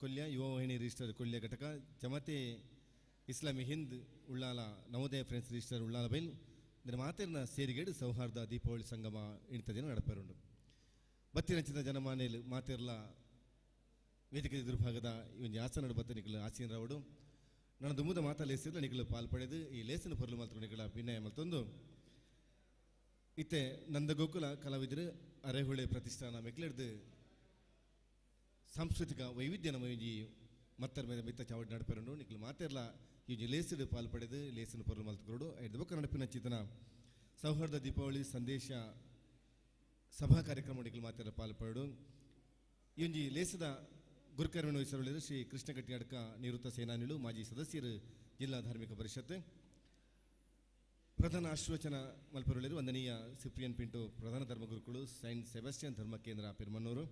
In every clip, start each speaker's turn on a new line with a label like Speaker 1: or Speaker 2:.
Speaker 1: Kolya Yuvavahini register Kolya ಘಟಕ, ಜಮಾತೆ ಇಸ್ಲಾಮಿ Hind Ullal, Navodaya friends register Ullal ಬೈಲ್ ಮಾತೆರ್ನ ಸೇರಿಗೇಡು ಸೌಹಾರ್ದ ದೀಪಾವಳಿ ಸಂಗಮ ಇಂಥ ದಿನ ನಡಪರುಂಡು. ಬತ್ತಿನಂಚಿನ ಜನಮಾನೇಲು ಮಾತೆರ್ಲ ವೇದಿಕೆ ಎದುರುಭಾಗದ ಈ ಒಂಜಿ ಆಸನಡು ಬತ್ತ ನಿಕಲು ಆಸೀನರಾವಡು. ನನ್ನ ದುಮ್ಮದ ಮಾತಾ ಲೇಸಿರ್ಲ ನಿಕಲು ಪಾಲ್ ಪಡೆದು ಈ ಲೇಸನ ಪೊರ್ಲು ಮಲ್ತು ನಿಕಲ ವಿನಯ ಮಲ್ತೊಂದು ಇತ್ತೆ ನಂದಗೋಕುಲ ಕಲಾವಿದರು ಅರೆಹೊಳೆ ಪ್ರತಿಷ್ಠಾನ ಮೆಕ್ಲೆಡ್ದು ಸಾಂಸ್ಕೃತಿಕ ವೈವಿಧ್ಯ ನಮ್ಮ ಒಂಜಿ ಮತ್ತರ ಮೇಲೆ ಮಿತ್ತ ಚಾವಡಿ ನಡಪರುಂಡು. ನಿಕಲು ಮಾತೆರ್ಲ ಈ ಒಂಜಿ ಲೇಸಿಡು ಪಾಲ್ ಪಡೆದು ಲೇಸನ ಪೊರ್ಲು ಮಲ್ತುಕೊರಡು. ಐದು ಬೊಕ್ಕ ನಡಪಿನ ಚಿತನ ಸೌಹಾರ್ದ ದೀಪಾವಳಿ ಸಂದೇಶ ಸಭಾ ಕಾರ್ಯಕ್ರಮ ನಿಕಲು ಮಾತೆರ್ಲ ಪಾಲ್ ಪಡೆಡು. ಈ ಒಂಜಿ ಲೇಸದ ಗುರುಕರ್ಮಿಣ ವಹಿಸಲು ಶ್ರೀ ಕೃಷ್ಣಗಟ್ಟಿ ಅಡ್ಕ ನಿವೃತ್ತ ಸೇನಾನಿಗಳು, ಮಾಜಿ ಸದಸ್ಯರು, ಜಿಲ್ಲಾ ಧಾರ್ಮಿಕ ಪರಿಷತ್ ಪ್ರಧಾನ ಆಶೀರ್ವಚನ ಮಲ್ಪರುಳಿರು ವಂದನೀಯ ಸಿಪ್ರಿಯನ್ ಪಿಂಟು ಪ್ರಧಾನ ಧರ್ಮಗುರುಕುಳು, ಸೈಂಟ್ ಸೆಬಾಸ್ಟಿಯನ್ ಧರ್ಮ ಕೇಂದ್ರ ಪೆರ್ಮನ್ನೂರು.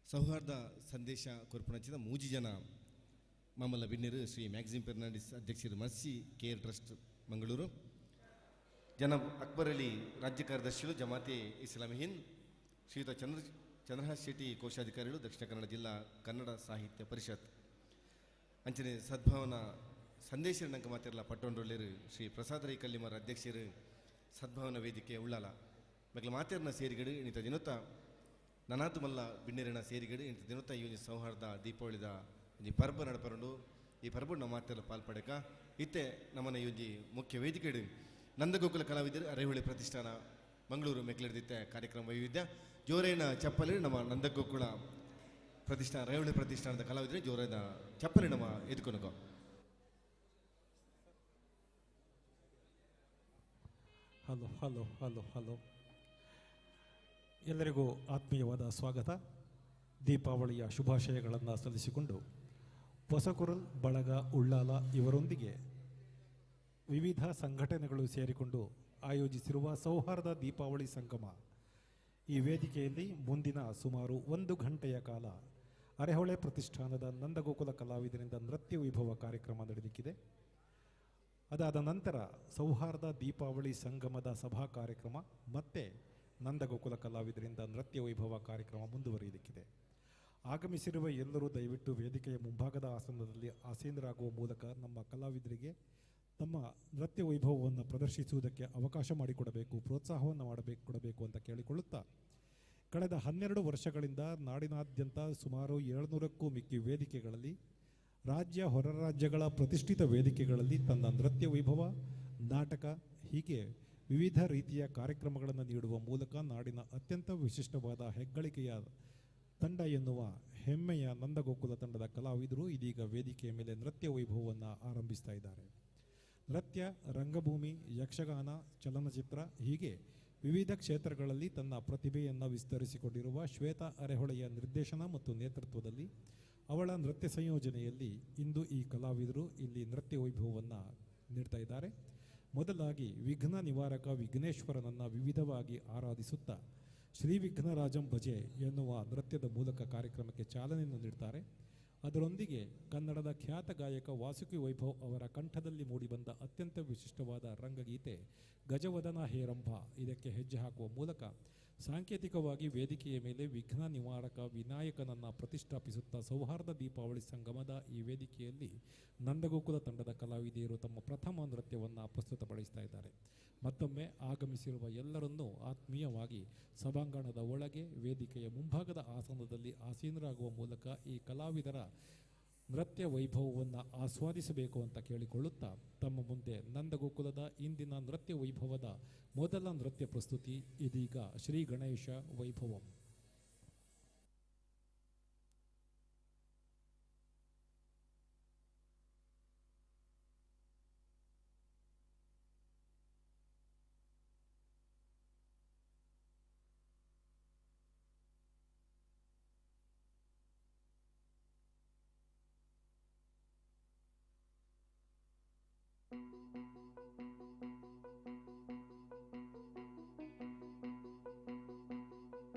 Speaker 1: ಸೌಹಾರ್ದ ಸಂದೇಶ ಕೊರ್ಪಣಚಿದ ಮೂಜಿ ಜನ ಮಾಮಲ್ಲ ಬಿನ್ನಿರು ಶ್ರೀ ಮ್ಯಾಕ್ಸಿಮ್ ಫೆರ್ನಾಂಡಿಸ್ ಅಧ್ಯಕ್ಷರು ಮರ್ಸಿ ಕೇರ್ ಟ್ರಸ್ಟ್ ಮಂಗಳೂರು, ಜನಾಬ್ ಅಕ್ಬರ್ ಅಲಿ ರಾಜ್ಯ ಕಾರ್ಯದರ್ಶಿಗಳು ಜಮಾತೆ ಇಸ್ಲಾಮಿ ಹಿಂದ್, ಶ್ರೀಯುತ ಚಂದ್ರಹಾಸ್ ಶೆಟ್ಟಿ ಕೋಶಾಧಿಕಾರಿಗಳು ದಕ್ಷಿಣ ಕನ್ನಡ ಜಿಲ್ಲಾ ಕನ್ನಡ ಸಾಹಿತ್ಯ ಪರಿಷತ್. ಅಂಚನೆ ಸದ್ಭಾವನಾ ಸಂದೇಶ ನಂಕ ಮಾತಿರಲ ಪಟ್ಟೊಂಡೊಳ್ಳಿರು ಶ್ರೀ ಪ್ರಸಾದ ರೈ ಕಲ್ಲಿಮರ ಅಧ್ಯಕ್ಷರು ಸದ್ಭಾವನಾ ವೇದಿಕೆ ಉಳ್ಳಾಲ. ಮಕ್ಕಳ ಮಾತಿರನ ಸೇರಿಗಡು ಇಂಥ ದಿನತ್ತ ನನಾತು ಮಲ್ಲ ಬಿನ್ನೆರಿನ ಸೇರಿಗಡು ಇಂಥ ದಿನತ್ತ ಈ ಒಂಜಿ ಸೌಹಾರ್ದ ದೀಪಾವಳಿದ ಒಂಜಿ ಪರ್ಬ ನಡಪರಂಡು. ಈ ಪರ್ಬ ನಮ್ಮ ಮಾತಿರಲ ಪಾಲ್ಪಡೆಕ ಇತ್ತೆ ನಮ್ಮನ ಈ ಒಂಜಿ ಮುಖ್ಯ ವೇದಿಕೆಡು ನಂದಗೋಕುಲ ಕಲಾವಿದರು ಅರೆಹೊಳೆ ಪ್ರತಿಷ್ಠಾನ ಮಂಗಳೂರು ಮೆಕ್ಲೆಡ್ದಿತ್ತೆ ಕಾರ್ಯಕ್ರಮ ವೈವಿಧ್ಯ ಜೋರೇನ ಚಪ್ಪಲಿ ನಮ್ಮ ನಂದಗೋಕುಲ ಪ್ರತಿಷ್ಠಾನ ಅರೆಹೊಳೆ ಪ್ರತಿಷ್ಠಾನದ ಕಲಾವಿದರು ಜೋರೇನ ಚಪ್ಪಲಿ ನಮ್ಮ ಎದುಕೊನಕೋ.
Speaker 2: ಹಲೋ ಹಲೋ ಹಲೋ ಹಲೋ, ಎಲ್ಲರಿಗೂ ಆತ್ಮೀಯವಾದ ಸ್ವಾಗತ. ದೀಪಾವಳಿಯ ಶುಭಾಶಯಗಳನ್ನು ಸಲ್ಲಿಸಿಕೊಂಡು ಹೊಸಕುರಲ್ ಬಳಗ ಉಳ್ಳಾಲ ಇವರೊಂದಿಗೆ ವಿವಿಧ ಸಂಘಟನೆಗಳು ಸೇರಿಕೊಂಡು ಆಯೋಜಿಸಿರುವ ಸೌಹಾರ್ದ ದೀಪಾವಳಿ ಸಂಗಮ ಈ ವೇದಿಕೆಯಲ್ಲಿ ಮುಂದಿನ ಸುಮಾರು 1 ಗಂಟೆಯ ಕಾಲ ಅರೆಹೊಳೆ ಪ್ರತಿಷ್ಠಾನದ ನಂದಗೋಕುಲ ಕಲಾವಿದರಿಂದ ನೃತ್ಯ ವೈಭವ ಕಾರ್ಯಕ್ರಮ ನಡೆಯಲಿಕ್ಕಿದೆ. ಅದಾದ ನಂತರ ಸೌಹಾರ್ದ ದೀಪಾವಳಿ ಸಂಗಮದ ಸಭಾ ಕಾರ್ಯಕ್ರಮ ಮತ್ತೆ ನಂದಗೋಕುಲ ಕಲಾವಿದರಿಂದ ನೃತ್ಯ ವೈಭವ ಕಾರ್ಯಕ್ರಮ ಮುಂದುವರಿಯಲಿಕ್ಕಿದೆ. ಆಗಮಿಸಿರುವ ಎಲ್ಲರೂ ದಯವಿಟ್ಟು ವೇದಿಕೆಯ ಮುಂಭಾಗದ ಆಸನದಲ್ಲಿ ಆಸೀನರಾಗುವ ಮೂಲಕ ನಮ್ಮ ಕಲಾವಿದರಿಗೆ ತಮ್ಮ ನೃತ್ಯ ವೈಭವವನ್ನು ಪ್ರದರ್ಶಿಸುವುದಕ್ಕೆ ಅವಕಾಶ ಮಾಡಿಕೊಡಬೇಕು, ಪ್ರೋತ್ಸಾಹವನ್ನು ಕೊಡಬೇಕು ಅಂತ ಕೇಳಿಕೊಳ್ಳುತ್ತಾ, ಕಳೆದ 12 ವರ್ಷಗಳಿಂದ ನಾಡಿನಾದ್ಯಂತ ಸುಮಾರು 700ಕ್ಕೂ ಮಿಕ್ಕಿ ವೇದಿಕೆಗಳಲ್ಲಿ, ರಾಜ್ಯ ಹೊರ ರಾಜ್ಯಗಳ ಪ್ರತಿಷ್ಠಿತ ವೇದಿಕೆಗಳಲ್ಲಿ ತನ್ನ ನೃತ್ಯ ವೈಭವ, ನಾಟಕ ಹೀಗೆ ವಿವಿಧ ರೀತಿಯ ಕಾರ್ಯಕ್ರಮಗಳನ್ನು ನೀಡುವ ಮೂಲಕ ನಾಡಿನ ಅತ್ಯಂತ ವಿಶಿಷ್ಟವಾದ ಹೆಗ್ಗಳಿಕೆಯ ತಂಡ ಎನ್ನುವ ಹೆಮ್ಮೆಯ ನಂದಗೋಕುಲ ತಂಡದ ಕಲಾವಿದರು ಇದೀಗ ವೇದಿಕೆಯ ಮೇಲೆ ನೃತ್ಯ ವೈಭವವನ್ನು ಆರಂಭಿಸ್ತಾ ಇದ್ದಾರೆ. ನೃತ್ಯ, ರಂಗಭೂಮಿ, ಯಕ್ಷಗಾನ, ಚಲನಚಿತ್ರ ಹೀಗೆ ವಿವಿಧ ಕ್ಷೇತ್ರಗಳಲ್ಲಿ ತನ್ನ ಪ್ರತಿಭೆಯನ್ನು ವಿಸ್ತರಿಸಿಕೊಂಡಿರುವ ಶ್ವೇತಾ ಅರೆಹೊಳೆಯ ನಿರ್ದೇಶನ ಮತ್ತು ನೇತೃತ್ವದಲ್ಲಿ ಅವಳ ನೃತ್ಯ ಸಂಯೋಜನೆಯಲ್ಲಿ ಇಂದು ಈ ಕಲಾವಿದರು ಇಲ್ಲಿ ನೃತ್ಯ ವೈಭವವನ್ನು ನೀಡ್ತಾ ಇದ್ದಾರೆ. ಮೊದಲಾಗಿ ವಿಘ್ನ ನಿವಾರಕ ವಿಘ್ನೇಶ್ವರನನ್ನು ವಿವಿಧವಾಗಿ ಆರಾಧಿಸುತ್ತಾ ಶ್ರೀ ವಿಘ್ನರಾಜಂ ಭಜೆ ಎನ್ನುವ ನೃತ್ಯದ ಮೂಲಕ ಕಾರ್ಯಕ್ರಮಕ್ಕೆ ಚಾಲನೆಯನ್ನು ನೀಡ್ತಾರೆ. ಅದರೊಂದಿಗೆ ಕನ್ನಡದ ಖ್ಯಾತ ಗಾಯಕ ವಾಸುಕಿ ವೈಭವ್ ಅವರ ಕಂಠದಲ್ಲಿ ಮೂಡಿಬಂದ ಅತ್ಯಂತ ವಿಶಿಷ್ಟವಾದ ರಂಗಗೀತೆ ಗಜವದನ ಹೇರಂಭ ಇದಕ್ಕೆ ಹೆಜ್ಜೆ ಹಾಕುವ ಮೂಲಕ ಸಾಂಕೇತಿಕವಾಗಿ ವೇದಿಕೆಯ ಮೇಲೆ ವಿಘ್ನ ನಿವಾರಕ ವಿನಾಯಕನನ್ನು ಪ್ರತಿಷ್ಠಾಪಿಸುತ್ತಾ ಸೌಹಾರ್ದ ದೀಪಾವಳಿ ಸಂಗಮದ ಈ ವೇದಿಕೆಯಲ್ಲಿ ನಂದಗೋಕುಲ ತಂಡದ ಕಲಾವಿದೆಯರು ತಮ್ಮ ಪ್ರಥಮ ನೃತ್ಯವನ್ನು ಪ್ರಸ್ತುತಪಡಿಸ್ತಾ ಇದ್ದಾರೆ. ಮತ್ತೊಮ್ಮೆ ಆಗಮಿಸಿರುವ ಎಲ್ಲರನ್ನೂ ಆತ್ಮೀಯವಾಗಿ ಸಭಾಂಗಣದ ಒಳಗೆ ವೇದಿಕೆಯ ಮುಂಭಾಗದ ಆಸನದಲ್ಲಿ ಆಸೀನರಾಗುವ ಮೂಲಕ ಈ ಕಲಾವಿದರ ನೃತ್ಯ ವೈಭವವನ್ನು ಆಸ್ವಾದಿಸಬೇಕು ಅಂತ ಕೇಳಿಕೊಳ್ಳುತ್ತಾ ತಮ್ಮ ಮುಂದೆ ನಂದಗೋಕುಲದ ಇಂದಿನ ನೃತ್ಯ ವೈಭವದ ಮೊದಲ ನೃತ್ಯ ಪ್ರಸ್ತುತಿ ಇದೀಗ ಶ್ರೀ ಗಣೇಶ ವೈಭವಂ.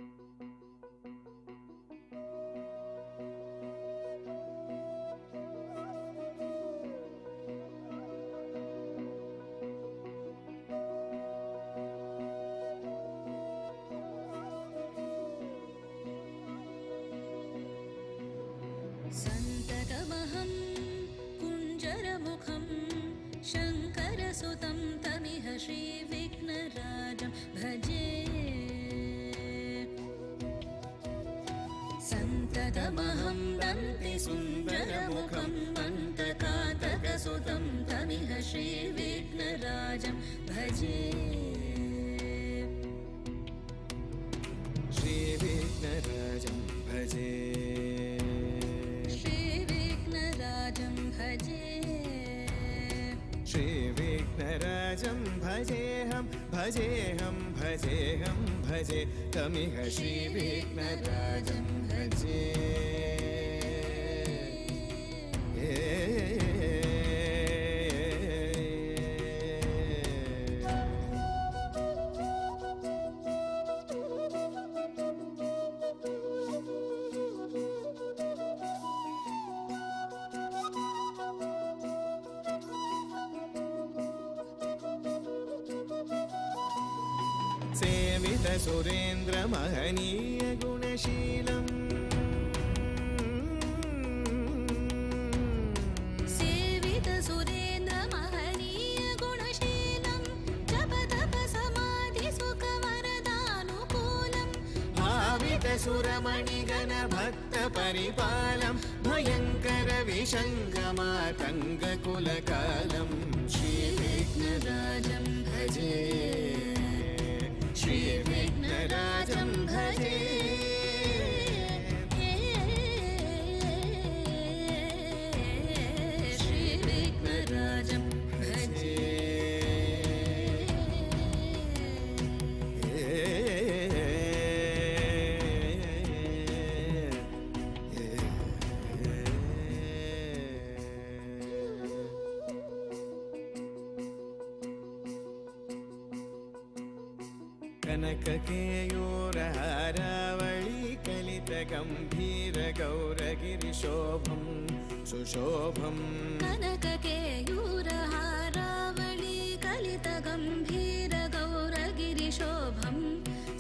Speaker 3: Thank you. सन्ततमहं कुञ्जरमुखं शङ्करसुतं तमिह श्रीविघ्नराजं भजे। सन्ततमहं दन्तिसुन्दरमुखं मन्तकातकसुतं तमिह श्रीविघ्नराजं भजे।
Speaker 4: श्रीविघ्नराजं भजे।
Speaker 3: श्रीविघ्नराजं भजे।
Speaker 4: श्रीविघ्नराजं भजेऽहं भजेऽहं भजेऽहं भजे तमिह श्रीविघ्नराजं भजे। सेवित सुरेन्द्र महनीय गुणशीलम्।
Speaker 3: सेवित सुरेन्द्र महनीय गुणशीलं जप तप समाधि सुख वरदानुकूलं
Speaker 4: भावित सुरमणिगण भक्त परिपालं भयंकर विशङ्गमातङ्ग कुलकालं
Speaker 3: श्रीविघ्नराजं भजे।
Speaker 4: श्रीविघ्नराजं भजे।
Speaker 3: श्रीविघ्नराजं भजे।
Speaker 4: कनककेयूरहारावळी कलित गंभीर गौरगिरिशोभं सुशोभं।
Speaker 3: कनककेयूरहारावळी कलित गंभीर गौरगिरिशोभं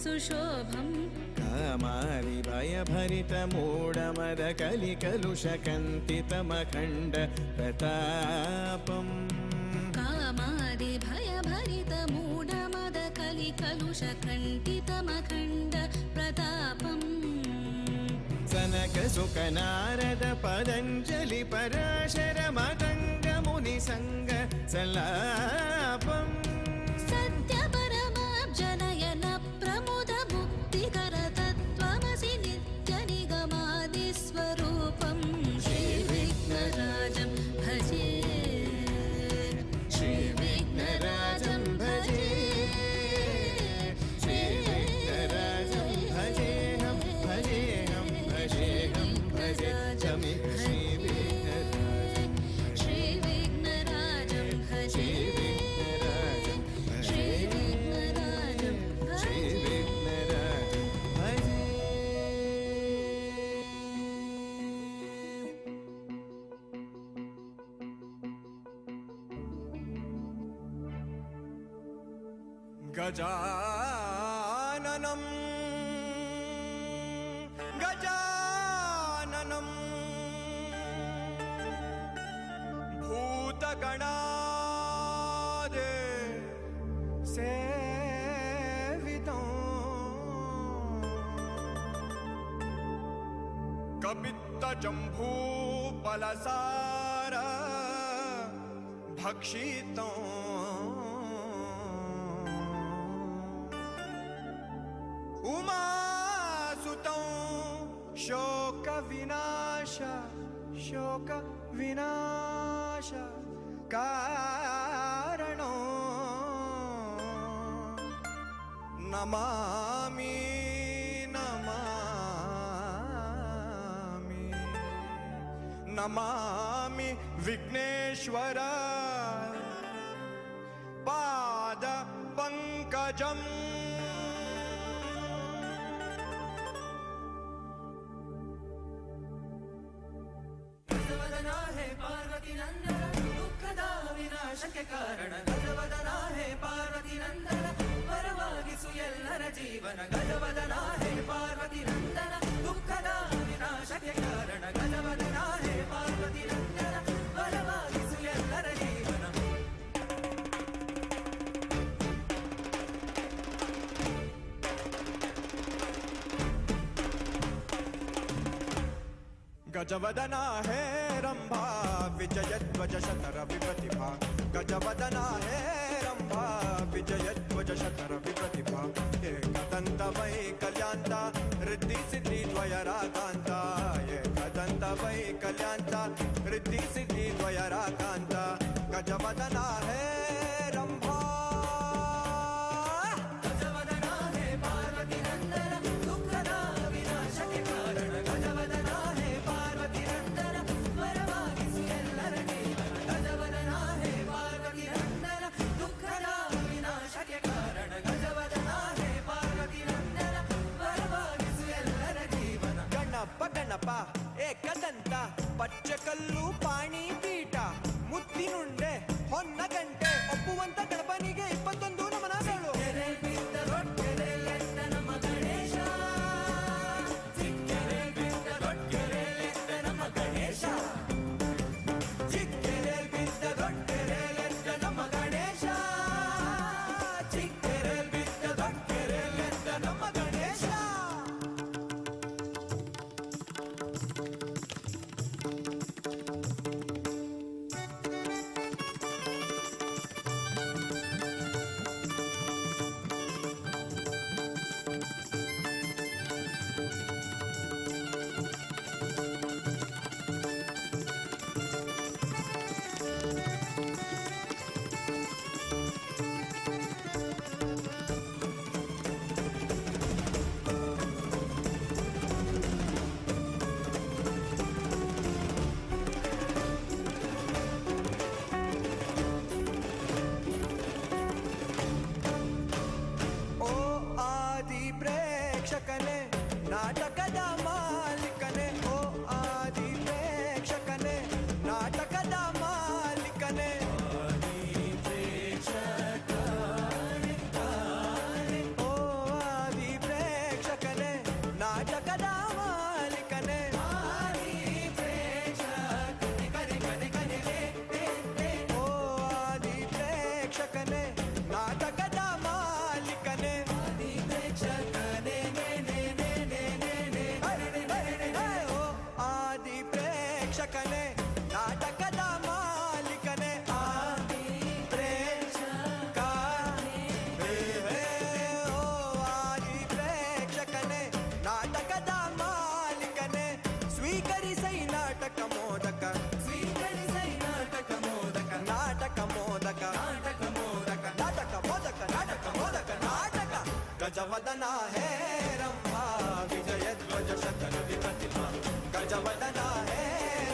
Speaker 3: सुशोभं।
Speaker 4: कामारि भयभरित मूढमद कलिकलुषकन्तितमखण्ड प्रतापम्।
Speaker 3: कामादि भयभरित मूढमद कलिकलुषकण्ठितमखण्ड प्रतापम्।
Speaker 4: सनक सुख नारद पतञ्जलि पराशर मतङ्ग मुनि सङ्ग सल्लापम्।
Speaker 3: सत्य परमाब्जनयन प्रमुद मुक्तिकर तत्त्वमसि नित्य निगमादिस्वरूपम्। श्रीविघ्नराजं भजे।
Speaker 4: श्रीविघ्नराजं भजे। श्रीविघ्नराजं भजेऽहं भजेऽहं भजेऽहं भजे तमिह श्रीविघ्नराजं।
Speaker 3: श्रीविघ्नराजं भजे।
Speaker 4: श्रीविघ्नराजं
Speaker 3: श्रीविघ्नराजं
Speaker 4: श्रीविघ्नराजं भजे।
Speaker 5: गजाननं गजाननं भूतगणादे सेवितं कपित्तजम्बूफलसार भक्षितं उमासुतं शोकविनाश शोकविनाश कारणो नमामि नमामि नमामि विघ्नेश्वर पाद पंकजम्।
Speaker 6: गजवदना है पार्वती नंदन दुःखದ ವಿನಾಶಕ್ಕೆ ಕಾರಣ. ಗಜವದನ ಹೇ ಪಾರ್ವತಿ ನಂದನ ಪರವಾಗಿಸು ಎಲ್ಲರ ಜೀವನ. ಗಜವದನ ಹೇ ಪಾರ್ವತಿ ನಂದನ ದುಃಖದ ವಿನಾಶಕ್ಕೆ ಕಾರಣ. ಗಜವದನ ಹೇ ಪಾರ್ವತಿ
Speaker 5: गजवदना हे रंभा विजयध्वज शतरवि प्रतिभा गजवदना हे रंभा विजयध्वज शतरवि प्रतिभा एकदंत वै कल्याणता रिद्धि सिद्धि द्वयराकांता एकदंत वै कल्याणता रिद्धि सिद्धि द्वयराकांता गजवदना हे रंभा
Speaker 6: गजवदना हे पार्वती नंदन दुःखदा विनाशಕ್ಕೆ ಕಾರಣ ಗಜವದನ ಹೇ ಪಾರ್ವತಿ ನಂದನ ವರವಾಗಿಸು ಎಲ್ಲರ ಜೀವನ ಗಜವದನ ಹೇ ಪಾರ್ವತಿ ನಂದನ ದುಃಖದ ವಿನಾಶಕ್ಕೆ ಕಾರಣ ಗಜವದನ ಹೇ ಪಾರ್ವತಿ ನಂದನ ವರವಾಗಿಸು ಎಲ್ಲರ ಜೀವನ
Speaker 5: ಗಣಪ ಗಣಪ ಏಕದಂತ ಪಚ್ಚಕಲ್ಲು ಪಾಣಿ ಪೀಠ ಮುತ್ತಿನುಂಡೆ ಹೊನ್ನ ಗಂಟೆ ಒಪ್ಪುವಂತ ಗಣಪನಿಗೆ 21 ನಮನಗಳು
Speaker 6: ಕೆರೆ ಬಿದ್ದ ದೊಡ್ಡರೆಲೆತ್ತ ನಮ್ಮ ಗಣೇಶ ಚಿಕ್ಕೆರೆ ಬಿದ್ದ ದೊಡ್ಡರೆಲೆತ್ತ ನಮ್ಮ ಗಣೇಶ ಚಿಕ್ಕೆರೆ ಬಿದ್ದ ದೊಡ್ಡರೆಲೆತ್ತ ನಮ್ಮ ಗಣೇಶ ಚಿಕ್ಕೆರೆ ಬಿದ್ದ ದೊಡ್ಡರೆಲೆತ್ತ ನಮ್ಮ ಗಣೇಶ
Speaker 5: ಓ ಆದಿ ಪ್ರೇಕ್ಷಕನೇ ನಾಟಕದ ಮಾಲೀಕನೇ ಓ ಆದಿ ಪ್ರೇಕ್ಷಕನೇ ನಾಟಕದ ಮಾಲೀಕನೇ ಓ ಆದಿ ಪ್ರೇಕ್ಷಕನೇ ನಾಟಕದ ಮಾಲೀಕನೇ ಓ ಆದಿ ಪ್ರೇಕ್ಷಕನೇ ನಾಟಕದ ಮಾಲೀಕನೇ ಓ ಆದಿ ಪ್ರೇಕ್ಷಕನೇ ನಾಟಕದ ಮಾಲೀಕನೇ ಆದಿ ಪ್ರೇಕ್ಷಕ ಓ ಆದಿ ಪ್ರೇಕ್ಷಕನೇ ನಾಟಕದ ಮಾಲೀಕನೇ ಸ್ವೀಕರಿಸೈ ನಾಟಕ ಮೋದಕ
Speaker 6: ಸ್ವೀಕರಿಸೈ ನಾಟಕ ಮೋದಕ
Speaker 5: ನಾಟಕ ಮೋದಕ
Speaker 6: ನಾಟಕ ಮೋದಕ
Speaker 5: ನಾಟಕ ಮೋದಕ ನಾಟಕ ಮೋದಕ ನಾಟಕ ಗಜವದನ ಹೇ ರಂಭಾ ವಿಜಯಧ್ವಜ ಶತರವಿ ಪ್ರತಿಮಾ ಗಜವದನ ಹೇ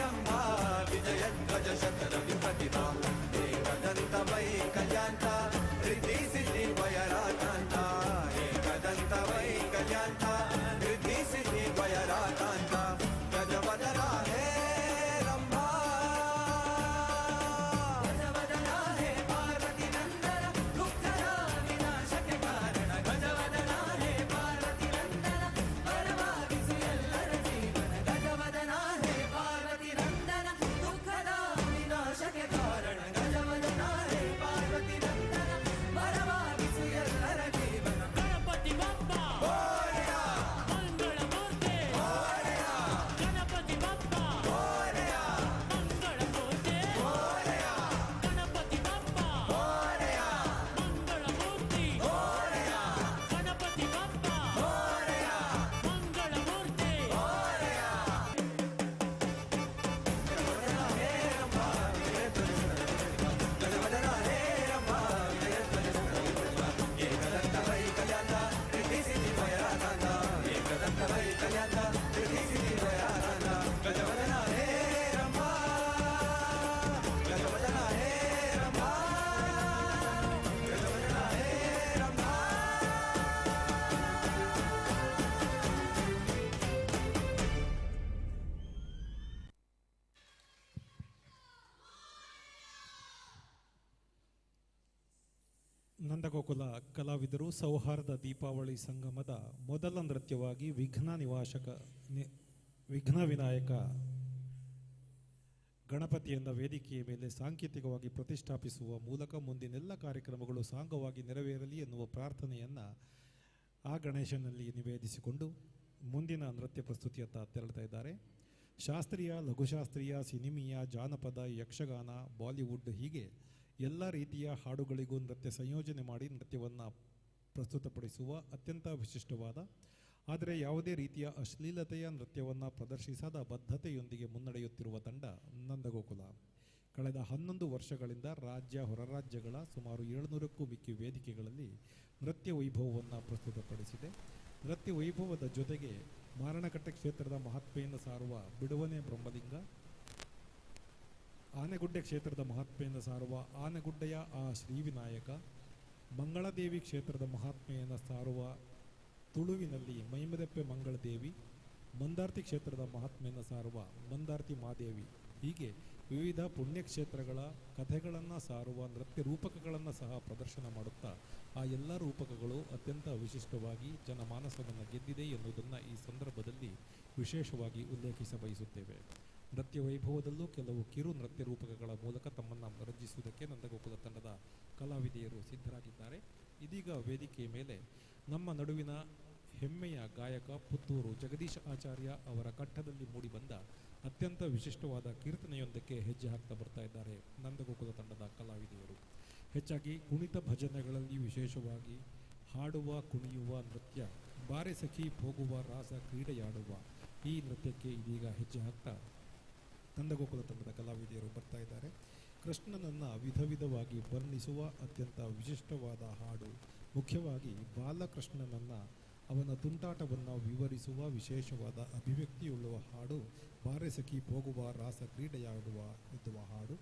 Speaker 5: ರಂಭಾ ವಿಜಯಧ್ವಜ ಶತರವಿ ಪ್ರತಿಮಾ ಏಕದಂತ ವೈ ಕಲ್ಯಾಂತ ರಿದ್ಧಿ ಸಿದ್ಧಿ ವಯರಾಕಾಂತ ಏಕದಂತ ವೈ ಕಲ್ಯಾಂತ ರಿದ್ಧಿ ಸಿದ್ಧಿ ವಯರಾಕಾಂತ ಗಜವದನ ಹೇ ರಂಭಾ
Speaker 6: ಗಜವದನ ಹೇ ಪಾರ್ವತಿ ನಂದನ ದುಃಖದ ವಿನಾಶಕ್ಕೆ ಕಾರಣ ಗಜವದನ ಹೇ ಪಾರ್ವತಿ ನಂದನ ಪರವಾಗಿಸು ಎಲ್ಲರ ಜೀವನ ಗಜವದನ ಹೇ ಪಾರ್ವತಿ ನಂದನ ದುಃಖದ ವಿನಾಶಕ್ಕೆ ಕಾರಣ ಗಜವದನ ಹೇ ಪಾರ್ವತಿ ನಂದನ ಪರವಾಗಿಸು ಎಲ್ಲರ ಜೀವನ
Speaker 7: ಗಣಪತಿ ಬಪ್ಪ ಮಂಗಳ ಮೂರ್ತಿ ಗಣಪತಿ ಬಪ್ಪ ಮಂಗಳ ಮೂರ್ತಿ ಗಣಪತಿ ಬಪ್ಪ ಮಂಗಳ ಮೂರ್ತಿ ಗಣಪತಿ ಬಪ್ಪ ಮಂಗಳ ಮೂರ್ತಿ
Speaker 2: ನಂದಗೋಕುಲ ಕಲಾವಿದರು ಸೌಹಾರ್ದ ದೀಪಾವಳಿ ಸಂಗಮದ ಮೊದಲ ನೃತ್ಯವಾಗಿ ವಿಘ್ನ ವಿನಾಯಕ ಗಣಪತಿಯನ್ನು ವೇದಿಕೆಯ ಮೇಲೆ ಸಾಂಕೇತಿಕವಾಗಿ ಪ್ರತಿಷ್ಠಾಪಿಸುವ ಮೂಲಕ ಮುಂದಿನೆಲ್ಲ ಕಾರ್ಯಕ್ರಮಗಳು ಸಾಂಗವಾಗಿ ನೆರವೇರಲಿ ಎನ್ನುವ ಪ್ರಾರ್ಥನೆಯನ್ನು ಆ ಗಣೇಶನಲ್ಲಿ ನಿವೇದಿಸಿಕೊಂಡು ಮುಂದಿನ ನೃತ್ಯ ಪ್ರಸ್ತುತಿಯತ್ತ ತೆರಳುತ್ತಾ ಇದ್ದಾರೆ. ಶಾಸ್ತ್ರೀಯ, ಲಘುಶಾಸ್ತ್ರೀಯ, ಸಿನಿಮೀಯ, ಜಾನಪದ, ಯಕ್ಷಗಾನ, ಬಾಲಿವುಡ್ ಹೀಗೆ ಎಲ್ಲ ರೀತಿಯ ಹಾಡುಗಳಿಗೂ ನೃತ್ಯ ಸಂಯೋಜನೆ ಮಾಡಿ ನೃತ್ಯವನ್ನು ಪ್ರಸ್ತುತಪಡಿಸುವ ಅತ್ಯಂತ ವಿಶಿಷ್ಟವಾದ, ಆದರೆ ಯಾವುದೇ ರೀತಿಯ ಅಶ್ಲೀಲತೆಯ ನೃತ್ಯವನ್ನು ಪ್ರದರ್ಶಿಸದ ಬದ್ಧತೆಯೊಂದಿಗೆ ಮುನ್ನಡೆಯುತ್ತಿರುವ ತಂಡ ನಂದಗೋಕುಲ. ಕಳೆದ 11 ವರ್ಷಗಳಿಂದ ರಾಜ್ಯ ಹೊರರಾಜ್ಯಗಳ ಸುಮಾರು 700ಕ್ಕೂ ಮಿಕ್ಕಿ ವೇದಿಕೆಗಳಲ್ಲಿ ನೃತ್ಯ ವೈಭವವನ್ನು ಪ್ರಸ್ತುತಪಡಿಸಿದೆ. ನೃತ್ಯ ವೈಭವದ ಜೊತೆಗೆ ಮಾರಣಕಟ್ಟೆ ಕ್ಷೇತ್ರದ ಮಹಾತ್ಮೆಯನ್ನು ಸಾರುವ ಬಿಡುವನೆ ಬ್ರಹ್ಮಲಿಂಗ, ಆನೆಗುಡ್ಡೆ ಕ್ಷೇತ್ರದ ಮಹಾತ್ಮೆಯನ್ನು ಸಾರುವ ಆನೆಗುಡ್ಡೆಯ ಆ ಶ್ರೀವಿನಾಯಕ, ಮಂಗಳದೇವಿ ಕ್ಷೇತ್ರದ ಮಹಾತ್ಮೆಯನ್ನು ಸಾರುವ ತುಳುವಿನಲ್ಲಿ ಮೈಮದೆಪ್ಪೆ ಮಂಗಳದೇವಿ, ಮಂದಾರ್ತಿ ಕ್ಷೇತ್ರದ ಮಹಾತ್ಮೆಯನ್ನು ಸಾರುವ ಮಂದಾರ್ತಿ ಮಾದೇವಿ, ಹೀಗೆ ವಿವಿಧ ಪುಣ್ಯಕ್ಷೇತ್ರಗಳ ಕಥೆಗಳನ್ನು ಸಾರುವ ನೃತ್ಯ ರೂಪಕಗಳನ್ನು ಸಹ ಪ್ರದರ್ಶನ ಮಾಡುತ್ತಾ ಆ ಎಲ್ಲ ರೂಪಕಗಳು ಅತ್ಯಂತ ವಿಶಿಷ್ಟವಾಗಿ ಜನಮಾನಸವನ್ನು ಗೆದ್ದಿದೆ ಎನ್ನುವುದನ್ನು ಈ ಸಂದರ್ಭದಲ್ಲಿ ವಿಶೇಷವಾಗಿ ಉಲ್ಲೇಖಿಸ ಬಯಸುತ್ತೇವೆ. ನೃತ್ಯ ವೈಭವದಲ್ಲೂ ಕೆಲವು ಕಿರು ನೃತ್ಯ ರೂಪಕಗಳ ಮೂಲಕ ತಮ್ಮನ್ನು ರಂಜಿಸುವುದಕ್ಕೆ ನಂದಗೋಕುಲ ತಂಡದ ಕಲಾವಿದೆಯರು ಸಿದ್ಧರಾಗಿದ್ದಾರೆ. ಇದೀಗ ವೇದಿಕೆಯ ಮೇಲೆ ನಮ್ಮ ನಡುವಿನ ಹೆಮ್ಮೆಯ ಗಾಯಕ ಪುತ್ತೂರು ಜಗದೀಶ್ ಆಚಾರ್ಯ ಅವರ ಕಂಠದಲ್ಲಿ ಮೂಡಿಬಂದ ಅತ್ಯಂತ ವಿಶಿಷ್ಟವಾದ ಕೀರ್ತನೆಯೊಂದಕ್ಕೆ ಹೆಜ್ಜೆ ಹಾಕ್ತಾ ಬರ್ತಾ ಇದ್ದಾರೆ ನಂದಗೋಕುಲ ತಂಡದ ಕಲಾವಿದೆಯರು. ಹೆಚ್ಚಾಗಿ ಕುಣಿತ ಭಜನೆಗಳಲ್ಲಿ ವಿಶೇಷವಾಗಿ ಹಾಡುವ, ಕುಣಿಯುವ ನೃತ್ಯ, ಬಾರೆ ಸಖಿ ಹೋಗುವ ರಾಸ ಕ್ರೀಡೆಯಾಡುವ ಈ ನೃತ್ಯಕ್ಕೆ ಇದೀಗ ಹೆಜ್ಜೆ ಹಾಕ್ತಾ ನಂದಗೋಕುಲ ತಂಡದ ಕಲಾವಿದೆಯರು ಬರ್ತಾ ಇದ್ದಾರೆ. ಕೃಷ್ಣನನ್ನು ವಿಧ ವಿಧವಾಗಿ ವರ್ಣಿಸುವ ಅತ್ಯಂತ ವಿಶಿಷ್ಟವಾದ ಹಾಡು, ಮುಖ್ಯವಾಗಿ ಬಾಲಕೃಷ್ಣನನ್ನು ಅವನ ತುಂಟಾಟವನ್ನು ವಿವರಿಸುವ ವಿಶೇಷವಾದ ಅಭಿವ್ಯಕ್ತಿಯುಳ್ಳುವ ಹಾಡು ಬಾರೆ ಸಖಿ ಹೋಗುವ ರಾಸ ಕ್ರೀಡೆಯಾಡುವ ಎನ್ನುವ ಹಾಡು.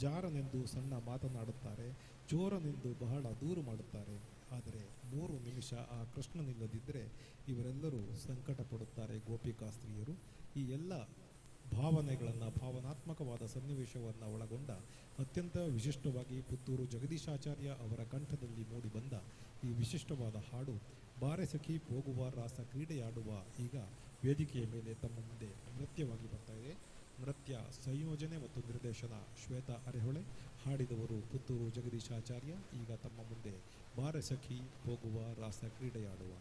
Speaker 2: ಜಾರನೆಂದು ಸಣ್ಣ ಮಾತನಾಡುತ್ತಾರೆ, ಚೋರನೆಂದು ಬಹಳ ದೂರು ಮಾಡುತ್ತಾರೆ, ಆದರೆ 3 ನಿಮಿಷ ಆ ಕೃಷ್ಣನಿಲ್ಲದಿದ್ದರೆ ಇವರೆಲ್ಲರೂ ಸಂಕಟ ಪಡುತ್ತಾರೆ ಗೋಪಿಕಾ ಸ್ತ್ರೀಯರು. ಈ ಎಲ್ಲ ಭಾವನೆಗಳನ್ನು, ಭಾವನಾತ್ಮಕವಾದ ಸನ್ನಿವೇಶವನ್ನು ಒಳಗೊಂಡ ಅತ್ಯಂತ ವಿಶಿಷ್ಟವಾಗಿ ಪುತ್ತೂರು ಜಗದೀಶಾಚಾರ್ಯ ಅವರ ಕಂಠದಲ್ಲಿ ಮೂಡಿಬಂದ ಈ ವಿಶಿಷ್ಟವಾದ ಹಾಡು ಬಾರೆ ಸಖಿ ಹೋಗುವ ರಾಸ ಕ್ರೀಡೆಯಾಡುವ ಈಗ ವೇದಿಕೆಯ ಮೇಲೆ ತಮ್ಮ ಮುಂದೆ ನೃತ್ಯವಾಗಿ ಬರ್ತಾ ಇದೆ. ನೃತ್ಯ ಸಂಯೋಜನೆ ಮತ್ತು ನಿರ್ದೇಶನ ಶ್ವೇತಾ ಅರೆಹೊಳೆ, ಹಾಡಿದವರು ಪುತ್ತೂರು ಜಗದೀಶಾಚಾರ್ಯ. ಈಗ ತಮ್ಮ ಮುಂದೆ ಬಾರೆ ಸಖಿ ಹೋಗುವ ರಾಸ ಕ್ರೀಡೆಯಾಡುವ.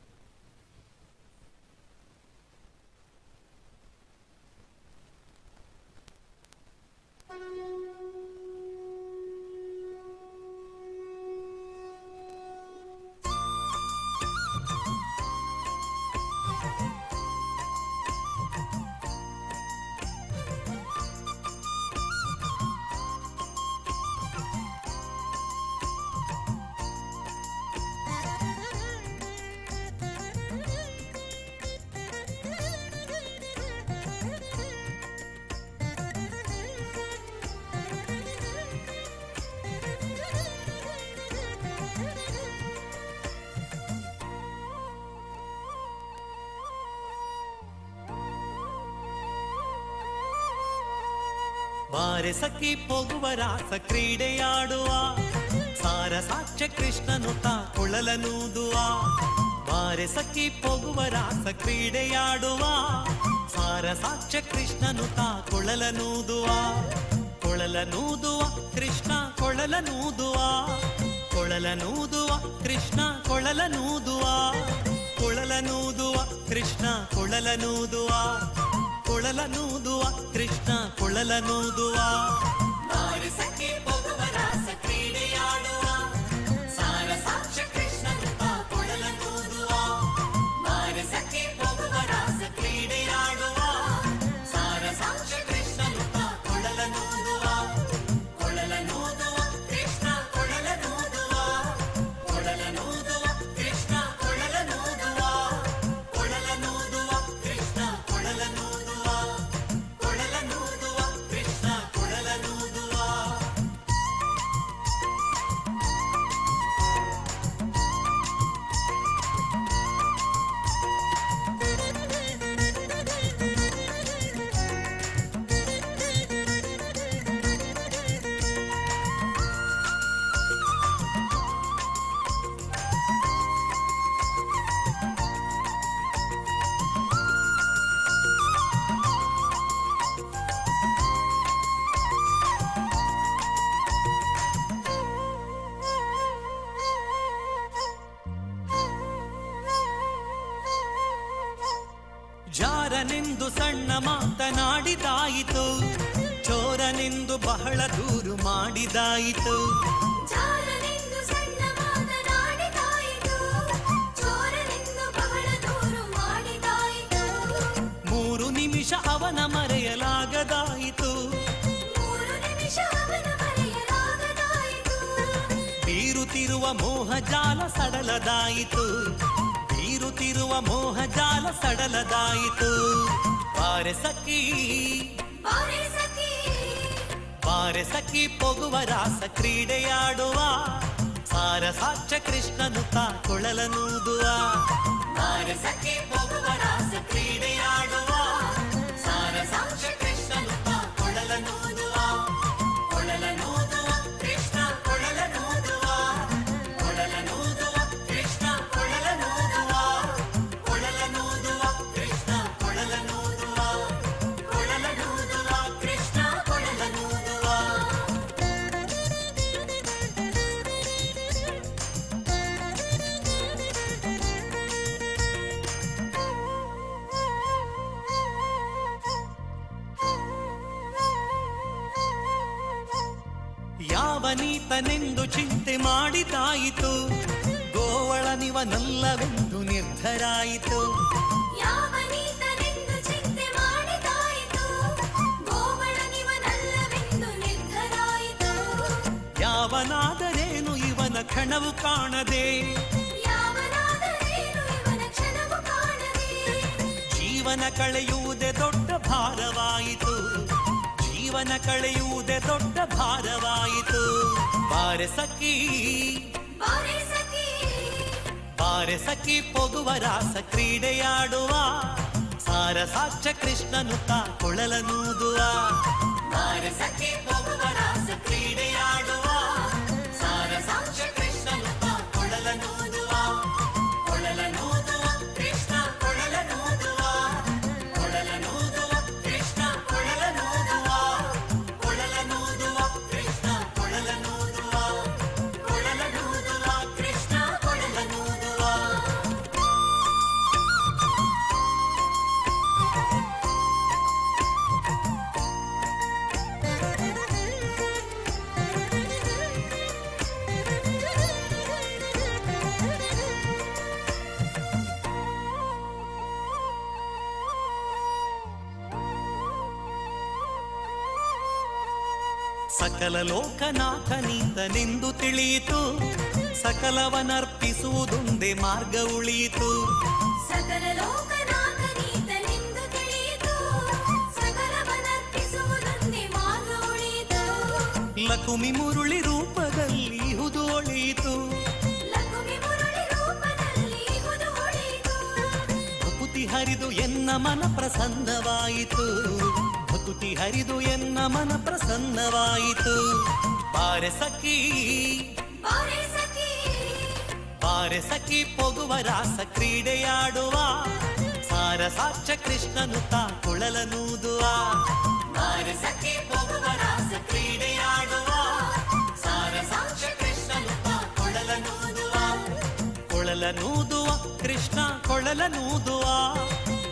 Speaker 7: ಬಾರೆ ಸಖಿ ಹೋಗುವ ರಾಸ ಕ್ರೀಡೆಯಾಡುವ, ಸಾರ ಸಾಕ್ಷ್ಯ ಕೃಷ್ಣನು ತಾ ಕೊಳಲನೂದುವ. ಬಾರೆ ಸಖಿ ಹೋಗುವ ರಾಸ ಕ್ರೀಡೆಯಾಡುವ, ಸಾರ ಸಾಕ್ಷ್ಯ ಕೃಷ್ಣನು ತಾ ಕೊಳಲನೂದುವ. ಕೊಳಲನೂದುವ ಕೃಷ್ಣ ಕೊಳಲನೂದುವ, ಕೊಳಲನೂದುವ ಕೃಷ್ಣ ಕೊಳಲನೂದುವ, ಕೊಳಲನೂದುವ ಕೃಷ್ಣ ಕೊಳಲನೂದುವ, ಕೊಳಲನೂದುವ ಕೃಷ್ಣ ಕೊಳಲನೂದುವ. ಬಾರೆ ಸಖಿ ಹೋಗುವ ರಾಸ ಕ್ರೀಡೆಯಾಡುವ, ಸಾರ ಸಾಕ್ಷ್ಯ ಕೃಷ್ಣನು ತಾ ಕೊಳಲನೂದುವ. ಬಾರೆ ಸಖಿ ಹೋಗುವ ರಾಸ ಕ್ರೀಡೆಯಾಡುವ, ಸಾರ ಸಾಕ್ಷ್ಯ ಕೃಷ್ಣನು ತಾ ಕೊಳಲನೂದುವ. ಕೊಳಲನೂದುವ ಕೃಷ್ಣ ಕೊಳಲನೂದುವ, ಕೊಳಲನೂದುವ ಕೃಷ್ಣ ಕೊಳಲನೂದುವ, ಕೊಳಲನೂದುವ ಕೃಷ್ಣ ಕೊಳಲನೂದುವ, ಕೊಳಲನೂದುವ ಕೃಷ್ಣ ಕೊಳಲನೂದುವ. ಜಾರನೆಂದು ಸಣ್ಣ ಮಾತನಾಡಿ ಬಹಳ ದೂರು ಮಾಡಿದಾಯಿತು.
Speaker 3: ಜಾರನೆಂದು ಸಣ್ಣ ಮಾತನಾಡಿದಾಯಿತು, ಚೋರನೆಂದು ಬಹಳ ದೂರು ಮಾಡಿದಾಯಿತು.
Speaker 7: 3 ನಿಮಿಷ ಅವನ ಮರೆಯಲಾಗದಾಯಿತು,
Speaker 3: 3 ನಿಮಿಷ ಅವನ ಮರೆಯಲಾಗದಾಯಿತು.
Speaker 7: ಬೀರುತ್ತಿರುವ ಮೋಹಜಾಲ ಸಡಲದಾಯಿತು, ಬೀರುತ್ತಿರುವ ಮೋಹಜಾಲ ಸಡಲದಾಯಿತು. ಬಾರೆ ಸಖಿ,
Speaker 3: ಬಾರೆ ಸಖಿ,
Speaker 7: ಬಾರೆ ಸಖಿ ಪೊಗುವ ರಾಸ ಕ್ರೀಡೆಯಾಡುವ, ಸಾರ ಸಾಕ್ಷ ಕೃಷ್ಣನು ತಾ ಕೊಳಲನೂದುವ. ಬಾರೆ ಸಖಿ ಪೊಗುವ ರಾಸ ಕ್ರೀಡೆಯಾಡುವ, ಸಾರ ಸಾಕ್ಷ ಕೃಷ್ಣನು ತಾ ಕೊಳಲನೂದುವ. ಕೊಳಲನೂದುವ ಕೃಷ್ಣ ಕೊಳಲನೂದುವ, ಕೊಳಲನೂದುವ ಕೃಷ್ಣ ಕೊಳಲನೂದುವ, ಕೊಳಲನೂದುವ ಕೃಷ್ಣ ಕೊಳಲನೂದುವ, ಕೊಳಲನೂದುವ ಕೃಷ್ಣ ಕೊಳಲನೂದುವ. ಯಾವನೀತನೆಂದು ಚಿಂತೆ ಮಾಡಿದಾಯಿತು, ಗೋವಳನಿವನಲ್ಲವೆಂದು ನಿರ್ಧರಾಯಿತು.
Speaker 3: ಯಾವನೀತನೆಂದು ಚಿಂತೆ ಮಾಡಿದಾಯಿತು, ಗೋವಳನಿವನಲ್ಲವೆಂದು ನಿರ್ಧರಾಯಿತು.
Speaker 7: ಯಾವನಾದರೇನು ಇವನ ಕ್ಷಣವು ಕಾಣದೆ,
Speaker 3: ಯಾವನಾದರೇನು ಇವನ ಕ್ಷಣವು ಕಾಣದೆ.
Speaker 7: ಜೀವನ ಕಳೆಯುವುದೇ ದೊಡ್ಡ ಭಾರವಾಯಿತು, ಜೀವನ ಕಳೆಯುವುದೇ ದೊಡ್ಡ ಭಾರವಾಯಿತು. ಬಾರೆ ಸಖಿ,
Speaker 3: ಬಾರೆ ಸಖಿ,
Speaker 7: ಬಾರೆ ಸಖಿ ಪೊಗುವ ರಾಸ ಕ್ರೀಡೆಯಾಡುವ, ಸಾರ ಸಾಕ್ಷ ಕೃಷ್ಣನು ತಾ ಕೊಳಲನೂದುವ. ಬಾರೆ ಸಖಿ ಪೊಗುವ ರಾಸ ಕ್ರೀಡೆಯಾಡುವ, ಸಾರ ಸಾಕ್ಷ ಕೃಷ್ಣನು ತಾ ಕೊಳಲನೂದುವ. ಕೊಳಲನೂದುವ ಕೃಷ್ಣ ಕೊಳಲನೂದುವ, ಕೊಳಲನೂದುವ ಕೃಷ್ಣ ಕೊಳಲನೂದುವ, ಕೊಳಲನೂದುವ ಕೃಷ್ಣ ಕೊಳಲನೂದುವ, ಕೊಳಲನೂದುವ ಕೃಷ್ಣ ಕೊಳಲನೂದುವ. ಸಕಲ ಲೋಕನಾಥನೀತನೆಂದು ತಿಳಿಯಿತು, ಸಕಲವನರ್ಪಿಸುವುದೊಂದೇ ಮಾರ್ಗ ಉಳಿಯಿತು.
Speaker 3: ಸಕಲ ಲೋಕನಾಥನೀತನೆಂದು ತಿಳಿಯಿತು, ಸಕಲವನರ್ಪಿಸುವುದೊಂದೇ ಮಾರ್ಗ ಉಳಿಯಿತು.
Speaker 7: ಲಕುಮಿ ಮುರುಳಿ ರೂಪದಲ್ಲಿ ಇಹುದು ಒಳಿಯಿತು,
Speaker 3: ಲಕುಮಿ ಮುರುಳಿ ರೂಪದಲ್ಲಿ ಇಹುದು ಒಳಿಯಿತು.
Speaker 7: ಭಕುತಿ ಹರಿದು ಎನ್ನ ಮನ ಪ್ರಸನ್ನವಾಯಿತು, ಭಕುತಿ ಹರಿದು ಎನ್ನ ಮನ ಪ್ರಸನ್ನವಾಯಿತು. ಬಾರೆ ಸಖಿ,
Speaker 3: ಬಾರೆ ಸಖಿ,
Speaker 7: ಬಾರೆ ಸಖಿ ಪೊಗುವ ರಾಸ ಕ್ರೀಡೆಯಾಡುವ, ಸಾರ ಸಾಕ್ಷ ಕೃಷ್ಣನು ತಾ ಕೊಳಲನೂದುವ. ಬಾರೆ ಸಖಿ ಪೊಗುವ ರಾಸ ಕ್ರೀಡೆಯಾಡುವ, ಸಾರ ಸಾಕ್ಷ ಕೃಷ್ಣನು ತಾ ಕೊಳಲನೂದುವ. ಕೊಳಲನೂದುವ ಕೃಷ್ಣ ಕೊಳಲನೂದುವ,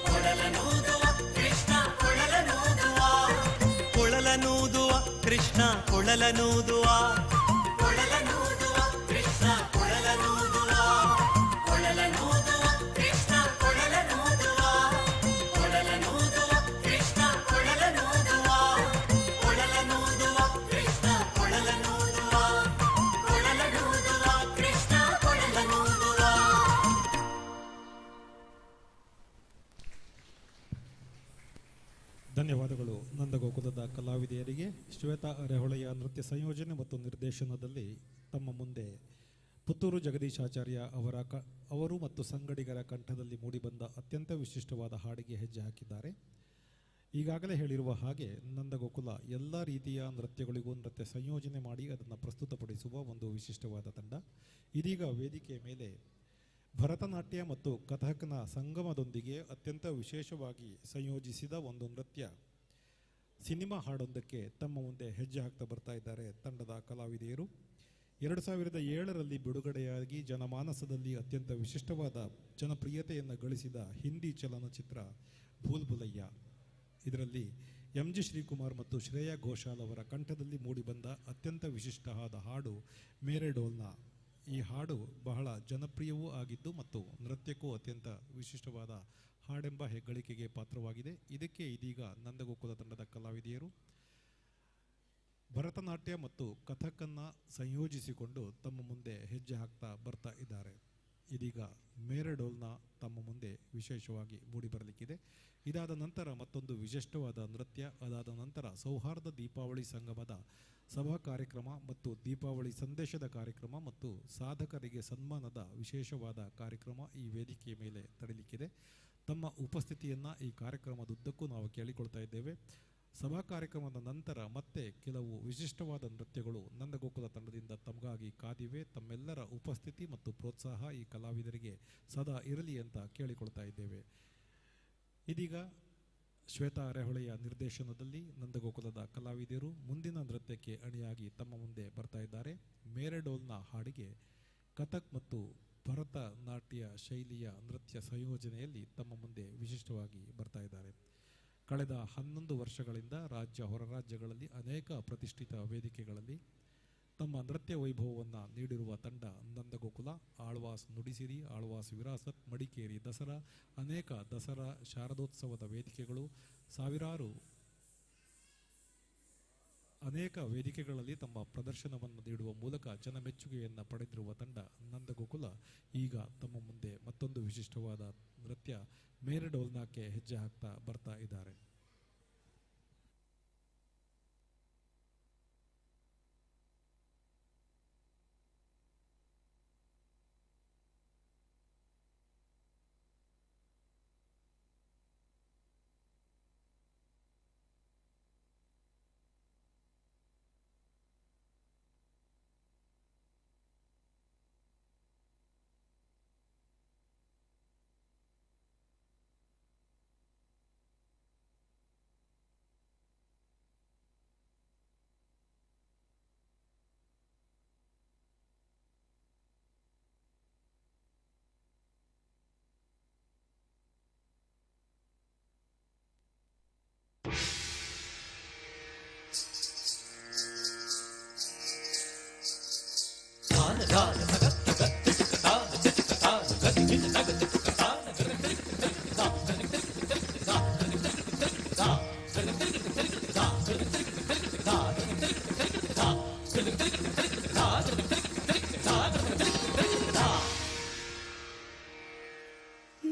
Speaker 7: ಕೊಳಲನೂದುವ ಕೃಷ್ಣ ಕೊಳಲನೂದುವ, ಕೊಳಲನೂದುವ ಕೃಷ್ಣ ಕೊಳಲನೂದುವ, ಕೊಳಲನೂದುವ ಕೃಷ್ಣ ಕೊಳಲನೂದುವ, ಕೊಳಲನೂದುವ ಕೃಷ್ಣ ಕೊಳಲನೂದುವ, ಕೊಳಲನೂದುವ ಕೃಷ್ಣ ಕೊಳಲನೂದುವ, ಕೊಳಲನೂದುವ ಕೃಷ್ಣ ಕೊಳಲನೂದುವ, ಕೊಳಲನೂದುವ ಕೃಷ್ಣ ಕೊಳಲನೂದುವ.
Speaker 2: ಧನ್ಯವಾದಗಳು ನಂದಗೋಕುಲದ ಕಲಾವಿದೆಯರಿಗೆ. ಶ್ವೇತಾ ಅರೆಹೊಳೆಯ ನೃತ್ಯ ಸಂಯೋಜನೆ ಮತ್ತು ನಿರ್ದೇಶನದಲ್ಲಿ ತಮ್ಮ ಮುಂದೆ ಪುತ್ತೂರು ಜಗದೀಶಾಚಾರ್ಯ ಅವರ ಅವರು ಮತ್ತು ಸಂಗಡಿಗರ ಕಂಠದಲ್ಲಿ ಮೂಡಿಬಂದ ಅತ್ಯಂತ ವಿಶಿಷ್ಟವಾದ ಹಾಡಿಗೆ ಹೆಜ್ಜೆ ಹಾಕಿದ್ದಾರೆ. ಈಗಾಗಲೇ ಹೇಳಿರುವ ಹಾಗೆ ನಂದಗೋಕುಲ ಎಲ್ಲ ರೀತಿಯ ನೃತ್ಯಗಳಿಗೂ ನೃತ್ಯ ಸಂಯೋಜನೆ ಮಾಡಿ ಅದನ್ನು ಪ್ರಸ್ತುತಪಡಿಸುವ ಒಂದು ವಿಶಿಷ್ಟವಾದ ತಂಡ. ಇದೀಗ ವೇದಿಕೆಯ ಮೇಲೆ ಭರತನಾಟ್ಯ ಮತ್ತು ಕಥಕ್ನ ಸಂಗಮದೊಂದಿಗೆ ಅತ್ಯಂತ ವಿಶೇಷವಾಗಿ ಸಂಯೋಜಿಸಿದ ಒಂದು ನೃತ್ಯ ಸಿನಿಮಾ ಹಾಡೊಂದಕ್ಕೆ ತಮ್ಮ ಮುಂದೆ ಹೆಜ್ಜೆ ಹಾಕ್ತಾ ಬರ್ತಾ ಇದ್ದಾರೆ ತಂಡದ ಕಲಾವಿದೆಯರು. 2007ರಲ್ಲಿ ಬಿಡುಗಡೆಯಾಗಿ ಜನಮಾನಸದಲ್ಲಿ ಅತ್ಯಂತ ವಿಶಿಷ್ಟವಾದ ಜನಪ್ರಿಯತೆಯನ್ನು ಗಳಿಸಿದ ಹಿಂದಿ ಚಲನಚಿತ್ರ ಭೂಲ್ ಭುಲಯ್ಯ, ಇದರಲ್ಲಿ ಎಂ ಜಿ ಶ್ರೀಕುಮಾರ್ ಮತ್ತು ಶ್ರೇಯಾ ಘೋಷಾಲ್ ಅವರ ಕಂಠದಲ್ಲಿ ಮೂಡಿಬಂದ ಅತ್ಯಂತ ವಿಶಿಷ್ಟವಾದ ಹಾಡು ಮೇರೆ ಡೋಲ್ನ. ಈ ಹಾಡು ಬಹಳ ಜನಪ್ರಿಯವೂ ಆಗಿದ್ದು ಮತ್ತು ನೃತ್ಯಕ್ಕೂ ಅತ್ಯಂತ ವಿಶಿಷ್ಟವಾದ ಹಾಡೆಂಬ ಹೆಗ್ಗಳಿಕೆಗೆ ಪಾತ್ರವಾಗಿದೆ. ಇದಕ್ಕೆ ಇದೀಗ ನಂದಗೋಕುಲ ತಂಡದ ಕಲಾವಿದೆಯರು ಭರತನಾಟ್ಯ ಮತ್ತು ಕಥಕ್ಕನ್ನು ಸಂಯೋಜಿಸಿಕೊಂಡು ತಮ್ಮ ಮುಂದೆ ಹೆಜ್ಜೆ ಹಾಕ್ತಾ ಬರ್ತಾ ಇದ್ದಾರೆ. ಇದೀಗ ಮೇರೆ ಡೋಲ್ನ ತಮ್ಮ ಮುಂದೆ ವಿಶೇಷವಾಗಿ ಮೂಡಿಬರಲಿಕ್ಕಿದೆ. ಇದಾದ ನಂತರ ಮತ್ತೊಂದು ವಿಶಿಷ್ಟವಾದ ನೃತ್ಯ, ಅದಾದ ನಂತರ ಸೌಹಾರ್ದ ದೀಪಾವಳಿ ಸಂಗಮದ ಸಭಾ ಕಾರ್ಯಕ್ರಮ ಮತ್ತು ದೀಪಾವಳಿ ಸಂದೇಶದ ಕಾರ್ಯಕ್ರಮ ಮತ್ತು ಸಾಧಕರಿಗೆ ಸನ್ಮಾನದ ವಿಶೇಷವಾದ ಕಾರ್ಯಕ್ರಮ ಈ ವೇದಿಕೆಯ ಮೇಲೆ ತಡಲಿಕ್ಕಿದೆ. ತಮ್ಮ ಉಪಸ್ಥಿತಿಯನ್ನು ಈ ಕಾರ್ಯಕ್ರಮದುದ್ದಕ್ಕೂ ನಾವು ಕೇಳಿಕೊಳ್ತಾ ಇದ್ದೇವೆ. ಸಭಾ ಕಾರ್ಯಕ್ರಮದ ನಂತರ ಮತ್ತೆ ಕೆಲವು ವಿಶಿಷ್ಟವಾದ ನೃತ್ಯಗಳು ನಂದಗೋಕುಲ ತಂಡದಿಂದ ತಮಗಾಗಿ ಕಾದಿವೆ. ತಮ್ಮೆಲ್ಲರ ಉಪಸ್ಥಿತಿ ಮತ್ತು ಪ್ರೋತ್ಸಾಹ ಈ ಕಲಾವಿದರಿಗೆ ಸದಾ ಇರಲಿ ಅಂತ ಕೇಳಿಕೊಳ್ತಾ ಇದ್ದೇವೆ. ಇದೀಗ ಶ್ವೇತಾ ಅರೆಹೊಳೆಯ ನಿರ್ದೇಶನದಲ್ಲಿ ನಂದಗೋಕುಲದ ಕಲಾವಿದರು ಮುಂದಿನ ನೃತ್ಯಕ್ಕೆ ಅಣಿಯಾಗಿ ತಮ್ಮ ಮುಂದೆ ಬರ್ತಾ ಇದ್ದಾರೆ. ಮೇರೆ ಡೋಲ್ನ ಹಾಡಿಗೆ ಕಥಕ್ ಮತ್ತು ಭರತನಾಟ್ಯ ಶೈಲಿಯ ನೃತ್ಯ ಸಂಯೋಜನೆಯಲ್ಲಿ ತಮ್ಮ ಮುಂದೆ ವಿಶಿಷ್ಟವಾಗಿ ಬರ್ತಾ ಇದ್ದಾರೆ. ಕಳೆದ 11 ವರ್ಷಗಳಿಂದ ರಾಜ್ಯ ಹೊರರಾಜ್ಯಗಳಲ್ಲಿ ಅನೇಕ ಪ್ರತಿಷ್ಠಿತ ವೇದಿಕೆಗಳಲ್ಲಿ ತಮ್ಮ ನೃತ್ಯ ವೈಭವವನ್ನು ನೀಡಿರುವ ತಂಡ ನಂದಗೋಕುಲ. ಆಳ್ವಾಸ್ ನುಡಿಸಿರಿ, ಆಳ್ವಾಸ್ ವಿರಾಸತ್, ಮಡಿಕೇರಿ ದಸರಾ, ಅನೇಕ ದಸರಾ ಶಾರದೋತ್ಸವದ ವೇದಿಕೆಗಳು, ಸಾವಿರಾರು ಅನೇಕ ವೇದಿಕೆಗಳಲ್ಲಿ ತಮ್ಮ ಪ್ರದರ್ಶನವನ್ನು ನೀಡುವ ಮೂಲಕ ಜನಮೆಚ್ಚುಗೆಯನ್ನು ಪಡೆದಿರುವ ತಂಡ ನಂದಗೋಕುಲ ಈಗ ತಮ್ಮ ಮುಂದೆ ಮತ್ತೊಂದು ವಿಶಿಷ್ಟವಾದ ನೃತ್ಯ ಮೇರೆ ಡೋಲ್ನಾಕ್ಕೆ ಹೆಜ್ಜೆ ಹಾಕ್ತಾ ಬರ್ತಾ ಇದ್ದಾರೆ.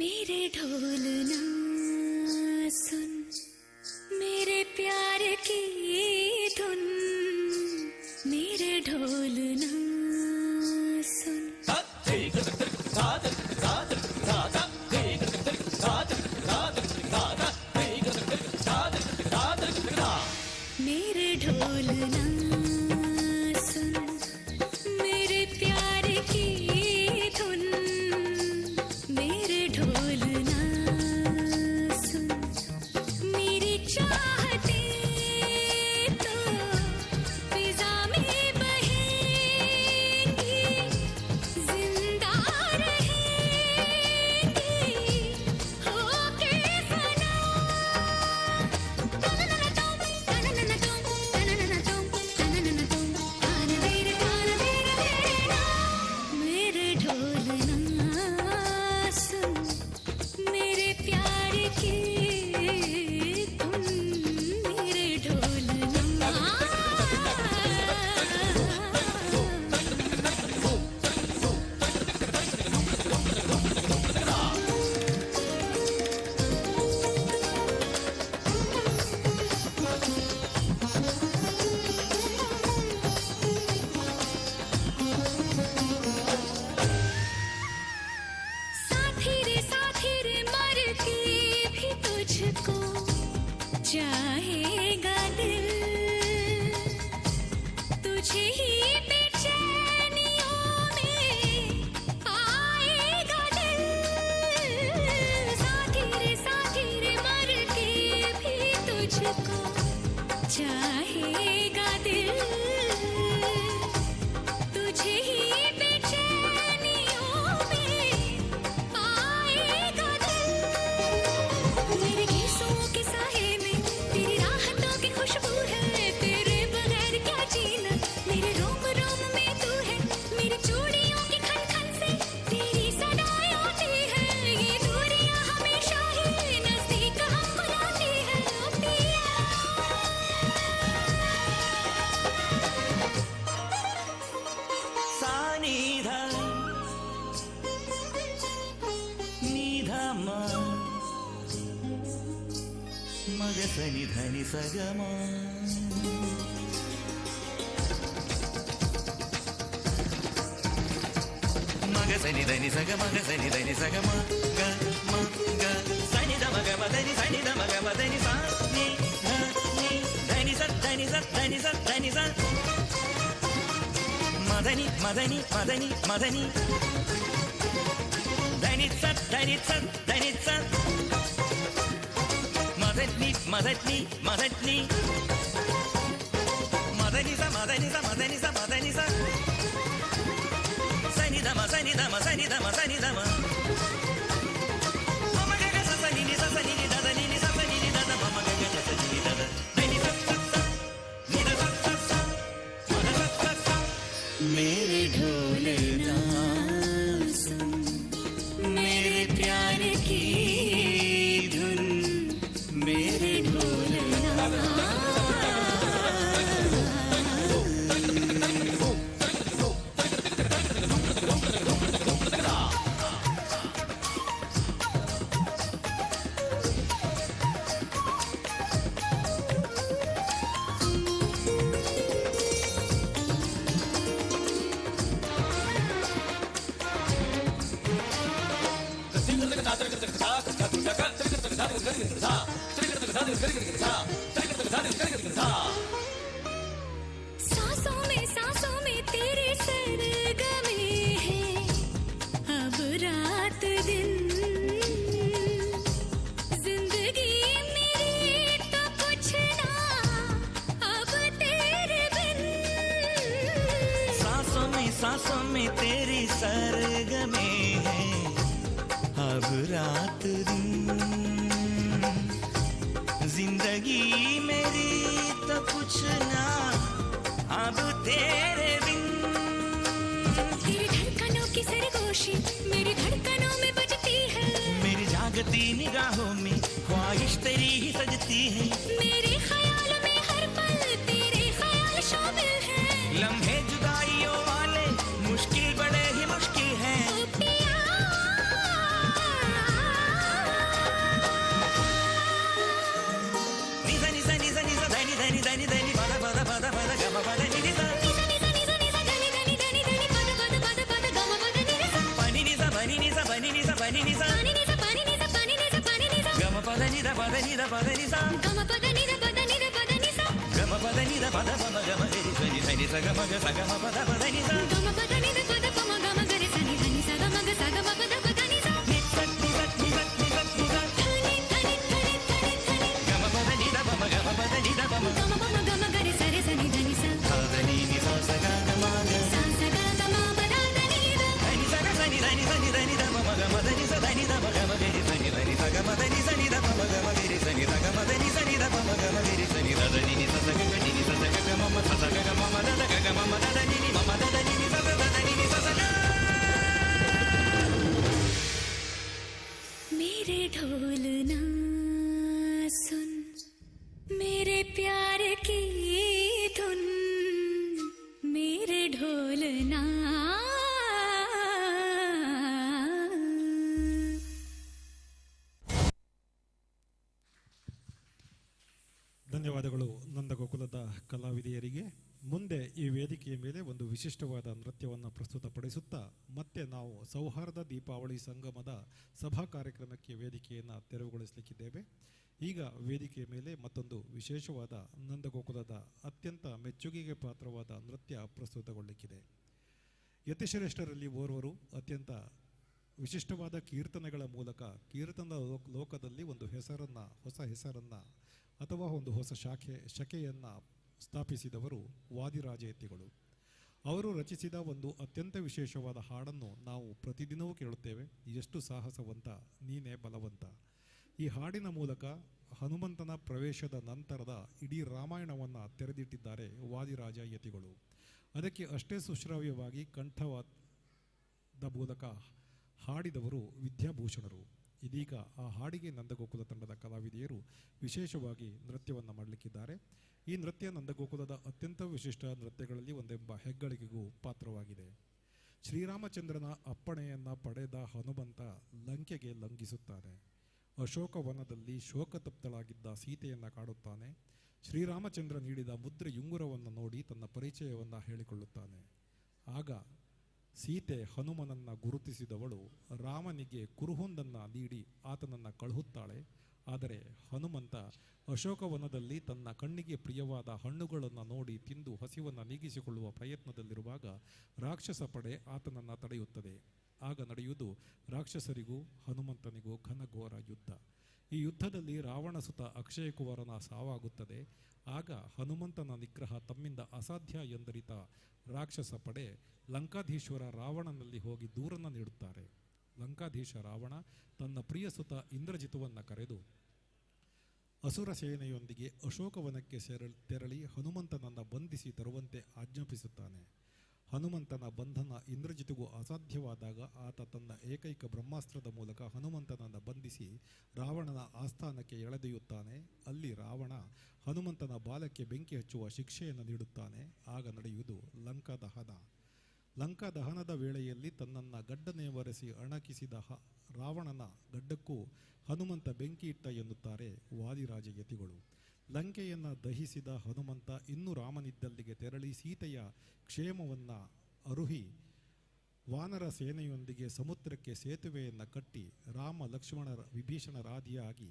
Speaker 3: मेरे ढोलना सुन, मेरे प्यार की धुन, मेरे ढोलना सुन। मेरे ढोलना सुन, मेरे प्यार की धुन, मेरे ढोलना सुन। मेरी चाहते तो फिजा में बहेंगी, जिंदा रहेंगी होके फना। मेरे ढोलना सुन, मेरे प्यार की धुन, मेरे ढोलना। साथी रे साथी रे मर के भी तुझको चाहेगा दिल, तुझे ही बेचैनियों में आएगा दिल। साथी रे मर के भी तुझको चाहेगा दिल, तुझे ही बेचैनियों में आएगा दिल। मेरे गीतों के साए में तेरी राहत
Speaker 7: ಸನಿ ಧನಿ ಸಗಮ ಮಗ ಸನಿ ಧನಿ ಸಗ ಮಗ ಸನಿ ಧನಿ ಸಗ ಮ ಗ ಮ ಗ ಸನಿ the ಮಗ ಮದನಿ ಸನಿ the ಮಗ ಮದನಿ ಸಾ ನಿ ಧ ನಿ ಧನಿ ಸ ಧನಿ ಸ ಧನಿ ಸ ಧನಿ ಸ ಮದನಿ ಮದನಿ ಮದನಿ ಮದನಿ ಧನಿ ಸ ಧನಿ ಸ ಧನಿ ಸ ಮದನಿ ಮದನಿ ಮದನಿ ಮದನಿ ಸ ಮದನಿ ಸ ಮದನಿ ಸ ಮದನಿ ಸ ಸನಿ ಧಮ ಸನಿ ಧಮ ಸನಿ ಧಮ ಸನಿ ಧಮ ಮಮ ಗಗ ಸ ಸ ನಿ ನಿ ಸ ಸ ನಿ ನಿ the the ನಿ ನಿ ಸ ಸ ನಿ ನಿ the the ಮಮ ಗಗ ಸ ಸ ನಿ ನಿ the the ಧನಿ ಸ ಸ ಸ ನಿ the ಸ ಸ ಸ ಮ the ಸ ಸ ಸ.
Speaker 3: मेरे ढोलना सुन मेरे प्यार की धुन मेरे ढोलना। सांसों में तेरे सरगमे हैं अब रात दिन। जिंदगी मेरी तो कुछ ना अब तेरे बिन।
Speaker 7: सांसों में तेरी सरगमे हैं अब रात दिन। जिंदगी मेरी तो कुछ ना अब तेरे बिन।
Speaker 3: तेरी धड़कनों की सरगोशी मेरी धड़कनों में बजती है।
Speaker 7: मेरी जागती निगाहों में ख्वाहिश तेरी ही सजती है।
Speaker 3: मेरे ख्याल में हर पल तेरे ख्याल शामिल है।
Speaker 7: लम्हे जुदाइयों वाले मुश्किल बड़े ही मुश्किल हैं।
Speaker 3: ओ पिया
Speaker 7: निजा निजा निजा निजा धनी धनी धनी धनी पद पद पद पद गम पद नि निजा।
Speaker 3: निजा निजा निजा निजा धनी धनी धनी धनी पद पद पद पद गम पद नि निजा।
Speaker 7: पनि निजा पनि निजा पनि निजा पनि निजा
Speaker 3: पानी निजा पानी निजा पानी निजा पानी निजा
Speaker 7: गम पद नि the पद नि the पद नि सा
Speaker 3: गम पद नि the पद नि the पद नि सा
Speaker 7: गम पद नि the पद पम गम गरि स नि ध नि स ग म ग स ग म पद पद नि सा
Speaker 3: गम पद नि the पद पम गम गरि स नि ध नि स ग म ग स ग म पद पद नि सा
Speaker 7: नि स नि स नि स नि स नि स
Speaker 3: धनी धनी धनी धनी धनी
Speaker 7: गम पद नि the पम गम पद नि the पम
Speaker 3: गम पम गम गरि स रे स नि ध नि स
Speaker 7: ध नि नि सा स ग ग म ग
Speaker 3: सा स ग ग म प द ध नि the
Speaker 7: ध नि स ग स नि ध नि स नि ध नि ध म म ग म ध नि स ध नि ध म ग म ग रि स नि ध नि स ग म ध नि स नि ध म म ग म ग रि स नि ध ग म ध नि स नि ध म म ग म ग रि स नि ध ध नि नि स स ग ग नि नि स स ग ग म म स स ग ग म म ध ध ग ग म म ध ध नि नि म म ध ध नि नि स स ध ध नि नि स स ग।
Speaker 3: मेरे ढोलना सुन मेरे प्यार की धुन मेरे ढोलना।
Speaker 2: ಧನ್ಯವಾದಗಳು ನಂದಗೋಕುಲದ ಕಲಾವಿದೆಯರಿಗೆ. ಮುಂದೆ ಈ ವೇದಿಕೆಯ ಮೇಲೆ ಒಂದು ವಿಶಿಷ್ಟವಾದ ನೃತ್ಯವನ್ನು ಪ್ರಸ್ತುತಪಡಿಸುತ್ತಾ ಮತ್ತೆ ನಾವು ಸೌಹಾರ್ದ ದೀಪಾವಳಿ ಸಂಗಮದ ಸಭಾ ಕಾರ್ಯಕ್ರಮಕ್ಕೆ ವೇದಿಕೆಯನ್ನು ತೆರವುಗೊಳಿಸಲಿಕ್ಕಿದ್ದೇವೆ. ಈಗ ವೇದಿಕೆಯ ಮೇಲೆ ಮತ್ತೊಂದು ವಿಶೇಷವಾದ ನಂದಗೋಕುಲದ ಅತ್ಯಂತ ಮೆಚ್ಚುಗೆಗೆ ಪಾತ್ರವಾದ ನೃತ್ಯ ಪ್ರಸ್ತುತಗೊಳ್ಳಲಿಕ್ಕಿದೆ. ಯತಿಶ್ರೇಷ್ಠರಲ್ಲಿ ಓರ್ವರು ಅತ್ಯಂತ ವಿಶಿಷ್ಟವಾದ ಕೀರ್ತನೆಗಳ ಮೂಲಕ ಕೀರ್ತನದ ಲೋಕದಲ್ಲಿ ಒಂದು ಹೆಸರನ್ನು, ಹೊಸ ಹೆಸರನ್ನು ಅಥವಾ ಒಂದು ಹೊಸ ಶಕೆಯನ್ನು ಸ್ಥಾಪಿಸಿದವರು ವಾದಿರಾಜಯತಿಗಳು. ಅವರು ರಚಿಸಿದ ಒಂದು ಅತ್ಯಂತ ವಿಶೇಷವಾದ ಹಾಡನ್ನು ನಾವು ಪ್ರತಿದಿನವೂ ಕೇಳುತ್ತೇವೆ, ಎಷ್ಟು ಸಾಹಸವಂತ ನೀನೇ ಬಲವಂತ. ಈ ಹಾಡಿನ ಮೂಲಕ ಹನುಮಂತನ ಪ್ರವೇಶದ ನಂತರದ ಇಡೀ ರಾಮಾಯಣವನ್ನು ತೆರೆದಿಟ್ಟಿದ್ದಾರೆ ವಾದಿರಾಜ ಯತಿಗಳು. ಅದಕ್ಕೆ ಅಷ್ಟೇ ಸುಶ್ರಾವ್ಯವಾಗಿ ಕಂಠವಾದ ಮೂಲಕ ಹಾಡಿದವರು ವಿದ್ಯಾಭೂಷಣರು. ಇದೀಗ ಆ ಹಾಡಿಗೆ ನಂದಗೋಕುಲ ತಂಡದ ಕಲಾವಿದೆಯರು ವಿಶೇಷವಾಗಿ ನೃತ್ಯವನ್ನು ಮಾಡಲಿಕ್ಕಿದ್ದಾರೆ. ಈ ನೃತ್ಯ ನಂದಗೋಕುಲದ ಅತ್ಯಂತ ವಿಶಿಷ್ಟ ನೃತ್ಯಗಳಲ್ಲಿ ಒಂದೆಂಬ ಹೆಗ್ಗಳಿಕೆಗೂ ಪಾತ್ರವಾಗಿದೆ. ಶ್ರೀರಾಮಚಂದ್ರನ ಅಪ್ಪಣೆಯನ್ನು ಪಡೆದ ಹನುಮಂತ ಲಂಕೆಗೆ ಲಂಘಿಸುತ್ತಾನೆ. ಅಶೋಕವನದಲ್ಲಿ ಶೋಕತಪ್ತಳಾಗಿದ್ದ ಸೀತೆಯನ್ನು ಕಾಡುತ್ತಾನೆ. ಶ್ರೀರಾಮಚಂದ್ರ ನೀಡಿದ ಮುದ್ರೆಯುಂಗುರವನ್ನು ನೋಡಿ ತನ್ನ ಪರಿಚಯವನ್ನು ಹೇಳಿಕೊಳ್ಳುತ್ತಾನೆ. ಆಗ ಸೀತೆ ಹನುಮನನ್ನು ಗುರುತಿಸಿದವಳು ರಾಮನಿಗೆ ಕುರುಹೊಂದನ್ನು ನೀಡಿ ಆತನನ್ನು ಕಳುಹುತ್ತಾಳೆ. ಆದರೆ ಹನುಮಂತ ಅಶೋಕವನದಲ್ಲಿ ತನ್ನ ಕಣ್ಣಿಗೆ ಪ್ರಿಯವಾದ ಹಣ್ಣುಗಳನ್ನು ನೋಡಿ ತಿಂದು ಹಸಿವನ್ನು ನೀಗಿಸಿಕೊಳ್ಳುವ ಪ್ರಯತ್ನದಲ್ಲಿರುವಾಗ ರಾಕ್ಷಸ ಪಡೆ ಆತನನ್ನು ತಡೆಯುತ್ತದೆ. ಆಗ ನಡೆಯುವುದು ರಾಕ್ಷಸರಿಗೂ ಹನುಮಂತನಿಗೂ ಘನಘೋರ ಯುದ್ಧ. ಈ ಯುದ್ಧದಲ್ಲಿ ರಾವಣಸುತ ಅಕ್ಷಯಕುಮಾರನ ಸಾವಾಗುತ್ತದೆ. ಆಗ ಹನುಮಂತನ ನಿಗ್ರಹ ತಮ್ಮಿಂದ ಅಸಾಧ್ಯ ಎಂದರಿತ ರಾಕ್ಷಸ ಪಡೆ ಲಂಕಾಧೀಶ್ವರ ರಾವಣನಲ್ಲಿ ಹೋಗಿ ದೂರನ್ನು ನೀಡುತ್ತಾರೆ. ಲಂಕಾಧೀಶ ರಾವಣ ತನ್ನ ಪ್ರಿಯಸುತ ಇಂದ್ರಜಿತುವನ್ನು ಕರೆದು ಅಸುರ ಸೇನೆಯೊಂದಿಗೆ ಅಶೋಕವನಕ್ಕೆ ತೆರಳಿ ಹನುಮಂತನನ್ನು ಬಂಧಿಸಿ ತರುವಂತೆ ಆಜ್ಞಾಪಿಸುತ್ತಾನೆ. ಹನುಮಂತನ ಬಂಧನ ಇಂದ್ರಜಿತಿಗೂ ಅಸಾಧ್ಯವಾದಾಗ ಆತ ತನ್ನ ಏಕೈಕ ಬ್ರಹ್ಮಾಸ್ತ್ರದ ಮೂಲಕ ಹನುಮಂತನನ್ನು ಬಂಧಿಸಿ ರಾವಣನ ಆಸ್ಥಾನಕ್ಕೆ ಎಳೆದೊಯ್ಯುತ್ತಾನೆ. ಅಲ್ಲಿ ರಾವಣ ಹನುಮಂತನ ಬಾಲಕ್ಕೆ ಬೆಂಕಿ ಹಚ್ಚುವ ಶಿಕ್ಷೆಯನ್ನು ನೀಡುತ್ತಾನೆ. ಆಗ ನಡೆಯುವುದು ಲಂಕಾ ದಹನ. ಲಂಕಾ ದಹನದ ವೇಳೆಯಲ್ಲಿ ತನ್ನನ್ನು ಗಡ್ಡನೆ ಒರೆಸಿ ಅಣಕಿಸಿದ ರಾವಣನ ಗಡ್ಡಕ್ಕೂ ಹನುಮಂತ ಬೆಂಕಿ ಇಟ್ಟ ಎನ್ನುತ್ತಾರೆ ವಾದಿರಾಜ ಯತಿಗಳು. ಲಂಕೆಯನ್ನು ದಹಿಸಿದ ಹನುಮಂತ ಇನ್ನೂ ರಾಮನಿದ್ದಲ್ಲಿಗೆ ತೆರಳಿ ಸೀತೆಯ ಕ್ಷೇಮವನ್ನು ಅರುಹಿ ವಾನರ ಸೇನೆಯೊಂದಿಗೆ ಸಮುದ್ರಕ್ಕೆ ಸೇತುವೆಯನ್ನು ಕಟ್ಟಿ ರಾಮ ಲಕ್ಷ್ಮಣರ ವಿಭೀಷಣರಾದಿಯಾಗಿ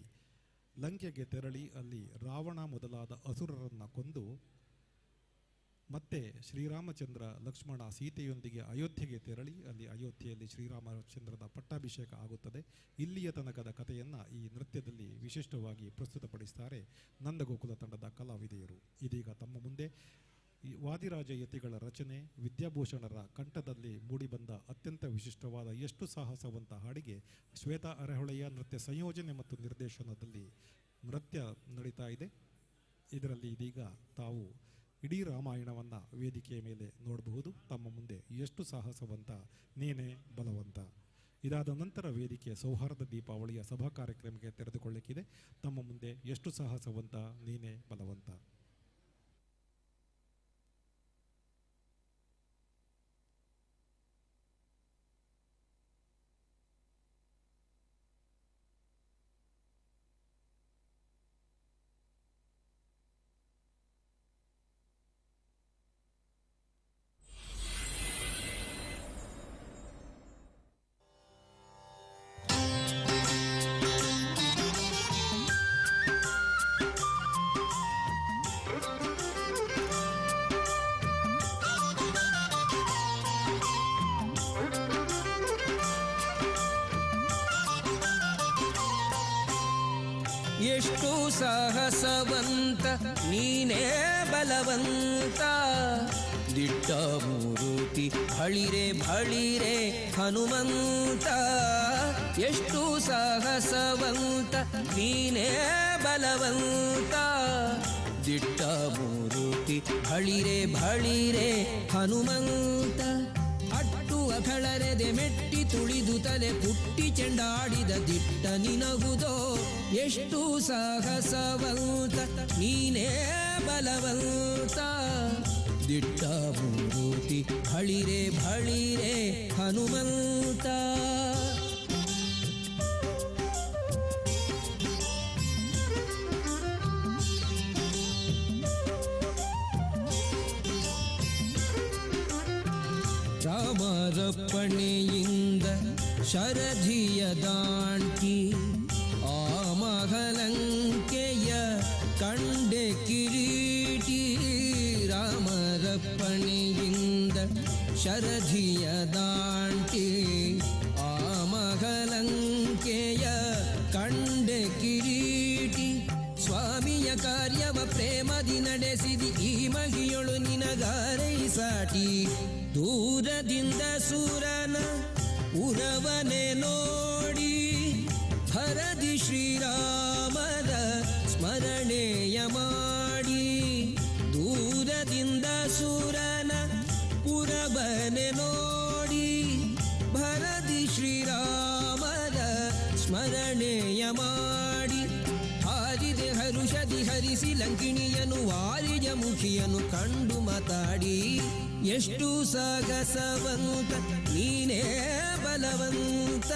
Speaker 2: ಲಂಕೆಗೆ ತೆರಳಿ ಅಲ್ಲಿ ರಾವಣ ಮೊದಲಾದ ಅಸುರರನ್ನು ಕೊಂದು ಮತ್ತೆ ಶ್ರೀರಾಮಚಂದ್ರ ಲಕ್ಷ್ಮಣ ಸೀತೆಯೊಂದಿಗೆ ಅಯೋಧ್ಯೆಗೆ ತೆರಳಿ ಅಲ್ಲಿ ಅಯೋಧ್ಯೆಯಲ್ಲಿ ಶ್ರೀರಾಮಚಂದ್ರನ ಪಟ್ಟಾಭಿಷೇಕ ಆಗುತ್ತದೆ. ಇಲ್ಲಿಯ ತನಕದ ಕಥೆಯನ್ನು ಈ ನೃತ್ಯದಲ್ಲಿ ವಿಶಿಷ್ಟವಾಗಿ ಪ್ರಸ್ತುತಪಡಿಸ್ತಾರೆ ನಂದಗೋಕುಲ ತಂಡದ ಕಲಾವಿದೆಯರು. ಇದೀಗ ತಮ್ಮ ಮುಂದೆ ಈ ವಾದಿರಾಜ ಯತಿಗಳ ರಚನೆ, ವಿದ್ಯಾಭೂಷಣರ ಕಂಠದಲ್ಲಿ ಮೂಡಿಬಂದ ಅತ್ಯಂತ ವಿಶಿಷ್ಟವಾದ ಎಷ್ಟು ಸಾಹಸವಂತ ಹಾಡಿಗೆ ಶ್ವೇತಾ ಅರೆಹೊಳೆಯ ನೃತ್ಯ ಸಂಯೋಜನೆ ಮತ್ತು ನಿರ್ದೇಶನದಲ್ಲಿ ನೃತ್ಯ ನಡೀತಾ ಇದೆ. ಇದರಲ್ಲಿ ಇದೀಗ ತಾವು ಇಡೀ ರಾಮಾಯಣವನ್ನು ವೇದಿಕೆಯ ಮೇಲೆ ನೋಡಬಹುದು. ತಮ್ಮ ಮುಂದೆ ಎಷ್ಟು ಸಾಹಸವಂತ ನೀನೇ ಬಲವಂತ. ಇದಾದ ನಂತರ ವೇದಿಕೆ ಸೌಹಾರ್ದ ದೀಪಾವಳಿಯ ಸಭಾ ಕಾರ್ಯಕ್ರಮಕ್ಕೆ ತೆರೆದುಕೊಳ್ಳಿಕ್ಕಿದೆ. ತಮ್ಮ ಮುಂದೆ ಎಷ್ಟು ಸಾಹಸವಂತ ನೀನೇ ಬಲವಂತ.
Speaker 8: ಎಷ್ಟು ಸಾಹಸವಂತ ನೀನೇ ಬಲವಂತ, ದಿಟ್ಟ ಮೂರುತಿ ಬಳಿರೆ ಬಳಿರೆ ಹನುಮಂತ. ಎಷ್ಟು ಸಾಹಸವಂತ ನೀನೇ ಬಲವಂತ, ದಿಟ್ಟ ಮೂರುತಿ ಬಳಿರೆ ಬಳಿರೆ ಹನುಮಂತ. ಅಟ್ಟು ಅಖಳರೆದೆ ಮೆಟ್ಟಿ ತುಳಿದು ತಲೆ ಪುಟ್ಟಿ ಚೆಂಡಾಡಿದ ದಿಟ್ಟ ನಿನಗುದೋ, ಎಷ್ಟು ಸಾಹಸವಂತ ನೀನೇ ಬಲವಂತ, ದಿಟ್ಟ ಮೂರುತಿ ಬಳಿರೆ ಬಳಿರೆ ಹನುಮಂತ. ರಾಮರಪ್ಪಣೆಯಿಂದ ಶರಧಿಯ ದಾಂಟಿ ಆ ಮಹಲಂಕೆಯ ಕಂಡೆ ಕಿರೀಟಿ. ರಾಮರಪ್ಪಣೆಯಿಂದ ಶರಧಿಯ ದಾಂಟಿ ಆ ಮಹಲಂಕೆಯ ಕಂಡೆ ಕಿರೀಟಿ. ಸ್ವಾಮಿಯ ಕಾರ್ಯವ ಪ್ರೇಮದಿ ನಡೆಸಿದಿ ಈ ಮಹಿಯೊಳು ನಿನಗಾರೈ ಸಾಟಿ. ದೂರದಿಂದ ಸೂರನ ಉರವನೆ ನೋಡಿ ಭರದಿ ಶ್ರೀರಾಮರ ಸ್ಮರಣೆಯ ಮಾಡಿ. ದೂರದಿಂದ ಸೂರನ ಪುರವನೆ ನೋಡಿ ಭರದಿ ಶ್ರೀರಾಮರ ಸ್ಮರಣೆಯ ಮಾಡಿ. ಹಾರಿದೆ ಹರುಷದಿ ಹರಿಸಿ ಲಂಕಿಣಿಯನು ವಾರಿಜ ಮುಖಿಯನು ಕಂಡು ಮಾತಾಡಿ. ಎಷ್ಟು ಸಾಹಸವಂತ ನೀನೇ ಬಲವಂತ,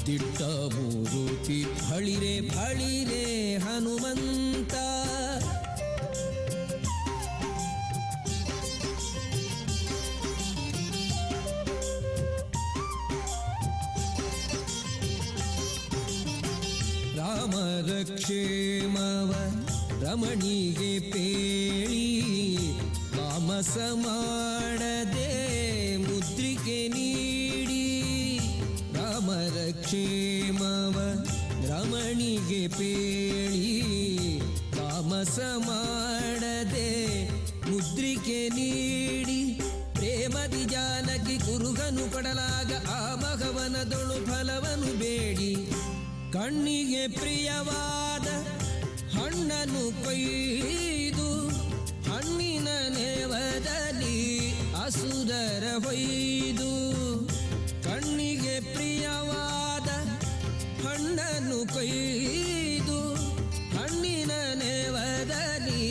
Speaker 8: ದಿಟ್ಟ ಮೂರುತಿ ಫಳಿರೆ ಫಳಿರೆ ಹನುಮಂತ. ರಾಮರ ಕ್ಷೇಮವ ರಮಣಿಗೆ ಪೇಳಿ ತಾಮಸ ಮಾಡದೆ ಮುದ್ರಿಕೆ ನೀಡಿ. ರಾಮರ ಕ್ಷೇಮವ ರಮಣಿಗೆ ಪೇಳಿ ತಾಮಸ ಮಾಡದೆ ಮುದ್ರಿಕೆ ನೀಡಿ. ಪ್ರೇಮದಿ ಜಾನಕಿ ಕುರುಗನು ಕೊಡಲಾಗ ಆ ಮಗವನದೊಳು ಫಲವನು ಬೇಡಿ. ಕಣ್ಣಿಗೆ ಪ್ರಿಯವಾದ ಹಣ್ಣನು ಕೊಯ್ದು ಹಣ್ಣಿನ ನೆವದಲ್ಲಿ ಅಸುರರ ಹೊಯ್ದು. ಕಣ್ಣಿಗೆ ಪ್ರಿಯವಾದ ಹಣ್ಣನು ಕೊಯ್ದು ಹಣ್ಣಿನ ನೆವದಲ್ಲಿ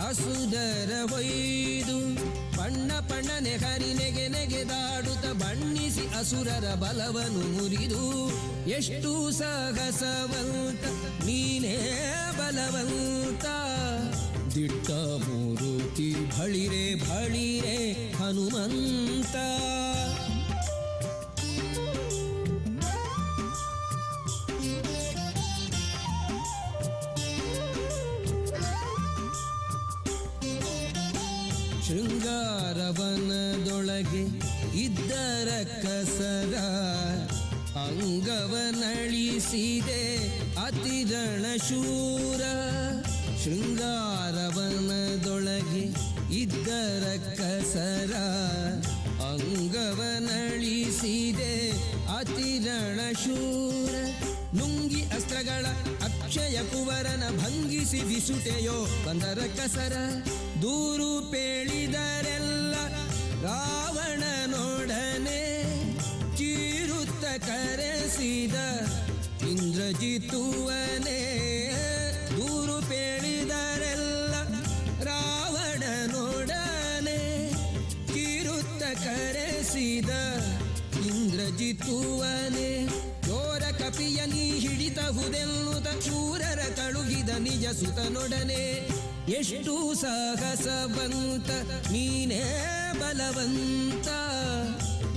Speaker 8: ಅಸುರರ ಹೊಯ್ದು. ಬಣ್ಣ ಬಣ್ಣನೆ ಹರಿ ನೆಗೆ ನೆಗೆದಾಡುತ್ತ ಬಣ್ಣಿಸಿ ಅಸುರರ ಬಲವನು ಮುರಿದು. ಎಷ್ಟು ಸಾಹಸವಂತ ನೀನೇ ಬಲವಂತ. ದಿಟ್ಟ ಮೂರುತಿ ಬಳಿರೆ ಬಳಿರೆ ಹನುಮಂತ. ಶೃಂಗಾರವನದೊಳಗೆ ಇದ್ದರ ಕಸರ ಅಂಗವನಳಿಸಿದೆ ಅತಿರಣಶೂರ. ಶೃಂಗಾರವನದೊಳಗೆ ಇದ್ದರ ಕಸರ ಅಂಗವನಳಿಸಿದೆ ಅತಿರಣಶೂರ. ನುಂಗಿ ಅಸ್ತ್ರಗಳ ಅಕ್ಷಯ ಕುವರನ ಭಂಗಿಸಿ ಬಿಸುಟೆಯೋ ಬಂದರ ಕಸರ. ದೂರು ಪೇಳಿದರೆಲ್ಲ ರಾವಣನೊಡನೆ ಚೀರುತ್ತ ಕರೆಸಿದ ಇಂದ್ರಜಿತುವನೇ. ದೂರು ಪೇಳಿದರೆಲ್ಲ ರಾವಣನೊಡನೆ ಚೀರುತ್ತ ಕರೆಸಿದ ಇಂದ್ರಜಿತುವನೇ. ಚೋರ ಕಪಿಯ ನೀ ಹಿಡಿತಹುದೆನ್ನುತ ಶೂರರ ಕಳುಹಿದ ನಿಜ ಸುತನೊಡನೆ. ಎಷ್ಟು ಸಾಹಸವಂತ ನೀನೇ ಬಲವಂತ.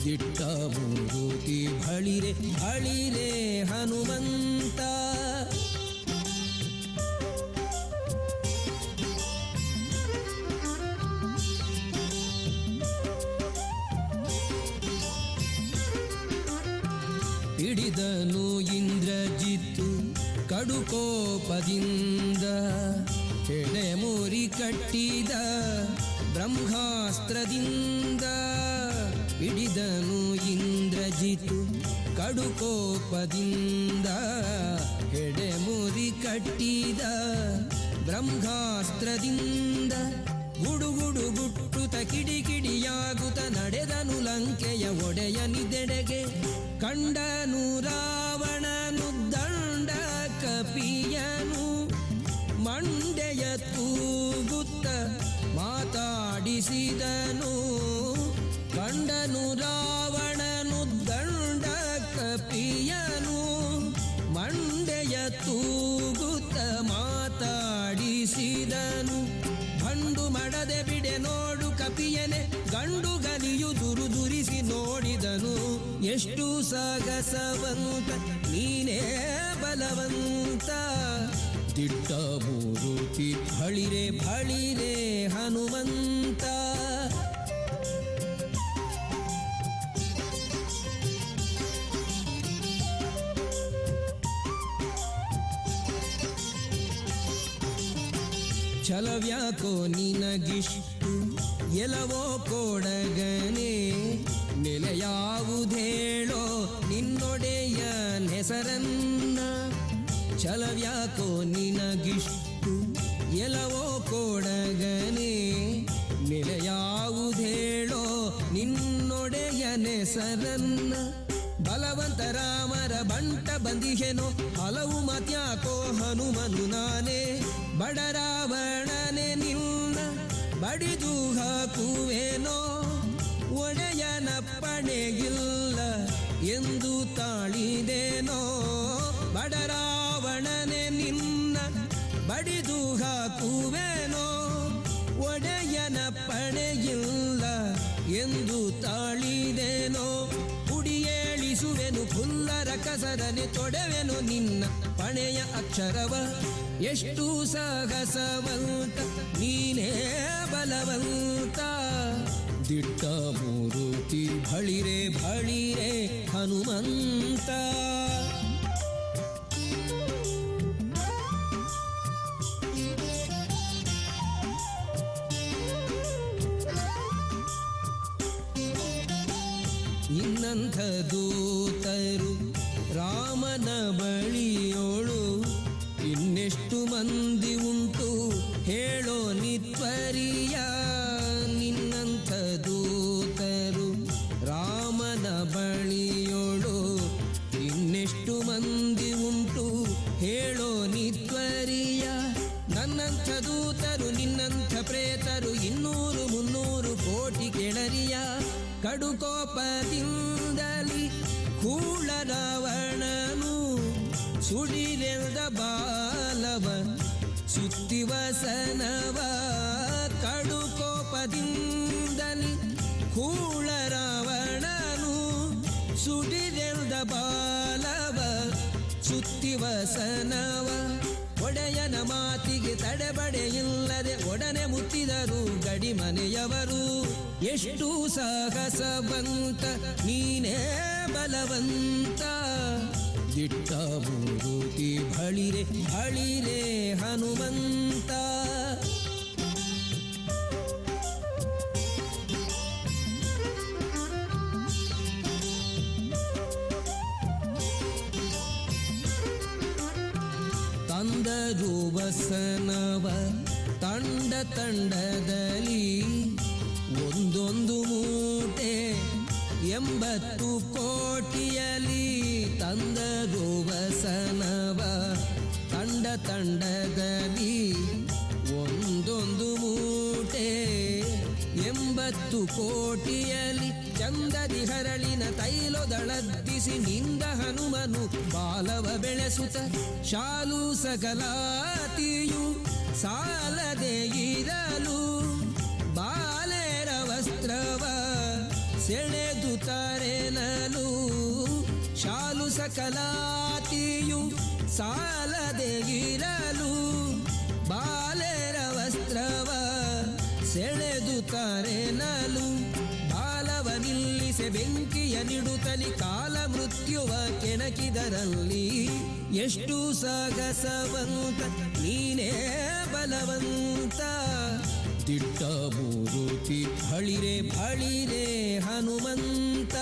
Speaker 8: ದಿಟ್ಟ ಮೂರುತಿ ಬಳಿರೆ ಬಳಿರೆ ಹನುಮಂತ. ಹಿಡಿದನು ಇಂದ್ರಜಿತ್ತು ಕಡುಕೋಪದಿಂದ ಎಡೆ ಮುರಿ ಕಟ್ಟಿದ ಬ್ರಹ್ಮಾಸ್ತ್ರದಿಂದ. ಹಿಡಿದನು ಇಂದ್ರಜಿತು ಕಡುಕೋಪದಿಂದ ಎಡೆ ಮುರಿ ಕಟ್ಟಿದ ಬ್ರಹ್ಮಾಸ್ತ್ರದಿಂದ. ಗುಡುಗುಡು ಗುಟ್ಟುತ ಕಿಡಿ ಕಿಡಿಯಾಗುತ್ತ ನಡೆದನು ಲಂಕೆಯ ಒಡೆಯನಿದೆಡೆಗೆ. ಕಂಡನು ರಾವಣನು ದಂಡ ಕಪಿಯನು ಮಂಡೆಯ ತೂಗುತ್ತ ಮಾತಾಡಿಸಿದನು. ಕಂಡನು ರಾವಣನು ದಂಡ ಕಪಿಯನು ಮಂಡೆಯ ತೂಗುತ್ತ ಮಾತಾಡಿಸಿದನು. ಬಂಡು ಮಡದೆ ಬಿಡೆ ನೋಡು ಕಪಿಯನೆ ಗಂಡು ಗಲಿಯು ದುರುದುರಿಸಿ ನೋಡಿದನು. ಎಷ್ಟು ಸಾಹಸವಂತ ನೀನೇ ಬಲವಂತ. ದಿಟ್ಟ ಮೂರುತಿ ಬಳಿರೆ ಬಳಿರೆ ಹನುಮಂತ. ಛಲವ್ಯಾಕೋ ನಿನಗಿಷ್ಟು ಎಲವೋ ಕೊಡಗನೆ ನೆಲೆಯಾವುದೇಳೋ ನಿನ್ನೊಡೆಯ ಹೆಸರನ್ನ. ಛಲವ್ಯಾಕೋ ನಿನಗಿಷ್ಟು ಎಲವೋ ಕೊಡಗನೆ ನೆಲೆಯಾವುದೇಳೋ ನಿನ್ನೊಡೆಯ ಹೆಸರನ್ನ. ಬಲವಂತ ರಾಮರ ಬಂಟ ಬಂದಿಹೆನೋ ಹಲವು ಮಾತ್ಯಾಕೋ ಹನುಮನು ನಾನೇ. ಬಡರಾವಣನೆ ನಿನ್ನ ಬಡಿದು ಹಾಕುವೇನೋ ಒಡೆಯನಪ್ಪಣೆಗಿಲ್ಲ ಎಂದು ತಾಳಿದೇನೋ, ಬಡರಾವಣನೆ ನಿನ್ನ ಬಡಿದು ಹಾಕುವೆನೋ, ಒಡೆಯನ ಪಣೆಯಿಲ್ಲ ಎಂದು ತಾಳಿದೇನೋ, ಕುಡಿಯೇಳಿಸುವೆನು ಪುಲ್ಲರ ಕಸರನೆ ತೊಡೆವೆನು ನಿನ್ನ ಪಣೆಯ ಅಕ್ಷರವ, ಎಷ್ಟು ಸಾಹಸವಂತ ನೀನೇ ಬಲವಂತ, ದಿಟ್ಟ ಮೂರುತಿ ಬಳಿರೆ ಬಳಿರೆ ಹನುಮಂತ. ನಿನ್ನಂಥ ದೂತರು ರಾಮನ ಬಳಿಯೋಳು ಇನ್ನೆಷ್ಟು ಮಂದಿ ಉಂಟು ಹೇಳೋ ನಿತ್ವರಿಯ, ನಿನ್ನಂಥ ದೂತರು ರಾಮನ ಬಳಿಯೋಳು ಇನ್ನೆಷ್ಟು ಮಂದಿ ಉಂಟು ಹೇಳೋ ನಿತ್ವರಿಯ, ನನ್ನಂಥ ದೂತರು ನಿನ್ನಂಥ ಪ್ರೇತರು 200 300 ಕೋಟಿ ಕೆಳರಿಯ, ಕಡುಕೋಪದಿಂದಲಿ ಕೂಳ ರಾವಣನು ಸುಡಿರೆಲ್ದ ಬಾಲವ ಸುತ್ತಿವಸನವ, ಕಡುಕೋಪದಿಂದಲಿ ಕೂಳ ರಾವಣನು ಸುಡಿರೆಲ್ದ ಬಾಲವ ಸುತ್ತಿವಸನವ, ಒಡೆಯನ ಮಾತಿಗೆ ತಡೆಬಡೆಯಿಲ್ಲದೆ ಒಡನೆ ಮುತ್ತಿದರು ಗಡಿ ಮನೆಯವರು, ಎಷ್ಟು ಸಾಹಸವಂತ ನೀನೇ ಬಲವಂತ, ದಿಟ್ಟ ಮೂರುತಿ ಬಳಿರೆ ಬಳಿರೆ ಹನುಮಂತ. ತಂದರು ವಸನವ ತಂಡ ತಂಡದಲ್ಲಿ ಒಂದೊಂದು ಮೂಟೆ 80 ಕೋಟಿಯಲಿ, ತಂದರು ವಸನವ ತಂಡ ತಂಡದಲ್ಲಿ ಒಂದೊಂದು ಮೂಟೆ 80 ಕೋಟಿಯಲಿ, ಚಂದದಿ ಹರಳಿನ ತೈಲೊದಳದ್ದಿಸಿ ನಿಂದ ಹನುಮನು ಬಾಲವ ಬೆಳೆಸುತ್ತ, ಶಾಲು ಸಕಲಾತಿಯು ಸಾಲದೆ ಇರಲು ಬಾಲೆರ ವಸ್ತ್ರವ ಸೆಳೆದು ತರೆನಲು, ಶಾಲು ಸಕಲಾತಿಯು ಸಾಲದೆ ಇರಲು ಬಾಲೆರ ವಸ್ತ್ರವ ಸೆಳೆದು ತರೆನಲು, ಬಾಲವ ನಿಲ್ಲಿಸೆ ಬೆಂಕಿಯ ನಿಡುತ್ತಲಿ ಕಾಲ ಮೃತ್ಯುವ ಕೆಣಕಿದರಲ್ಲಿ, ಎಷ್ಟು ಸಾಹಸವಂತ ನೀನೇ ಬಲವಂತ, ದಿಟ್ಟ ಮೂರುತಿ ಬಳಿರೆ ಬಳಿರೆ ಹನುಮಂತ.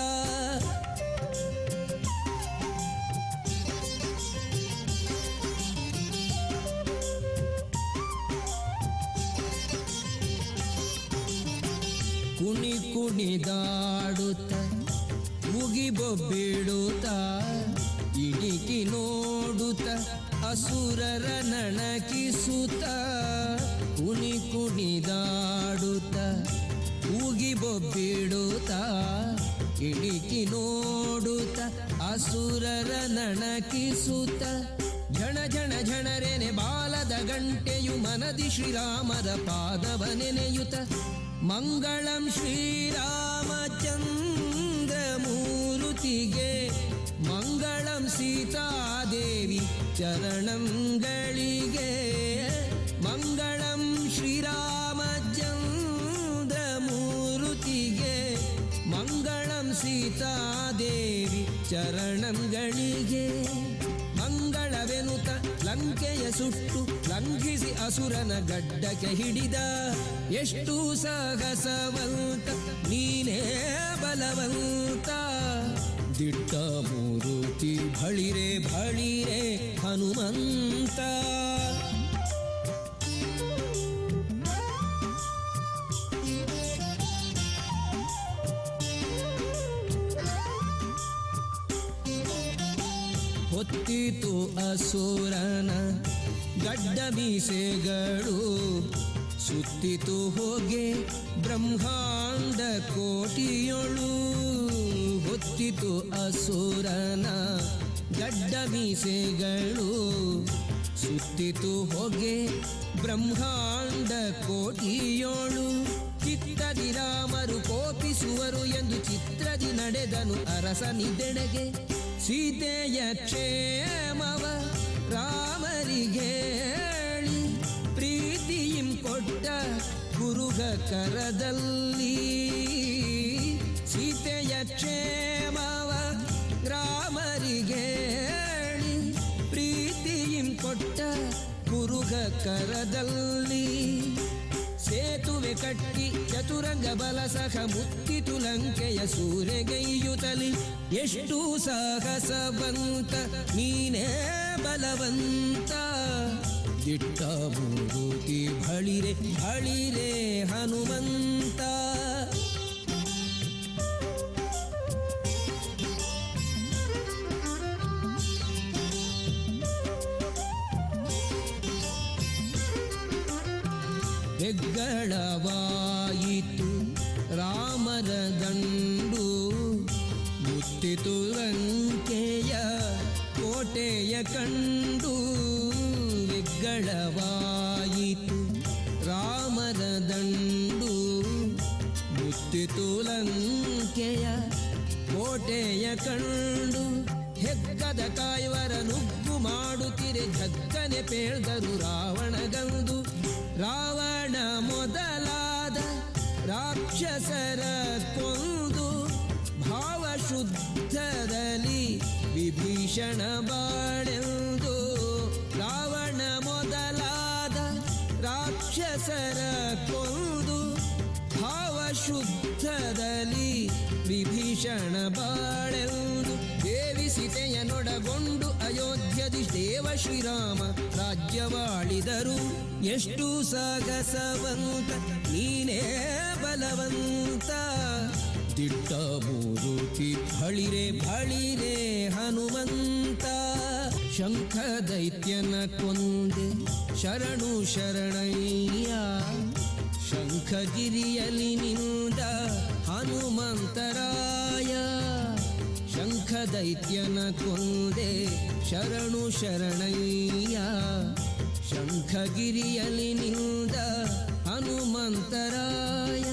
Speaker 8: ಕುಣಿ ಕುಣಿದಾಡುತ್ತ ಉಗಿಬೊಬ್ಬಿಡುತ್ತ ಇಣಿಕಿ ನೋಡುತ್ತ ಅಸುರರ ನಣಕಿಸುತ್ತ, ಕುಣಿ ಕುಣಿದಾಡುತ್ತ ಉಗಿಬೊಬ್ಬಿಡುತ್ತ ಇಣಿಕಿ ನೋಡುತ್ತ ಅಸುರರ ನಣಕಿಸುತ್ತ, ಝಣ ಝಣ ಝಣರೆನೆ ಬಾಲದ ಗಂಟೆಯು ಮನದಿ ಶ್ರೀರಾಮರ ಪಾದವ ನೆನೆಯುತ, ಮಂಗಳಂ ಶ್ರೀರಾಮಚಂದ್ರ ಮೂರುತಿಗೆ ಮಂಗಳಂ ಸೀತಾದೇವಿ ಚರಣಂಗಳಿಗೆ, ಮಂಗಳಂ ಶ್ರೀರಾಮಚಂದ್ರ ಮೂರುತಿಗೆ ಮಂಗಳಂ ಸೀತಾದೇವಿ ಚರಣಂಗಳಿಗೆ, ಮಂಗಳವೆನುತ ಲಂಕೆಯ ಸುಟ್ಟು ಲಂಘಿಸಿ ಅಸುರನ ಗಡ್ಡಕ್ಕೆ ಹಿಡಿದ, ಎಷ್ಟು ಸಾಹಸವಂತ ನೀನೇ ಬಲವಂತ, ದಿಟ್ಟ ಮೂರುತಿ ಬಳಿರೆ ಬಳಿರೆ ಹನುಮಂತ. ಹೊತ್ತಿತು ಅಸುರನ ಗಡ್ಡ ಮೀಸೆಗಳು ಸುತ್ತಿತು ಹೋಗೆ ಬ್ರಹ್ಮಾಂಡ ಕೋಟಿಯೊಳು ಹೊತ್ತಿತು ಅಸುರನ ಗಡ್ಡ ಮೀಸೆಗಳು ಸುತ್ತಿತು ಹೊಗೆ ಬ್ರಹ್ಮಾಂಡ ಕೋಟಿಯೋಳು ಚಿತ್ತದಿ ರಾಮರು ಕೋಪಿಸುವರು ಎಂದು ಚಿತ್ರದಿ ನಡೆದನು ಅರಸನಿದೆಡೆಗೆ ಸೀತೆಯ ಕ್ಷೇಮವ ರಾಮರಿಗೇಳಿ ಪ್ರೀತಿಯಿಂ ಕೊಟ್ಟ ಕುರುಗ ಕರದಲ್ಲಿ ಸೀತೆಯ ಕ್ಷೇಮವ ರಾಮರಿಗೇಳಿ ಪ್ರೀತಿಯಿಂ ಕೊಟ್ಟ ಕುರುಗ ಕರದಲ್ಲಿ ಸೇತುವೆ ಕಟ್ಟಿ ಚತುರಂಗ ಬಲ ಸಹ ಮುತ್ತಿತು ಲಂಕೆಯ ಸೂರೆಗೈಯುತಲಿ ಎಷ್ಟು ಸಾಹಸವಂತ ನೀನೇ ಬಲವಂತ ದಿಟ್ಟ ಮೂರುತಿ ಬಳಿರೆ ಬಳಿರೆ ಹನುಮಂತ. ಹೆಗ್ಗಳವಾಯಿತು ರಾಮರ ದಂಡು ಮುತ್ತಿತು ಲಂಕೆಯ ಕೋಟೆಯ ಕಂಡು ಹೆಗ್ಗಳವಾಯಿತು ರಾಮರ ದಂಡು ಮುತ್ತಿತು ಲಂಕೆಯ ಕೋಟೆಯ ಕಂಡು ಹೆಗ್ಗದ ಕಾಯುವರ ನುಗ್ಗು ಮಾಡುತ್ತಿರೆ ಝಗ್ಗನೆ ಪೇಳ್ದರು ರಾವಣಗಂದು ರಾವಣ ಮೊದಲಾದ ರಾಕ್ಷಸರ ಕೊಂದು ಭಾವಶುದ್ಧದಲ್ಲಿ ವಿಭೀಷಣ ಬಾಳೆಂದು ರಾವಣ ಮೊದಲಾದ ರಾಕ್ಷಸರ ಕೊಂದು ಭಾವಶುದ್ಧದಲ್ಲಿ ವಿಭೀಷಣ ಬಾಳೆಂದು ದೇವಿ ಸೀತೆಯನೊಡಗೊಂಡು ಅಯೋಧ್ಯದಿ ದೇವ ಶ್ರೀರಾಮ ರಾಜ್ಯವಾಳಿದರು ಎಷ್ಟು ಸಾಹಸವಂತ ನೀನೇ ಬಲವಂತ ದಿಟ್ಟ ಮೂರುತಿ ಬಳಿರೆ ಬಳಿರೆ ಹನುಮಂತ. ಶಂಖ ದೈತ್ಯನ ಕೊಂದೆ ಶರಣು ಶರಣಯ್ಯ ಶಂಖಗಿರಿಯಲಿ ನಿಂದ ಹನುಮಂತರಾಯ ಶಂಖ ದೈತ್ಯನ ಕೊಂದೆ ಶರಣು ಶರಣಯ್ಯ ಶಂಖಗಿರಿಯಲಿ ನಿಂದ ಹನುಮಂತರಾಯ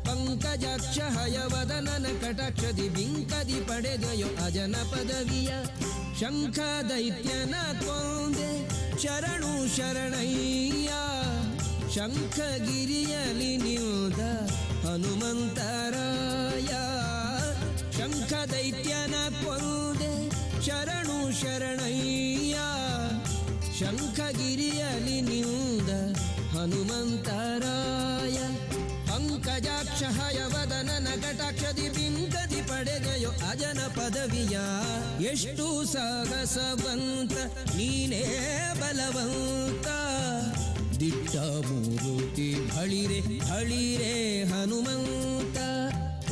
Speaker 8: ಪಂಕಜಾಕ್ಷ ಹಯವದನನ ಕಟಾಕ್ಷದಿ ಬಿಂಕದಿ ಪಡೆದಯೋ ಅಜನ ಪದವಿಯ ಶಂಖ ದೈತ್ಯನ ಕೊಂದೆ ಶರಣು ಶರಣಯ್ಯ ಶಂಖಗಿರಿಯಲಿ ನಿಂದ ಹನುಮಂತರಾಯ ಶಂಖ ದೈತ್ಯನ ಕೊಂದೆ ಶರಣು ಶರಣಯ್ಯ ಶಂಖಗಿರಿಯಲಿ ನಿಂದ ಹನುಮಂತರಾಯ ಪಂಕಜಾಕ್ಷ ಹಯವದನನ ಕಟಾಕ್ಷದಿ ಬಿಂಕದಿ ಪಡೆದೆಯೋ ಅಜನ ಪದವಿಯ ಎಷ್ಟು ಸಾಹಸವಂತ ನೀನೇ ಬಲವಂತ ದಿಟ್ಟ ಮೂರುತಿ ಬಳಿರೆ ಬಳಿರೆ ಹನುಮಂತ.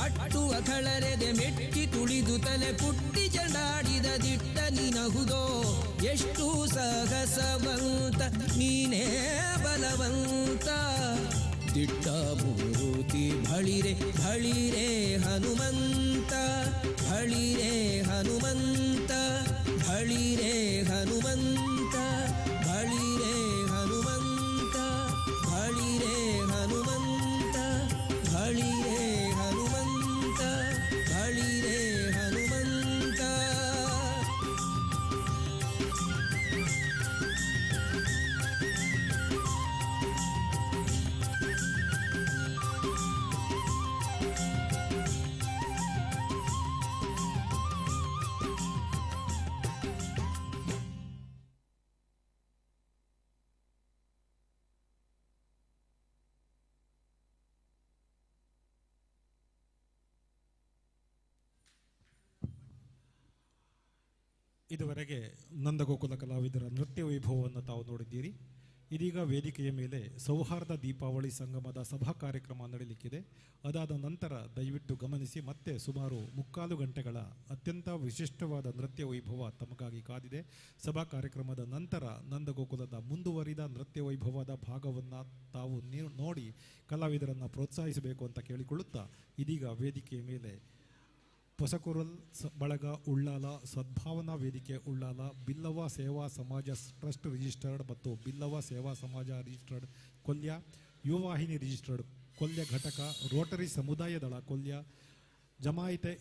Speaker 8: ಅಟ್ಟುವ ಕಳರೆದೆ ಮೆಟ್ಟಿ ತುಳಿದು ತಲೆ ಪುಟ್ಟಿ ಜಂಡಾಡಿದ ದಿಟ್ಟ ನೀನಹುದೋ ಎಷ್ಟು ಸಾಹಸವಂತ ನೀನೇ ಬಲವಂತ ದಿಟ್ಟ ಮೂರುತಿ ಬಳಿರೆ ಬಳಿರೆ ಹನುಮಂತ ಬಳಿರೆ ಹನುಮಂತ ಬಳಿರೆ ಹನುಮಂತ ಬಳಿರೆ ಹನುಮಂತ ಬಳಿರೆ ಹನುಮಂತ ಬಳಿರೆ ಹನುಮಂತ ಬಳಿರೆ ಹನುಮಂತ.
Speaker 2: ಇದುವರೆಗೆ ನಂದಗೋಕುಲ ಕಲಾವಿದರ ನೃತ್ಯ ವೈಭವವನ್ನು ತಾವು ನೋಡಿದ್ದೀರಿ. ಇದೀಗ ವೇದಿಕೆಯ ಮೇಲೆ ಸೌಹಾರ್ದ ದೀಪಾವಳಿ ಸಂಗಮದ ಸಭಾ ಕಾರ್ಯಕ್ರಮ ನಡೆಯಲಿಕ್ಕಿದೆ. ಅದಾದ ನಂತರ ದಯವಿಟ್ಟು ಗಮನಿಸಿ, ಮತ್ತೆ ಸುಮಾರು 3.25 ಗಂಟೆಗಳ ಅತ್ಯಂತ ವಿಶಿಷ್ಟವಾದ ನೃತ್ಯ ವೈಭವ ತಮಗಾಗಿ ಕಾದಿದೆ. ಸಭಾ ಕಾರ್ಯಕ್ರಮದ ನಂತರ ನಂದಗೋಕುಲದ ಮುಂದುವರಿದ ನೃತ್ಯ ವೈಭವದ ಭಾಗವನ್ನು ತಾವು ನೋಡಿ ಕಲಾವಿದರನ್ನು ಪ್ರೋತ್ಸಾಹಿಸಬೇಕು ಅಂತ ಕೇಳಿಕೊಳ್ಳುತ್ತಾ ಇದೀಗ ವೇದಿಕೆಯ ಮೇಲೆ ಹೊಸಕುರಲ್ ಬಳಗ ಉಳ್ಳಾಲ, ಸದ್ಭಾವನಾ ವೇದಿಕೆ ಉಳ್ಳಾಲ, ಬಿಲ್ಲವ ಸೇವಾ ಸಮಾಜ ಟ್ರಸ್ಟ್ ರಿಜಿಸ್ಟರ್ಡ್ ಮತ್ತು ಬಿಲ್ಲವ ಸೇವಾ ಸಮಾಜ ರಿಜಿಸ್ಟರ್ಡ್ ಕೊಲ್ಯ, ಯುವವಾಹಿನಿ ರಿಜಿಸ್ಟರ್ಡ್ ಕೊಲ್ಯ ಘಟಕ, ರೋಟರಿ ಸಮುದಾಯ ದಳ ಕೊಲ್ಯ, ಜಮಾಯಿತೆ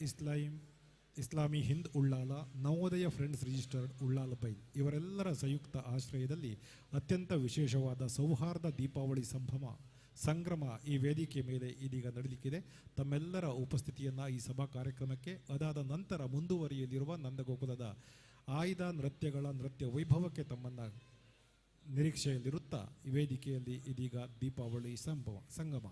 Speaker 2: ಇಸ್ಲಾಮಿ ಹಿಂದ್ ಉಳ್ಳಾಲ, ನವೋದಯ ಫ್ರೆಂಡ್ಸ್ ರಿಜಿಸ್ಟರ್ಡ್ ಉಳ್ಳಾಲ ಬೈಲ್ ಇವರೆಲ್ಲರ ಸಂಯುಕ್ತ ಆಶ್ರಯದಲ್ಲಿ ಅತ್ಯಂತ ವಿಶೇಷವಾದ ಸೌಹಾರ್ದ ದೀಪಾವಳಿ ಸಂಗ್ರಮ ಈ ವೇದಿಕೆ ಮೇಲೆ ಇದೀಗ ನಡೆಯಲಿಕ್ಕಿದೆ. ತಮ್ಮೆಲ್ಲರ ಉಪಸ್ಥಿತಿಯನ್ನು ಈ ಸಭಾ ಕಾರ್ಯಕ್ರಮಕ್ಕೆ, ಅದಾದ ನಂತರ ಮುಂದುವರಿಯಲಿರುವ ನಂದಗೋಕುಲದ ಆಯ್ದ ನೃತ್ಯಗಳ ನೃತ್ಯ ವೈಭವಕ್ಕೆ ತಮ್ಮನ್ನು ನಿರೀಕ್ಷೆಯಲ್ಲಿರುತ್ತಾ ಈ ವೇದಿಕೆಯಲ್ಲಿ ಇದೀಗ ದೀಪಾವಳಿ ಸಂಗಮ.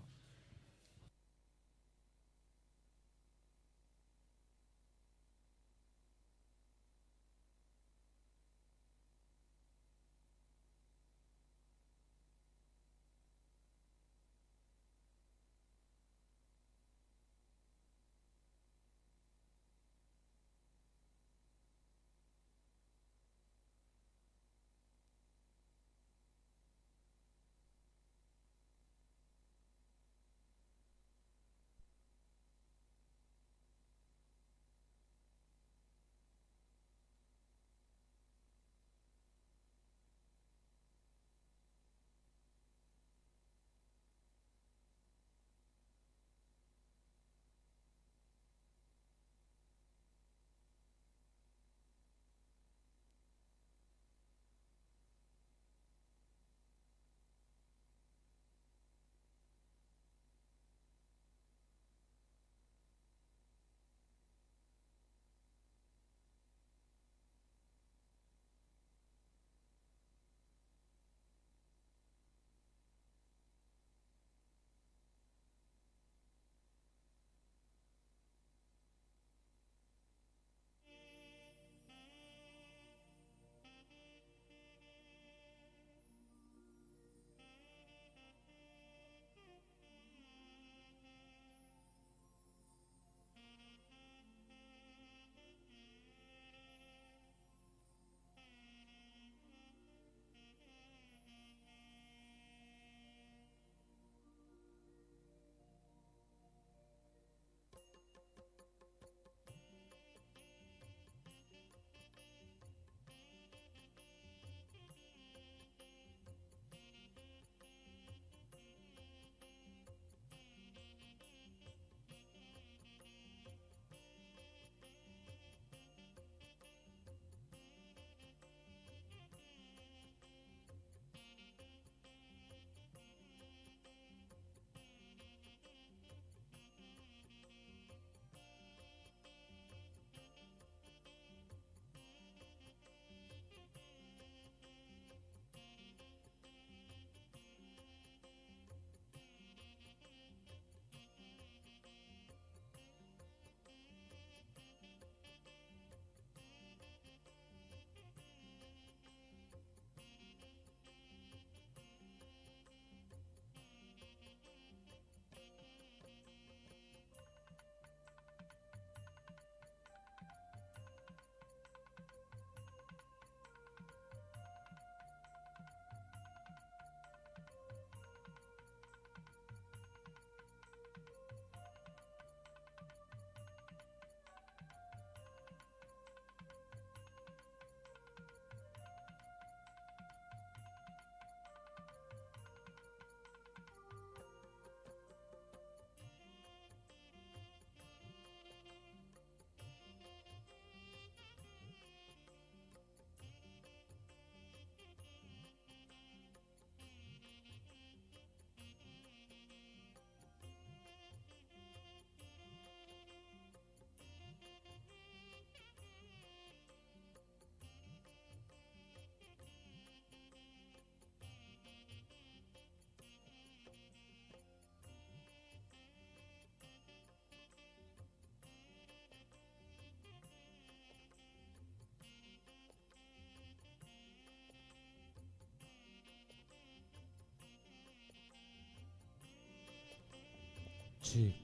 Speaker 9: G.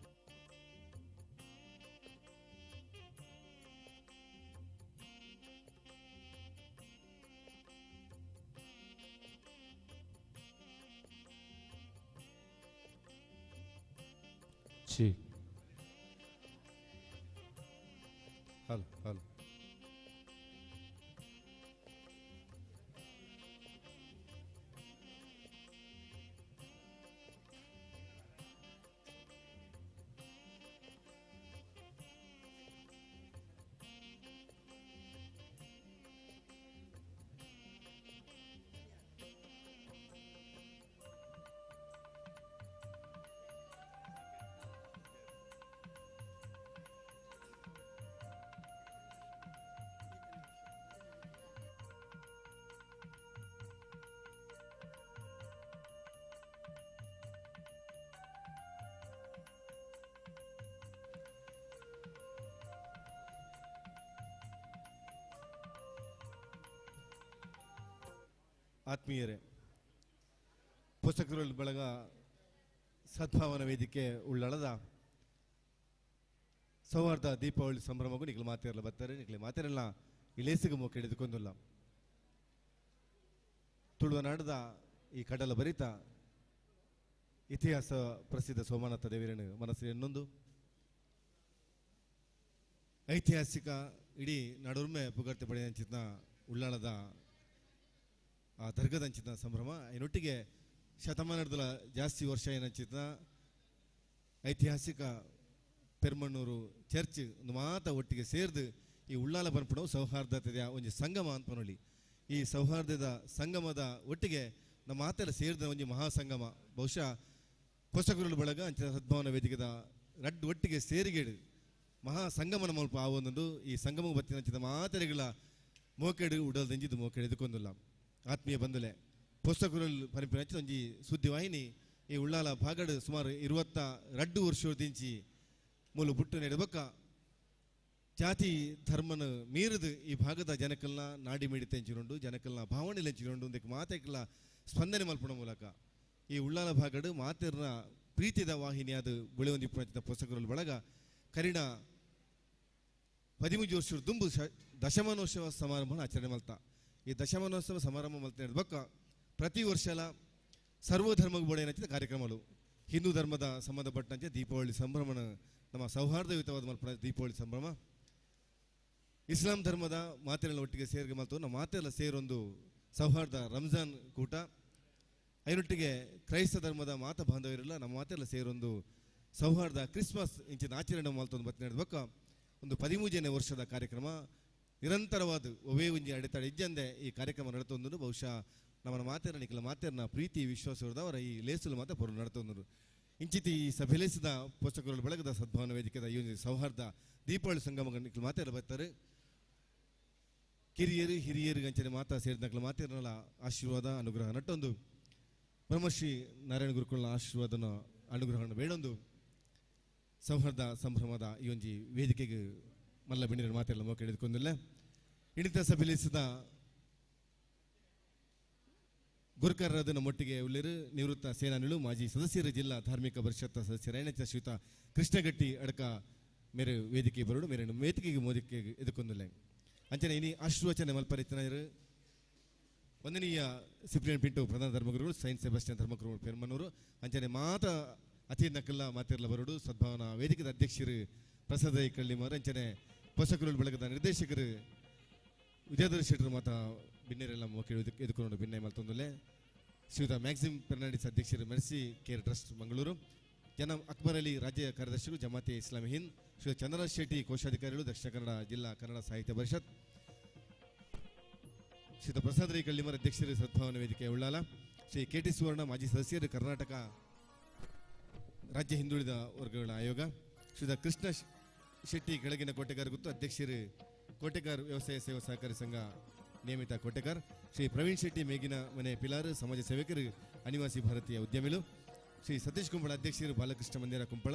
Speaker 9: G.
Speaker 1: Hello hello. ಆತ್ಮೀಯರೇ, ಪುಸ್ತಕಗಳ ಬಳಗ ಸದ್ಭಾವನ ವೇದಿಕೆ ಉಳ್ಳಳದ ಸೌಹಾರ್ದ ದೀಪಾವಳಿ ಸಂಭ್ರಮಕ್ಕೂ ನಿಖಲು ಮಾತಿರಲ್ಲ ಬರ್ತಾರೆ. ನಿಖಲು ಮಾತಿರಲ್ಲ ಇಲೇಸಿಗೆ ಮುಖ ಹಿಡಿದುಕೊಂಡಿಲ್ಲ. ತುಳುವನಾಡದ ಈ ಕಡಲ ಬರಿತ ಇತಿಹಾಸ ಪ್ರಸಿದ್ಧ ಸೋಮನಾಥ ದೇವರನ್ನು ಮನಸ್ಸಿನ ಇನ್ನೊಂದು ಐತಿಹಾಸಿಕ ಇಡೀ ನಾಡೊಮ್ಮೆ ಪುಗರ್ತೆ ಪಡೆಯಂಚಿನ ಉಳ್ಳಾಳದ ಆ ದರ್ಗದಂಚಿನ ಸಂಭ್ರಮ ಇನ್ನೊಟ್ಟಿಗೆ ಶತಮಾನದ ಜಾಸ್ತಿ ವರ್ಷ ಏನಂಚಿನ ಐತಿಹಾಸಿಕ ಪೆರ್ಮಣ್ಣೂರು ಚರ್ಚ್ ಒಂದು ಮಾತ ಒಟ್ಟಿಗೆ ಸೇರಿದು ಈ ಉಳ್ಳಾಲ ಪನ್ಪುಣವು ಸೌಹಾರ್ದತೆಯ ಒಂಜಿ ಸಂಗಮ ಅನ್ಪನೊಳಿ. ಈ ಸೌಹಾರ್ದದ ಸಂಗಮದ ಒಟ್ಟಿಗೆ ನಮ್ಮ ಮಾತೆಲ್ಲ ಸೇರಿದ ಒಂಜಿ ಮಹಾಸಂಗಮ. ಬಹುಶಃ ಪೋಷಕರುಗಳ ಬಳಗ ಅಂಚಿನ ಸದ್ಭಾವನ ವೇದಿಕೆದ ರಡ್ಡು ಒಟ್ಟಿಗೆ ಸೇರಿಗೇಡು ಮಹಾ ಸಂಗಮನ ಮಲ್ಪ ಆ ಒಂದೊಂದು ಈ ಸಂಗಮ ಬತ್ತಿನಂಚಿನ ಮಾತೆರೆಗಳ ಮೋಕೆಡು ಉಡಲ್ದಂಜಿದ್ದು ಮೋಕೆಡು ಎದುಕೊಂದಿಲ್ಲ. ಆತ್ಮೀಯ ಬಂಧುಲೆ, ಪುಸ್ತಕರಲ್ಲಿ ಪರಿಪಿನ ಒಂಜಿ ಸುದ್ದಿವಾಹಿನಿ ಈ ಉಳ್ಳಾಲ ಭಾಗಡು ಸುಮಾರು 22 ವರ್ಷದಿಂಚಿ ಮೂಲ ಬುಟ್ಟು ನೆಡಬಕ್ಕ ಜಾತಿ ಧರ್ಮನ ಮೀರಿದು ಈ ಭಾಗದ ಜನಕಲ್ನ ನಾಡಿ ಮಿಡಿತ ಎಂಚಿನೊಂಡು ಜನಕಲ್ನ ಭಾವನೆ ಎಂಚಿನೊಂಡು ಒಂದಕ್ಕೆ ಮಾತೆಕಲ ಸ್ಪಂದನೆ ಮಲ್ಪುಣ ಮೂಲಕ ಈ ಉಳ್ಳಾಲ ಭಾಗಡು ಮಾತೆರ್ನ ಪ್ರೀತಿದ ವಾಹಿನಿಯಾದ ಬೆಳೆಯೊಂದಿಪ್ಪು ಪುಸ್ತಕರಲ್ಲಿ ಬಳಗ ಕರಿಣ 13 ವರ್ಷ ದುಂಬು ದಶಮಾನೋತ್ಸವ ಸಮಾರಂಭನ ಆಚರಣೆ ಮಲ್ತ. ಈ ದಶಮಾನೋತ್ಸವ ಸಮಾರಂಭ ಮಲ್ತ ಬಕ್ಕ ಪ್ರತಿ ವರ್ಷಲ ಸರ್ವಧರ್ಮಕ್ಕೆ ಬೋಡೆನಂಚಿದ ಕಾರ್ಯಕ್ರಮಗಳು ಹಿಂದೂ ಧರ್ಮದ ಸಂಬಂಧಪಟ್ಟಂತೆ ದೀಪಾವಳಿ ಸಂಭ್ರಮನ ನಮ್ಮ ಸೌಹಾರ್ದಯುತವಾದ ಮಲ್ಪನ ದೀಪಾವಳಿ ಸಂಭ್ರಮ, ಇಸ್ಲಾಂ ಧರ್ಮದ ಮಾತೆಲ್ಲ ಒಟ್ಟಿಗೆ ಸೇರಿಗೆ ಮಲ್ತು ನಮ್ಮ ಮಾತೆಲ್ಲ ಸೇರೊಂದು ಸೌಹಾರ್ದ ರಂಜಾನ್ ಕೂಟ, ಐನೊಟ್ಟಿಗೆ ಕ್ರೈಸ್ತ ಧರ್ಮದ ಮಾತ ಬಾಂಧವ್ಯರೆಲ್ಲ ನಮ್ಮ ಮಾತೆಲ್ಲ ಸೇರೊಂದು ಸೌಹಾರ್ದ ಕ್ರಿಸ್ಮಸ್ ಇಂಚಿನ ಆಚರಣೆ ಮಲ್ತೊಂದು ಬತ್ತಿನ ಬಕ್ಕ ಒಂದು 13ನೇ ವರ್ಷದ ಕಾರ್ಯಕ್ರಮ ನಿರಂತರವಾದ ಒವೇ ಒಂಜಿ ಅಡೆತಡೆ ಇಜ್ಜಂದೆ ಈ ಕಾರ್ಯಕ್ರಮ ನಡತೊಂದು. ಬಹುಶಃ ನಮ್ಮ ಮಾತೆರ ನಿಖಲ ಮಾತೆರ್ನ ಪ್ರೀತಿ ವಿಶ್ವಾಸವರ ಈ ಲೇಸುಲು ಮಾತ್ರ ಪೊರು ನಡತೊಂದರು. ಇಂಚಿತಿ ಈ ಸಭೆಲೇಸಿದ ಪೋಷಕರು ಬೆಳಗದ ಸದ್ಭಾವನ ವೇದಿಕೆದ ಈ ಒಂದು ಸೌಹಾರ್ದ ದೀಪಾವಳಿ ಸಂಗಮ ನಿಖಲ ಮಾತೆರ ಬರ್ತಾರೆ. ಕಿರಿಯರು ಹಿರಿಯರು ಗಂಚನೆ ಮಾತಾ ಸೇರಿದ ಮಾತೆರ್ನಲ ಆಶೀರ್ವಾದ ಅನುಗ್ರಹ ನಟ್ಟೊಂದು ಬ್ರಹ್ಮಶ್ರೀ ನಾರಾಯಣ ಗುರುಕುಲ ಆಶೀರ್ವಾದನ ಅನುಗ್ರಹವನ್ನು ಬೇಡೊಂದು ಸೌಹಾರ್ದ ಸಂಭ್ರಮದ ಈ ಒಂಜಿ ವೇದಿಕೆಗೆ ಮಲ್ಲ ಬೆಣ್ಣಿನ ಮಾತೆಲ್ಲ ಮೋಕ ಹಿಡಿದುಕೊಂಡಿಲ್ಲ. ಹಿಡಿತ ಸಭೆಲಿಸಿದ ಗುರುಕರರಾದ ನಮ್ಮೊಟ್ಟಿಗೆ ಉಳ್ಳೇರು ನಿವೃತ್ತ ಸೇನಾನಿಗಳು ಮಾಜಿ ಸದಸ್ಯರು ಜಿಲ್ಲಾ ಧಾರ್ಮಿಕ ಪರಿಷತ್ ಸದಸ್ಯರ ಶ್ರೀಯುತ ಕೃಷ್ಣಗಟ್ಟಿ ಅಡಕ ಮೇರೆ ವೇದಿಕೆ ಬರೋಡು ಮೇರೆ ವೇದಿಕೆಗೆ ಮೋದಿಕೆ ಎದುಕೊಂದಿಲ್ಲ. ಅಂಚನೆ ಇನಿ ಆಶೀರ್ವಚನೆ ಮಲ್ಪರಿತನರು ವಂದನೀಯ ಸಿಪ್ರಿಯನ್ ಪಿಂಟು ಪ್ರಧಾನ ಧರ್ಮಗುರುಗಳು ಸೈಂಟ್ ಸೆಬಾಸ್ಟಿಯನ್ ಧರ್ಮಗುರುಗಳು ಪೆರ್ಮನೂರು ಅಂಚನೆ ಮಾತ ಅತಿ ನಕಲ್ಲ ಮಾತಿರ್ಲ ಬರೋಡು ಸದ್ಭಾವನಾ ವೇದಿಕೆದ ಅಧ್ಯಕ್ಷರು ಪ್ರಸಾದ ಕಳ್ಳಿಮಾರ್ ಅಂಚನೆ ಪೋಷಕರು ಬೆಳಗದ ನಿರ್ದೇಶಕರು ವಿದ್ಯಾಧರ ಶೆಟ್ಟರು ಮಾತ ಬಿನ್ನೆರೆಲ್ಲ ಎದುಕೊಂಡು ಬಿನ್ನೆ ಮಲ್ತೊಂದುಲ್ಲೆ. ಶ್ರೀಯುತ ಮ್ಯಾಕ್ಸಿಮ್ ಫೆರ್ನಾಂಡಿಸ್ ಅಧ್ಯಕ್ಷರು ಮೆರ್ಸಿ ಕೇರ್ ಟ್ರಸ್ಟ್ ಮಂಗಳೂರು, ಜನ ಅಕ್ಬರ್ ಅಲಿ ರಾಜ್ಯ ಕಾರ್ಯದರ್ಶಿಗಳು ಜಮಾತೆ ಇಸ್ಲಾಮಿ ಹಿಂದ್, ಶ್ರೀ ಚಂದ್ರರಾಜ್ ಶೆಟ್ಟಿ ಕೋಶಾಧಿಕಾರಿಗಳು ದಕ್ಷಿಣ ಕನ್ನಡ ಜಿಲ್ಲಾ ಕನ್ನಡ ಸಾಹಿತ್ಯ ಪರಿಷತ್, ಶ್ರೀಯುತ ಪ್ರಸಾದ್ ರೈ ಕಳ್ಳಿಮರ್ ಅಧ್ಯಕ್ಷರು ಸದ್ಭಾವನ ವೇದಿಕೆ ಉಳ್ಳಾಲ, ಶ್ರೀ ಕೆ ಟಿ ಸುವರ್ಣ ಮಾಜಿ ಸದಸ್ಯರು ಕರ್ನಾಟಕ ರಾಜ್ಯ ಹಿಂದುಳಿದ ವರ್ಗಗಳ ಆಯೋಗ, ಶ್ರೀಯುತ ಕೃಷ್ಣ ಶೆಟ್ಟಿ ಕೆಳಗಿನ ಕೋಟೆಗಾರ್ ಗುತ್ತು ಅಧ್ಯಕ್ಷರು ಕೋಟೆಗಾರ್ ವ್ಯವಸಾಯ ಸೇವಾ ಸಹಕಾರಿ ಸಂಘ ನಿಯಮಿತ ಕೋಟೆಗಾರ್, ಶ್ರೀ ಪ್ರವೀಣ್ ಶೆಟ್ಟಿ ಮೇಗಿನ ಮನೆ ಪಿಲಾರು ಸಮಾಜ ಸೇವಕರು ಅನಿವಾಸಿ ಭಾರತೀಯ ಉದ್ಯಮಿಗಳು, ಶ್ರೀ ಸತೀಶ್ ಕುಂಬಳ ಅಧ್ಯಕ್ಷರು ಬಾಲಕೃಷ್ಣ ಮಂದಿರ ಕುಂಪಳ,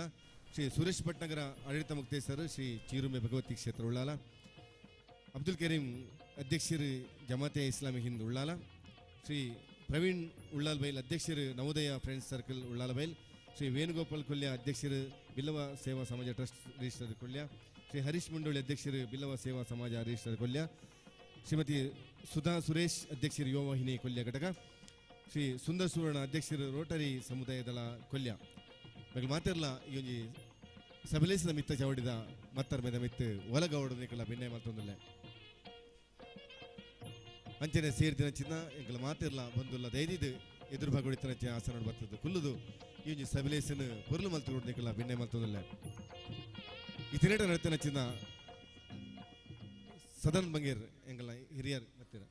Speaker 1: ಶ್ರೀ ಸುರೇಶ್ ಭಟ್ನಗರ ಆಡಳಿತ ಮುಕ್ತೇಸರು ಶ್ರೀ ಚೀರುಮೆ ಭಗವತಿ ಕ್ಷೇತ್ರ ಉಳ್ಳಾಲ, ಅಬ್ದುಲ್ ಕರೀಂ ಅಧ್ಯಕ್ಷರು ಜಮಾತೆ ಇಸ್ಲಾಮಿ ಹಿಂದ್ ಉಳ್ಳಾಲ, ಶ್ರೀ ಪ್ರವೀಣ್ ಉಳ್ಳಾಲ್ ಬೈಲ್ ಅಧ್ಯಕ್ಷರು ನವೋದಯ ಫ್ರೆಂಡ್ಸ್ ಸರ್ಕಲ್ ಉಳ್ಳಾಲ ಬೈಲ್, ಶ್ರೀ ವೇಣುಗೋಪಾಲ್ ಕೊಲ್ಯ ಅಧ್ಯಕ್ಷರು ಬಿಲ್ಲವ ಸೇವಾ ಸಮಾಜ ಟ್ರಸ್ಟ್ ರಿಜಿಸ್ಟರ್ ಕೊಲ್ಯ, ಶ್ರೀ ಹರೀಶ್ ಮುಂಡೋಳಿ ಅಧ್ಯಕ್ಷರು ಬಿಲ್ಲವ ಸೇವಾ ಸಮಾಜ ರಿಜಿಸ್ಟರ್ ಕೊಲ್ಯ, ಶ್ರೀಮತಿ ಸುಧಾ ಸುರೇಶ್ ಅಧ್ಯಕ್ಷರು ಯುವವಾಹಿನಿ ಕೊಲ್ಯ ಘಟಕ, ಶ್ರೀ ಸುಂದರ್ ಸುವರ್ಣ ಅಧ್ಯಕ್ಷರು ರೋಟರಿ ಸಮುದಾಯ ದಳ ಕೊಲ್ಯ. ಬಗ್ಗೆ ಮಾತಿರಲ್ಲ ಈ ಒಂಜಿ ಸಬಲೇಸಿದ ಮಿತ್ತ ಚವಡಿದ ಮತ್ತರ ಮೇದ ಮಿತ್ತು ಒಲಗೌಡ ನಿಕಲ ಭಿನ್ನ ಮತ್ತೊಂದಲ್ಲ ಅಂಚನೆ ಸೇರಿದಿನ ಚಿನ್ನ ಎಂಕಲ ಮಾತಿರಲ್ಲ ಬಂದುಲ್ಲ ದೈದಿದ್ದು ಎದುರು ಭಾಗವಡಿತನ ಆಸನ ಬರ್ತದೆ ಕುಲ್ಲುದು ಈ ಒಂಜಿ ಸಬಲೇಸನ ಪೊರ್ಲು ಮಲ್ತು ನಿಕಲ ಭಿನ್ನ ಮಲ್ತೊಂದಲ್ಲ. ಈ ತಿರೇಟ ನಡತನ ಚಿನ್ನ ಸದನ್ ಬಂಗೇರ್ ಎಂಕಲ ಹಿರಿಯರ್ ಬರ್ತೀರ.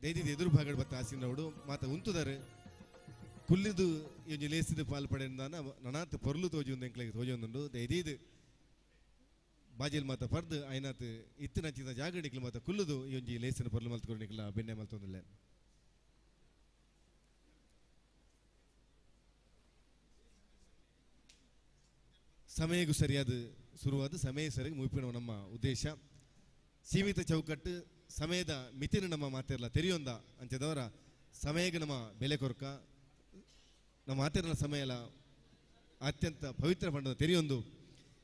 Speaker 1: ದೈದಿದ್ದು ಎದುರು ಭಾಗಡ್ ಬತ್ತ ಆಸಿನವಡು ಮಾತ ಉಂತುದಾರೆ ಕುಲ್ಲಿದು ಈ ಒಂಜಿ ಲೇಸಿದ ಪಾಲ್ ಪಡೆಂದಾನ ನನಾತ್ ಪೊರ್ಲು ತೋಜಿ ಎಂಕ್ಲೆಗ್ ತೋಜೊಂದುಂಡು. ದೈದಿದ್ದು ಬಾಜಿಲ್ ಮಾತ ಪರ್ದು ಐನಾತ್ ಇತ್ತಿನಂಚಿನ ಜಾಗಡಿಕ್ಲು ಮಾತ ಕುಲ್ಲುದು ಈ ಒಂಜಿ ಲೇಸಿನ ಪೊರ್ಲು ಮಲ್ತ್ಕೊಂಡು ಬೆನ್ನೆ ಮಲ್ತೊಂದುಲ್ಲೆ. ಸಮಯಗೂ ಸರಿಯಾದ ಶುರುವಾದ ಸಮಯ ಸರಿಯಾಗಿ ಮುಗಿಪಿನ ನಮ್ಮ ಉದ್ದೇಶ. ಸೀಮಿತ ಚೌಕಟ್ಟು ಸಮಯದ ಮಿತಿನ ನಮ್ಮ ಮಾತಿರಲ್ಲ ತೆರೆಯೊಂದ ಅಂಚದವರ ಸಮಯಕ್ಕೆ ನಮ್ಮ ಬೆಲೆ ಕೊರ್ಕ ನಮ್ಮ ಮಾತಿರಲ್ಲ ಸಮಯ ಎಲ್ಲ ಅತ್ಯಂತ ಪವಿತ್ರ ಪಂಡದ ತೆರೆಯೊಂದು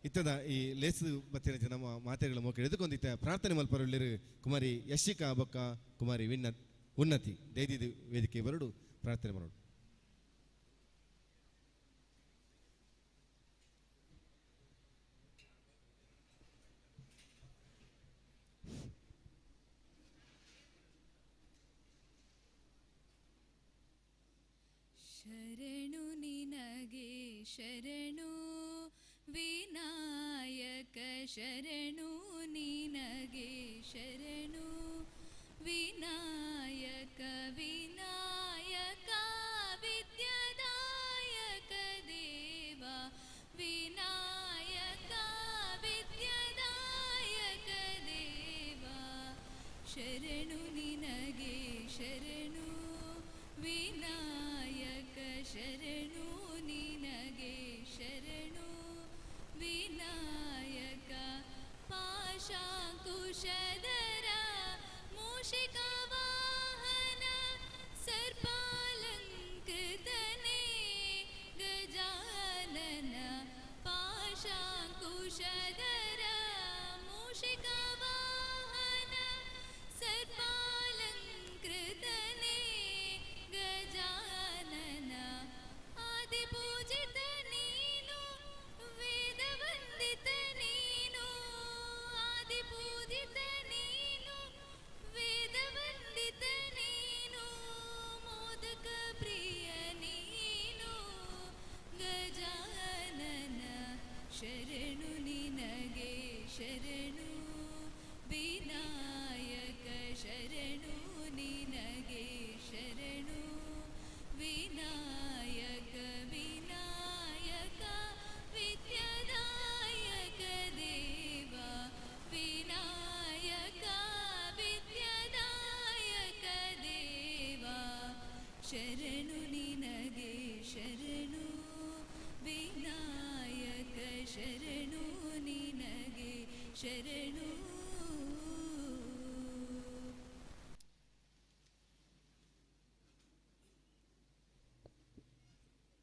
Speaker 1: ಇತ್ತದ ಈ ಲೇಸು ಬತ್ತಿನ ನಮ್ಮ ಮಾತೆಗಳ ಮೋಕೆ ಎದುಕೊಂದಿತ್ತ ಪ್ರಾರ್ಥನೆ ಮಲ್ಪರುಳ್ಳಿರು ಕುಮಾರಿ ಯಶಿಕಾ ಬೊಕ್ಕ ಕುಮಾರಿ ವಿನ್ನ ಉನ್ನತಿ ದೈದಿದ ವೇದಿಕೆ ಬರಡು ಪ್ರಾರ್ಥನೆ ಮಾಡೋಡು.
Speaker 3: ಶರಣು ನಿನಗೆ ಶರಣು ವಿನಾಯಕ ಶರಣು ನಿನಗೆ ಶರಣು ವಿನಾಯಕ ವಿನಾಯಕ ವಿದ್ಯಾದಾಯಕ ದೇವ ವಿನಾಯಕ ವಿದ್ಯಾದಾಯಕ ದೇವ ಶರಣು ನಿನಗೆ ಶರಣು ವಿನಾಯಕ ಶರಣು ನಿನಗೆ ಶರಣು ವಿನಾಯಕ ಪಾಶಾಂಕುಶಧರ ಮೂಷಿಕ ವಾಹನ ಸರ್ಪಾಲಂಕೃತನೆ ಗಜಾನನ ಪಾಶಾಂಕುಶಧರ ಮೂಷಿಕ ವಾಹನ ಸರ್ಪಾಲಂಕೃತನೆ ಗಜಾನನ ಆದಿಪೂಜಿತ ನೀನು ವೇದವಂದಿತ ನೀನು ಆದಿಪೂಜಿತ ನೀನು ವೇದವಂದಿತ ನೀನು ಮೋದಕ ಪ್ರಿಯ ನೀನು ಗಜಾನನ ಶರಣು ನಿನಗೆ ಶರಣು ವಿನಾಯಕ ಶರಣು ನಿನಗೆ ಶರಣು ವಿನಾಯಕ ವಿನಾಯಕ ವಿದ್ಯಾದಾಯಕ ದೇವ ವಿನಾಯಕ ವಿದ್ಯಾದಾಯಕ ದೇವ ಶರಣು ನಿನಗೆ ಶರಣು ವಿನಾಯಕ ಶರಣು ನಿನಗೆ ಶರಣು.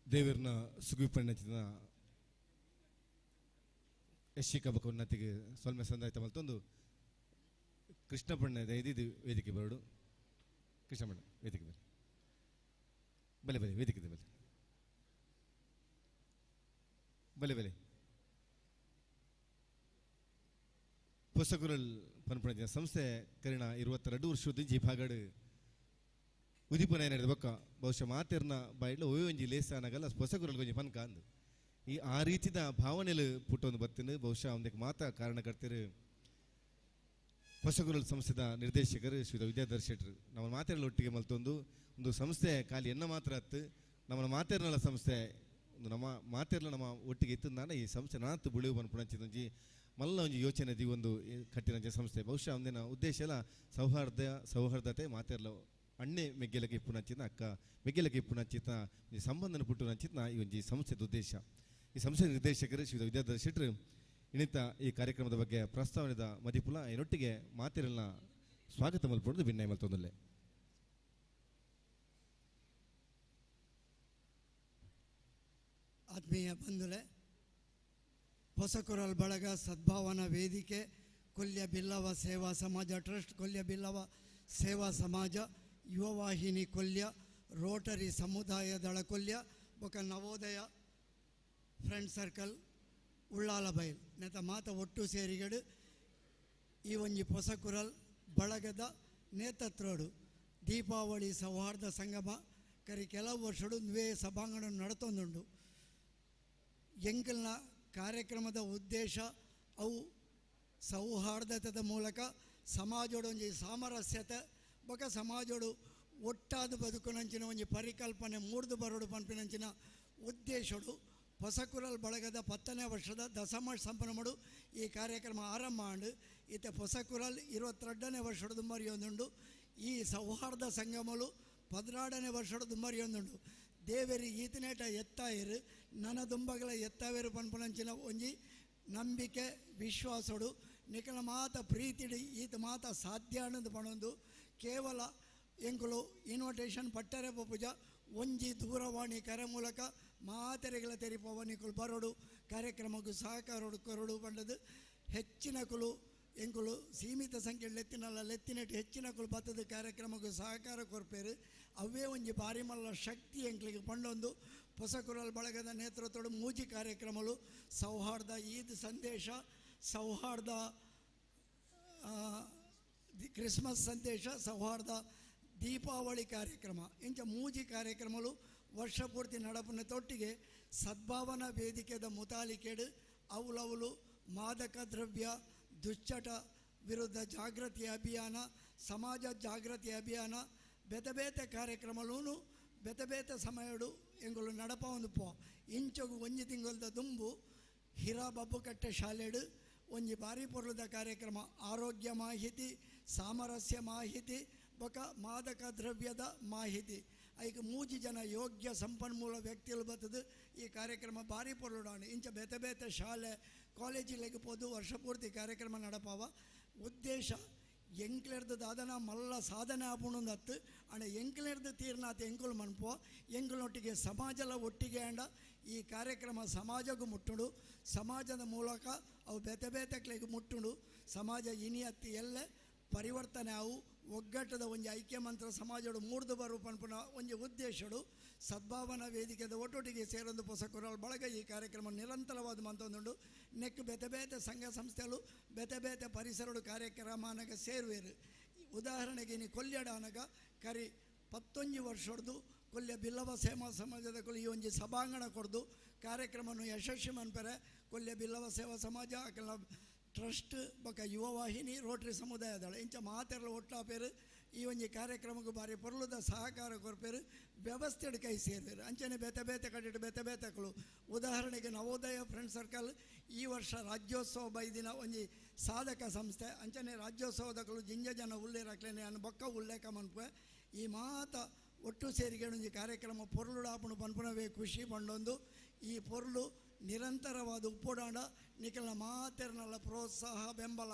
Speaker 1: ದೇವರನ್ನ ಸುಗುಪಣ್ಣಚಿನ ಯಶಿಕ ಬೊಕ್ಕ ಉನ್ನತಿಗೆ ಸೊಲ್ಮೆ ಸಂದಾಯ್ತ ಮಲ್ತೊಂದು ಕೃಷ್ಣಪಣ್ಣ ದಯದಿದ್ದು ವೇದಿಕೆ ಬರಡು. ಕೃಷ್ಣಪಣ್ಣ ವೇದಿಕೆ ಬರಲಿ, ಬಲೆ ಬಲೆ ವೇದಿಕೆ ಬಲೆ ಬಲೆ ಬಲೆ. ಪುಸ್ತಕರಲ್ ಪನ್ಪಣ ಸಂಸ್ಥೆ ಕರಿಣ 22 ವರ್ಷದ ಭಾಗಡು ಉದಿಪನ ನಡೆದ ಬೊಕ್ಕ ಬಹುಶಃ ಮಾತೆರ್ನ ಬಾಯಿಡ್ಲ ಒಂಜಿ ಲೇಸಾನಗಲ್ಲ ಪೊಸಗುರಲ್ ಒಂಜಿ ಪನ್ಕ ಅಂದು ಈ ಆ ರೀತಿದ ಭಾವನೆಲು ಪುಟ್ಟೊಂದು ಬತ್ತಿನ ಬಹುಶಃ ಒಂದಕ್ಕೆ ಮಾತಾ ಕಾರಣಕರ್ತರು ಹೊಸಗುರಲ್ ಸಂಸ್ಥೆದ ನಿರ್ದೇಶಕರು ಶ್ರೀ ವಿದ್ಯಾಧರ್ ಶೆಟ್ರು. ನಮ್ಮ ಮಾತೆರಳ ಒಟ್ಟಿಗೆ ಮಲ್ತೊಂದು ಒಂದು ಸಂಸ್ಥೆ ಖಾಲಿ ಎನ್ನ ಮಾತ್ರ ಹತ್ತು ನಮ್ಮ ಮಾತೆರ್ನಳ ಸಂಸ್ಥೆ ಒಂದು ನಮ್ಮ ಮಾತೆರ್ಲ ನಮ್ಮ ಒಟ್ಟಿಗೆ ಇತ್ತು ನಾನು ಈ ಸಂಸ್ಥೆ ನಾತು ಬುಳಿವು ಪನ್ಪುಣಂಚಿದೊಂಜಿ ಮಲ್ಲ ಒಂಜಿ ಯೋಚನೆ the ಒಂದು ಕಟ್ಟಿನಂಚ ಸಂಸ್ಥೆ. ಬಹುಶಃ ಒಂದಿನ ಉದ್ದೇಶ ಎಲ್ಲ ಸೌಹಾರ್ದತೆ ಮಾತೆರ್ಲ ಅಣ್ಣೆ ಮೆಗ್ಗೆಲಕ್ಕೆ ಇಪ್ಪುನಂಚಿನ ಅಕ್ಕ ಮೆಗ್ಗೆಲಕ್ಕೆ ಇಪ್ಪುನಂಚಿತ ಈ ಸಂಬಂಧನ ಪುಟ್ಟುನಂಚಿನ ಈ ಒಂಜಿ ಸಂಸ್ಥೆದ ಉದ್ದೇಶ. ಈ ಸಂಸ್ಥೆ ನಿರ್ದೇಶಕರು ಶ್ರೀ ವಿದ್ಯಾಧರ್ ಶೆಟ್ರು ಇನ್ನಿತ ಈ ಕಾರ್ಯಕ್ರಮದ ಬಗ್ಗೆ ಪ್ರಸ್ತಾವನೆದ ಮದಿಪುಲ ಏನೊಟ್ಟಿಗೆ ಮಾತಿರಲ್ನ ಸ್ವಾಗತ ಮಲ್ಪೊಂದು ವಿನಯ ಮಲ್ತೊಂದುಲ್ಲೆ.
Speaker 9: ಆತ್ಮೀಯ ಬಂಧುಲೆ, ಹೊಸಕುರಲ್ ಬಳಗ ಸದ್ಭಾವನಾ ವೇದಿಕೆ, ಕೊಲ್ಯ ಬಿಲ್ಲವ ಸೇವಾ ಸಮಾಜ ಟ್ರಸ್ಟ್, ಕೊಲ್ಯ ಬಿಲ್ಲವ ಸೇವಾ ಸಮಾಜ, ಯುವವಾಹಿನಿ ಕೊಲ್ಯ, ರೋಟರಿ ಸಮುದಾಯ ದಳ ಕೊಲ್ಯ ಬೊಕ ನವೋದಯ ಫ್ರೆಂಡ್ ಸರ್ಕಲ್ ಉಳ್ಳಾಲ ಬೈಲ್ ನೆತ ಮಾತ ಒಟ್ಟು ಸೇರಿಗಡು ಈ ಒಂಜಿ ಹೊಸಕುರಲ್ ಬಳಗದ ನೇತೃತ್ವಡು ದೀಪಾವಳಿ ಸೌಹಾರ್ದ ಸಂಗಮ ಕರಿ ಕೆಲವು ವರ್ಷಡು ದ್ವೇ ಸಭಾಂಗಣ ನಡತೊಂದುಂಡು. ಎಂಕಲ್ನ ಕಾರ್ಯಕ್ರಮದ ಉದ್ದೇಶ ಅವು ಸೌಹಾರ್ದತೆದ ಮೂಲಕ ಸಮಾಜೋಡೊಂಜಿ ಸಾಮರಸ್ಯತೆ ಬೊಕ ಸಮಾಜೋಡು ಒಟ್ಟಾದ ಬದುಕುನಂಚಿನ ಒಂಜಿ ಪರಿಕಲ್ಪನೆ ಮೂಡ್ದು ಬರೋಡು ಪನ್ಪಿನಂಚಿನ ಉದ್ದೇಶಡು ಹೊಸಕುರಲ್ ಬಳಗದ 10ನೇ ವರ್ಷದ ದಸಮ ಸಂಭ್ರಮಡು ಈ ಕಾರ್ಯಕ್ರಮ ಆರಂಭ ಆಂಡ್. ಇತ್ತೆ ಹೊಸಕುರಲ್ 22ನೇ ವರ್ಷದ ದುಮ್ಮರಿಯೊಂದುಂಡು. ಈ ಸೌಹಾರ್ದ ಸಂಗಮಲು 16ನೇ ವರ್ಷದ ದುಮ್ಮರಿಯೊಂದುಂಡು. ದೇವರಿ ಈತನೇಟ ಎತ್ತಾಯಿರು ನನ ದುಂಬಗಳ ಎತ್ತಾವೇರು ಪನ್ಪುನಂಚಿನ ಒಂಜಿ ನಂಬಿಕೆ ವಿಶ್ವಾಸಡು ನಿಕಲ ಮಾತ ಪ್ರೀತಿಡಿ ಈತ ಮಾತ ಸಾಧ್ಯ ಅನ್ನೋದು ಪಣೊಂದು ಕೇವಲ ಎಂಕುಲು ಇನ್ವಿಟೇಷನ್ ಪಟ್ಟರೆ ಪೂಜ ಒಂಜಿ ದೂರವಾಣಿ ಕರೆ ಮೂಲಕ ಮಾತೆರೆಗಳ ತೆರಿಪವ ನಿಕುಲು ಬರೋಡು ಕಾರ್ಯಕ್ರಮಕ್ಕೂ ಸಹಕಾರೋಡು ಕೊರಡು ಬಂಡದು ಹೆಚ್ಚಿನ ಕುಲು ಎಂಕುಲು ಸೀಮಿತ ಸಂಖ್ಯೆ ಲೆತ್ತಿನಲ್ಲ ಲೆತ್ತಿನೆಟ್ಟು ಹೆಚ್ಚಿನ ಕುಲು ಬತ್ತದ ಕಾರ್ಯಕ್ರಮಕ್ಕೂ ಸಹಕಾರ ಕೊರ್ಪೇರು. ಅವೇ ಒಂಜಿ ಬಾರಿ ಮಲ್ಲ ಶಕ್ತಿ ಎಂಕ್ಲಿಗೆ ಪಂಡೊಂದು ಹೊಸಕುರಲ್ ಬಳಗದ ನೇತೃತ್ವದ ಮೂಜಿ ಕಾರ್ಯಕ್ರಮಗಳು ಸೌಹಾರ್ದ ಈದ್ ಸಂದೇಶ, ಸೌಹಾರ್ದ ಕ್ರಿಸ್ಮಸ್ ಸಂದೇಶ, ಸೌಹಾರ್ದ ದೀಪಾವಳಿ ಕಾರ್ಯಕ್ರಮ ಇಂಚ ಮೂಜಿ ಕಾರ್ಯಕ್ರಮಗಳು ವರ್ಷ ಪೂರ್ತಿ ನಡಪುನ ತೊಟ್ಟಿಗೆ ಸದ್ಭಾವನಾ ವೇದಿಕೆದ ಮುತಾಲಿಕೆಡು ಅವಲವಲು ಮಾದಕ ದ್ರವ್ಯ ದುಶ್ಚಟ ವಿರುದ್ಧ ಜಾಗೃತಿ ಅಭಿಯಾನ, ಸಮಾಜ ಜಾಗೃತಿ ಅಭಿಯಾನ ಬೇತೆ ಬೇತೆ ಕಾರ್ಯಕ್ರಮಲೂ ಬೇತೆ ಬೇತೆ ಸಮಯಡು ಎಂಗುಲು ನಡಪ ಒಂದು ಪೋ. ಇಂಚಗು ಒಂಜಿ ತಿಂಗಳದ ದುಂಬು ಹಿರಾ ಬಬ್ಬುಕಟ್ಟೆ ಶಾಲೆಡು ಒಂಜಿ ಬಾರಿ ಪೊರ್ಲುದ ಕಾರ್ಯಕ್ರಮ ಆರೋಗ್ಯ ಮಾಹಿತಿ, ಸಾಮರಸ್ಯ ಮಾಹಿತಿ ಬೊಕ ಮಾದಕ ದ್ರವ್ಯದ ಮಾಹಿತಿ ಐಕ್ ಮೂಜಿ ಜನ ಯೋಗ್ಯ ಸಂಪನ್ಮೂಲ ವ್ಯಕ್ತಿಗಳು ಬರ್ತದೆ. ಈ ಕಾರ್ಯಕ್ರಮ ಭಾರಿ ಪೊರ್ಲುಡಾಣ. ಇಂಚ ಬೇತೆ ಬೇತೆ ಶಾಲೆ ಕಾಲೇಜಿಲೆಗ್ ಪೋದು ವರ್ಷ ಪೂರ್ತಿ ಕಾರ್ಯಕ್ರಮ ನಡಪಾವ ಉದ್ದೇಶ ಎಂಕ್ಲೆರ್ದು ದಾದನ ಮಲ್ಲ ಸಾಧನೆ ಆಪುಣಂದತ್ತು ಅಂಡ ಎಂಕ್ಲೆರ್ದು ತೀರ್ನಾಥ ಎಂಕುಲು ಮನ್ಪೋ ಎಂಕುಲೊಟ್ಟಿಗೆ ಸಮಾಜಲ ಒಟ್ಟಿಗೆ ಅಂಡ ಈ ಕಾರ್ಯಕ್ರಮ ಸಮಾಜಕ್ಕೂ ಮುಟ್ಟುಡು, ಸಮಾಜದ ಮೂಲಕ ಅವು ಬೇತೆ ಬೇತೆಕ್ಲೆಗ್ ಮುಟ್ಟುಡು, ಸಮಾಜ ಇನಿ ಅತ್ತಿ ಎಲ್ಲ ಪರಿವರ್ತನೆ ಅವು ಒಗ್ಗಟ್ಟದ ಒಂಜಿ ಐಕ್ಯ ಮಂತ್ರ ಸಮಾಜಡು ಮೂಡ್ದು ಬರು ಪನ್ಪುನ ಒಂಜಿ ಉದ್ದೇಶಡು ಸದ್ಭಾವನಾ ವೇದಿಕೆದ ಒಟ್ಟೊಟ್ಟಿಗೆ ಸೇರೊಂದು ಪೊಸಕುರಲ್ ಬಳಗ ಈ ಕಾರ್ಯಕ್ರಮ ನಿರಂತರವಾದ ಮಂತೊಂದುಂಡು. ನೆಕ್ ಬೇತೆ ಬೇತೆ ಸಂಘ ಸಂಸ್ಥೆಗಳು ಬೇತೆ ಬೇತೆ ಪರಿಸರಡು ಕಾರ್ಯಕ್ರಮನಾಗ ಸೇರುವೇರು. ಉದಾಹರಣೆಗೆ ಇನಿ ಕೊಲ್ಯಡ ಅನಗ ಕರಿ 19 ವರ್ಷಡ್ದು ಕೊಲ್ಯ ಬಿಲ್ಲವ ಸೇವಾ ಸಮಾಜದ ಕೊಲ್ಲಿ ಈ ಒಂಜಿ ಸಭಾಂಗಣ ಕೊಡ್ದು ಕಾರ್ಯಕ್ರಮವನ್ನು ಯಶಸ್ವಿ ಮನ್ಪೆರೆ ಕೊಲ್ಯ ಬಿಲ್ಲವ ಸೇವಾ ಸಮಾಜ ಅಕಲ ಟ್ರಸ್ಟ್ ಬೊಕ ಯುವವಾಹಿನಿ ರೋಟರಿ ಸಮುದಾಯದಳ ಇಂಚ ಮಾತೆರ್ಲ ಒಟ್ಟಾಪೇರು ಈ ಒಂಜಿ ಕಾರ್ಯಕ್ರಮಕ್ಕೆ ಬಾರಿ ಪೊರ್ಲುದ ಸಹಕಾರ ಕೊರ್ಪೇರು ವ್ಯವಸ್ಥೆಡ್ ಕೈ ಸೇರ್ವೇರು. ಅಂಚನೆ ಬೇತೆ ಬೇತೆ ಕಡೆಟ್ ಬೇತೆ ಬೇತೆಕುಲು ಉದಾಹರಣೆಗೆ ನವೋದಯ ಫ್ರೆಂಡ್ ಸರ್ಕಲ್ ಈ ವರ್ಷ ರಾಜ್ಯೋತ್ಸವ ಬೈದಿನ ಒಂಜಿ ಸಾಧಕ ಸಂಸ್ಥೆ. ಅಂಚನೆ ರಾಜ್ಯೋತ್ಸವದಕಲು ಜಿಂಜ ಜನ ಉಲ್ಲೇರಾಕ್ಲೇನೆ ಅನ್ನು ಬೊಕ್ಕ ಉಲ್ಲೇಖ ಮನ್ಪೆ ಈ ಮಾತ ಒಟ್ಟು ಸೇರಿಗೆ ಒಂಜಿ ಕಾರ್ಯಕ್ರಮ ಪೊರ್ಲುಡಾಪುಣು ಪನ್ಪುನವೇ ಖುಷಿ ಪಂಡೊಂದು ಈ ಪೊರ್ಲು ನಿರಂತರವಾದ ಉಪ್ಪುಡಾಂಡ ನಿಕಲ್ನ ಮಾತೆರ್ನಲ್ಲ ಪ್ರೋತ್ಸಾಹ ಬೆಂಬಲ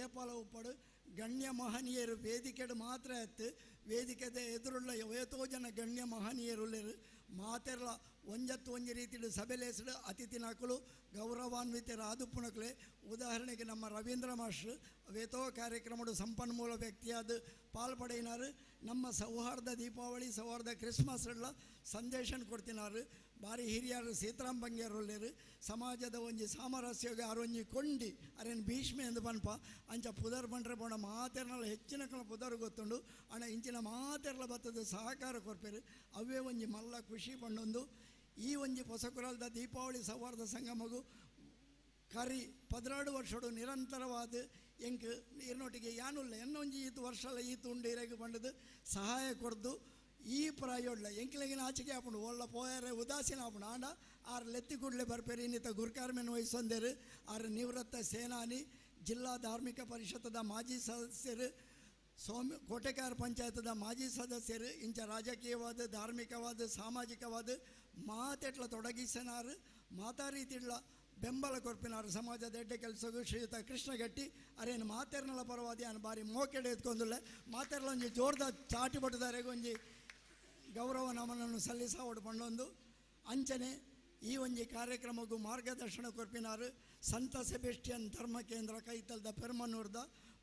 Speaker 9: ಏಪಾಲ ಉಪ್ಪಡು ಗಣ್ಯ ಮಹನೀಯರು ವೇದಿಕೆಡು ಮಾತ್ರ ಎತ್ತು ವೇದಿಕೆದ ಎದುರುಳ್ಳ ಏತೋ ಜನ ಗಣ್ಯ ಮಹನೀಯರುಳ್ಳರು ಮಾತೆರ್ಲ ಒಂಜತ್ತು ಒಂಜಿ ರೀತಿಡು ಸಭೆಲೇಸಡು ಅತಿಥಿ ನಕಲು ಗೌರವಾನ್ವಿತರ ಆದುಪ್ಪುನಕಲೆ. ಉದಾಹರಣೆಗೆ ನಮ್ಮ ರವೀಂದ್ರ ಮಾಸ್ಟ್ರು ವೇತೋ ಕಾರ್ಯಕ್ರಮಡು ಸಂಪನ್ಮೂಲ ವ್ಯಕ್ತಿಯಾದ ಪಾಲ್ಪಡೆಯಿನಾರು. ನಮ್ಮ ಸೌಹಾರ್ದ ದೀಪಾವಳಿ ಸೌಹಾರ್ದ ಕ್ರಿಸ್ಮಸ್ ಎಲ್ಲ ಸಂದೇಶನ ಕೊಡ್ತಿನಾರು. ಬಾರಿ ಹಿರಿಯರು ಸೀತಾರಾಮ್ ಬಂಗೇರುಳ್ಳೇರು ಸಮಾಜದ ಒಂಜಿ ಸಾಮರಸ್ಯಗೆ ಆರೊಂಜಿ ಕೊಂಡಿ ಅರೇನು ಭೀಷ್ಮೆ ಎಂದು ಪನ್ಪ ಅಂಚ ಪುದರ್ ಬಂಡ್ರೆ ಪೋಣ ಮಾತೆರ್ನಲ್ಲ ಹೆಚ್ಚಿನ ಕಣ ಪುದರ್ ಗೊತ್ತುಂಡು ಅಣ್ಣ ಇಂಚಿನ ಮಾತೆರ್ಲ ಬತ್ತದ ಸಹಕಾರ ಕೊರ್ಪೇರು ಅವೇ ಒಂಜಿ ಮಲ್ಲ ಖುಷಿ ಪಂಡೊಂದು ಈ ಒಂಜಿ ಪೊಸಕುರಲ್ದ ದೀಪಾವಳಿ ಸೌಹಾರ್ದ ಸಂಗಮಗು ಕರಿ 12 ವರ್ಷಡು ನಿರಂತರವಾದ ಎಂಕ್ ಇರ್ನೊಟ್ಟಿಗೆ ಯಾನುಲ್ಲ ಎನ್ನೊಂಜಿ ಈತು ವರ್ಷಲ ಈತು ಉಂಡು ಇರಗೆ ಪಂಡದು ಸಹಾಯ ಕೊಡ್ದು ಈ ಪ್ರಾಯೋಡ್ಲ ಎಂಕ್ಲೆಗಿನ ಆಚೆಗೆ ಆಪುಂಡು ಒಳ್ಳ ಪೋಯರೆ ಉದಾಸೀನ ಆಪುಂಡು ಆಂಡ ಆರ್ ಲೆತ್ತಿ ಕೂಡಲೇ ಬರ್ಪೇರು ಇನ್ನಿತ ಗುರ್ಕಾರ್ಮೆನ್ ವಹಿಸೊಂದೇರು ಆರ್ ನಿವೃತ್ತ ಸೇನಾನಿ ಜಿಲ್ಲಾ ಧಾರ್ಮಿಕ ಪರಿಷತ್ತದ ಮಾಜಿ ಸದಸ್ಯರು ಸೋಮ ಕೋಟೆಕಾರ ಪಂಚಾಯತದ ಮಾಜಿ ಸದಸ್ಯರು ಇಂಚ ರಾಜಕೀಯವಾದ ಧಾರ್ಮಿಕವಾದ ಸಾಮಾಜಿಕವಾದ ಮಾತೆಟ್ಲ ತೊಡಗಿಸನಾರು ಮಾತಾ ರೀತಿಡ್ಲ ಬೆಂಬಲ ಕೊರ್ಪಿನಾರು ಸಮಾಜದ ಎಡ್ಡೆ ಕೆಲಸಗು ಶ್ರೀಯುತ ಕೃಷ್ಣಗಟ್ಟಿ ಅರೇನು ಮಾತೆರ್ನಲ ಪರವಾದಿ ಅನ್ ಬಾರಿ ಮೋಕೆಡೆ ಎತ್ಕೊಂದುಳ್ಳೆ ಮಾತೆರ್ಲ ಒಂಜಿ ಜೋರ್ದ ಚಾಟಿ ಪಟ್ಟುದಾರೆಗ್ ಒಂಜಿ ಗೌರವ ನಮನನ್ನು ಸಲ್ಲಿಸಾವಡು ಪಂಡೊಂದು ಅಂಚನೆ ಈ ಒಂಜಿ ಕಾರ್ಯಕ್ರಮಕ್ಕೂ ಮಾರ್ಗದರ್ಶನ ಕೊರ್ಪಿನಾರು ಸಂತ ಸೆಬೆಸ್ಟಿಯನ್ ಧರ್ಮ ಕೇಂದ್ರ ಕೈತಲ್ದ ಪೆರ್ಮನೂರ್ದ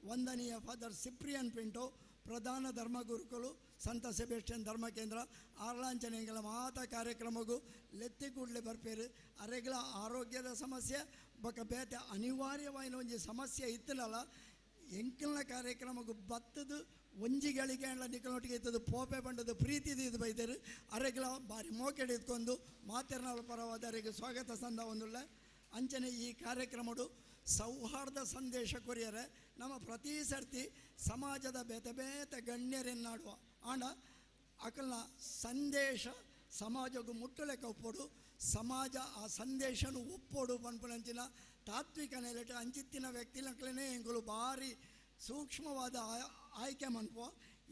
Speaker 9: ವಂದನೀಯ ಫಾದರ್ ಸಿಪ್ರಿಯನ್ ಪಿಂಟೋ ಪ್ರಧಾನ ಧರ್ಮಗುರುಕುಲು ಸಂತ ಸೆಬೆಸ್ಟಿಯನ್ ಧರ್ಮ ಕೇಂದ್ರ ಆರ್ಲಾಂಚನೆಗಳ ಮಾತ ಕಾರ್ಯಕ್ರಮಕ್ಕೂ ಲೆತ್ತಿ ಕೂಡಲೇ ಬರ್ಪೇರು ಅರೆಗಳ ಆರೋಗ್ಯದ ಸಮಸ್ಯೆ ಬೊಕ ಬೇತೆ ಅನಿವಾರ್ಯವಾಯಿನ ಒಂಜಿ ಸಮಸ್ಯೆ ಇತ್ತಲಲ್ಲ ಎಂಕಲ್ನ ಕಾರ್ಯಕ್ರಮಕ್ಕೂ ಬತ್ತದು ಒಂಜಿ ಗಳಿಗೆ ನಿಕಲೊಟ್ಟಿಗೆ ಇತ್ತದು ಪೋಪೆ ಬಂಡದು ಪ್ರೀತಿದು ಇದು ಬೈದರು ಅರೆಗಳ ಬಾರಿ ಮೋಕೆಡೆ ಇತ್ಕೊಂಡು ಮಾತೆರ್ನಾಳ ಪರವಾದ ಅರೆಗೆ ಸ್ವಾಗತ ಸಂದ ಒಂದುಳ್ಳ ಅಂಚನೆ ಈ ಕಾರ್ಯಕ್ರಮಡು ಸೌಹಾರ್ದ ಸಂದೇಶ ಕೊರಿಯರೆ ನಮ್ಮ ಪ್ರತಿ ಸರ್ತಿ ಸಮಾಜದ ಬೇತೆ ಬೇತೆ ಗಣ್ಯರೆನ್ನಾಡುವ ಆಂಡ ಅಕಲ್ನ ಸಂದೇಶ ಸಮಾಜಕ್ಕೂ ಮುಟ್ಟಲೆಕ್ಕ ಒಪ್ಪೋಡು ಸಮಾಜ ಆ ಸಂದೇಶನು ಒಪ್ಪೋಡು ಪನ್ಪುನಂಚಿನ ತಾತ್ವಿಕ ನೆಲೆಟ್ ಅಂಚಿತ್ತಿನ ವ್ಯಕ್ತಿಲಕ್ಲನೇ ಎಂಕುಲು ಭಾರಿ ಸೂಕ್ಷ್ಮವಾದ ಆಯ್ಕೆ ಮನ್ಪುವ.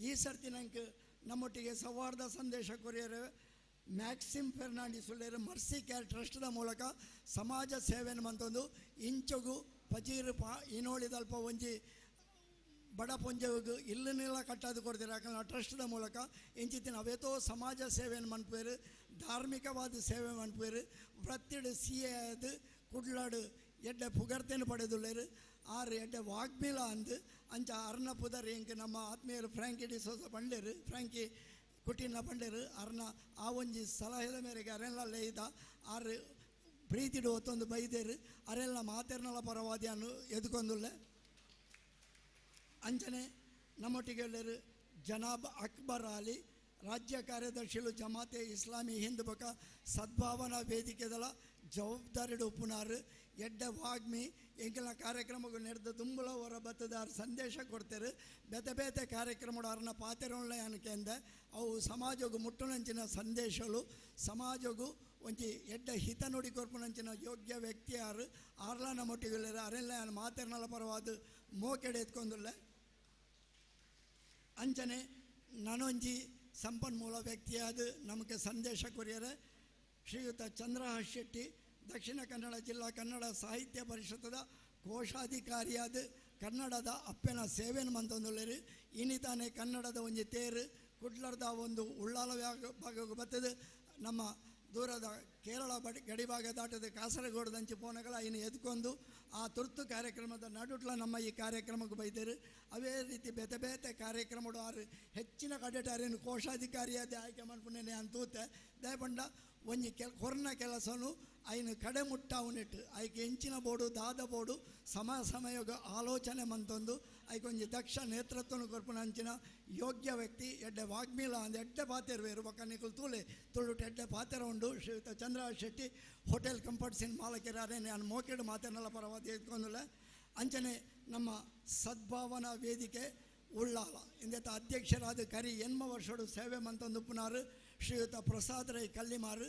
Speaker 9: ಈ ಸರ್ತಿ ನಂಗೆ ನಮ್ಮೊಟ್ಟಿಗೆ ಸೌಹಾರ್ದ ಸಂದೇಶ ಕೊರಿಯರ್ ಮ್ಯಾಕ್ಸಿಮ್ ಫೆರ್ನಾಂಡಿಸ್ ಉಳ್ಳೇರು ಮರ್ಸಿ ಕೇರ್ ಟ್ರಸ್ಟ್ದ ಮೂಲಕ ಸಮಾಜ ಸೇವೆಯನ್ನು ಮಂತೊಂದು ಇಂಚಗು ಪಜೀರು ಪಾ ಇನೋಳಿದಲ್ಪ ಒಂಜಿ ಬಡ ಪೊಂಜೆವಿಗ್ ಇಲ್ಲನೆಲ್ಲ ಕಟ್ಟಾದು ಕೊಡ್ತೀರ ಯಾಕಂದ್ರೆ ಟ್ರಸ್ಟ್ದ ಮೂಲಕ ಇಂಚಿತ್ತಿನ ಅವೇತೋ ಸಮಾಜ ಸೇವೆಯನ್ನು ಮನ್ಪೇರು ಧಾರ್ಮಿಕವಾದ ಸೇವೆ ಮನ್ಪೇರು ವೃತ್ತಿಡು ಸಿ ಎ ಅದು ಕುಡ್ಲಾಡು ಎಡ್ಡೆ ಪುಗರ್ತೇನು ಪಡೆದುಳ್ಳೇರು ಆರು ಎಡ್ಡೆ ವಾಗ್ಮಿಲ ಅಂದು ಅಂಚ ಅರ್ನ ಪುದರ್ ಎಂಕ್ ನಮ್ಮ ಆತ್ಮೀಯರು ಫ್ರಾಂಕಿ ಡಿಸೋಜ ಪಂಡೇರು ಫ್ರಾಂಕಿ ಕುಟಿನ ಪಂಡೇರು ಅರ್ನ ಆ ಒಂಜಿ ಸಲಹೆದ ಮೇರೆಗೆ ಅರೆಲ್ಲ ಲೇಯ್ದ ಆರು ಪ್ರೀತಿಡು ಒತ್ತೊಂದು ಬೈದೇರು ಅರೆಲ್ಲ ಮಾತೆರ್ನಲ ಪರವಾದಿಯನ್ನು ಎದುಕೊಂದುಳ್ಳೆ. ಅಂಚನೆ ನಮ್ಮೊಟ್ಟಿಗೆ ಎಲ್ಲರು ಜನಾಬ್ ಅಕ್ಬರ್ ಅಲಿ ರಾಜ್ಯ ಕಾರ್ಯದರ್ಶಿಲು ಜಮಾತೆ ಇಸ್ಲಾಮಿ ಹಿಂದ್ ಬಕ ಸದ್ಭಾವನಾ ವೇದಿಕೆದಲ ಜವಾಬ್ದಾರಿಡು ಉಪ್ಪುನಾರು ಎಡ್ಡೆ ವಾಗ್ಮಿ ಎಂಕಲ್ನ ಕಾರ್ಯಕ್ರಮಕ್ಕೂ ನೆರೆದ ದುಂಬುಲ ಹೊರ ಬತ್ತದಾರ ಸಂದೇಶ ಕೊಡ್ತಾರೆ ಬೇತೆ ಬೇತೆ ಕಾರ್ಯಕ್ರಮಡು ಅರ್ನ ಪಾತೆರೋಳ್ಳೆ ಅನ್ಕೆಂದ ಅವು ಸಮಾಜಗೂ ಮುಟ್ಟುನಂಚಿನ ಸಂದೇಶಲು ಸಮಾಜಗೂ ಒಂಜಿ ಎಡ್ಡೆ ಹಿತ ನುಡಿ ಕೊರ್ಪುನಂಚಿನ ಯೋಗ್ಯ ವ್ಯಕ್ತಿ ಯಾರು ಆರ್ಲ ನಮ್ಮೊಟ್ಟಿಗೆ ಅರೆಲ್ಲ ಮಾತೆರ್ನಲ ಪರವಾದ ಮೋಕೆಡೆ ಎತ್ಕೊಂದುಳ್ಳೆ. ಅಂಚನೆ ನನೊಂಜಿ ಸಂಪನ್ಮೂಲ ವ್ಯಕ್ತಿಯಾದ ನಮಗೆ ಸಂದೇಶ ಕೊರಿಯರೆ ಶ್ರೀಯುತ ಚಂದ್ರಹಾಸ್ ಶೆಟ್ಟಿ ದಕ್ಷಿಣ ಕನ್ನಡ ಜಿಲ್ಲಾ ಕನ್ನಡ ಸಾಹಿತ್ಯ ಪರಿಷತ್ತದ ಕೋಶಾಧಿಕಾರಿಯಾದ ಕನ್ನಡದ ಅಪ್ಪನ ಸೇವೆಯನ್ನು ಮಂತೊಂದುಳ್ಳೇರು. ಇನಿ ತಾನೇ ಕನ್ನಡದ ಒಂಜಿ ತೇರು ಕುಡ್ಲರ್ದ ಒಂದು ಉಳ್ಳಾಲ ಭಾಗಕ್ಕೆ ಬರ್ತದೆ ನಮ್ಮ ದೂರದ ಕೇರಳ ಬಡಿ ಗಡಿಭಾಗ ದಾಟದ ಕಾಸರಗೋಡದಂಚಿ ಪೋನಗಳ ಇನ್ನು ಎದ್ಕೊಂಡು ಆ ತುರ್ತು ಕಾರ್ಯಕ್ರಮದ ನಡುಟ್ಲ ನಮ್ಮ ಈ ಕಾರ್ಯಕ್ರಮಕ್ಕೆ ಬೈದರು. ಅವೇ ರೀತಿ ಬೇತೆ ಬೇತೆ ಕಾರ್ಯಕ್ರಮಡು ಆರು ಹೆಚ್ಚಿನ ಕಡೆಟಾರೇನು ಕೋಶಾಧಿಕಾರಿಯಾದ ಆಯ್ಕೆ ಮನ್ಪುನೇನೆ ಅಂತೂತೆ ದಯಪಂಡ ಒಂಜಿ ಕೆಲ್ ಕೊರ್ನ ಕೆಲಸನು ಐನು ಕಡೆ ಮುಟ್ಟಾವುನಿಟ್ಟು ಐಕೆ ಎಂಚಿನ ಬೋಡು ದಾದ ಬೋಡು ಸಮ ಸಮಯೋಗ ಆಲೋಚನೆ ಮಂತೊಂದು ಐಕೊಂಜಿ ದಕ್ಷ ನೇತೃತ್ವನು ಕೊರ್ಪುನ ಅಂಚಿನ ಯೋಗ್ಯ ವ್ಯಕ್ತಿ ಎಡ್ಡೆ ವಾಗ್ಮೀಲ ಅಂದ್ ಎಡ್ಡೆ ಪಾತೆರ್ವೇರು ಬೊಕ್ಕ ನಿಕುಲು ತೂಲೆ ತುಳುಟು ಎಡ್ಡೆ ಪಾತೆರ ಉಂಡು ಶ್ರೀಯುತ ಚಂದ್ರ ಶೆಟ್ಟಿ ಹೋಟೆಲ್ ಕಂಫರ್ಟ್ಸಿನ್ ಮಾಲಕರಾರೆ ನಾನು ಮೋಕೆಡು ಮಾತೆರ್ನಲ ಪರವಾದ ಎತ್ಕೊಂದುಳ್ಳೆ. ಅಂಚನೆ ನಮ್ಮ ಸದ್ಭಾವನಾ ವೇದಿಕೆ ಉಳ್ಳಾಲ ಇಂದೆತ ಅಧ್ಯಕ್ಷರಾದ ಕರಿ ಎನ್ಮ ವರ್ಷಡು ಸೇವೆ ಮಂತೊಂದುಪ್ಪುನಾರು ಶ್ರೀಯುತ ಪ್ರಸಾದ್ ರೈ ಕಲ್ಲಿಮಾರು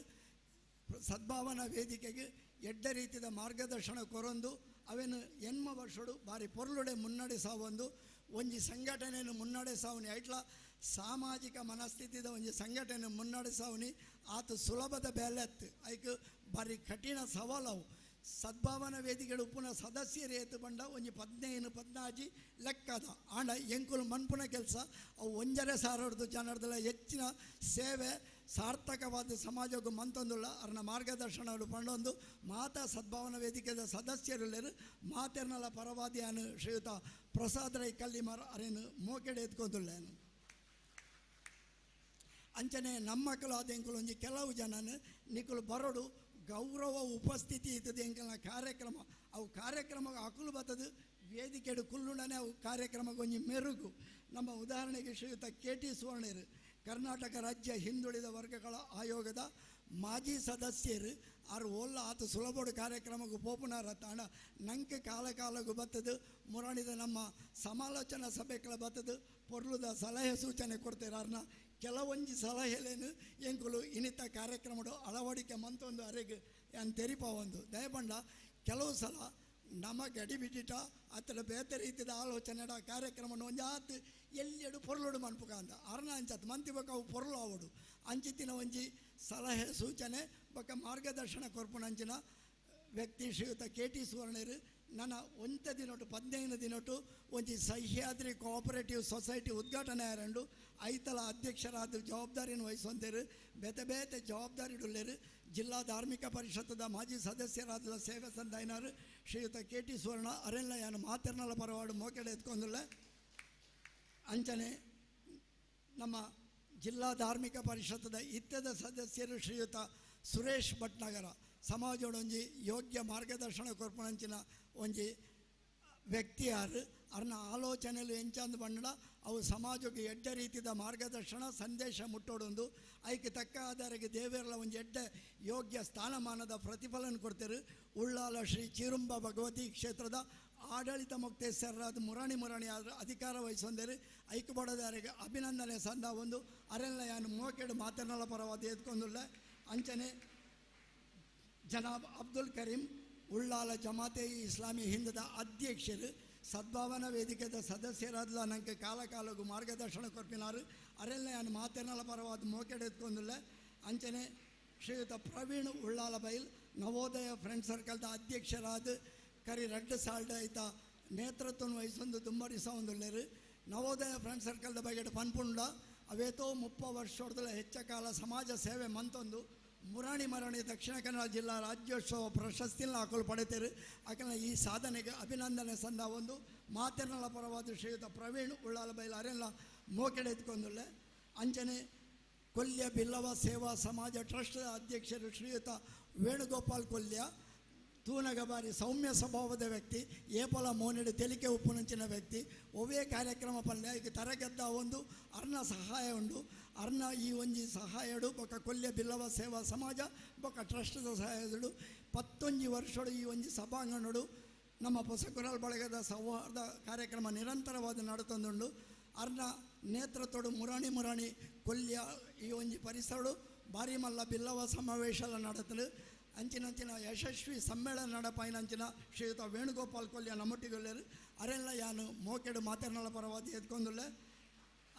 Speaker 9: ಸದ್ಭಾವನಾ ವೇದಿಕೆಗೆ ಎಡ್ಡೆ ರೀತಿಯ ಮಾರ್ಗದರ್ಶನ ಕೊರೊಂದು ಅವೇನು ಎನ್ಮ ವರ್ಷಡು ಬಾರಿ ಪೊರ್ಲುಡೆ ಮುನ್ನಡೆ ಸಾವೊಂದು ಒಂಜಿ ಸಂಘಟನೆಯನ್ನು ಮುನ್ನಡೆ ಸಾವನಿ ಐಟ್ಲ ಸಾಮಾಜಿಕ ಮನಸ್ಥಿತಿದ ಒಂಜಿ ಸಂಘಟನೆ ಮುನ್ನಡೆ ಸಾವನಿ ಆತ ಸುಲಭದ ಬೇಲೆತ್ತು ಐಕ್ ಬಾರಿ ಕಠಿಣ ಸವಾಲವು. ಸದ್ಭಾವನಾ ವೇದಿಕೆಡು ಉಪ್ಪುನ ಸದಸ್ಯರು ಏತು ಬಂಡ ಒಂಜಿ 15 14 ಲೆಕ್ಕದ ಆಂಡ ಎಂಕುಲು ಮನ್ಪುನ ಕೆಲಸ ಅವು ಒಂಜರೆ ಸಾರಡ್ದು ಜನರ್ದಲ ಹೆಚ್ಚಿನ ಸೇವೆ ಸಾರ್ಥಕವಾದ ಸಮಾಜಕ್ಕೂ ಮಂತೊಂದುಳ್ಳ ಅರ್ನ ಮಾರ್ಗದರ್ಶನಗಳು ಪಂಡೊಂದು ಮಾತಾ ಸದ್ಭಾವನಾ ವೇದಿಕೆದ ಸದಸ್ಯರುಳ್ಳರು ಮಾತೆರ್ನಲ ಪರವಾದಿಯಾನು ಶ್ರೀಯುತ ಪ್ರಸಾದ್ ರೈ ಕಲ್ಲಿಮಾರ್ ಅರೇನು ಮೋಕೆಡೆ ಎತ್ಕೊಂದುಳ್ಳೇನು. ಅಂಚನೆ ನಮ್ಮಕ್ಕಳು ಆದ ಎಂಕುಲು ಒಂಜಿ ಕೆಲವು ಜನನು ನಿಕುಲು ಬರೋಡು ಗೌರವ ಉಪಸ್ಥಿತಿ ಇದ್ದದ್ದು ಎಂಕಲ್ನ ಕಾರ್ಯಕ್ರಮ ಅವು ಕಾರ್ಯಕ್ರಮ ಅಕುಲು ಬತ್ತದು ವೇದಿಕೆಡು ಕುಲ್ಲುಂಡನೆ ಅವು ಕಾರ್ಯಕ್ರಮಕ್ಕೆ ಒಂಜಿ ಮೆರುಗು. ನಮ್ಮ ಉದಾಹರಣೆಗೆ ಶ್ರೀಯುತ ಕೆ ಟಿ ಸುವರ್ಣರು ಕರ್ನಾಟಕ ರಾಜ್ಯ ಹಿಂದುಳಿದ ವರ್ಗಗಳ ಆಯೋಗದ ಮಾಜಿ ಸದಸ್ಯರು ಆರು ಓಲ್ಲ ಆತ ಸುಲಭೋಡು ಕಾರ್ಯಕ್ರಮಕ್ಕೆ ಪೋಪುನಾರ ತಾಣ ನಂಗೆ ಕಾಲ ಕಾಲಕ್ಕೂ ಬತ್ತದು ಮುರಾಣಿದ ನಮ್ಮ ಸಮಾಲೋಚನಾ ಸಭೆಗಳ ಬತ್ತದು ಪೊರ್ಲುದ ಸಲಹೆ ಸೂಚನೆ ಕೊಡ್ತಾರೆ ಅರ್ನ ಕೆಲವೊಂಜಿ ಸಲಹೆಲೇನು ಎಂಕುಲು ಇನ್ನಿತ ಕಾರ್ಯಕ್ರಮಡು ಅಳವಡಿಕೆ ಮಂತೊಂದು ಅರೆಗೆ ಏನು ತೆರಿಪಾವೊಂದು ದಯಪಂಡ ಕೆಲವು ಸಲ ನಮ್ಮ ಗಡಿಬಿಡಿಟ ಆತರ ಬೇತೆ ರೀತಿಯ ಆಲೋಚನೆ ಕಾರ್ಯಕ್ರಮ ಒಂಜಾತ್ ಎಲ್ಲೆಡು ಪೊರ್ಲುಡು ಮನ್ಪುಕ ಅಂತ ಅರ್ನ ಅಂಚತ್ ಮಂತಿ ಬೊಕ ಅವು ಪೊರ್ಲು ಆವಡು ಅಂಚಿತ್ತಿನ ಒಂಜಿ ಸಲಹೆ ಸೂಚನೆ ಬೊಕ ಮಾರ್ಗದರ್ಶನ ಕೊರ್ಪುನಂಚಿನ ವ್ಯಕ್ತಿ ಶ್ರೀಯುತ ಕೆ ಟಿ ಸುವರ್ಣರು ನನ್ನ ಒಂತೆ ದಿನೊಟ್ಟು 15 ದಿನೊಟ್ಟು ಒಂಜಿ ಸಹ್ಯಾದ್ರಿ ಕೋಆಪರೇಟಿವ್ ಸೊಸೈಟಿ ಉದ್ಘಾಟನೆ ಆರಂಡು ಐತಲ ಅಧ್ಯಕ್ಷರಾದ ಜವಾಬ್ದಾರಿಯನ್ನು ವಹಿಸುವಂತೇರು ಬೇತೆ ಬೇತೆ ಜವಾಬ್ದಾರಿ ಉಳ್ಳೇರು ಜಿಲ್ಲಾ ಧಾರ್ಮಿಕ ಪರಿಷತ್ತದ ಮಾಜಿ ಸದಸ್ಯರಾದ ಸೇವೆ ಸಂದಾಯಿನಾರು ಶ್ರೀಯುತ ಕೆ ಟಿ ಸುವರ್ಣ ಅರೆಲ್ಲ ಯಾನು ಮಾತೆರ್ನಲ ಪರವಾಡು ಮೋಕೆಡೆ ಎತ್ಕೊಂದುಲ್ಲ. ಅಂಚನೆ ನಮ್ಮ ಜಿಲ್ಲಾ ಧಾರ್ಮಿಕ ಪರಿಷತ್ತದ ಇತ್ಯದ ಸದಸ್ಯರು ಶ್ರೀಯುತ ಸುರೇಶ್ ಭಟ್ನಗರ ಸಮಾಜದೊಂಜಿ ಯೋಗ್ಯ ಮಾರ್ಗದರ್ಶನ ಕೊರ್ಪಣಂಚಿನ ಒಂಜಿ ವ್ಯಕ್ತಿಯಾರು ಅರ್ನ ಆಲೋಚನೆಲು ಎಂಚಂದು ಬಂಡ ಅವು ಸಮಾಜಕ್ಕೆ ಎಡ್ಡೆ ರೀತಿಯ ಮಾರ್ಗದರ್ಶನ ಸಂದೇಶ ಮುಟ್ಟೋಡೊಂದು ಐಕೆ ತಕ್ಕ ಆಧಾರಕ್ಕೆ ದೇವರಲ್ಲ ಒಂದು ಎಡ್ಡೆ ಯೋಗ್ಯ ಸ್ಥಾನಮಾನದ ಪ್ರತಿಫಲನ ಕೊಡ್ತಾರೆ. ಉಳ್ಳಾಲ ಶ್ರೀ ಚೀರುಂಬ ಭಗವತಿ ಕ್ಷೇತ್ರದ ಆಡಳಿತ ಮೊಕ್ತೇಸರಾದ ಮುರಾಣಿ ಮುರಾಣಿ ಅಧಿಕಾರ ವಹಿಸೊಂದೇರು ಐಕ್ಯಬಡದಾರಿಗೆ ಅಭಿನಂದನೆ ಸಂದ ಒಂದು ಅರೆಲ್ಲ ಯಾನು ಮೋಕೆಡು ಮಾತನಾಡ ಪರವಾದ ಎತ್ಕೊಂದುಲ್ಲ. ಅಂಚನೆ ಜನಾಬ್ ಅಬ್ದುಲ್ ಕರೀಂ ಉಳ್ಳಾಲ ಜಮಾತೆ ಇಸ್ಲಾಮಿ ಹಿಂದದ ಅಧ್ಯಕ್ಷರು ಸದ್ಭಾವನಾ ವೇದಿಕೆದ ಸದಸ್ಯರಾದ ನಂಗೆ ಕಾಲ ಕಾಲಕ್ಕೂ ಮಾರ್ಗದರ್ಶನ ಕೊರ್ಪಿನಾರು ಅರೆಲ್ಲ ಯಾನು ಮಾತನಾಡ ಪರವಾದ ಮೋಕೆಡು ಎತ್ಕೊಂದುಲ್ಲ. ಅಂಚನೆ ಶ್ರೀಯುತ ಪ್ರವೀಣ್ ಉಳ್ಳಾಲ ಬೈಲ್ ನವೋದಯ ಫ್ರೆಂಡ್ ಸರ್ಕಲ್ದ ಅಧ್ಯಕ್ಷರಾದ ಕರಿ ರಡ್ಡು ಸಾಲ್ಡ್ ಐತ ನೇತೃತ್ವ ವಹಿಸೊಂದು ದುಂಬರಿಸ ಒಂದುಳ್ಳೇರು ನವೋದಯ ಫ್ರೆಂಡ್ ಸರ್ಕಲ್ದ ಬಗ್ಗೆ ಪನ್ಪುಂಡ ಅವೇತೋ 30 ವರ್ಷದಲ್ಲ ಹೆಚ್ಚ ಕಾಲ ಸಮಾಜ ಸೇವೆ ಮಂತೊಂದು ಮುರಾಣಿ ಮರಾಣಿ ದಕ್ಷಿಣ ಕನ್ನಡ ಜಿಲ್ಲಾ ರಾಜ್ಯೋತ್ಸವ ಪ್ರಶಸ್ತಿನ ಹಾಕಲು ಪಡೆತೇರು ಆಕನ ಈ ಸಾಧನೆಗೆ ಅಭಿನಂದನೆ ಸಂದ ಒಂದು ಮಾತೆರ್ನಲ ಪರವಾದ ಶ್ರೀಯುತ ಪ್ರವೀಣ್ ಉಳ್ಳಾಲ ಬೈಲ್ ಅರೆಲ್ಲ ಮೋಕೆಡೆ ಎತ್ಕೊಂದುಳ್ಳೆ. ಅಂಚನೆ ಕೊಲ್ಯ ಬಿಲ್ಲವ ಸೇವಾ ಸಮಾಜ ಟ್ರಸ್ಟ್ ಅಧ್ಯಕ್ಷರು ಶ್ರೀಯುತ ವೇಣುಗೋಪಾಲ್ ಕೊಲ್ಯ ತೂನಗಬಾರಿ ಸೌಮ್ಯ ಸ್ವಭಾವದ ವ್ಯಕ್ತಿ ಏಪಲ ಮೋನೆಡು ತೆಲಿಕೆ ಉಪ್ಪುನಂಚಿನ ವ್ಯಕ್ತಿ ಒವೇ ಕಾರ್ಯಕ್ರಮ ಪಲ್ಯ ಈಗ ತರಗೆದ್ದ ಒಂದು ಅರ್ನ ಸಹಾಯ ಉಂಡು ಅರ್ನ ಈ ಒಂಜಿ ಸಹಾಯಡು ಬೊಕ್ಕ ಕೊಲ್ಯ ಬಿಲ್ಲವ ಸೇವಾ ಸಮಾಜ ಬೊಕ್ಕ ಟ್ರಸ್ಟ್ದ ಸಹಾಯದಡು 11 ವರ್ಷಡು ಈ ಒಂಜಿ ಸಭಾಂಗಣಡು ನಮ್ಮ ಪೊಸಕುರಲ್ ಬಳಗದ ಸೌಹಾರ್ದ ಕಾರ್ಯಕ್ರಮ ನಿರಂತರವಾದ ನಡತೊಂದುಂಡು. ಅರ್ನ ನೇತೃತ್ವಡು ಮುರಾಣಿ ಮುರಾಣಿ ಕೊಲ್ಯ ಈ ಒಂಜಿ ಪರಿಸರಡು ಬಾರಿ ಮಲ್ಲ ಬಿಲ್ಲವ ಸಮಾವೇಶ ನಡತಲು ಅಂಚಿನಂಚಿನ ಯಶಸ್ವಿ ಸಮ್ಮೇಳನ ನಡಪಾಯಿನಂಚಿನ ಶ್ರೀಯುತ ವೇಣುಗೋಪಾಲ್ ಕೊಲ್ಯ ನಮ್ಮೊಟ್ಟಿಗೊಲ್ಲೇರು ಅರೆಲ್ಲ ಯಾನು ಮೋಕೆಡು ಮಾತನಾಡ ಪರವಾದಿ ಎತ್ಕೊಂದುಳ್ಳೆ.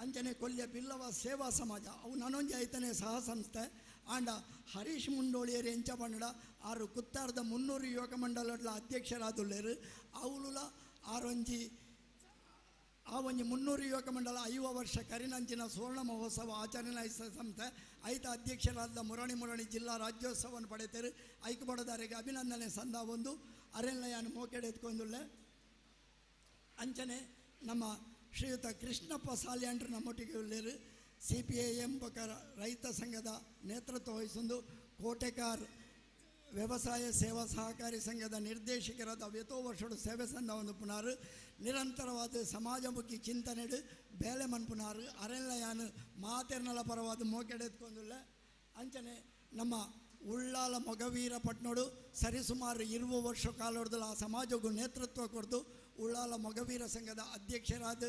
Speaker 9: ಅಂಚನೆ ಕೊಲ್ಯ ಬಿಲ್ಲವ ಸೇವಾ ಸಮಾಜ ಅವು ನಾನೊಂಜಿ ಐತನೇ ಸಹ ಸಂಸ್ಥೆ ಆಂಡ ಹರೀಶ್ ಮುಂಡೋಳಿಯರು ಎಂಚ ಬಂಡ ಆರು ಕುತ್ತಾರದ 300 ಯುವಕ ಮಂಡಲದ ಅಧ್ಯಕ್ಷರಾದುಳ್ಳೇರು ಅವಲುಲ ಆರೊಂಜಿ ಆ ಒಂಜಿ 300 ಯುವಕ ಮಂಡಲ 50 ವರ್ಷ ಕರಿನಂಚಿನ ಸುವರ್ಣ ಮಹೋತ್ಸವ ಆಚರಣೆ ಸಂಸ್ಥೆ ಐತ ಅಧ್ಯಕ್ಷರಾದ ಮುರಾಣಿ ಮುರಾಣಿ ಜಿಲ್ಲಾ ರಾಜ್ಯೋತ್ಸವವನ್ನು ಪಡೆತೇರು ಐಕ್ಯಬಡದಾರಿಗೆ ಅಭಿನಂದನೆ ಸಂದ ಒಂದು ಅರೆಲ್ಲಯಾನು ಮೋಕೆಡೆ ಎತ್ಕೊಂದುಳ್ಳೆ. ಅಂಚನೆ ನಮ್ಮ ಶ್ರೀಯುತ ಕೃಷ್ಣಪ್ಪ ಸಾಲ್ಯಾಂಡ್ರು ನಮ್ಮೊಟ್ಟಿಗೆ ಉಳ್ಳೇರು ಸಿ ಪಿ I M ಬೊಕ ರೈತ ಸಂಘದ ನೇತೃತ್ವ ವಹಿಸೊಂದು ಕೋಟೆಕಾರ್ ವ್ಯವಸಾಯ ಸೇವಾ ಸಹಕಾರಿ ಸಂಘದ ನಿರ್ದೇಶಕರಾದ ಅವೇತೋ ವರ್ಷಡು ಸೇವೆ ಸಂದ ಒಂದು ಪುನಾರು ನಿರಂತರವಾದ ಸಮಾಜಮುಖಿ ಚಿಂತನೆಡು ಬೇಲೆ ಮನ್ಪುನಾರು ಅರೆಲ್ಲ ಯಾನು ಮಾತೆರ್ನಲ ಪರವಾದ ಮೋಕೆಡೆ ಎತ್ಕೊಂದುಳ್ಳ. ಅಂಚನೆ ನಮ್ಮ ಉಳ್ಳಾಲ ಮೊಗವೀರ ಪಟ್ನೋಡು ಸರಿಸುಮಾರು 20 ವರ್ಷ ಕಾಲೊಡ್ದಲ್ಲ ಆ ಸಮಾಜಕ್ಕೂ ನೇತೃತ್ವ ಕೊಡ್ದು ಉಳ್ಳಾಲ ಮೊಗವೀರ ಸಂಘದ ಅಧ್ಯಕ್ಷರಾದ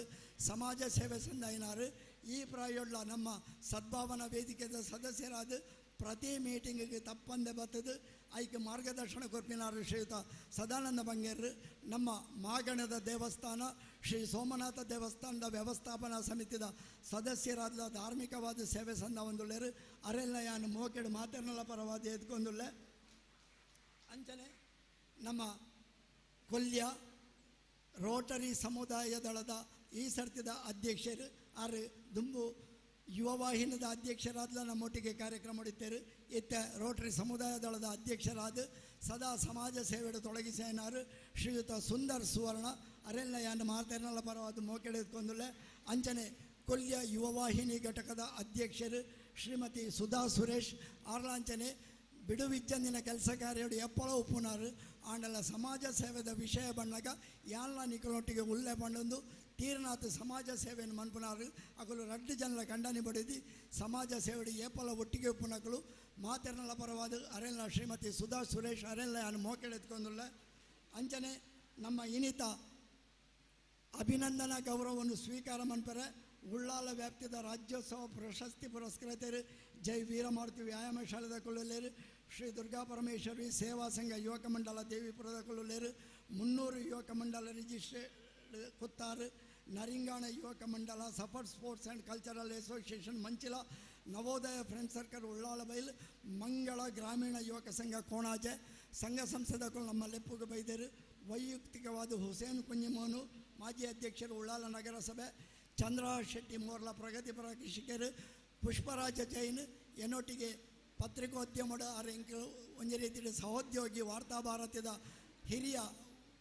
Speaker 9: ಸಮಾಜ ಸೇವೆ ಸಂದಾಯಿನಾರು ಈ ಪ್ರಾಯೋಡ್ಲ ನಮ್ಮ ಸದ್ಭಾವನಾ ವೇದಿಕೆದ ಸದಸ್ಯರಾದ ಪ್ರತಿ ಮೀಟಿಂಗಿಗೆ ತಪ್ಪಂದೆ ಬರ್ತದೆ ಐಕೆ ಮಾರ್ಗದರ್ಶನ ಕೊರ್ಪಿನಾರು ಶ್ರೀಯುತ ಸದಾನಂದ ಬಂಗೇರು ನಮ್ಮ ಮಾಗಣದ ದೇವಸ್ಥಾನ ಶ್ರೀ ಸೋಮನಾಥ ದೇವಸ್ಥಾನದ ವ್ಯವಸ್ಥಾಪನಾ ಸಮಿತಿದ ಸದಸ್ಯರಾದ ಧಾರ್ಮಿಕವಾದ ಸೇವೆ ಸಂದ ಒಂದುಳ್ಳೇರು ಅರೆಲ್ಲ ಯಾನು ಮೋಕೆಡು ಮಾತೆರ್ನಲ ಪರವಾದ ಎತ್ಕೊಂದುಳ್ಳೆ. ಅಂಚನೆ ನಮ್ಮ ಕೊಲ್ಯ ರೋಟರಿ ಸಮುದಾಯ ದಳದ ಈ ಸರ್ತಿದ ಅಧ್ಯಕ್ಷರು ಆರು ದುಂಬು ಯುವವಾಹಿನದ ಅಧ್ಯಕ್ಷರಾದ ನಮ್ಮೊಟ್ಟಿಗೆ ಕಾರ್ಯಕ್ರಮ ಮಾಡುತ್ತೇರು ಇತ್ತ ರೋಟರಿ ಸಮುದಾಯ ದಳದ ಅಧ್ಯಕ್ಷರಾದ ಸದಾ ಸಮಾಜ ಸೇವೆಡು ತೊಡಗಿಸೇನಾರು ಶ್ರೀಯುತ ಸುಂದರ್ ಸುವರ್ಣ ಅರೆಲ್ಲ ಯಾನು ಮಾತೆರ್ನಲ ಪರವಾದ ಮೋಕೆಡೆ ಎತ್ಕೊಂದುಳ್ಳೆ. ಅಂಚನೆ ಕೊಲ್ಯ ಯುವವಾಹಿನಿ ಘಟಕದ ಅಧ್ಯಕ್ಷರು ಶ್ರೀಮತಿ ಸುಧಾ ಸುರೇಶ್ ಆರ್ಲಾಂಚನೆ ಬಿಡುವಿಜ್ಜಂದಿನ ಕೆಲಸ ಕಾರ್ಯಡು ಎಪ್ಪಳ ಉಪ್ಪುನಾರು ಆಂಡಲ ಸಮಾಜ ಸೇವೆದ ವಿಷಯ ಬಣ್ಣಗ ಯಾನ್ಲ ನಿಕಲೊಟ್ಟಿಗೆ ಉಲ್ಲೆ ಬಂಡೊಂದು ತೀರ್ನಾಥ ಸಮಾಜ ಸೇವೆಯನ್ನು ಮನ್ಪುನಾರು ಅಕಲು ರಡ್ಡು ಜನರ ಖಂಡನೆ ಬಡಿದಿ ಸಮಾಜ ಸೇವೆಡು ಏಪಲ ಒಟ್ಟಿಗೆ ಉಪ್ಪುನಕಲು ಮಾತೆರ್ನಲ ಪರವಾದ ಅರೆಲ್ಲ ಶ್ರೀಮತಿ ಸುಧಾ ಸುರೇಶ್ ಅರೆಲ್ಲ ಯಾನು ಮೋಕೆಡೆ ಎತ್ಕೊಂದುಳ್ಳ. ಅಂಚನೆ ನಮ್ಮ ಇನಿತ ಅಭಿನಂದನಾ ಗೌರವವನ್ನು ಸ್ವೀಕಾರ ಮನ್ಪರೆ ಉಳ್ಳಾಲ ವ್ಯಾಪ್ತಿದ ರಾಜ್ಯೋತ್ಸವ ಪ್ರಶಸ್ತಿ ಪುರಸ್ಕೃತರು ಜೈ ವೀರಮಾರುತಿ ವ್ಯಾಯಾಮ ಶಾಲೆದ ಕೊಳ್ಳಲೇರು ಶ್ರೀ ದುರ್ಗಾ ಪರಮೇಶ್ವರಿ ಸೇವಾ ಸಂಘ ಯುವಕ ಮಂಡಲ ದೇವಿಪುರದ ಕೊಳ್ಳಲೇರು 300 ಯುವಕ ಮಂಡಲ ರಿಜಿಸ್ಟ್ರೇಡ್ Kuttar Naringana Yuvaka Mandala Safar sports and cultural association Manchila Navodaya friend circle Ullal Bail Mangala Grameena Yuvaka Sangha Konaje ಸಂಘ ಸಂಸ್ಥೆದಕ್ಕೂ ನಮ್ಮ ಲೆಪ್ಪುಗೆ ಬೈದರು. ವೈಯಕ್ತಿಕವಾದ ಹುಸೇನ್ ಕುಂಜಿಮೋನು ಮಾಜಿ ಅಧ್ಯಕ್ಷರು ಉಳ್ಳಾಲ ನಗರಸಭೆ, ಚಂದ್ರ ಶೆಟ್ಟಿ ಮೋರ್ಲ ಪ್ರಗತಿಪರ ಕೃಷಿಕರು, ಪುಷ್ಪರಾಜ ಜೈನ್ ಎನ್ನೊಟ್ಟಿಗೆ ಪತ್ರಿಕೋದ್ಯಮದ ಅರೆಂಕ್ ಒಂಜಿ ರೀತಿಯ ಸಹೋದ್ಯೋಗಿ ವಾರ್ತಾ ಭಾರತದ ಹಿರಿಯ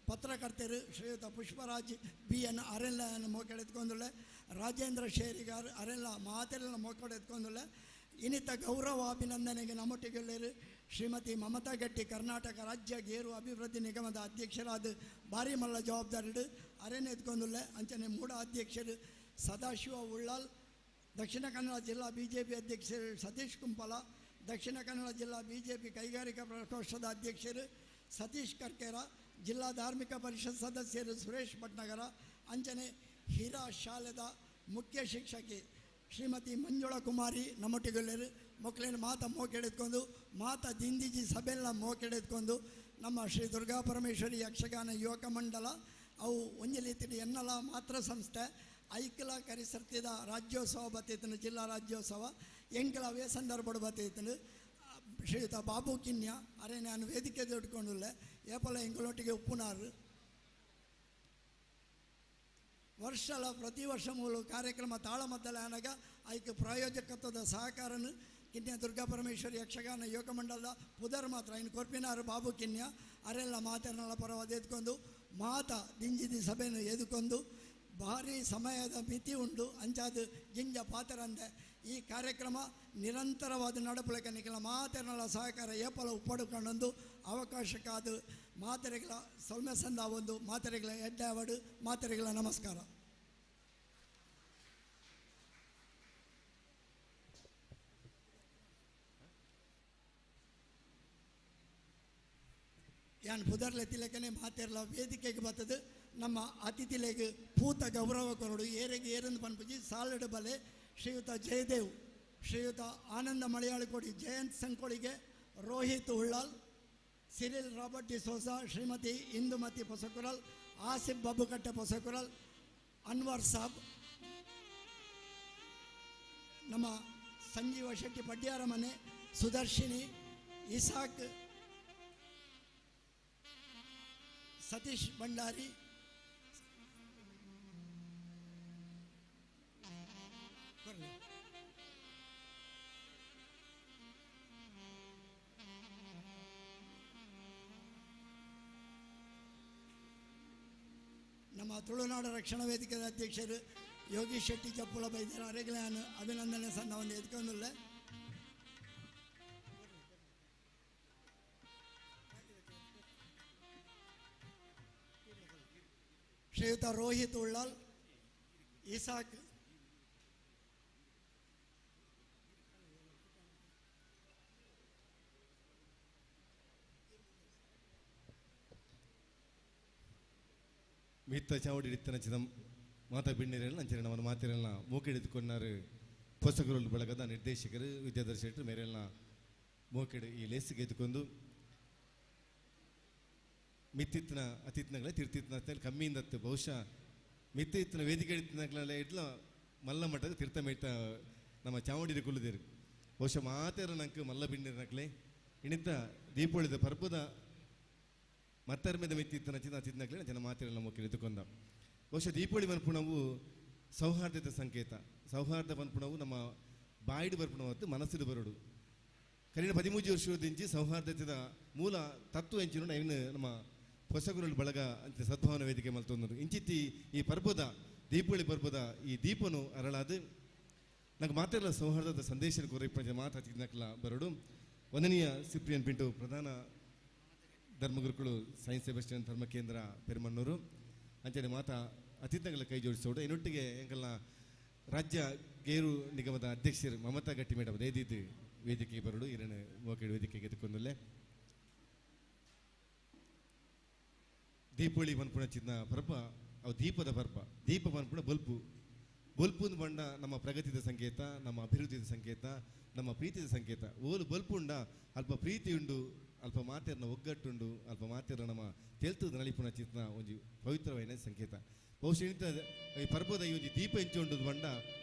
Speaker 9: ಪತ್ರಕರ್ತರು ಶ್ರೀಯುತ ಪುಷ್ಪರಾಜ್ ಬಿ ಎನ್ ಅರೆಲ್ಲ ಮೋಕೆಡೆತ್ಕೊಂದುಳ್ಳೆ, ರಾಜೇಂದ್ರ ಶೇರಿಗಾರ್ ಅರೆಲ್ಲ ಮಾತೆಲ್ಲ ಮೋಕೆಡೆತ್ಕೊಂದುಳ್ಳೆ. ಇನ್ನಿತ ಗೌರವ ಅಭಿನಂದನೆಗೆ ನಮ್ಮೊಟ್ಟಿಗೆಲ್ಲರು ಶ್ರೀಮತಿ ಮಮತಾ ಗಟ್ಟಿ ಕರ್ನಾಟಕ ರಾಜ್ಯ ಗೇರು ಅಭಿವೃದ್ಧಿ ನಿಗಮದ ಅಧ್ಯಕ್ಷರಾದ ಭಾರಿ ಮಲ್ಲ ಜವಾಬ್ದಾರಿಡು ಅರೆನ ಎತ್ಕೊಂದುಳ್ಳೆ. ಅಂಚನೆ ಮೂಡ ಅಧ್ಯಕ್ಷರು ಸದಾಶಿವ ಉಳ್ಳಾಲ್, ದಕ್ಷಿಣ ಕನ್ನಡ ಜಿಲ್ಲಾ ಬಿ ಜೆ ಪಿ ಅಧ್ಯಕ್ಷರು ಸತೀಶ್ ಕುಂಪಲ, ದಕ್ಷಿಣ ಕನ್ನಡ ಜಿಲ್ಲಾ ಬಿ ಜೆ ಪಿ ಕೈಗಾರಿಕಾ ಪ್ರಕೋಷ್ಠದ ಅಧ್ಯಕ್ಷರು ಸತೀಶ್ ಕರ್ಕೇರ, ಜಿಲ್ಲಾ ಧಾರ್ಮಿಕ ಪರಿಷತ್ ಸದಸ್ಯರು ಸುರೇಶ್ ಭಟ್ನಗರ, ಅಂಚನೆ ಹಿರಾ ಶಾಲೆದ ಮುಖ್ಯ ಶಿಕ್ಷಕಿ ಶ್ರೀಮತಿ ಮಂಜುಳಾ ಕುಮಾರಿ ನಮ್ಮೊಟ್ಟಿಗೆಲ್ಲರು. ಮಕ್ಕಳನ್ನು ಮಾತ ಮೋಕೆಡೆತ್ಕೊಂಡು ಮಾತ ದಿಂದಿಜಿ ಸಭೆಲ್ಲ ಮೋಕೆಡೆತ್ಕೊಂಡು ನಮ್ಮ ಶ್ರೀ ದುರ್ಗಾ ಪರಮೇಶ್ವರಿ ಯಕ್ಷಗಾನ ಯುವಕ ಮಂಡಲ ಅವು ಒಂಜಿ ರೀತಿಯ ಎನ್ನಲ ಮಾತ್ರ ಸಂಸ್ಥೆ ಐಕ್ಲ ಕರಿಸರ್ತಿದ ರಾಜ್ಯೋತ್ಸವ ಬತ್ತೈತನು, ಜಿಲ್ಲಾ ರಾಜ್ಯೋತ್ಸವ ಎಂಕಲ ಅವೇ ಸಂದರ್ಭ ಬತ್ತೈತನು. ಶ್ರೀಯುತ ಬಾಬು ಕಿನ್ಯ ಅರೆ ನಾನು ವೇದಿಕೆ ಇಟ್ಕೊಂಡುಳ್ಳೆ ಏಪಲ ಎಂಗಳೊಟ್ಟಿಗೆ ಉಪ್ಪುನಾರು ವರ್ಷಲ ಪ್ರತಿ ವರ್ಷ ಮೂಲ ಕಾರ್ಯಕ್ರಮ ತಾಳಮದ್ದಲೆ ಆನಾಗ ಐಕ್ ಪ್ರಾಯೋಜಕತ್ವದ ಸಹಕಾರನು ಕಿನ್ಯ ದುರ್ಗಾ ಪರಮೇಶ್ವರಿ ಯಕ್ಷಗಾನ ಯುವಕ ಮಂಡಲದ ಪುದರ್ ಮಾತ್ರ ಇನ್ನು ಕೊರ್ಪಿನಾರು ಬಾಬು ಕಿನ್ಯ ಅರೆಲ್ಲ ಮಾತೆರನೆಲ್ಲ ಪರವಾದ ಎದ್ಕೊಂಡು ಮಾತ ದಿಂಜಿದಿ ಸಭೆಯನ್ನು ಎದ್ಕೊಂಡು ಭಾರಿ ಸಮಯದ ಮಿತಿ ಉಂಟು ಅಂಚಾದ ಜಿಂಜ ಪಾತರಂದೆ ಈ ಕಾರ್ಯಕ್ರಮ ನಿರಂತರವಾದ ನಡಪುಲಕ ನಿಖಲ ಮಾತೆರನೆಲ್ಲ ಸಹಕಾರ ಏಪಲ ಉಪ್ಪಡುಕೊಂಡೊಂದು ಅವಕಾಶಕ್ಕಾದ ಮಾತೆರೆಗಳ ಸೌಮ್ಯ ಸಂದ ಒಂದು ಮಾತೆರೆಗಳ ಎಡ್ಡಾವಡು ಮಾತೆರೆಗಳ ನಮಸ್ಕಾರ. ಯಾನ್ ಪುದರ್ಲೆ ತಿಲಕನೆ ಮಾತೆರ್ಲ ವೇದಿಕೆಗೆ ಬರ್ತದೆ ನಮ್ಮ ಅತಿಥಿಲೆಗೆ ಪೂತ ಗೌರವ ಕೊರಡು ಏರೆಗೆ ಏರಂದು ಪನ್ಪುಜಿ ಸಾಲಡು ಬಲೆ ಶ್ರೀಯುತ ಜಯದೇವ್, ಶ್ರೀಯುತ ಆನಂದ ಮಲಯಾಳಕೋಡಿ, ಜಯಂತ್ ಸಂಕೋಳಿಗೆ, ರೋಹಿತ್ ಉಳ್ಳಾಲ್, ಸಿರಿಲ್ ರಾಬರ್ಟ್ ಡಿಸೋಜಾ, ಶ್ರೀಮತಿ ಇಂದುಮತಿ ಪೊಸಕುರಲ್, ಆಸಿಫ್ ಬಾಬುಕಟ್ಟೆ ಪೊಸಕುರಲ್, ಅನ್ವರ್ ಸಾಬ್, ನಮ್ಮ ಸಂಜೀವ ಶೆಟ್ಟಿ ಪಡ್ಯಾರ ಮನೆ, ಸುದರ್ಶಿನಿ, ಇಸಾಕ್, ಸತೀಶ್ ಭಂಡಾರಿ, ನಮ್ಮ ತುಳುನಾಡು ರಕ್ಷಣಾ ವೇದಿಕೆಯ ಅಧ್ಯಕ್ಷರು ಯೋಗೀಶ್ ಶೆಟ್ಟಿ ಚಪ್ಪುಲ ಬೈದ್ಯರ ಅರೆಗ್ಲಾನ್ ಅಭಿನಂದನೆ ಸಂದವನ್ನು ಎತ್ಕೊಂಡಿಲ್ಲ. ಶ್ರೀಯುತ ರೋಹಿತ್ ಉಳ್ಳಾಲ್, ಇಸಾಕ್,
Speaker 1: ಮಿತ್ತ ಚಾವಡಿ ಇತ್ತನ ಚಿದಂ ಮಾತಾ ಬಿಣ್ಣಿರಲ್ಲ ಅಂಚನೆ ನಮ್ಮ ಮಾತಿರಲ್ಲ ಮೂಕೆಡಿದ್ಕೊಂಡಾರು ಪುಸ್ತಕಗಳು ಬಳಗದ ನಿರ್ದೇಶಕರು ವಿದ್ಯಾಧರ್ ಶೆಟ್ಟರು ಮೇರೆಲ್ಲ ಮೂಕೆಡು ಈ ಲೇಸಿಗೆ ಎದ್ಕೊಂಡು ಮಿತ್ತಿತ್ನ ಅತಿತ್ನಗಳೇ ತಿರ್ತಿತ್ನ ಅಂತೇಳಿ ಕಮ್ಮಿಯಿಂದತ್ತು ಬಹುಶಃ ಮಿತ್ತಿತ್ನ ವೇದಿಕೆ ಇತ್ತಿನಗಳೆಲ್ಲ ಇಡ್ಲ ಮಲ್ಲ ಮಟ್ಟದ ತಿರ್ತ ಮೇಟ ನಮ್ಮ ಚಾವಡಿದ ಕುಲ್ಲುದಿರು ಬಹುಶಃ ಮಾತೇರ ನಂಗೆ ಮಲ್ಲ ಬಿಣ್ಣಿರನಕ್ಲೆ ಇಣಿತ ದೀಪಾವಳಿದ ಪರ್ಬದ ಮತ್ತರ್ಮೆದ ಮಿತ್ತಿತ್ತನ ಚಿನ್ನ ಅತಿತ್ನಕ್ಲೆ ಜನ ಮಾತಿರಲ್ಲ ಮೂಕೆಡು ಎದ್ಕೊಂಡ. ಬಹುಶಃ ದೀಪಾವಳಿ ಪನ್ಪುಣವು ಸೌಹಾರ್ದದ ಸಂಕೇತ. ಸೌಹಾರ್ದ ಪನ್ಪುಣವು ನಮ್ಮ ಬಾಯಿಡು ಬರ್ಪುಣವು ಮತ್ತು ಮನಸ್ಸಿಡು ಬರುಡು. ಕರೀಣ 13 ವರ್ಷದಿಂಚಿ ಸೌಹಾರ್ದತೆದ ಮೂಲ ತತ್ವ ಎಂಚಿನ ಇನ್ನು ನಮ್ಮ ಹೊಸಗುರುಳು ಬಳಗ ಅಂತ ಸದ್ಭಾವನ ವೇದಿಕೆ ಮಲ್ತೊಂದರು ಇಂಚಿತ್ತಿ ಈ ಪರ್ಬದ ದೀಪಾವಳಿ ಪರ್ಬದ ಈ ದೀಪನು ಅರಳಾದು ನಂಗೆ ಮಾತೆಲ್ಲ ಸೌಹಾರ್ದದ ಸಂದೇಶ ಕೋರಿಪ್ಪ ಮಾತು ಹಚ್ಚಿದ್ನಕ್ಲ ಬರಡು. ವಂದನೀಯ ಸಿಪ್ರಿಯನ್ ಪಿಂಟು ಪ್ರಧಾನ ಧರ್ಮಗುರುಗಳು ಸೈನ್ಸ್ ಸೆಬೆಸ್ಟಿಯನ್ ಧರ್ಮ ಕೇಂದ್ರ ಪೆರುಮನ್ನೂರು ಅಂಚನೆ ಮಾತಾ ಅತಿಥಿಗಳ ಕೈ ಜೋಡಿಸೋಡು. ಇನ್ನೊಟ್ಟಿಗೆ ಎಂಕಲ್ನ ರಾಜ್ಯ ಗೇರು ನಿಗಮದ ಅಧ್ಯಕ್ಷರು ಮಮತಾ ಗಟ್ಟಿ ಮೇಡಮ್ ದೇದಿದ್ದು ವೇದಿಕೆಗೆ ಬರಡು ಇರಣ ಮೋಕೆಡು ವೇದಿಕೆಗೆ ಎದ್ಕೊಂಡಲ್ಲೇ ದೀಪಾವಳಿ ಪನ್ಪುಣ ಚಿನ್ನ ಪರ್ಬ ಅವು ದೀಪದ ಪರ್ಬ. ದೀಪ ಪನ್ಪುಣ ಬಲ್ಪು ಬಲ್ಪು ಬಣ್ಣ ನಮ್ಮ ಪ್ರಗತಿದ ಸಂಕೇತ, ನಮ್ಮ ಅಭಿವೃದ್ಧಿದ ಸಂಕೇತ, ನಮ್ಮ ಪ್ರೀತಿದ ಸಂಕೇತ. ಓಲು ಬಲ್ಪುಂಡ ಅಲ್ಪ ಪ್ರೀತಿ ಉಂಡು, ಅಲ್ಪ ಮಾತೆರ್ನ ಒಗ್ಗಟ್ಟುಂಡು, ಅಲ್ಪ ಮಾತೆರ್ನ ನಮ್ಮ ತೆಲ್ತದ ನಲಿಪುಣ ಚಿತ್ನ ಒಂಜಿ ಪವಿತ್ರವಾದ ಸಂಕೇತ. ಬಹುಶಃ ಇಂಥ ಈ ಪರ್ಬದ ಈ ಒಂಜಿ ದೀಪ ಎಂಚುಂಡು ಬಣ್ಣ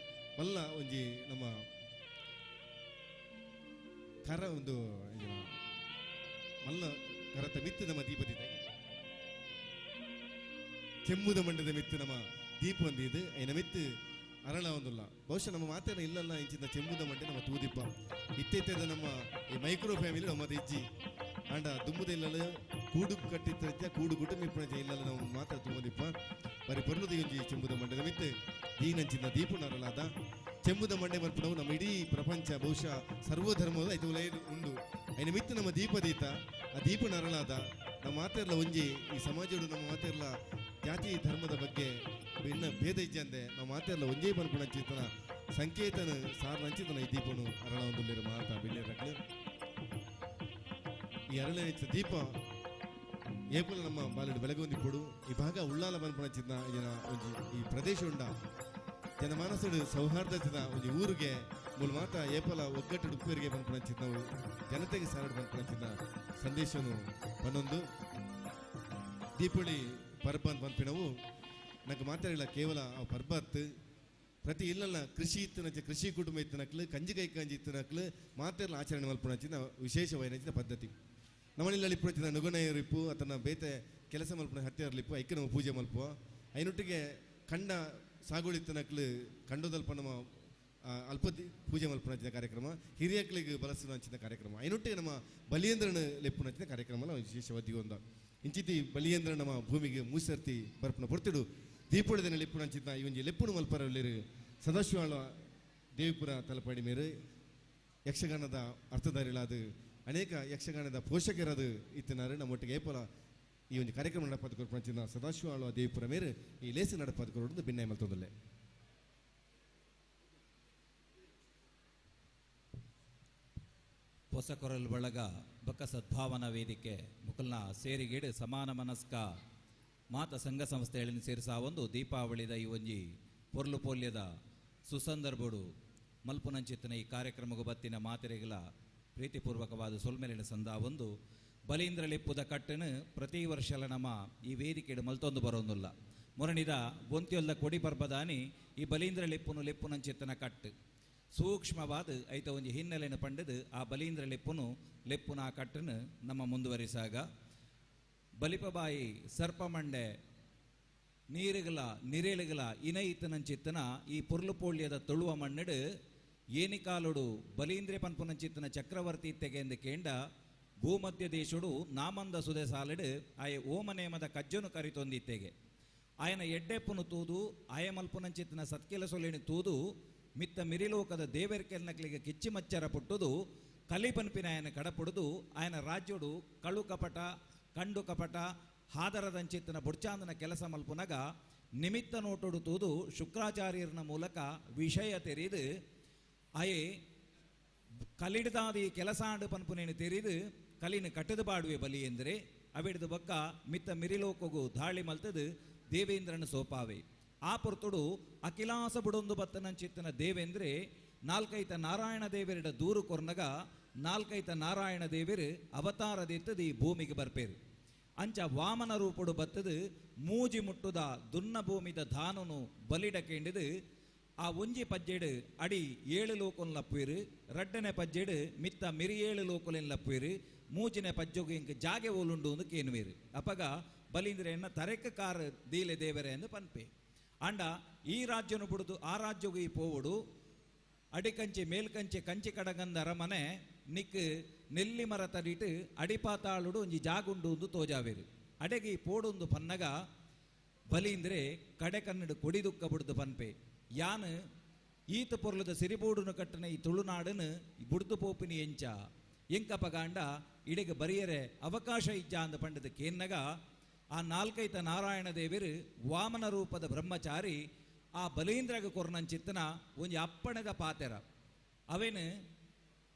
Speaker 1: ಮಲ್ಲ ಒಂಜಿ ನಮ್ಮ ಕರ ಒಂದು ಮಲ್ಲ ಕರತ ಮಿತ್ತು ನಮ್ಮ ದೀಪದಿತ ಚೆಮ್ಮುದ ಮಂಡದ ಮಿತ್ತು ನಮ್ಮ ದೀಪ ಒಂದಿದು ಐನ ಮಿತ್ತು ಅರಳ ಒಂದುಲ್ಲ. ಬಹುಶಃ ನಮ್ಮ ಮಾತೇನ ಇಲ್ಲಲ್ಲ ಇಂಚಿನ ಚೆಮ್ಮುದ ಮಂಡೆ ನಮ್ಮ ತೂದಿಪ್ಪ ಇತ್ತೆತ್ತದ ನಮ್ಮ ಈ ಮೈಕ್ರೋ ಫ್ಯಾಮಿಲಿ ನಮ್ಮ ಇಜ್ಜಿ ಆಂಡ ದುಮ್ಮುದ ಇಲ್ಲಲ್ಲ ಕೂಡು ಕಟ್ಟಿತ್ತ ಕೂಡು ಕುಟುಂಬ ಇಪ್ಪಣ ಇಲ್ಲಲ್ಲ ನಮ್ಮ ಮಾತ್ರ ತೂದಿಪ್ಪ ಬರಿ ಪೊರ್ಲುದ ಒಂಜಿ ಚೆಂಬುದ ಮಂಡದ ಮಿತ್ತು ದೀನಂಚಿನ ದೀಪನರಲಾದ ಚೆಂಬುದ ಮಂಡೆ ಮಲ್ಪುನವು ನಮ್ಮ ಇಡೀ ಪ್ರಪಂಚ ಬಹುಶಃ ಸರ್ವಧರ್ಮದ ಐದು ಉಂಡು ಐನ ಮಿತ್ತು ನಮ್ಮ ದೀಪದೀತ ಆ ದೀಪನರಳಾದ ನಮ್ಮ ಮಾತೆರ್ಲ ಒಂಜಿ ಈ ಸಮಾಜಡು ನಮ್ಮ ಮಾತೆರ್ಲ ಜಾತಿ ಧರ್ಮದ ಬಗ್ಗೆ ಭಿನ್ನ ಭೇದ ಇಜ್ಜಂದೆ ನಮ್ಮ ಮಾತೆರ್ಲ ಒಂಜೇ ಪನ್ಪುನಂಚಿತನ ಸಂಕೇತನ ಸಾರ್ನಂಚಿತನ ಈ ದೀಪನು ಅರಳ ಒಂದುಲ್ಲೇರು ಮಾತಾ ಬಿಳ್ಳೆರಕ್ಲು. ಈ ಅರಳ ದೀಪ ಏಪುಲ ನಮ್ಮ ಬಾಲೆಡು ಬೆಳಗೊಂದಿ ಪೊಡು ಈ ಭಾಗ ಉಳ್ಳಾಲ ಪನ್ಪುನಂಚಿತನ ಜನ ಒಂಜಿ ಈ ಪ್ರದೇಶ ಉಂಡ ಜನಮಾನಸಡು ಸೌಹಾರ್ದತೆದ ಒಂಜಿ ಊರಿಗೆ ಮೂಲ ಮಾತ ಏಪಲ ಒಗ್ಗಟ್ಟು ಉಪ್ಪೇರಿಗೆ ಪನ್ಪುನಂಚಿತನವು ಜನತೆಗೆ ಸಾರಡು ಪನ್ಪುನಂಚಿತನ ಸಂದೇಶನು ಪನ್ನೊಂದು. ದೀಪಾವಳಿ ಪರ್ಬ ಅಂತ ಪನ್ಪಿನವು ನಂಗೆ ಮಾತಾಡಿಲ್ಲ ಕೇವಲ ಆ ಪರ್ಬತ್ತು ಪ್ರತಿ ಇಲ್ಲಲ್ಲ ಕೃಷಿ ಇತ್ತನಂಚ ಕೃಷಿ ಕುಟುಂಬ ಇತ್ತನಕ್ಲು ಕಂಜಿ ಕೈ ಕಂಜಿ ಇತ್ತನಕ್ಲು ಮಾತೆಲ್ಲ ಆಚರಣೆ ಮಲ್ಪುನಂಚಿನ ವಿಶೇಷವಾಯಿನಂಚಿನ ಪದ್ಧತಿ. ನಮ್ಮನೆಯಲ್ಲಿ ಇಪ್ಪುನಂಚಿನ ನುಗುನಯರಿಪ್ಪು ಆತನ ಬೇತೆ ಕೆಲಸ ಮಲ್ಪುನ ಹತ್ಯಾರಲಿಪ್ಪು ಐಕ್ಕೆ ನಮ್ಮ ಪೂಜೆ ಮಲ್ಪುವ ಐನೊಟ್ಟಿಗೆ ಕಂಡ ಸಾಗುವಳಿ ಇತ್ತನಕ್ಲು ಕಂಡದಲ್ಪ ನಮ್ಮ ಅಲ್ಪ ಪೂಜೆ ಮಲ್ಪುನಂಚಿನ ಕಾರ್ಯಕ್ರಮ ಹಿರಿಯಕ್ಲಿಗೆ ಬಳಸುವಂಚಿನ ಕಾರ್ಯಕ್ರಮ ಐನೊಟ್ಟಿಗೆ ನಮ್ಮ ಬಲಿಯೇಂದ್ರನ ಲೆಪ್ಪುನಂಚಿನ ಕಾರ್ಯಕ್ರಮ ವಿಶೇಷವಾಗಿ ಒಂದ ಇಂಚಿತಿ ಬಲಿಯೇಂದ್ರ ನಮ್ಮ ಭೂಮಿಗೆ ಮೂಸರ್ತಿ ಬರ್ಪುನ ಪೊರ್ತಿಡು ದೀಪೊಳಿದ ಲೆಪ್ಪುನಂಚಿನ ಈ ಒಂಜಿ ಲೆಪ್ಪುನು ಮಲ್ಪರಲ್ಲಿರು ಸದಾಶಿವಾಳ ದೇವಿಪುರ ತಲಪಾಡಿ ಮೇರು ಯಕ್ಷಗಾನದ ಅರ್ಥಧಾರಿಗಳಾದ ಅನೇಕ ಯಕ್ಷಗಾನದ ಪೋಷಕರಾದ ಇತ್ತಿನಾರು ನಮ್ಮೊಟ್ಟಿಗೆ ಏಪಲ ಈ ಒಂದು ಕಾರ್ಯಕ್ರಮ ನಡಪಾದ ಕೊರ್ಪುನಂಚಿನ ಸದಾಶಿವಾಳ ದೇವಿಪುರ ಮೇರು ಈ ಲೇಸು ನಡಪಾದ ಕೊರಡು ಭಿನ್ನಾಯ ಮಲ್ತೊಂದಲ್ಲೆ.
Speaker 10: ಹೊಸಕೊರಲ್ ಬಳಗ ಬಕ್ಕ ಸದ್ಭಾವನಾ ವೇದಿಕೆ ಮುಕಲ್ನ ಸೇರಿಗೇಡು ಸಮಾನ ಮನಸ್ಕ ಮಾತ ಸಂಘ ಸಂಸ್ಥೆಗಳನ್ನು ಸೇರಿಸ ಒಂದು ದೀಪಾವಳಿದ ಈ ಒಂಜಿ ಪೊರ್ಲು ಪೋಲ್ಯದ ಸುಸಂದರ್ಭಡು ಮಲ್ಪುನಂಚಿತ್ತನ ಈ ಕಾರ್ಯಕ್ರಮಗೂ ಬತ್ತಿನ ಮಾತೆರೆಗಳ ಪ್ರೀತಿಪೂರ್ವಕವಾದ ಸೊಲ್ಮೆಲಿನ ಸಂದ ಒಂದು ಬಲೀಂದ್ರ ಲೆಪ್ಪುದ ಕಟ್ಟನು ಪ್ರತಿ ವರ್ಷಲ ನಮ್ಮ ಈ ವೇದಿಕೆಡು ಮಲ್ತೊಂದು ಬರೋಂದುಲ್ಲ. ಮೊರಣಿದ ಬೊಂತಿಯೊಲ್ದ ಕೊಡಿ ಪರ್ಬದಾನಿ ಈ ಬಲೀಂದ್ರ ಲೆಪ್ಪುನು ಲೆಪ್ಪುನಂಚಿತ್ತನ ಕಟ್ಟು ಸೂಕ್ಷ್ಮವಾದ ಐತ ಒಂಜಿ ಹಿನ್ನೆಲೆಯನ್ನು ಪಂಡದು ಆ ಬಲೀಂದ್ರ ಲೆಪ್ಪುನು ಲೆಪ್ಪುನ ಆ ಕಟ್ಟನ್ನು ನಮ್ಮ ಮುಂದುವರಿಸಾಗ ಬಲಿಪಬಾಯಿ ಸರ್ಪಮಂಡೆ ನೀರುಗಳ ನಿರೇಳುಗಳ ಇನೈತನಂಚಿತ್ತನ ಈ ಪೊರ್ಲುಪೋಳ್ಯದ ತೊಳುವ ಮಣ್ಣಡು ಏನಿಕಾಲುಡು ಬಲೀಂದ್ರೆ ಪನ್ಪುನಂಚಿತ್ತನ ಚಕ್ರವರ್ತಿ ತೆಗೆಂದು ಕೇಂಡ ಭೂಮಧ್ಯ ದೇಶುಡು ನಾಮಂದ ಸುದೆ ಸಾಲಡು ಆಯ ಓಮನೇಮದ ಕಜ್ಜನು ಕರಿತೊಂದಿತ್ತೆಗೆ ಆಯನ ಎಡ್ಡೆಪ್ಪುನು ತೂದು ಆಯ ಮಲ್ಪುನಂಚಿತ್ತನ ಸತ್ಕೆಲ ಸೊಲಿನ ತೂದು ಮಿತ್ತ ಮಿರಿಲೋಕದ ದೇವರ್ಕೆಲ್ನಕ್ಲಿಗೆ ಕಿಚ್ಚಿ ಮಚ್ಚರ ಪುಟ್ಟುದು ಕಲಿಪನ್ಪಿನ ಆಯನ ಕಡಪುಡುದು ಆಯನ ರಾಜ್ಯೋಡು ಕಳು ಕಪಟ ಕಂಡು ಕಪಟ ಹಾದರದಂಚಿತ್ತನ ಬುಡ್ಚಾಂದನ ಕೆಲಸ ಮಲ್ಪುನಗ ನಿಮಿತ್ತ ನೋಟುಡು ತೂದು ಶುಕ್ರಾಚಾರ್ಯರನ ಮೂಲಕ ವಿಷಯ ತೆರೆದು ಆಯೆ ಕಲಿಡ್ದಾದಿ ಕೆಲಸಾಂಡು ಪನ್ಪುನೇನು ತೆರೆದು ಕಲಿನ ಕಟ್ಟದು ಬಾಡುವೆ ಬಲಿ ಎಂದರೆ ಅವಿಡ್ದು ಬಕ್ಕ ಮಿತ್ತ ಮಿರಿಲೋಕಗೂ ದಾಳಿ ಮಲ್ತದು ದೇವೇಂದ್ರನ ಸೋಪಾವೆ. ಆ ಪೊರ್ತುಡು ಅಖಿಲಾಸ ಬುಡೊಂದು ಬತ್ತನಂಚಿತ್ತನ ದೇವೇಂದ್ರೆ ನಾಲ್ಕೈತ ನಾರಾಯಣ ದೇವರಿಡ ದೂರು ಕೊರ್ನಗ ನಾಲ್ಕೈತ ನಾರಾಯಣ ದೇವರು ಅವತಾರದೆತ್ತದು ಈ ಭೂಮಿಗೆ ಬರ್ಪೇರು. ಅಂಚ ವಾಮನ ರೂಪುಡು ಬತ್ತದು ಮೂಜಿ ಮುಟ್ಟುದ ದುನ್ನ ಭೂಮಿದ ಧಾನುನು ಬಲಿಡ ಕೇಂಡಿದು ಆ ಒಂಜಿ ಪಜ್ಜೆಡು ಅಡಿ 7 ಲೋಕೊನ್ ಲಪ್ಪುವಿರು, ರಡ್ಡನೆ ಪಜ್ಜೆಡು ಮಿತ್ತ ಮಿರಿ 7 ಲೋಕೊಲಿನ್ ಲಪ್ಪುವಿರು, ಮೂಜಿನ ಪಜ್ಜೊಗು ಇಂಕ್ ಜಾಗೆ ಓಲುಂಡು ಅಂದು ಕೇನುವಿರು. ಅಪಗ ಬಲೀಂದ್ರೆಯನ್ನ ತರೆಕ ಕಾರ್ ದೀಲೆ ದೇವರೇ ಎಂದು ಪನ್ಪೆ. ಅಂಡ ಈ ರಾಜ್ಯನು ಬಿಡುದು ಆ ರಾಜ್ಯಗೂ ಈ ಪೋವುಡು ಅಡಿಕಂಚೆ ಮೇಲ್ಕಂಚೆ ಕಂಚಿ ಕಡಗಂದ ಅರಮನೆ ನಿಕ್ ನೆಲ್ಲಿ ಮರ ತಡಿಟ್ಟು ಅಡಿಪಾತಾಳುಡು ಒಂಜಿ ಜಾಗುಂಡು ಒಂದು ತೋಜಾವೇರು. ಅಡೆಗೆ ಈ ಪೋಡೊಂದು ಪನ್ನಗ ಬಲೀಂದ್ರೆ ಕಡೆ ಕನ್ನಡ ಕೊಡಿ ದುಕ್ಕ ಬುಡ್ದು ಪನ್ಪೆ. ಯಾನು ಈತ ಪೊರ್ಲದ ಸಿರಿಬೂಡುನು ಕಟ್ಟನ ಈ ತುಳುನಾಡನು ಬುಡ್ದು ಪೋಪಿನಿ ಎಂಚ ಎಂಕಪಗಾಂಡ ಇಡೆಗೆ ಬರಿಯರೆ ಅವಕಾಶ ಇಜ್ಜ ಅಂದ ಪಂಡದ ಕೇನ್ನಗ ಆ ನಾಲ್ಕೈತ ನಾರಾಯಣ ದೇವರು ವಾಮನ ರೂಪದ ಬ್ರಹ್ಮಚಾರಿ ಆ ಬಲೀಂದ್ರಗ ಕೊರ್ನಂಚಿತ್ತನ ಒಂಜಿ ಅಪ್ಪಣದ ಪಾತೆರ ಅವೇನು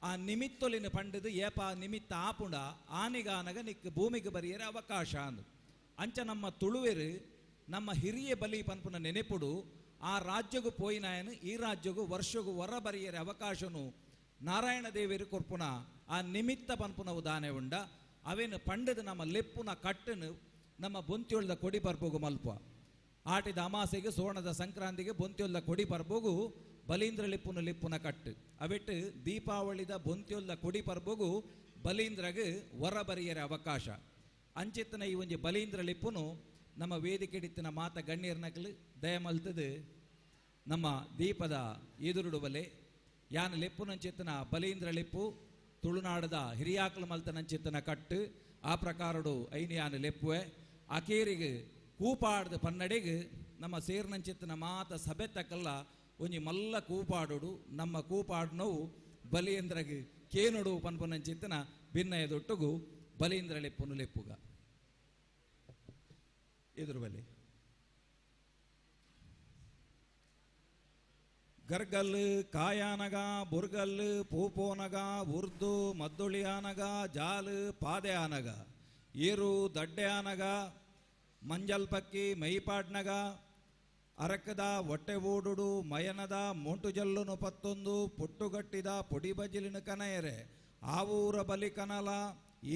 Speaker 10: ಆ ನಿಮಿತ್ತೊಲಿನ ಪಂಡದು ಏಪ ನಿಮಿತ್ತ ಆಪುಂಡ ಆನಿಗಾನಗ ನಿಕ್ ಭೂಮಿಗೆ ಬರಿಯರೆ ಅವಕಾಶ ಅಂದು. ಅಂಚ ನಮ್ಮ ತುಳುವೆರು ನಮ್ಮ ಹಿರಿಯ ಬಲಿ ಪನ್ಪುನ ನೆನೆಪುಡು ಆ ರಾಜ್ಯಗೂ ಪೋಯಿನಾಯನು ಈ ರಾಜ್ಯಗೂ ವರ್ಷಗೂ ಹೊರ ಬರಿಯರೆ ಅವಕಾಶನು ನಾರಾಯಣ ದೇವರು ಕೊರ್ಪುನ ಆ ನಿಮಿತ್ತ ಪನ್ಪುನ ಉದಾನೆ ಉಂಡ ಅವೇನು ಪಂಡದು ನಮ್ಮ ಲೆಪ್ಪುನ ಕಟ್ಟನು ನಮ್ಮ ಬೊಂತಿಯೊಳ್ದ ಕೊಡಿ ಪರ್ಪೋಗು ಮಲ್ಪ. ಆಟಿದ ಅಮಾಸೆಗೆ ಸೋಣದ ಸಂಕ್ರಾಂತಿಗೆ ಬೊಂತಿಯೊಳ್ದ ಕೊಡಿ ಪರ್ಬೋಗು ಬಲೀಂದ್ರ ಲಿಪ್ಪುನ ಲಿಪ್ಪುನ ಕಟ್ಟು ಅವೆಟ್ಟು ದೀಪಾವಳಿದ ಬೊಂತಿಯೊಳ್ದ ಕೊಡಿ ಪರ್ಬೋಗು ಬಲೀಂದ್ರಗ್ ವರ ಬರಿಯರ ಅವಕಾಶ. ಅಂಚಿತ್ತನ ಈ ಒಂಜಿ ಬಲೀಂದ್ರ ಲೆಪ್ಪುನು ನಮ್ಮ ವೇದಿಕೆಡಿತ್ತಿನ ಮಾತ ಗಣ್ಯರ್ನಕಲು ದಯಮಲ್ತದು ನಮ್ಮ ದೀಪದ ಎದುರುಡು ಬಲೆ ಯಾನ ಲೆಪ್ಪುನಂಚಿತ್ತನ ಬಲೀಂದ್ರ ಲೆಪ್ಪು ತುಳುನಾಡದ ಹಿರಿಯಾಕಲು ಮಲ್ತನಂಚಿತ್ತನ ಕಟ್ಟು ಆ ಪ್ರಕಾರಡು ಐನು ಯಾನ ಲೆಪ್ಪುವೆ. ಅಕೇರಿಗೆ ಕೂಪಾಡ್ದ ಪನ್ನಡೆಗೆ ನಮ್ಮ ಸೇರ್ನಂಚಿತ್ತನ ಮಾತ ಸಭೆ ತಕ್ಕಲ್ಲ ಒಂಜಿ ಮಲ್ಲ ಕೂಪಾಡುಡು ನಮ್ಮ ಕೂಪಾಡ್ನೋವು ಬಲೀಂದ್ರಗೆ ಕೇನುಡು ಪನ್ಪುನಂಚಿತ್ತನ ಭಿನ್ನಯದೊಟ್ಟುಗು ಬಲೀಂದ್ರ ಲೆಪ್ಪುನು ಲೆಪ್ಪುಗ ಎದುರು ಬಲಿ. ಗರ್ಗಲ್ ಕಾಯಾನಗ ಬುರ್ಗಲ್ ಪೂಪೋನಗ ಉರ್ದು ಮದ್ದೊಳಿಯಾನಗ ಜಾಲು ಪಾದೆ ಆನಗ ಏರು ದಡ್ಡೆ ಆನಗ ಮಂಜಲ್ಪಕ್ಕಿ ಮೈಪಾಡ್ನಗ ಅರಕದ ಹೊಟ್ಟೆ ಓಡುಡು ಮಯನದ ಮೊಂಟು ಜಲ್ಲುನು ಪತ್ತೊಂದು ಪುಟ್ಟುಗಟ್ಟಿದ ಪೊಡಿ ಬಜಿಲಿನ ಕನಯರೆ ಆವೂರ ಬಲಿ ಕನಲ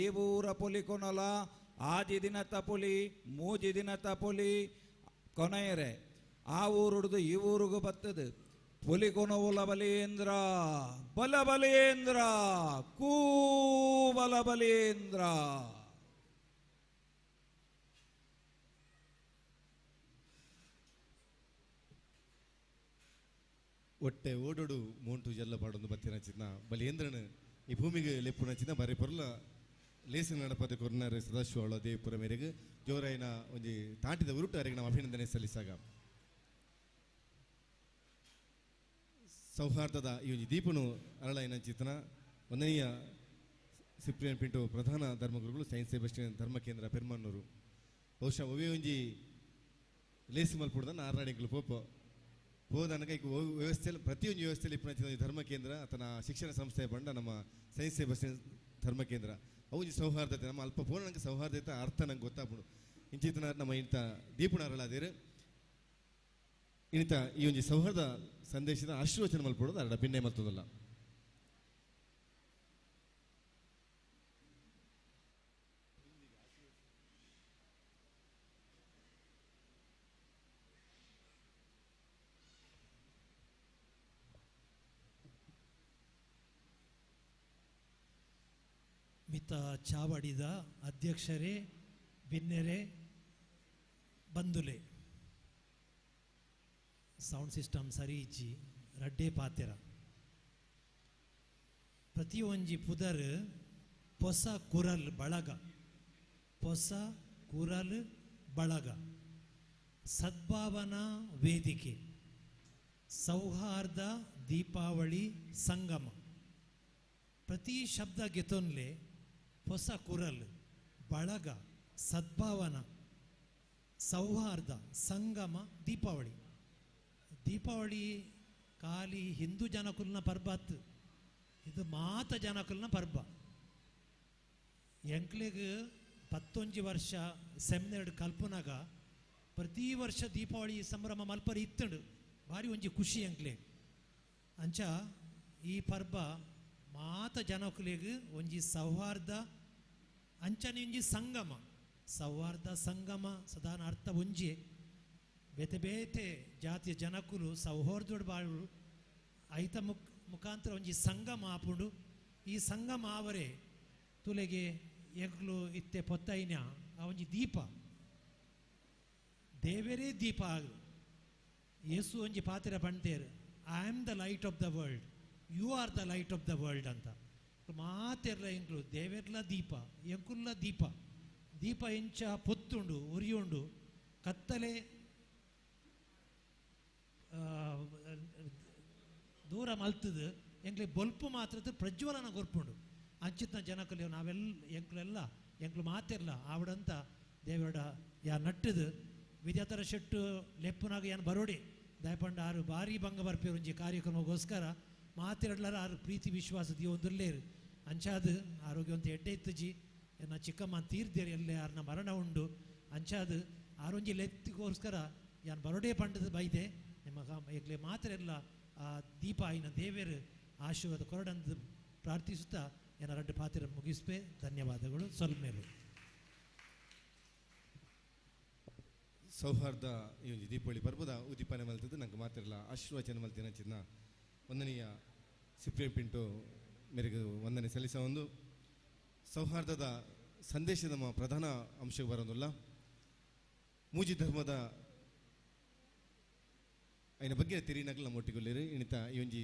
Speaker 10: ಈ ಊರ ಪೊಲಿ ಕೊನಲ ಆಜಿ ದಿನತ ಪೊಲಿ ಮೂಜಿ ದಿನತ ಪೊಲಿ ಕೊನೆಯರೆ ಆ ಊರುಡ್ದು ಈ ಊರಿಗೂ ಬತ್ತದು ಪೊಲಿ ಕೊನವುಲ ಬಲೀಂದ್ರ ಬಲ ಬಲೀಂದ್ರ ಕೂಬಲ ಬಲೀಂದ್ರ.
Speaker 1: ಒಟ್ಟೆ ಓಡೋಡು ಮೋಂಟು ಜಲ್ಲ ಪಾಡೊಂದು ಬತ್ತಿನ ಚಿನ್ನ ಬಲಿಯೇಂದ್ರನ ಈ ಭೂಮಿಗೆ ಲೆಪ್ಪುನ ಚಿನ್ನ ಬರೆ ಪೊರ್ಲ ಲೇಸಿನ ನಡಪದ ಕೊರ್ನಾರೆ ಸದಾಶಿವ ದೇವಪುರ ಮೇರೆಗೆ ಜೋರಾಯಿನ ಒಂಜಿ ತಾಟಿದ ಉರುಟು ಅರೆಗೆ ನಾವು ಅಭಿನಂದನೆ ಸಲ್ಲಿಸಾಗ. ಸೌಹಾರ್ದದ ಈ ಒಂಜಿ ದೀಪನು ಅರಳಾಯಿನ ಚಿತ್ತನ ಒಂದನೆಯ ಸಿಪ್ರಿಯನ್ ಪಿಂಟು ಪ್ರಧಾನ ಧರ್ಮಗುರುಗಳು ಸೈಂಟ್ ಸೆಬಾಸ್ಟಿಯನ್ ಧರ್ಮ ಕೇಂದ್ರ ಪೆರ್ಮನ್ನೂರು. ಬಹುಶಃ ಒವೇ ಒಂಜಿ ಲೇಸಿ ಮಲ್ಪುಡ್ದನ್ನ ಆರ್ನಾಡಿಂಕ್ಲು ಪೋಪ ಹೋದನಕ ಈಗ ವ್ಯವಸ್ಥೆಯಲ್ಲಿ ಪ್ರತಿಯೊಂದು ವ್ಯವಸ್ಥೆಯಲ್ಲಿ ಇಪ್ಪನ ಧರ್ಮ ಕೇಂದ್ರ ಆತನ ಶಿಕ್ಷಣ ಸಂಸ್ಥೆ ಬಂಡ ನಮ್ಮ ಸೈಂಟ್ ಸೆಬಾಸ್ಟಿಯನ್ ಧರ್ಮ ಕೇಂದ್ರ ಅವು ಸೌಹಾರ್ದತೆ ನಮ್ಮ ಅಲ್ಪ ಪೂರ್ಣ ನಂಗೆ ಸೌಹಾರ್ದತೆ ಅರ್ಥ ನಂಗೆ ಗೊತ್ತಾಗ್ಬಿಡು ಇಂಚಿತನ ನಮ್ಮ ಇಂಥ ದೀಪುಣ ಅರಳಾದಿರು ಇನ್ನಿತ ಈ ಒಂಜಿ ಸೌಹಾರ್ದ ಸಂದೇಶದ ಆಶೀರ್ವಚನ ಮಲ್ಪಡೋದು ಅರಡ ಭಿನ್ನೆ ಮಲ್ತದಲ್ಲ.
Speaker 11: ಮಿತ ಚಾವಡಿದ ಅಧ್ಯಕ್ಷರೇ, ಬಿನ್ನೆರೆ, ಬಂದುಲೆ, ಸೌಂಡ್ ಸಿಸ್ಟಮ್ ಸರಿ ಇಜ್ಜಿ ರಡ್ಡೆ ಪಾತೆರ ಪ್ರತಿಯೊಂಜಿ ಪುದರ್ ಪೊಸ ಕುರಲ್ ಬಳಗ, ಪೊಸ ಕುರಲ್ ಬಳಗ, ಸದ್ಭಾವನಾ ವೇದಿಕೆ, ಸೌಹಾರ್ದ ದೀಪಾವಳಿ ಸಂಗಮ. ಪ್ರತಿ ಶಬ್ದ ಗೆತೊನ್ಲೆ ಹೊಸ ಕುರಲ್ ಬಳಗ ಸದ್ಭಾವನ ಸೌಹಾರ್ದ ಸಂಗಮ ದೀಪಾವಳಿ. ದೀಪಾವಳಿ ಖಾಲಿ ಹಿಂದೂ ಜನಕುಲ್ನ ಪರ್ಬತ್, ಇದು ಮಾತ ಜನಕುಲ್ನ ಪರ್ಬ. ಎಂಕ್ಲೆಗ್ 11 ವರ್ಷ ಸೆಮಿನಾರ್ ಕಲ್ಪನಾಗ ಪ್ರತಿ ವರ್ಷ ದೀಪಾವಳಿ ಸಂಭ್ರಮ ಮಲ್ಪರಿ ಇತ್ತಂಡು ಭಾರಿ ಒಂಜಿ ಖುಷಿ ಎಂಕ್ಲೆಗ್. ಅಂಚ ಈ ಪರ್ಬ ಮಾತ ಜನಕುಲೆಗ್ ಒಂಜಿ ಸೌಹಾರ್ದ ಅಂಚನೆ ಒಂಜಿ ಸಂಗಮ, ಸೌಹಾರ್ದ ಸಂಗಮ ಸದಾನ ಅರ್ಥ ಒಂಜಿ. ಬೇತೆ ಬೇತೆ ಜಾತಿಯ ಜನಕುಲು ಸೌಹಾರ್ದೋಡು ಬಾಳು ಐತ ಮುಖಾಂತರ ಒಂಜಿ ಸಂಗಮ ಆಪುಂಡು. ಈ ಸಂಗಮ ಆವರೆ ತುಲೆಗೆ ಎಂಕ್ಲು ಇತ್ತೆ ಪೊತ್ತೈನ ಆ ಒಂಜಿ ದೀಪ ದೇವರೇ ದೀಪ ಆಗು. ಯೇಸು ಒಂಜಿ ಪಾತ್ರೆ ಪಂತೇರು, I am the light of the world, you are the light of the world ಅಂತ. ಮಾತೆರ್ಲ ಎಂಕ್ಲು ದೇವೆರ್ಲ ದೀಪ, ಎಂಕುಲ್ಲ ದೀಪ. ದೀಪ ಎಂಚ ಪೊತ್ತುಂಡು ಉರಿಯುಂಡು ಕತ್ತಲೆ ದೂರ ಮಲ್ತದು ಎಂಕ್ಲೆ ಬೊಲ್ಪು ಮಾತ್ರದ ಪ್ರಜ್ವಲನ ಕೊರ್ಪುಂಡು. ಅಂಚಿತ್ನ ಜನಕುಲು ನಾವೆಲ್ಲ ಎಂಕ್ಲೆಲ್ಲ ಎಂಕ್ಲು ಮಾತಿರ್ಲ ಆವಡಂತ ದೇವಡ ಯಾ ನಟ್ಟದು ವಿದ್ಯಾತರ ಶೆಟ್ಟು ಲೆಪ್ಪುನಾಗ ಏನು ಬರೋಡಿ ದಯಪಂಡ ಆರು ಭಾರಿ ಭಂಗ ಬರ್ಪೇರು ಒಂಜಿ ಕಾರ್ಯಕ್ರಮಗೋಸ್ಕರ ಮಾತಿರಡ್ಲಾರ ಆರು ಪ್ರೀತಿ ವಿಶ್ವಾಸ ದಿವೊಂದುಲ್ಲೇರು ಅಂಚಾದ ಆರೋಗ್ಯವಂತ ಎಡ್ಡೆ ಇತ್ತುಜಿ ಎನ್ನ ಚಿಕ್ಕಮ್ಮ ತೀರ್ದೇರಿ ಎಲ್ಲೇ ಆರ್ನ ಮರಣ ಉಂಡು ಅಂಚಾದ ಆರೊಂಜಿ ಲೆತ್ತಿಗೋಸ್ಕರ ಯಾನ್ ಬರೋಡೇ ಪಂಡದ ಬೈದೆ ನಿಮ್ಮ ಎಗ್ಲೆ ಮಾತ್ರ ಎಲ್ಲ ಆ ದೀಪ ಆಯಿನ ದೇವೇರು ಆಶೀರ್ವಾದ ಕೊರಡಂದು ಪ್ರಾರ್ಥಿಸುತ್ತಾ ಎನ್ನ ರಡ್ಡು ಪಾತ್ರ ಮುಗಿಸ್ಪೆ. ಧನ್ಯವಾದಗಳು. ಸೊಲ್ಮೇಲು
Speaker 1: ಸೌಹಾರ್ದ ಈ ಒಂದು ದೀಪಾವಳಿ ಪರ್ಬದ ಉದ್ದೀಪನೆ ಮಲ್ತದ್ದು ನಂಗೆ ಮಾತಿರಲ್ಲ ಆಶೀರ್ವಚನ ಮಲ್ತಿನ ಚಿನ್ನ ಒಂದನೆಯ ಸಿಪ್ರಿಯನ್ ಪಿಂಟು ಮೇರೆಗೆ ವಂದನೆ ಸಲ್ಲಿಸ ಒಂದು. ಸೌಹಾರ್ದದ ಸಂದೇಶ ನಮ್ಮ ಪ್ರಧಾನ ಅಂಶಕ್ಕೆ ಬರೋದಿಲ್ಲ. ಮೂಜಿ ಧರ್ಮದ అయిన ಬಗ್ಗೆ ತಿರಿನಗಲ ನಮ್ಮ ಒಟ್ಟಿಗೊಲ್ಲಿರು ಇಣಿತ ಈ ಒಂಜಿ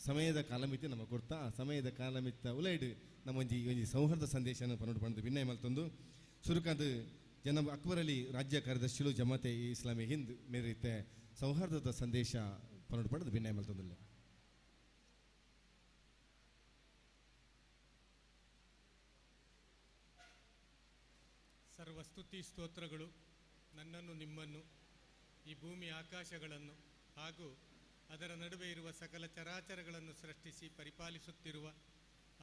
Speaker 1: ಸಮಯದ ಕಾಲಮಿತಿ ನಮ್ಮ ಕೊಡ್ತಾ ಆ ಸಮಯದ ಕಾಲಮಿತ್ತ ಉಲೈಡ್ ನಮ್ಮ ಒಂಜಿ ಈ ಒಂಜಿ ಸೌಹಾರ್ದ ಸಂದೇಶನ ಪನ್ನೊಂದು ಪಂಡದು ಭಿನ್ನಯ ಮಲ್ತೊಂದು ಸುರುಕಾದ ಜನ ಅಕ್ಬರ್ ಅಲಿ ರಾಜ್ಯ ಕಾರ್ಯದರ್ಶಿಲು ಜಮಾತೆ ಇಸ್ಲಾಮಿ ಹಿಂದ್ ಮೇರಿತೆ ಸೌಹಾರ್ದದ ಸಂದೇಶ ಪನ್ನೊಂದು ಪಂಡದು ಭಿನ್ನಯ ಮಲ್ತೊಂದಿಲ್ಲ.
Speaker 12: ಸರ್ವಸ್ತುತಿ ಸ್ತೋತ್ರಗಳು ನನ್ನನ್ನು ನಿಮ್ಮನ್ನು ಈ ಭೂಮಿ ಆಕಾಶಗಳನ್ನು ಹಾಗೂ ಅದರ ನಡುವೆ ಇರುವ ಸಕಲ ಚರಾಚರಗಳನ್ನು ಸೃಷ್ಟಿಸಿ ಪರಿಪಾಲಿಸುತ್ತಿರುವ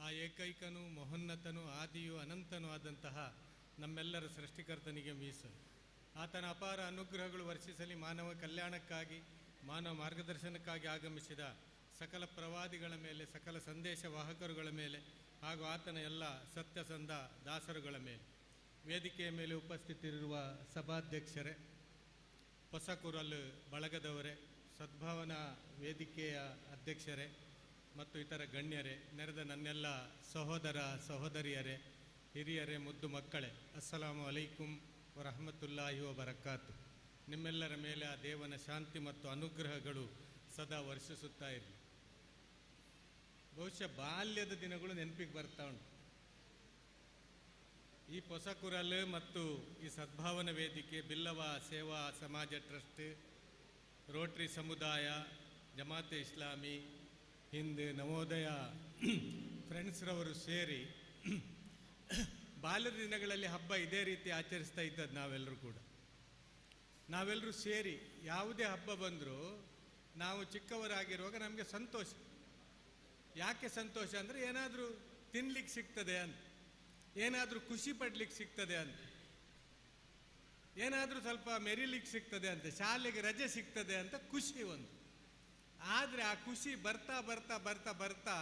Speaker 12: ಆ ಏಕೈಕನೂ ಮಹೋನ್ನತನೂ ಆದಿಯೂ ಅನಂತನೂ ಆದಂತಹ ನಮ್ಮೆಲ್ಲರ ಸೃಷ್ಟಿಕರ್ತನಿಗೆ ಮೀಸಲು. ಆತನ ಅಪಾರ ಅನುಗ್ರಹಗಳು ವರ್ಷಿಸಲಿ. ಮಾನವ ಕಲ್ಯಾಣಕ್ಕಾಗಿ ಮಾನವ ಮಾರ್ಗದರ್ಶನಕ್ಕಾಗಿ ಆಗಮಿಸಿದ ಸಕಲ ಪ್ರವಾದಿಗಳ ಮೇಲೆ, ಸಕಲ ಸಂದೇಶ ವಾಹಕರುಗಳ ಮೇಲೆ ಹಾಗೂ ಆತನ ಎಲ್ಲ ಸತ್ಯಸಂಧ ದಾಸರುಗಳ ಮೇಲೆ. ವೇದಿಕೆಯ ಮೇಲೆ ಉಪಸ್ಥಿತರಿರುವ ಸಭಾಧ್ಯಕ್ಷರೇ, ಹೊಸಕುರಲ್ ಬಳಗದವರೇ, ಸದ್ಭಾವನಾ ವೇದಿಕೆಯ ಅಧ್ಯಕ್ಷರೇ ಮತ್ತು ಇತರ ಗಣ್ಯರೇ, ನೆರೆದ ನನ್ನೆಲ್ಲ ಸಹೋದರ ಸಹೋದರಿಯರೇ, ಹಿರಿಯರೇ, ಮುದ್ದು ಮಕ್ಕಳೇ, ಅಸ್ಸಲಾಮು ಅಲೈಕುಂ ವರಹಮತುಲ್ಲಾಹಿ ವಬರಕಾತು. ನಿಮ್ಮೆಲ್ಲರ ಮೇಲೆ ಆ ದೇವನ ಶಾಂತಿ ಮತ್ತು ಅನುಗ್ರಹಗಳು ಸದಾ ವರ್ಷಿಸುತ್ತಾ ಇರಲಿ. ಬಹುಶಃ ಬಾಲ್ಯದ ದಿನಗಳು ನೆನಪಿಗೆ ಬರ್ತಾ ಉಂಟು. ಈ ಹೊಸಕುರಲ್ ಮತ್ತು ಈ ಸದ್ಭಾವನಾ ವೇದಿಕೆ, ಬಿಲ್ಲವ ಸೇವಾ ಸಮಾಜ ಟ್ರಸ್ಟ್, ರೋಟರಿ ಸಮುದಾಯ, ಜಮಾತೆ ಇಸ್ಲಾಮಿ ಹಿಂದ್, ನವೋದಯ ಫ್ರೆಂಡ್ಸ್ರವರು ಸೇರಿ ಬಾಲ್ಯದ ದಿನಗಳಲ್ಲಿ ಹಬ್ಬ ಇದೇ ರೀತಿ ಆಚರಿಸ್ತಾ ಇದ್ದದ್ದು. ನಾವೆಲ್ಲರೂ ಕೂಡ ನಾವೆಲ್ಲರೂ ಸೇರಿ ಯಾವುದೇ ಹಬ್ಬ ಬಂದರೂ ನಾವು ಚಿಕ್ಕವರಾಗಿರುವಾಗ ನಮಗೆ ಸಂತೋಷ. ಯಾಕೆ ಸಂತೋಷ ಅಂದರೆ ಏನಾದರೂ ತಿನ್ನಲಿಕ್ಕೆ ಸಿಗ್ತದೆ ಅಂತ, ಏನಾದರೂ ಖುಷಿ ಪಡ್ಲಿಕ್ಕೆ ಸಿಗ್ತದೆ ಅಂತ, ಏನಾದರೂ ಸ್ವಲ್ಪ ಮೆರಿಲಿಕ್ಕೆ ಸಿಗ್ತದೆ ಅಂತ, ಶಾಲೆಗೆ ರಜೆ ಸಿಗ್ತದೆ ಅಂತ ಖುಷಿ ಒಂದು. ಆದರೆ ಆ ಖುಷಿ ಬರ್ತಾ ಬರ್ತಾ ಬರ್ತಾ ಬರ್ತಾ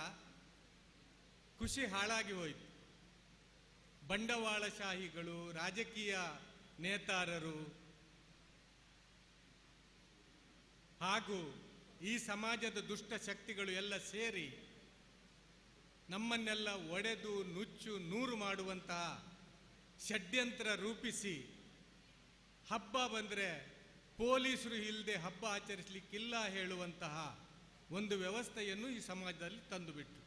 Speaker 12: ಖುಷಿ ಹಾಳಾಗಿ ಹೋಯಿತು. ಬಂಡವಾಳಶಾಹಿಗಳು, ರಾಜಕೀಯ ನೇತಾರರು ಹಾಗೂ ಈ ಸಮಾಜದ ದುಷ್ಟ ಶಕ್ತಿಗಳು ಎಲ್ಲ ಸೇರಿ ನಮ್ಮನ್ನೆಲ್ಲ ಒಡೆದು ನುಚ್ಚು ನೂರು ಮಾಡುವಂತಹ ಷಡ್ಯಂತ್ರ ರೂಪಿಸಿ ಹಬ್ಬ ಬಂದರೆ ಪೊಲೀಸರು ಇಲ್ಲದೆ ಹಬ್ಬ ಆಚರಿಸಲಿಕ್ಕಿಲ್ಲ ಹೇಳುವಂತಹ ಒಂದು ವ್ಯವಸ್ಥೆಯನ್ನು ಈ ಸಮಾಜದಲ್ಲಿ ತಂದುಬಿಟ್ರು.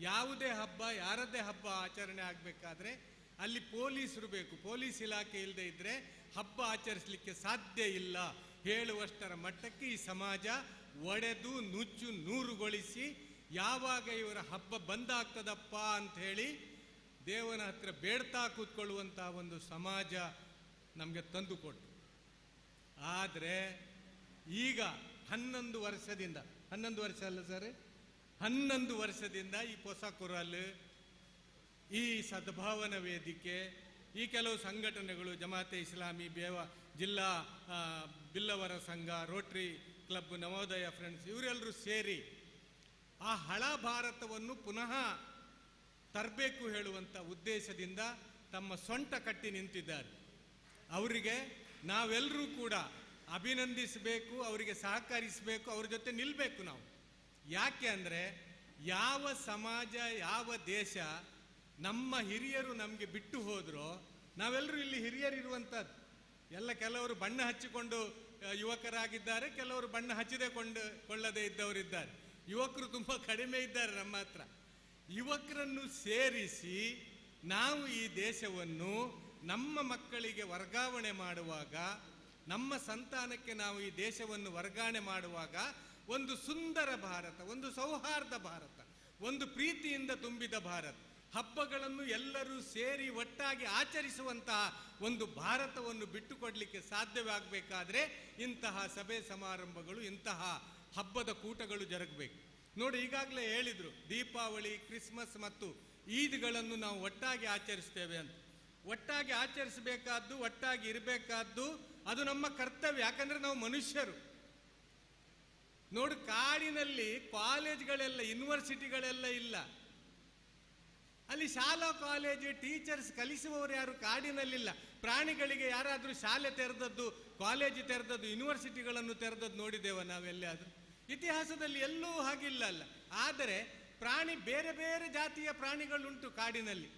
Speaker 12: ಯಾವುದೇ ಹಬ್ಬ, ಯಾರದ್ದೇ ಹಬ್ಬ ಆಚರಣೆ ಆಗಬೇಕಾದ್ರೆ ಅಲ್ಲಿ ಪೊಲೀಸರು ಬೇಕು. ಪೊಲೀಸ್ ಇಲಾಖೆ ಇಲ್ಲದೆ ಇದ್ದರೆ ಹಬ್ಬ ಆಚರಿಸಲಿಕ್ಕೆ ಸಾಧ್ಯ ಇಲ್ಲ ಹೇಳುವಷ್ಟರ ಮಟ್ಟಕ್ಕೆ ಈ ಸಮಾಜ ಒಡೆದು ನುಚ್ಚು ನೂರುಗೊಳಿಸಿ ಯಾವಾಗ ಇವರ ಹಬ್ಬ ಬಂದಾಗ್ತದಪ್ಪ ಅಂಥೇಳಿ ದೇವನ ಹತ್ರ ಬೇಡ್ತಾ ಕೂತ್ಕೊಳ್ಳುವಂಥ ಒಂದು ಸಮಾಜ ನಮಗೆ ತಂದುಕೊಟ್ಟು. ಆದರೆ ಈಗ 11 ವರ್ಷದಿಂದ, 11 ವರ್ಷ ಅಲ್ಲ ಸರ್, 11 ವರ್ಷದಿಂದ ಈ ಹೊಸಕುರಲ್, ಈ ಸದ್ಭಾವನಾ ವೇದಿಕೆ, ಈ ಕೆಲವು ಸಂಘಟನೆಗಳು, ಜಮಾತೆ ಇಸ್ಲಾಮಿ, ಬೇವ ಜಿಲ್ಲಾ ಬಿಲ್ಲವರ ಸಂಘ, ರೋಟರಿ ಕ್ಲಬ್, ನವೋದಯ ಫ್ರೆಂಡ್ಸ್, ಇವರೆಲ್ಲರೂ ಸೇರಿ ಆ ಹಳ ಭಾರತವನ್ನು ಪುನಃ ತರಬೇಕು ಹೇಳುವಂಥ ಉದ್ದೇಶದಿಂದ ತಮ್ಮ ಸೊಂಟ ಕಟ್ಟಿ ನಿಂತಿದ್ದಾರೆ. ಅವರಿಗೆ ನಾವೆಲ್ಲರೂ ಕೂಡ ಅಭಿನಂದಿಸಬೇಕು, ಅವರಿಗೆ ಸಹಕರಿಸಬೇಕು, ಅವ್ರ ಜೊತೆ ನಿಲ್ಲಬೇಕು ನಾವು. ಯಾಕೆ ಅಂದರೆ ಯಾವ ಸಮಾಜ, ಯಾವ ದೇಶ ನಮ್ಮ ಹಿರಿಯರು ನಮಗೆ ಬಿಟ್ಟು ಹೋದರೋ, ನಾವೆಲ್ಲರೂ ಇಲ್ಲಿ ಹಿರಿಯರಿರುವಂಥದ್ದು ಎಲ್ಲ. ಕೆಲವರು ಬಣ್ಣ ಹಚ್ಚಿಕೊಂಡು ಯುವಕರಾಗಿದ್ದಾರೆ, ಕೆಲವರು ಬಣ್ಣ ಹಚ್ಚದೆ ಕೊಳ್ಳದೆ ಇದ್ದವರಿದ್ದಾರೆ. ಯುವಕರು ತುಂಬ ಕಡಿಮೆ ಇದ್ದಾರೆ ನಮ್ಮ ಹತ್ರ. ಯುವಕರನ್ನು ಸೇರಿಸಿ ನಾವು ಈ ದೇಶವನ್ನು ನಮ್ಮ ಮಕ್ಕಳಿಗೆ ವರ್ಗಾವಣೆ ಮಾಡುವಾಗ, ನಮ್ಮ ಸಂತಾನಕ್ಕೆ ನಾವು ಈ ದೇಶವನ್ನು ವರ್ಗಾವಣೆ ಮಾಡುವಾಗ ಒಂದು ಸುಂದರ ಭಾರತ, ಒಂದು ಸೌಹಾರ್ದ ಭಾರತ, ಒಂದು ಪ್ರೀತಿಯಿಂದ ತುಂಬಿದ ಭಾರತ, ಹಬ್ಬಗಳನ್ನು ಎಲ್ಲರೂ ಸೇರಿ ಒಟ್ಟಾಗಿ ಆಚರಿಸುವಂತಹ ಒಂದು ಭಾರತವನ್ನು ಬಿಟ್ಟುಕೊಡಲಿಕ್ಕೆ ಸಾಧ್ಯವಾಗಬೇಕಾದ್ರೆ ಇಂತಹ ಸಭೆ ಸಮಾರಂಭಗಳು, ಇಂತಹ ಹಬ್ಬದ ಕೂಟಗಳು ಜರುಗಬೇಕು. ನೋಡಿ, ಈಗಾಗಲೇ ಹೇಳಿದರು, ದೀಪಾವಳಿ, ಕ್ರಿಸ್ಮಸ್ ಮತ್ತು ಈದ್ಗಳನ್ನು ನಾವು ಒಟ್ಟಾಗಿ ಆಚರಿಸ್ತೇವೆ ಅಂತ. ಒಟ್ಟಾಗಿ ಆಚರಿಸಬೇಕಾದ್ದು, ಒಟ್ಟಾಗಿ ಇರಬೇಕಾದ್ದು ಅದು ನಮ್ಮ ಕರ್ತವ್ಯ. ಯಾಕಂದರೆ ನಾವು ಮನುಷ್ಯರು. ನೋಡು, ಕಾಡಿನಲ್ಲಿ ಕಾಲೇಜ್ಗಳೆಲ್ಲ, ಯೂನಿವರ್ಸಿಟಿಗಳೆಲ್ಲ ಇಲ್ಲ. ಅಲ್ಲಿ ಶಾಲಾ ಕಾಲೇಜು ಟೀಚರ್ಸ್ ಕಲಿಸುವವರು ಯಾರು ಕಾಡಿನಲ್ಲಿಲ್ಲ. ಪ್ರಾಣಿಗಳಿಗೆ ಯಾರಾದರೂ ಶಾಲೆ ತೆರೆದದ್ದು, ಕಾಲೇಜು ತೆರೆದದ್ದು, ಯೂನಿವರ್ಸಿಟಿಗಳನ್ನು ತೆರೆದದ್ದು ನೋಡಿದ್ದೇವೆ ನಾವೆಲ್ಲಾದರೂ? ಇತಿಹಾಸದಲ್ಲಿ ಎಲ್ಲೂ ಹಾಗಿಲ್ಲ ಅಲ್ಲ. ಆದರೆ ಪ್ರಾಣಿ, ಬೇರೆ ಬೇರೆ ಜಾತಿಯ ಪ್ರಾಣಿಗಳುಂಟು ಕಾಡಿನಲ್ಲಿ.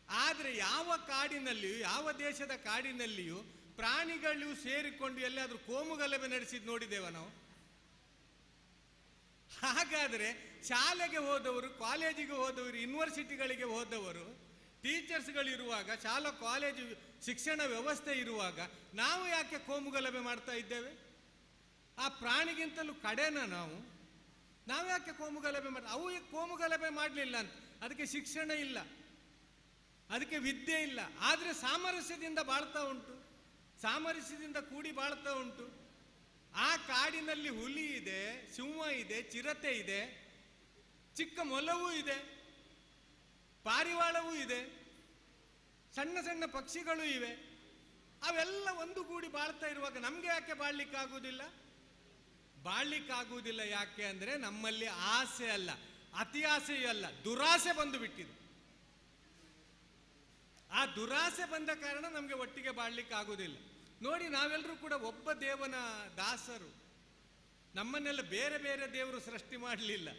Speaker 12: ಆದರೆ ಯಾವ ಕಾಡಿನಲ್ಲಿಯೂ, ಯಾವ ದೇಶದ ಕಾಡಿನಲ್ಲಿಯೂ ಪ್ರಾಣಿಗಳು ಸೇರಿಕೊಂಡು ಎಲ್ಲಾದರೂ ಕೋಮುಗಲಭೆ ನಡೆಸಿದ್ ನೋಡಿದ್ದೇವ ನಾವು? ಹಾಗಾದರೆ ಶಾಲೆಗೆ ಹೋದವರು, ಕಾಲೇಜಿಗೆ ಹೋದವರು, ಯೂನಿವರ್ಸಿಟಿಗಳಿಗೆ ಹೋದವರು, ಟೀಚರ್ಸ್ಗಳಿರುವಾಗ, ಶಾಲಾ ಕಾಲೇಜು ಶಿಕ್ಷಣ ವ್ಯವಸ್ಥೆ ಇರುವಾಗ ನಾವು ಯಾಕೆ ಕೋಮುಗಲಭೆ ಮಾಡ್ತಾ ಇದ್ದೇವೆ? ಆ ಪ್ರಾಣಿಗಿಂತಲೂ ಕಡೆನ ನಾವು? ನಾವು ಯಾಕೆ ಕೋಮುಗಲಭೆ ಮಾಡ ಅವು ಕೋಮುಗಲಭೆ ಮಾಡಲಿಲ್ಲ ಅಂತ ಅದಕ್ಕೆ ಶಿಕ್ಷಣ ಇಲ್ಲ, ಅದಕ್ಕೆ ವಿದ್ಯೆ ಇಲ್ಲ, ಆದರೆ ಸಾಮರಸ್ಯದಿಂದ ಬಾಳ್ತಾ ಉಂಟು, ಸಾಮರಸ್ಯದಿಂದ ಕೂಡಿ ಬಾಳ್ತಾ ಉಂಟು. ಆ ಕಾಡಿನಲ್ಲಿ ಹುಲಿ ಇದೆ, ಸಿಂಹ ಇದೆ, ಚಿರತೆ ಇದೆ, ಚಿಕ್ಕ ಮೊಲವೂ ಇದೆ, ಪಾರಿವಾಳವೂ ಇದೆ, ಸಣ್ಣ ಸಣ್ಣ ಪಕ್ಷಿಗಳೂ ಇವೆ. ಅವೆಲ್ಲ ಒಂದುಗೂಡಿ ಬಾಳ್ತಾ ಇರುವಾಗ ನಮಗೆ ಯಾಕೆ ಬಾಳ್ಲಿಕ್ಕಾಗುವುದಿಲ್ಲ? ಬಾಳ್ಲಿಕ್ಕಾಗುವುದಿಲ್ಲ ಯಾಕೆ ಅಂದರೆ ನಮ್ಮಲ್ಲಿ ಆಸೆ ಅಲ್ಲ, ಅತಿ ಆಸೆಯೂ ಅಲ್ಲ, ದುರಾಸೆ ಬಂದು ಬಿಟ್ಟಿದೆ. ಆ ದುರಾಸೆ ಬಂದ ಕಾರಣ ನಮಗೆ ಒಟ್ಟಿಗೆ ಬಾಳ್ಲಿಕ್ಕಾಗುವುದಿಲ್ಲ. ನೋಡಿ, ನಾವೆಲ್ಲರೂ ಕೂಡ ಒಬ್ಬ ದೇವನ ದಾಸರು. ನಮ್ಮನ್ನೆಲ್ಲ ಬೇರೆ ಬೇರೆ ದೇವರು ಸೃಷ್ಟಿ ಮಾಡಲಿಲ್ಲ.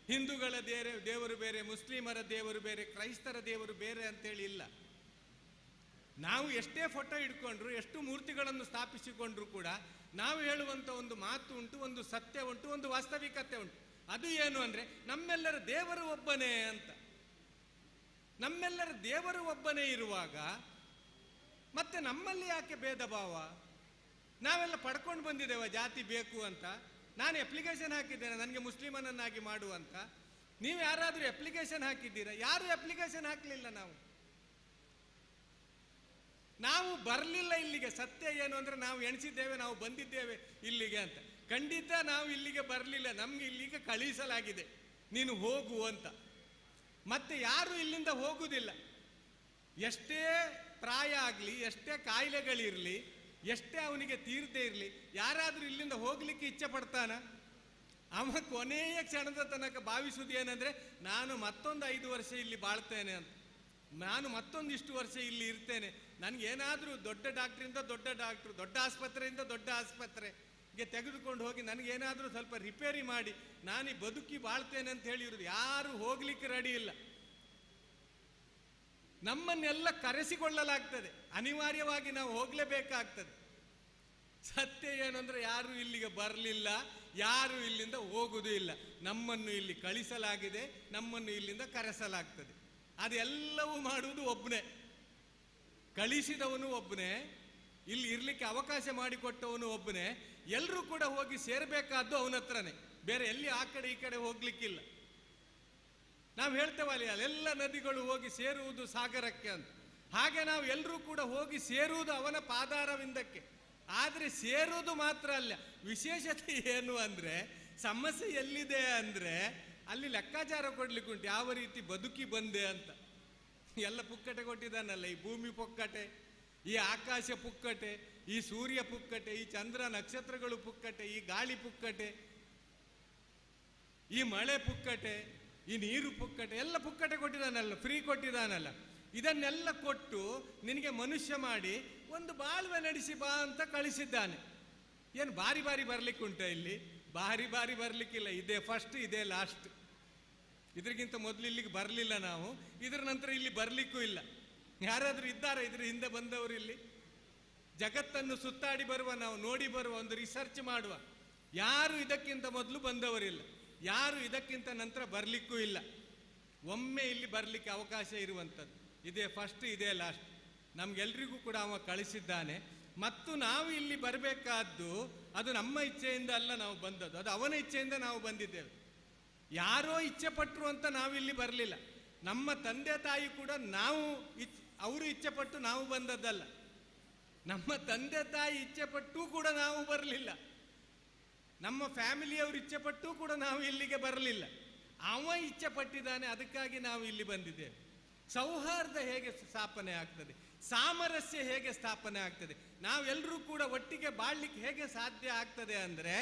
Speaker 12: ಹಿಂದೂಗಳ ದೇವರು ಬೇರೆ, ಮುಸ್ಲಿಮರ ದೇವರು ಬೇರೆ, ಕ್ರೈಸ್ತರ ದೇವರು ಬೇರೆ ಅಂತೇಳಿ ಇಲ್ಲ. ನಾವು ಎಷ್ಟೇ ಫೋಟೋ ಇಟ್ಕೊಂಡ್ರು, ಎಷ್ಟು ಮೂರ್ತಿಗಳನ್ನು ಸ್ಥಾಪಿಸಿಕೊಂಡ್ರು ಕೂಡ ನಾವು ಹೇಳುವಂಥ ಒಂದು ಮಾತು ಉಂಟು, ಒಂದು ಸತ್ಯ ಉಂಟು, ಒಂದು ವಾಸ್ತವಿಕತೆ ಉಂಟು. ಅದು ಏನು ಅಂದರೆ ನಮ್ಮೆಲ್ಲರ ದೇವರು ಒಬ್ಬನೇ ಅಂತ. ನಮ್ಮೆಲ್ಲರ ದೇವರು ಒಬ್ಬನೇ ಇರುವಾಗ ಮತ್ತೆ ನಮ್ಮಲ್ಲಿ ಯಾಕೆ ಭೇದ ಭಾವ? ನಾವೆಲ್ಲ ಪಡ್ಕೊಂಡು ಬಂದಿದ್ದೇವೆ ಜಾತಿ ಬೇಕು ಅಂತ. ನಾನು ಅಪ್ಲಿಕೇಶನ್ ಹಾಕಿದ್ದೇನೆ ನನಗೆ ಮುಸ್ಲಿಮನನ್ನಾಗಿ ಮಾಡುವಂತ. ನೀವು ಯಾರಾದರೂ ಅಪ್ಲಿಕೇಶನ್ ಹಾಕಿದ್ದೀರಾ? ಯಾರು ಅಪ್ಲಿಕೇಶನ್ ಹಾಕಲಿಲ್ಲ. ನಾವು ಬರಲಿಲ್ಲ ಇಲ್ಲಿಗೆ. ಸತ್ಯ ಏನು ಅಂದರೆ ನಾವು ಎಣಿಸಿದ್ದೇವೆ, ನಾವು ಬಂದಿದ್ದೇವೆ ಇಲ್ಲಿಗೆ ಅಂತ. ಖಂಡಿತ ನಾವು ಇಲ್ಲಿಗೆ ಬರಲಿಲ್ಲ, ನಮ್ಗೆ ಇಲ್ಲಿಗೆ ಕಳುಹಿಸಲಾಗಿದೆ, ನೀನು ಹೋಗು ಅಂತ. ಮತ್ತೆ ಯಾರು ಇಲ್ಲಿಂದ ಹೋಗುವುದಿಲ್ಲ. ಎಷ್ಟೇ ಪ್ರಾಯ ಆಗಲಿ, ಎಷ್ಟೇ ಕಾಯಿಲೆಗಳಿರಲಿ, ಎಷ್ಟೇ ಅವನಿಗೆ ತೀರದೇ ಇರಲಿ, ಯಾರಾದರೂ ಇಲ್ಲಿಂದ ಹೋಗಲಿಕ್ಕೆ ಇಚ್ಛೆ ಪಡ್ತಾನ? ಅವ ಕೊನೆಯ ಕ್ಷಣದ ತನಕ ಭಾವಿಸುವುದು ಏನಂದರೆ ನಾನು ಮತ್ತೊಂದು 5 ವರ್ಷ ಇಲ್ಲಿ ಬಾಳ್ತೇನೆ ಅಂತ, ನಾನು ಮತ್ತೊಂದಿಷ್ಟು ವರ್ಷ ಇಲ್ಲಿ ಇರ್ತೇನೆ, ನನಗೇನಾದರೂ ದೊಡ್ಡ ಡಾಕ್ಟ್ರಿಂದ ದೊಡ್ಡ ಡಾಕ್ಟ್ರು, ದೊಡ್ಡ ಆಸ್ಪತ್ರೆಯಿಂದ ದೊಡ್ಡ ಆಸ್ಪತ್ರೆಗೆ ತೆಗೆದುಕೊಂಡು ಹೋಗಿ ನನಗೇನಾದರೂ ಸ್ವಲ್ಪ ರಿಪೇರಿ ಮಾಡಿ ನಾನು ಬದುಕಿ ಬಾಳ್ತೇನೆ ಅಂತ ಹೇಳಿರೋದು. ಯಾರು ಹೋಗಲಿಕ್ಕೆ ರೆಡಿ ಇಲ್ಲ. ನಮ್ಮನ್ನೆಲ್ಲ ಕರೆಸಿಕೊಳ್ಳಲಾಗ್ತದೆ, ಅನಿವಾರ್ಯವಾಗಿ ನಾವು ಹೋಗಲೇಬೇಕಾಗ್ತದೆ. ಸತ್ಯ ಏನು ಅಂದರೆ ಯಾರೂ ಇಲ್ಲಿಗೆ ಬರಲಿಲ್ಲ, ಯಾರು ಇಲ್ಲಿಂದ ಹೋಗುವುದೂ ಇಲ್ಲ. ನಮ್ಮನ್ನು ಇಲ್ಲಿ ಕಳಿಸಲಾಗಿದೆ, ನಮ್ಮನ್ನು ಇಲ್ಲಿಂದ ಕರೆಸಲಾಗ್ತದೆ. ಅದೆಲ್ಲವೂ ಮಾಡುವುದು ಒಬ್ಬನೇ, ಕಳಿಸಿದವನು ಒಬ್ಬನೇ, ಇಲ್ಲಿ ಇರಲಿಕ್ಕೆ ಅವಕಾಶ ಮಾಡಿಕೊಟ್ಟವನು ಒಬ್ಬನೇ. ಎಲ್ಲರೂ ಕೂಡ ಹೋಗಿ ಸೇರಬೇಕಾದ್ದು ಅವನ ಹತ್ರನೇ, ಬೇರೆ ಎಲ್ಲಿ ಆ ಕಡೆ ಈ ಕಡೆ ಹೋಗ್ಲಿಕ್ಕಿಲ್ಲ. ನಾವು ಹೇಳ್ತೇವಲ್ಲ, ಅಲ್ಲೆಲ್ಲ ನದಿಗಳು ಹೋಗಿ ಸೇರುವುದು ಸಾಗರಕ್ಕೆ ಅಂತ. ಹಾಗೆ ನಾವು ಎಲ್ಲರೂ ಕೂಡ ಹೋಗಿ ಸೇರುವುದು ಅವನ ಪಾದಾರವಿಂದಕ್ಕೆ. ಆದರೆ ಸೇರುವುದು ಮಾತ್ರ ಅಲ್ಲ, ವಿಶೇಷತೆ ಏನು ಅಂದರೆ ಸಮಸ್ಯೆ ಎಲ್ಲಿದೆ ಅಂದರೆ ಅಲ್ಲಿ ಲೆಕ್ಕಾಚಾರ ಕೊಡ್ಲಿಕ್ಕುಂಟು, ಯಾವ ರೀತಿ ಬದುಕಿ ಬಂದೆ ಅಂತ. ಎಲ್ಲ ಪುಕ್ಕಟೆ ಕೊಟ್ಟಿದ್ದಾನಲ್ಲ, ಈ ಭೂಮಿ ಪುಕ್ಕಟೆ, ಈ ಆಕಾಶ ಪುಕ್ಕಟೆ, ಈ ಸೂರ್ಯ ಪುಕ್ಕಟೆ, ಈ ಚಂದ್ರ ನಕ್ಷತ್ರಗಳು ಪುಕ್ಕಟೆ, ಈ ಗಾಳಿ ಪುಕ್ಕಟೆ, ಈ ಮಳೆ ಪುಕ್ಕಟೆ, ಈ ನೀರು ಪುಕ್ಕಟೆ, ಎಲ್ಲ ಪುಕ್ಕಟೆ ಕೊಟ್ಟಿದ್ದಾನಲ್ಲ, ಫ್ರೀ ಕೊಟ್ಟಿದ್ದಾನಲ್ಲ. ಇದನ್ನೆಲ್ಲ ಕೊಟ್ಟು ನಿನಗೆ ಮನುಷ್ಯ ಮಾಡಿ ಒಂದು ಬಾಳ್ವೆ ನಡೆಸಿ ಬಾ ಅಂತ ಕಳಿಸಿದ್ದಾನೆ. ಏನು ಬಾರಿ ಬಾರಿ ಬರಲಿಕ್ಕುಂಟ ಇಲ್ಲಿ? ಬಾರಿ ಬಾರಿ ಬರಲಿಕ್ಕಿಲ್ಲ. ಇದೇ ಫಸ್ಟ್, ಇದೇ ಲಾಸ್ಟ್. ಇದರಿಗಿಂತ ಮೊದಲು ಇಲ್ಲಿಗೆ ಬರಲಿಲ್ಲ ನಾವು, ಇದರ ನಂತರ ಇಲ್ಲಿ ಬರಲಿಕ್ಕೂ ಇಲ್ಲ. ಯಾರಾದರೂ ಇದ್ದಾರೆ ಇದ್ರ ಹಿಂದೆ ಬಂದವರು ಇಲ್ಲಿ? ಜಗತ್ತನ್ನು ಸುತ್ತಾಡಿ ಬರುವ, ನಾವು ನೋಡಿ ಬರುವ, ಒಂದು ರಿಸರ್ಚ್ ಮಾಡುವ, ಯಾರು ಇದಕ್ಕಿಂತ ಮೊದಲು ಬಂದವರಿಲ್ಲ, ಯಾರು ಇದಕ್ಕಿಂತ ನಂತರ ಬರಲಿಕ್ಕೂ ಇಲ್ಲ. ಒಮ್ಮೆ ಇಲ್ಲಿ ಬರಲಿಕ್ಕೆ ಅವಕಾಶ ಇರುವಂಥದ್ದು ಇದೇ ಫಸ್ಟ್, ಇದೇ ಲಾಸ್ಟ್. ನಮಗೆಲ್ರಿಗೂ ಕೂಡ ಅವ ಕಳಿಸಿದ್ದಾನೆ. ಮತ್ತು ನಾವು ಇಲ್ಲಿ ಬರಬೇಕಾದ್ದು ಅದು ನಮ್ಮ ಇಚ್ಛೆಯಿಂದ ಅಲ್ಲ ನಾವು ಬಂದದ್ದು, ಅದು ಅವನ ಇಚ್ಛೆಯಿಂದ ನಾವು ಬಂದಿದ್ದೇವೆ. ಯಾರೋ ಇಚ್ಛೆ ಪಟ್ಟರು ಅಂತ ನಾವಿಲ್ಲಿ ಬರಲಿಲ್ಲ. ನಮ್ಮ ತಂದೆ ತಾಯಿ ಕೂಡ ನಾವು ಅವರು ಇಚ್ಛೆ ಪಟ್ಟು ನಾವು ಬಂದದ್ದಲ್ಲ, ನಮ್ಮ ತಂದೆ ತಾಯಿ ಇಚ್ಛೆ ಪಟ್ಟು ಕೂಡ ನಾವು ಬರಲಿಲ್ಲ, ನಮ್ಮ ಫ್ಯಾಮಿಲಿಯವರು ಇಚ್ಛೆ ಪಟ್ಟು ಕೂಡ ನಾವು ಇಲ್ಲಿಗೆ ಬರಲಿಲ್ಲ. ಅವ ಇಚ್ಛೆ ಪಟ್ಟಿದ್ದಾನೆ, ಅದಕ್ಕಾಗಿ ನಾವು ಇಲ್ಲಿ ಬಂದಿದ್ದೇವೆ. ಸೌಹಾರ್ದ ಹೇಗೆ ಸ್ಥಾಪನೆ ಆಗ್ತದೆ, ಸಾಮರಸ್ಯ ಹೇಗೆ ಸ್ಥಾಪನೆ ಆಗ್ತದೆ, ನಾವೆಲ್ಲರೂ ಕೂಡ ಒಟ್ಟಿಗೆ ಬಾಳಲಿಕ್ಕೆ ಹೇಗೆ ಸಾಧ್ಯ ಆಗ್ತದೆ ಅಂದರೆ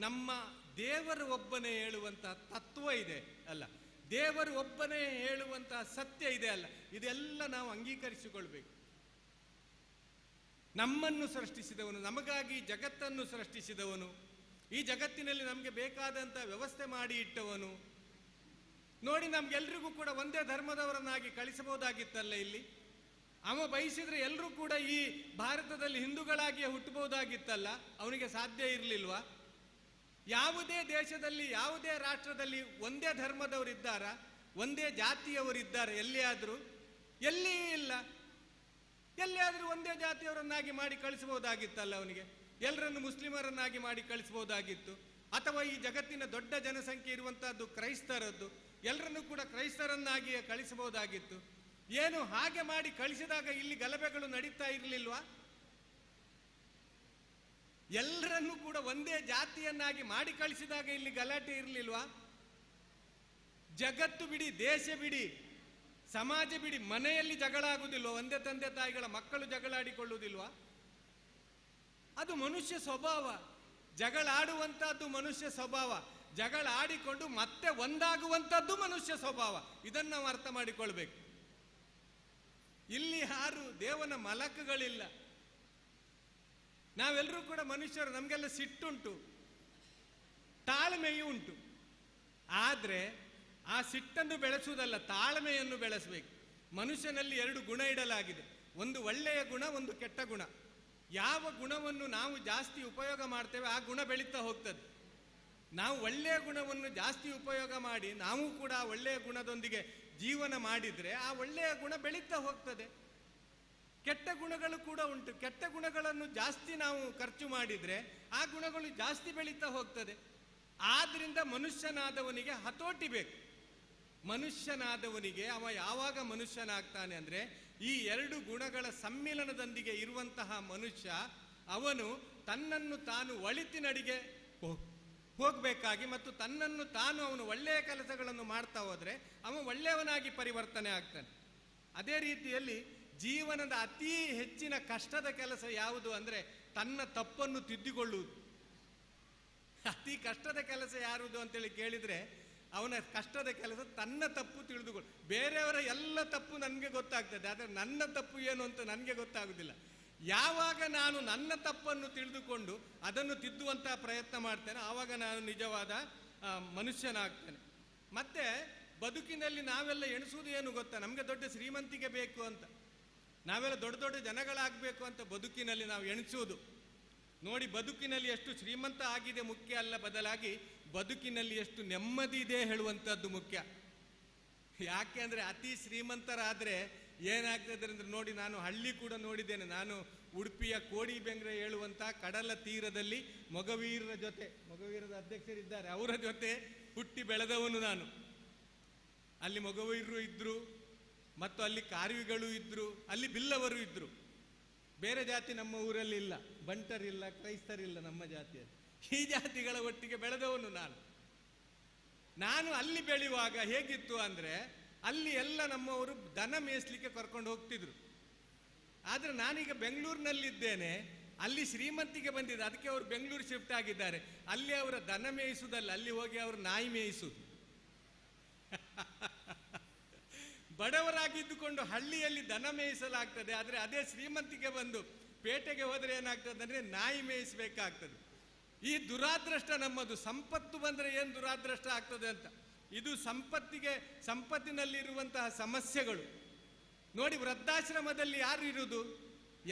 Speaker 12: ನಮ್ಮ ದೇವರು ಒಬ್ಬನೇ ಹೇಳುವಂತಹ ತತ್ವ ಇದೆ ಅಲ್ಲ, ದೇವರು ಒಬ್ಬನೇ ಹೇಳುವಂತಹ ಸತ್ಯ ಇದೆ ಅಲ್ಲ, ಇದೆಲ್ಲ ನಾವು ಅಂಗೀಕರಿಸಿಕೊಳ್ಬೇಕು. ನಮ್ಮನ್ನು ಸೃಷ್ಟಿಸಿದವನು, ನಮಗಾಗಿ ಜಗತ್ತನ್ನು ಸೃಷ್ಟಿಸಿದವನು, ಈ ಜಗತ್ತಿನಲ್ಲಿ ನಮಗೆ ಬೇಕಾದಂಥ ವ್ಯವಸ್ಥೆ ಮಾಡಿ ಇಟ್ಟವನು, ನೋಡಿ, ನಮ್ಗೆಲ್ರಿಗೂ ಕೂಡ ಒಂದೇ ಧರ್ಮದವರನ್ನಾಗಿ ಕಳಿಸಬಹುದಾಗಿತ್ತಲ್ಲ ಇಲ್ಲಿ. ಅವ ಬಯಸಿದ್ರೆ ಎಲ್ಲರೂ ಕೂಡ ಈ ಭಾರತದಲ್ಲಿ ಹಿಂದೂಗಳಾಗಿಯೇ ಹುಟ್ಟಬಹುದಾಗಿತ್ತಲ್ಲ, ಅವನಿಗೆ ಸಾಧ್ಯ ಇರಲಿಲ್ವಾ? ಯಾವುದೇ ದೇಶದಲ್ಲಿ, ಯಾವುದೇ ರಾಷ್ಟ್ರದಲ್ಲಿ ಒಂದೇ ಧರ್ಮದವರಿದ್ದಾರಾ? ಒಂದೇ ಜಾತಿಯವರಿದ್ದಾರೆ ಎಲ್ಲಿಯಾದರೂ? ಎಲ್ಲಿಯೂ ಇಲ್ಲ. ಎಲ್ಲಿಯಾದರೂ ಒಂದೇ ಜಾತಿಯವರನ್ನಾಗಿ ಮಾಡಿ ಕಳಿಸಬಹುದಾಗಿತ್ತಲ್ಲ ಅವನಿಗೆ. ಎಲ್ಲರನ್ನು ಮುಸ್ಲಿಮರನ್ನಾಗಿ ಮಾಡಿ ಕಳಿಸಬಹುದಾಗಿತ್ತು. ಅಥವಾ ಈ ಜಗತ್ತಿನ ದೊಡ್ಡ ಜನಸಂಖ್ಯೆ ಇರುವಂತಹದ್ದು ಕ್ರೈಸ್ತರದ್ದು, ಎಲ್ಲರನ್ನೂ ಕೂಡ ಕ್ರೈಸ್ತರನ್ನಾಗಿಯೇ ಕಳಿಸಬಹುದಾಗಿತ್ತು. ಏನು ಹಾಗೆ ಮಾಡಿ ಕಳಿಸಿದಾಗ ಇಲ್ಲಿ ಗಲಭೆಗಳು ನಡೀತಾ ಇರಲಿಲ್ವಾ? ಎಲ್ಲರನ್ನೂ ಕೂಡ ಒಂದೇ ಜಾತಿಯನ್ನಾಗಿ ಮಾಡಿ ಕಳಿಸಿದಾಗ ಇಲ್ಲಿ ಗಲಾಟೆ ಇರಲಿಲ್ವಾ? ಜಗತ್ತು ಬಿಡಿ, ದೇಶ ಬಿಡಿ, ಸಮಾಜ ಬಿಡಿ, ಮನೆಯಲ್ಲಿ ಜಗಳ ಆಗುವುದಿಲ್ವಾ? ಒಂದೇ ತಂದೆ ತಾಯಿಗಳ ಮಕ್ಕಳು ಜಗಳಾಡಿಕೊಳ್ಳುವುದಿಲ್ವಾ? ಅದು ಮನುಷ್ಯ ಸ್ವಭಾವ. ಜಗಳ ಆಡುವಂತಹದ್ದು ಮನುಷ್ಯ ಸ್ವಭಾವ. ಜಗಳ ಆಡಿಕೊಂಡು ಮತ್ತೆ ಒಂದಾಗುವಂಥದ್ದು ಮನುಷ್ಯ ಸ್ವಭಾವ. ಇದನ್ನು ನಾವು ಅರ್ಥ ಮಾಡಿಕೊಳ್ಬೇಕು. ಇಲ್ಲಿ ಯಾರು ದೇವನ ಮಲಕಗಳಿಲ್ಲ. ನಾವೆಲ್ಲರೂ ಕೂಡ ಮನುಷ್ಯರು. ನಮಗೆಲ್ಲ ಸಿಟ್ಟುಂಟು, ತಾಳ್ಮೆಯೂ ಉಂಟು. ಆದರೆ ಆ ಸಿಟ್ಟನ್ನು ಬೆಳೆಸುವುದಲ್ಲ, ತಾಳ್ಮೆಯನ್ನು ಬೆಳೆಸಬೇಕು. ಮನುಷ್ಯನಲ್ಲಿ ಎರಡು ಗುಣ ಇಡಲಾಗಿದೆ, ಒಂದು ಒಳ್ಳೆಯ ಗುಣ, ಒಂದು ಕೆಟ್ಟ ಗುಣ. ಯಾವ ಗುಣವನ್ನು ನಾವು ಜಾಸ್ತಿ ಉಪಯೋಗ ಮಾಡ್ತೇವೆ ಆ ಗುಣ ಬೆಳೀತಾ ಹೋಗ್ತದೆ. ನಾವು ಒಳ್ಳೆಯ ಗುಣವನ್ನು ಜಾಸ್ತಿ ಉಪಯೋಗ ಮಾಡಿ ನಾವು ಕೂಡ ಆ ಒಳ್ಳೆಯ ಗುಣದೊಂದಿಗೆ ಜೀವನ ಮಾಡಿದರೆ ಆ ಒಳ್ಳೆಯ ಗುಣ ಬೆಳೀತಾ ಹೋಗ್ತದೆ. ಕೆಟ್ಟ ಗುಣಗಳು ಕೂಡ ಉಂಟು. ಕೆಟ್ಟ ಗುಣಗಳನ್ನು ಜಾಸ್ತಿ ನಾವು ಖರ್ಚು ಮಾಡಿದರೆ ಆ ಗುಣಗಳು ಜಾಸ್ತಿ ಬೆಳೀತಾ ಹೋಗ್ತದೆ. ಆದ್ರಿಂದ ಮನುಷ್ಯನಾದವನಿಗೆ ಹತೋಟಿ ಬೇಕು. ಮನುಷ್ಯನಾದವನಿಗೆ ಅವ ಯಾವಾಗ ಮನುಷ್ಯನಾಗ್ತಾನೆ ಅಂದರೆ ಈ ಎರಡು ಗುಣಗಳ ಸಮ್ಮಿಲನದೊಂದಿಗೆ ಇರುವಂತಹ ಮನುಷ್ಯ ಅವನು ತನ್ನನ್ನು ತಾನು ಒಳಿತಿನಡಿಗೆ ಹೋಗಬೇಕಾಗಿ ಮತ್ತು ತನ್ನನ್ನು ತಾನು ಅವನು ಒಳ್ಳೆಯ ಕೆಲಸಗಳನ್ನು ಮಾಡ್ತಾ ಹೋದರೆ ಅವನು ಒಳ್ಳೆಯವನಾಗಿ ಪರಿವರ್ತನೆ ಆಗ್ತಾನೆ. ಅದೇ ರೀತಿಯಲ್ಲಿ ಜೀವನದ ಅತಿ ಹೆಚ್ಚಿನ ಕಷ್ಟದ ಕೆಲಸ ಯಾವುದು ಅಂದರೆ ತನ್ನ ತಪ್ಪನ್ನು ತಿದ್ದಿಕೊಳ್ಳುವುದು. ಅತಿ ಕಷ್ಟದ ಕೆಲಸ ಯಾರುವುದು ಅಂತೇಳಿ ಕೇಳಿದರೆ ಅವನ ಕಷ್ಟದ ಕೆಲಸ ತನ್ನ ತಪ್ಪು ತಿಳಿದುಕೊಳ್ಳು. ಬೇರೆಯವರ ಎಲ್ಲ ತಪ್ಪು ನನಗೆ ಗೊತ್ತಾಗ್ತದೆ, ಆದರೆ ನನ್ನ ತಪ್ಪು ಏನು ಅಂತ ನನಗೆ ಗೊತ್ತಾಗುವುದಿಲ್ಲ. ಯಾವಾಗ ನಾನು ನನ್ನ ತಪ್ಪನ್ನು ತಿಳಿದುಕೊಂಡು ಅದನ್ನು ತಿದ್ದುವಂತಹ ಪ್ರಯತ್ನ ಮಾಡ್ತೇನೆ ಆವಾಗ ನಾನು ನಿಜವಾದ ಮನುಷ್ಯನಾಗ್ತೇನೆ. ಮತ್ತೆ ಬದುಕಿನಲ್ಲಿ ನಾವೆಲ್ಲ ಎಣಿಸುವುದು ಏನು ಗೊತ್ತಾ? ನಮಗೆ ದೊಡ್ಡ ಶ್ರೀಮಂತಿಕೆ ಬೇಕು ಅಂತ, ನಾವೆಲ್ಲ ದೊಡ್ಡ ದೊಡ್ಡ ಜನಗಳಾಗಬೇಕು ಅಂತ ಬದುಕಿನಲ್ಲಿ ನಾವು ಎಣಿಸುವುದು. ನೋಡಿ, ಬದುಕಿನಲ್ಲಿ ಎಷ್ಟು ಶ್ರೀಮಂತ ಆಗಿದೆ ಮುಖ್ಯ ಅಲ್ಲ, ಬದಲಾಗಿ ಬದುಕಿನಲ್ಲಿ ಎಷ್ಟು ನೆಮ್ಮದಿ ಇದೆ ಹೇಳುವಂಥದ್ದು ಮುಖ್ಯ. ಯಾಕೆ ಅಂದರೆ ಅತಿ ಶ್ರೀಮಂತರಾದರೆ ಏನಾಗ್ತದೆ ಅಂದರೆ, ನೋಡಿ ನಾನು ಹಳ್ಳಿ ಕೂಡ ನೋಡಿದ್ದೇನೆ. ನಾನು ಉಡುಪಿಯ ಕೋಡಿ ಬೆಂಗ್ರೆ ಹೇಳುವಂಥ ಕಡಲ ತೀರದಲ್ಲಿ ಮೊಗವೀರರ ಜೊತೆ, ಮೊಗವೀರದ ಅಧ್ಯಕ್ಷರಿದ್ದಾರೆ, ಅವರ ಜೊತೆ ಹುಟ್ಟಿ ಬೆಳೆದವನು ನಾನು. ಅಲ್ಲಿ ಮೊಗವೀರರು ಇದ್ದರು ಮತ್ತು ಅಲ್ಲಿ ಕಾರ್ವಿಗಳು ಇದ್ದರು, ಅಲ್ಲಿ ಬಿಲ್ಲವರು ಇದ್ದರು. ಬೇರೆ ಜಾತಿ ನಮ್ಮ ಊರಲ್ಲಿ ಇಲ್ಲ, ಬಂಟರಿಲ್ಲ, ಕ್ರೈಸ್ತರಿಲ್ಲ ನಮ್ಮ ಜಾತಿಯಲ್ಲಿ. ಈ ಜಾತಿಗಳ ಒಟ್ಟಿಗೆ ಬೆಳೆದವನು ನಾನು. ನಾನು ಅಲ್ಲಿ ಬೆಳೆಯುವಾಗ ಹೇಗಿತ್ತು ಅಂದರೆ, ಅಲ್ಲಿ ಎಲ್ಲ ನಮ್ಮವರು ದನ ಮೇಯಿಸ್ಲಿಕ್ಕೆ ಕರ್ಕೊಂಡು ಹೋಗ್ತಿದ್ರು. ಆದರೆ ನಾನೀಗ ಬೆಂಗಳೂರಿನಲ್ಲಿದ್ದೇನೆ, ಅಲ್ಲಿ ಶ್ರೀಮಂತಿಗೆ ಬಂದಿದೆ, ಅದಕ್ಕೆ ಅವರು ಬೆಂಗಳೂರು ಶಿಫ್ಟ್ ಆಗಿದ್ದಾರೆ. ಅಲ್ಲಿ ಅವರ ದನ ಮೇಯಿಸುವುದಲ್ಲ, ಅಲ್ಲಿ ಹೋಗಿ ಅವರು ನಾಯಿ ಮೇಯಿಸುವುದು. ಬಡವರಾಗಿದ್ದುಕೊಂಡು ಹಳ್ಳಿಯಲ್ಲಿ ದನ ಮೇಯಿಸಲಾಗ್ತದೆ, ಆದರೆ ಅದೇ ಶ್ರೀಮಂತಿಗೆ ಬಂದು ಪೇಟೆಗೆ ಹೋದರೆ ಏನಾಗ್ತದೆ ಅಂದರೆ ನಾಯಿ ಮೇಯಿಸಬೇಕಾಗ್ತದೆ. ಈ ದುರಾದೃಷ್ಟ ನಮ್ಮದು. ಸಂಪತ್ತು ಬಂದರೆ ಏನು ದುರಾದೃಷ್ಟ ಆಗ್ತದೆ ಅಂತ. ಇದು ಸಂಪತ್ತಿನಲ್ಲಿರುವಂತಹ ಸಮಸ್ಯೆಗಳು. ನೋಡಿ, ವೃದ್ಧಾಶ್ರಮದಲ್ಲಿ ಯಾರು ಇರುವುದು?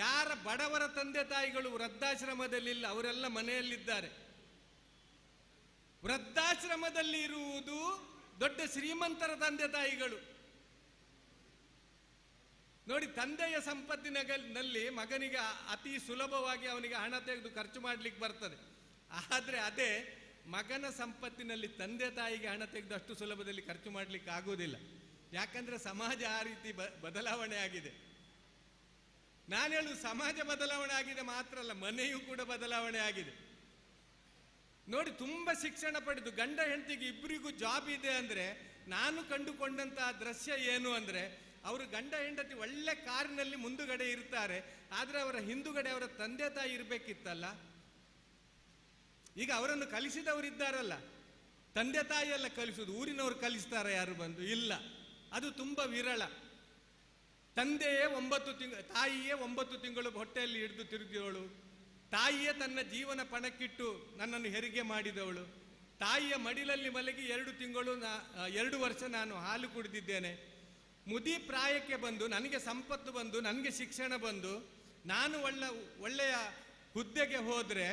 Speaker 12: ಯಾರ ಬಡವರ ತಂದೆ ತಾಯಿಗಳು ವೃದ್ಧಾಶ್ರಮದಲ್ಲಿಲ್ಲ, ಅವರೆಲ್ಲ ಮನೆಯಲ್ಲಿದ್ದಾರೆ. ವೃದ್ಧಾಶ್ರಮದಲ್ಲಿ ಇರುವುದು ದೊಡ್ಡ ಶ್ರೀಮಂತರ ತಂದೆ ತಾಯಿಗಳು. ನೋಡಿ, ತಂದೆಯ ಸಂಪತ್ತಿನಲ್ಲಿ ಮಗನಿಗೆ ಅತಿ ಸುಲಭವಾಗಿ ಅವನಿಗೆ ಹಣ ತೆಗೆದು ಖರ್ಚು ಮಾಡಲಿಕ್ಕೆ ಬರ್ತದೆ. ಆದರೆ ಅದೇ ಮಗನ ಸಂಪತ್ತಿನಲ್ಲಿ ತಂದೆ ತಾಯಿಗೆ ಹಣ ತೆಗೆದು ಅಷ್ಟು ಸುಲಭದಲ್ಲಿ ಖರ್ಚು ಮಾಡಲಿಕ್ಕೆ ಆಗುವುದಿಲ್ಲ. ಯಾಕಂದರೆ ಸಮಾಜ ಆ ರೀತಿ ಬದಲಾವಣೆ ಆಗಿದೆ. ನಾನು ಹೇಳುವುದು ಸಮಾಜ ಬದಲಾವಣೆ ಆಗಿದೆ ಮಾತ್ರ ಅಲ್ಲ, ಮನೆಯೂ ಕೂಡ ಬದಲಾವಣೆ ಆಗಿದೆ. ನೋಡಿ, ತುಂಬ ಶಿಕ್ಷಣ ಪಡೆದು ಗಂಡ ಹೆಂಡತಿಗೆ ಇಬ್ಬರಿಗೂ ಜಾಬ್ ಇದೆ ಅಂದರೆ ನಾನು ಕಂಡುಕೊಂಡಂತಹ ದೃಶ್ಯ ಏನು ಅಂದರೆ, ಅವರು ಗಂಡ ಹೆಂಡತಿ ಒಳ್ಳೆ ಕಾರಿನಲ್ಲಿ ಮುಂದುಗಡೆ ಇರ್ತಾರೆ, ಆದರೆ ಅವರ ಹಿಂದುಗಡೆ ಅವರ ತಂದೆ ತಾಯಿ ಇರಬೇಕಿತ್ತಲ್ಲ. ಈಗ ಅವರನ್ನು ಕಲಿಸಿದವರಿದ್ದಾರಲ್ಲ, ತಂದೆ ತಾಯಿಯೆಲ್ಲ ಕಲಿಸುವುದು, ಊರಿನವರು ಕಲಿಸ್ತಾರೆ ಯಾರು ಬಂದು? ಇಲ್ಲ, ಅದು ತುಂಬ ವಿರಳ. ತಂದೆಯೇ 9 ತಿಂಗಳು, ತಾಯಿಯೇ 9 ತಿಂಗಳು ಹೊಟ್ಟೆಯಲ್ಲಿ ಹಿಡಿದು ತಿರುಗಿದವಳು, ತಾಯಿಯೇ ತನ್ನ ಜೀವನ ಪಣಕ್ಕಿಟ್ಟು ನನ್ನನ್ನು ಹೆರಿಗೆ ಮಾಡಿದವಳು, ತಾಯಿಯ ಮಡಿಲಲ್ಲಿ ಮಲಗಿ 2 ತಿಂಗಳು 2 ವರ್ಷ ನಾನು ಹಾಲು ಕುಡಿದಿದ್ದೇನೆ. ಮುದಿ ಪ್ರಾಯಕ್ಕೆ ಬಂದು ನನಗೆ ಸಂಪತ್ತು ಬಂದು ನನಗೆ ಶಿಕ್ಷಣ ಬಂದು ನಾನು ಒಳ್ಳೆಯ ಹುದ್ದೆಗೆ ಹೋದರೆ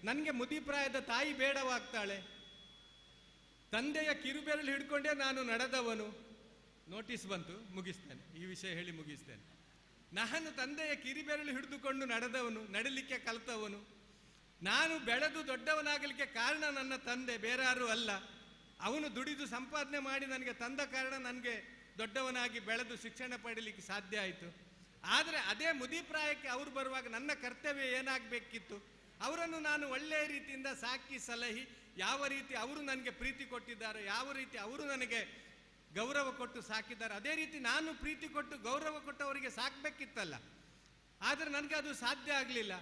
Speaker 12: ನನಗೆ ಮುದಿ ಪ್ರಾಯದ ತಾಯಿ ಬೇಡವಾಗ್ತಾಳೆ. ತಂದೆಯ ಕಿರುಬೆರಳು ಹಿಡ್ಕೊಂಡೇ ನಾನು ನಡೆದವನು. ನೋಟಿಸ್ ಬಂತು, ಮುಗಿಸ್ತೇನೆ, ಈ ವಿಷಯ ಹೇಳಿ ಮುಗಿಸ್ತೇನೆ. ನಾನು ತಂದೆಯ ಕಿರಿಬೆರಳು ಹಿಡಿದುಕೊಂಡು ನಡೆದವನು, ನಡಲಿಕ್ಕೆ ಕಲಿತವನು. ನಾನು ಬೆಳೆದು ದೊಡ್ಡವನಾಗಲಿಕ್ಕೆ ಕಾರಣ ನನ್ನ ತಂದೆ, ಬೇರಾರೂ ಅಲ್ಲ. ಅವನು ದುಡಿದು ಸಂಪಾದನೆ ಮಾಡಿ ನನಗೆ ತಂದ ಕಾರಣ ನನಗೆ ದೊಡ್ಡವನಾಗಿ ಬೆಳೆದು ಶಿಕ್ಷಣ ಪಡೀಲಿಕ್ಕೆ ಸಾಧ್ಯ ಆಯಿತು. ಆದರೆ ಅದೇ ಮುದಿಪ್ರಾಯಕ್ಕೆ ಅವರು ಬರುವಾಗ ನನ್ನ ಕರ್ತವ್ಯ ಏನಾಗಬೇಕಿತ್ತು? ಅವರನ್ನು ನಾನು ಒಳ್ಳೆಯ ರೀತಿಯಿಂದ ಸಾಕಿ ಸಲಹಿ, ಯಾವ ರೀತಿ ಅವರು ನನಗೆ ಪ್ರೀತಿ ಕೊಟ್ಟಿದ್ದಾರೆ, ಯಾವ ರೀತಿ ಅವರು ನನಗೆ ಗೌರವ ಕೊಟ್ಟು ಸಾಕಿದ್ದಾರೆ, ಅದೇ ರೀತಿ ನಾನು ಪ್ರೀತಿ ಕೊಟ್ಟು ಗೌರವ ಕೊಟ್ಟು ಅವರಿಗೆ ಸಾಕಬೇಕಿತ್ತಲ್ಲ. ಆದರೆ ನನಗೆ ಅದು ಸಾಧ್ಯ ಆಗಲಿಲ್ಲ.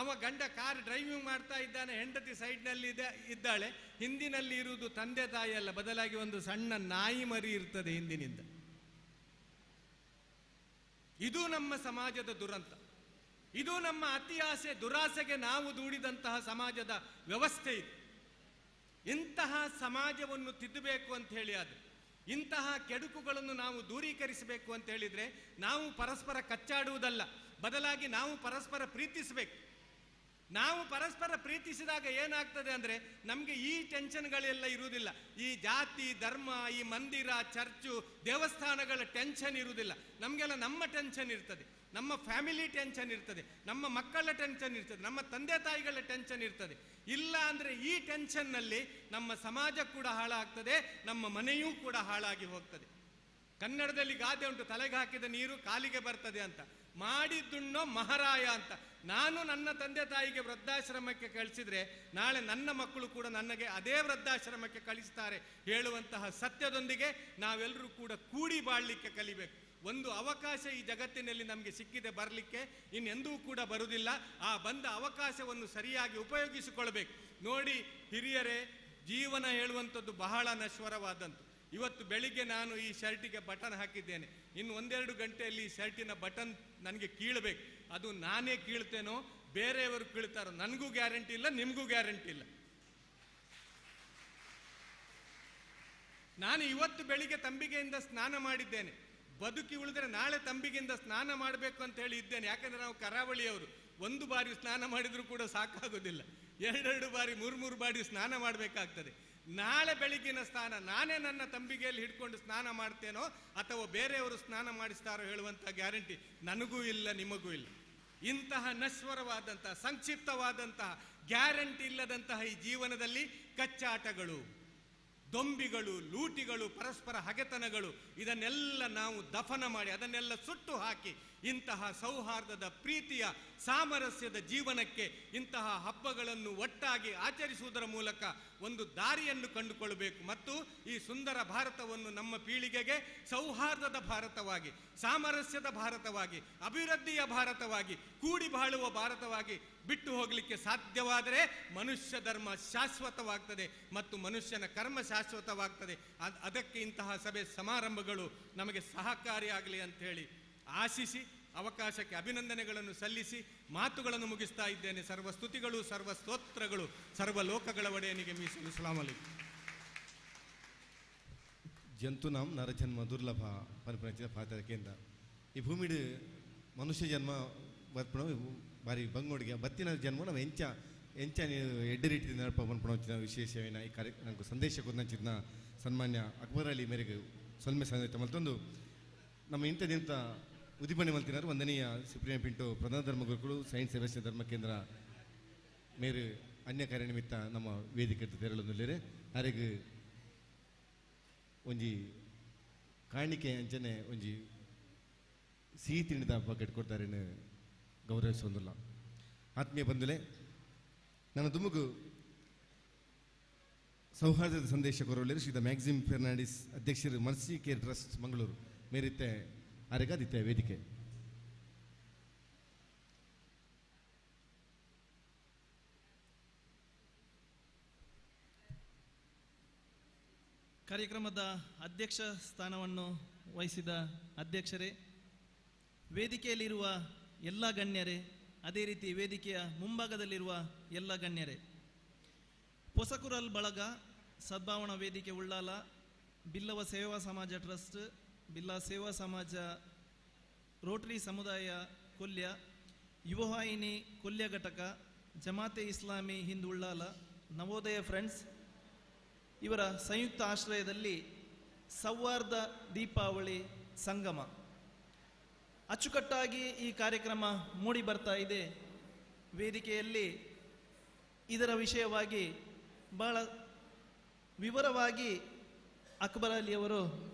Speaker 12: ಅವ ಗಂಡ ಕಾರ್ ಡ್ರೈವಿಂಗ್ ಮಾಡ್ತಾ ಇದ್ದಾನೆ, ಹೆಂಡತಿ ಸೈಡ್ನಲ್ಲಿ ಇದ್ದಾಳೆ, ಹಿಂದಿನಲ್ಲಿ ಇರುವುದು ತಂದೆ ತಾಯಿ ಅಲ್ಲ, ಬದಲಾಗಿ ಒಂದು ಸಣ್ಣ ನಾಯಿ ಮರಿ ಇರ್ತದೆ ಹಿಂದಿನಿಂದ. ಇದು ನಮ್ಮ ಸಮಾಜದ ದುರಂತ, ಇದು ನಮ್ಮ ಅತಿ ಆಸೆ ದುರಾಸೆಗೆ ನಾವು ದೂಡಿದಂತಹ ಸಮಾಜದ ವ್ಯವಸ್ಥೆ ಇದು. ಇಂತಹ ಸಮಾಜವನ್ನು ತಿದ್ದಬೇಕು ಅಂತ ಹೇಳಿ, ಆದರೆ ಇಂತಹ ಕೆಡುಕುಗಳನ್ನು ನಾವು ದೂರೀಕರಿಸಬೇಕು ಅಂತ ಹೇಳಿದರೆ ನಾವು ಪರಸ್ಪರ ಕಚ್ಚಾಡುವುದಲ್ಲ, ಬದಲಾಗಿ ನಾವು ಪರಸ್ಪರ ಪ್ರೀತಿಸಬೇಕು. ನಾವು ಪರಸ್ಪರ ಪ್ರೀತಿಸಿದಾಗ ಏನಾಗ್ತದೆ ಅಂದರೆ ನಮಗೆ ಈ ಟೆನ್ಷನ್ಗಳೆಲ್ಲ ಇರುವುದಿಲ್ಲ. ಈ ಜಾತಿ ಧರ್ಮ, ಈ ಮಂದಿರ ಚರ್ಚು ದೇವಸ್ಥಾನಗಳ ಟೆನ್ಷನ್ ಇರುವುದಿಲ್ಲ. ನಮಗೆಲ್ಲ ನಮ್ಮ ಟೆನ್ಷನ್ ಇರ್ತದೆ, ನಮ್ಮ ಫ್ಯಾಮಿಲಿ ಟೆನ್ಷನ್ ಇರ್ತದೆ, ನಮ್ಮ ಮಕ್ಕಳ ಟೆನ್ಷನ್ ಇರ್ತದೆ, ನಮ್ಮ ತಂದೆ ತಾಯಿಗಳ ಟೆನ್ಷನ್ ಇರ್ತದೆ. ಇಲ್ಲ ಅಂದರೆ ಈ ಟೆನ್ಷನ್ನಲ್ಲಿ ನಮ್ಮ ಸಮಾಜ ಕೂಡ ಹಾಳಾಗ್ತದೆ, ನಮ್ಮ ಮನೆಯೂ ಕೂಡ ಹಾಳಾಗಿ ಹೋಗ್ತದೆ. ಕನ್ನಡದಲ್ಲಿ ಗಾದೆ ಉಂಟು, ತಲೆಗೆ ಹಾಕಿದ ನೀರು ಕಾಲಿಗೆ ಬರ್ತದೆ ಅಂತ. ಮಾಡಿದ್ದುಣ್ಣೋ ಮಹಾರಾಯ ಅಂತ. ನಾನು ನನ್ನ ತಂದೆ ತಾಯಿಗೆ ವೃದ್ಧಾಶ್ರಮಕ್ಕೆ ಕಳಿಸಿದರೆ ನಾಳೆ ನನ್ನ ಮಕ್ಕಳು ಕೂಡ ನನಗೆ ಅದೇ ವೃದ್ಧಾಶ್ರಮಕ್ಕೆ ಕಳಿಸ್ತಾರೆ ಹೇಳುವಂತಹ ಸತ್ಯದೊಂದಿಗೆ ನಾವೆಲ್ಲರೂ ಕೂಡ ಕೂಡಿ ಬಾಳಲಿಕ್ಕೆ ಕಲಿಬೇಕು. ಒಂದು ಅವಕಾಶ ಈ ಜಗತ್ತಿನಲ್ಲಿ ನಮಗೆ ಸಿಕ್ಕಿದೆ ಬರಲಿಕ್ಕೆ, ಇನ್ನೆಂದೂ ಕೂಡ ಬರುವುದಿಲ್ಲ. ಆ ಬಂದ ಅವಕಾಶವನ್ನು ಸರಿಯಾಗಿ ಉಪಯೋಗಿಸಿಕೊಳ್ಬೇಕು. ನೋಡಿ ಹಿರಿಯರೇ, ಜೀವನ ಹೇಳುವಂಥದ್ದು ಬಹಳ ನಶ್ವರವಾದಂತು. ಇವತ್ತು ಬೆಳಿಗ್ಗೆ ನಾನು ಈ ಶರ್ಟಿಗೆ ಬಟನ್ ಹಾಕಿದ್ದೇನೆ, ಇನ್ನು 1-2 ಗಂಟೆಯಲ್ಲಿ ಈ ಶರ್ಟಿನ ಬಟನ್ ನನಗೆ ಕೀಳಬೇಕು. ಅದು ನಾನೇ ಕೀಳ್ತೇನೋ ಬೇರೆಯವರು ಕೀಳ್ತಾರೋ ನನಗೂ ಗ್ಯಾರಂಟಿ ಇಲ್ಲ, ನಿಮಗೂ ಗ್ಯಾರಂಟಿ ಇಲ್ಲ. ನಾನು ಇವತ್ತು ಬೆಳಿಗ್ಗೆ ತಂಬಿಗೆಯಿಂದ ಸ್ನಾನ ಮಾಡಿದ್ದೇನೆ, ಬದುಕಿ ಉಳಿದ್ರೆ ನಾಳೆ ತಂಬಿಗೆಯಿಂದ ಸ್ನಾನ ಮಾಡಬೇಕು ಅಂತ ಹೇಳಿ ಇದ್ದೇನೆ. ಯಾಕಂದರೆ ನಾವು ಕರಾವಳಿಯವರು, ಒಂದು ಬಾರಿ ಸ್ನಾನ ಮಾಡಿದರೂ ಕೂಡ ಸಾಕಾಗೋದಿಲ್ಲ, 2-2 ಬಾರಿ 3-3 ಬಾರಿ ಸ್ನಾನ ಮಾಡಬೇಕಾಗ್ತದೆ. ನಾಳೆ ಬೆಳಿಗ್ಗಿನ ಸ್ನಾನ ನಾನೇ ನನ್ನ ತಂಬಿಗೆಯಲ್ಲಿ ಹಿಡ್ಕೊಂಡು ಸ್ನಾನ ಮಾಡ್ತೇನೋ ಅಥವಾ ಬೇರೆಯವರು ಸ್ನಾನ ಮಾಡಿಸ್ತಾರೋ ಹೇಳುವಂಥ ಗ್ಯಾರಂಟಿ ನನಗೂ ಇಲ್ಲ, ನಿಮಗೂ ಇಲ್ಲ. ಇಂತಹ ನಶ್ವರವಾದಂತಹ ಸಂಕ್ಷಿಪ್ತವಾದಂತಹ ಗ್ಯಾರಂಟಿ ಇಲ್ಲದಂತಹ ಈ ಜೀವನದಲ್ಲಿ ಕಚ್ಚಾಟಗಳು, ದೊಂಬಿಗಳು, ಲೂಟಿಗಳು, ಪರಸ್ಪರ ಹಗೆತನಗಳು, ಇದನ್ನೆಲ್ಲ ನಾವು ದಫನ ಮಾಡಿ ಅದನ್ನೆಲ್ಲ ಸುಟ್ಟು ಹಾಕಿ ಇಂತಹ ಸೌಹಾರ್ದದ ಪ್ರೀತಿಯ ಸಾಮರಸ್ಯದ ಜೀವನಕ್ಕೆ ಇಂತಹ ಹಬ್ಬಗಳನ್ನು ಒಟ್ಟಾಗಿ ಆಚರಿಸುವುದರ ಮೂಲಕ ಒಂದು ದಾರಿಯನ್ನು ಕಂಡುಕೊಳ್ಳಬೇಕು. ಮತ್ತು ಈ ಸುಂದರ ಭಾರತವನ್ನು ನಮ್ಮ ಪೀಳಿಗೆಗೆ ಸೌಹಾರ್ದದ ಭಾರತವಾಗಿ, ಸಾಮರಸ್ಯದ ಭಾರತವಾಗಿ, ಅಭಿವೃದ್ಧಿಯ ಭಾರತವಾಗಿ, ಕೂಡಿ ಬಾಳುವ ಭಾರತವಾಗಿ ಬಿಟ್ಟು ಹೋಗಲಿಕ್ಕೆ ಸಾಧ್ಯವಾದರೆ ಮನುಷ್ಯ ಧರ್ಮ ಶಾಶ್ವತವಾಗ್ತದೆ ಮತ್ತು ಮನುಷ್ಯನ ಕರ್ಮ ಶಾಶ್ವತವಾಗ್ತದೆ. ಅದಕ್ಕೆ ಇಂತಹ ಸಭೆ ಸಮಾರಂಭಗಳು ನಮಗೆ ಸಹಕಾರಿಯಾಗಲಿ ಅಂಥೇಳಿ ಆಶಿಸಿ ಅವಕಾಶಕ್ಕೆ ಅಭಿನಂದನೆಗಳನ್ನು ಸಲ್ಲಿಸಿ ಮಾತುಗಳನ್ನು ಮುಗಿಸ್ತಾ ಇದ್ದೇನೆ. ಸರ್ವ ಸ್ತುತಿಗಳು, ಸರ್ವ ಸ್ತೋತ್ರಗಳು, ಸರ್ವ ಲೋಕಗಳ ಒಡೆಯನಿಗೆ ಮೀಸಲು. ಅಸ್ಸಲಾಮು ಅಲೈಕುಂ.
Speaker 1: ಜಂತುನಾಂ ನರಜನ್ಮ ದುರ್ಲಭ ಪನ್ಪುನಂಚಿನ ಪಾತ್ರ ಕೇಂದ್ರ. ಈ ಭೂಮಿಡು ಮನುಷ್ಯ ಜನ್ಮ ಬರ್ಪಣ ಬಾರಿ ಬಂಗೋಡಿಗೆ ಬತ್ತಿನ ಜನ್ಮ ನಾವು ಎಂಚ ಎಂಚ ಎಡ್ಡೆ ರೀತಿ ನಡಪ ಪನ್ಪುನಂಚಿನ ವಿಶೇಷವೇನ ಈ ಕಾರ್ಯ ನಂಗೆ ಸಂದೇಶ ಕೊಟ್ಟಂಚಿನ ಸನ್ಮಾನ್ಯ ಅಕ್ಬರ್ ಅಲಿ ಮೇರೆಗೆ ಸೊಲ್ಮೆ ಸಂದೇಶ ಮತ್ತೊಂದು ನಮ್ಮ ಇಂಥ ದಿನದ ಉದ್ದೀಪನೆ ಮಲ್ತಿನಾರು ವಂದನೀಯ ಸುಪ್ರೀಂ ಪಿಂಟು ಪ್ರಧಾನ ಧರ್ಮಗುರುಗಳು ಸೈಂಟ್ ಸೆಬಾಸ್ಟಿಯನ್ ಧರ್ಮ ಕೇಂದ್ರ ಮೇರು ಅನ್ಯ ಕಾರ್ಯ ನಿಮಿತ್ತ ನಮ್ಮ ವೇದಿಕೆ ತೆರಳೊಂದುಲ್ಲೇರೆ ಅರೆಗ್ ಒಂಜಿ ಕಾಣಿಕೆ ಅಂಚನೆ ಒಂಜಿ ಸಿಹಿ ತಿಂಡಿದ ಬಕೆಟ್ ಕೊಡ್ತಾರೆ ಗೌರವಿಸೊಂದಿಲ್ಲ. ಆತ್ಮೀಯ ಬಂಧುಲೆ, ನನ್ನ ದುಮುಗು ಸೌಹಾರ್ದದ ಸಂದೇಶ ಕೊರೊಳ್ಳೆರು ಶ್ರೀ ಮ್ಯಾಕ್ಸಿಮ್ ಫೆರ್ನಾಂಡಿಸ್ ಅಧ್ಯಕ್ಷರು ಮರ್ಸಿ ಕೇರ್ ಟ್ರಸ್ಟ್ ಮಂಗಳೂರು ಮೇರಿತ್ತೆ ಅರೆಗಾದಿತ್ಯ ವೇದಿಕೆ.
Speaker 13: ಕಾರ್ಯಕ್ರಮದ ಅಧ್ಯಕ್ಷ ಸ್ಥಾನವನ್ನು ವಹಿಸಿದ ಅಧ್ಯಕ್ಷರೇ, ವೇದಿಕೆಯಲ್ಲಿರುವ ಎಲ್ಲ ಗಣ್ಯರೇ, ಅದೇ ರೀತಿ ವೇದಿಕೆಯ ಮುಂಭಾಗದಲ್ಲಿರುವ ಎಲ್ಲ ಗಣ್ಯರೇ, ಪೊಸಕುರಲ್ ಬಳಗ ಸದ್ಭಾವನಾ ವೇದಿಕೆ ಉಳ್ಳಾಲ, ಬಿಲ್ಲವ ಸೇವಾ ಸಮಾಜ ಟ್ರಸ್ಟ್, ಬಿಲ್ಲ ಸೇವಾ ಸಮಾಜ, ರೋಟರಿ ಸಮುದಾಯ ಕೊಲ್ಯ, ಯುವವಾಹಿನಿ ಕೊಲ್ಯ ಘಟಕ, ಜಮಾತೆ ಇಸ್ಲಾಮಿ ಹಿಂದ್ ಉಳ್ಳಾಲ, ನವೋದಯ ಫ್ರೆಂಡ್ಸ್ ಇವರ ಸಂಯುಕ್ತ ಆಶ್ರಯದಲ್ಲಿ ಸೌಹಾರ್ದ ದೀಪಾವಳಿ ಸಂಗಮ ಅಚ್ಚುಕಟ್ಟಾಗಿ ಈ ಕಾರ್ಯಕ್ರಮ ಮೂಡಿ ಬರ್ತಾ ಇದೆ. ವೇದಿಕೆಯಲ್ಲಿ ಇದರ ವಿಷಯವಾಗಿ ಬಹಳ ವಿವರವಾಗಿ ಅಕ್ಬರ್ ಅಲಿಯವರು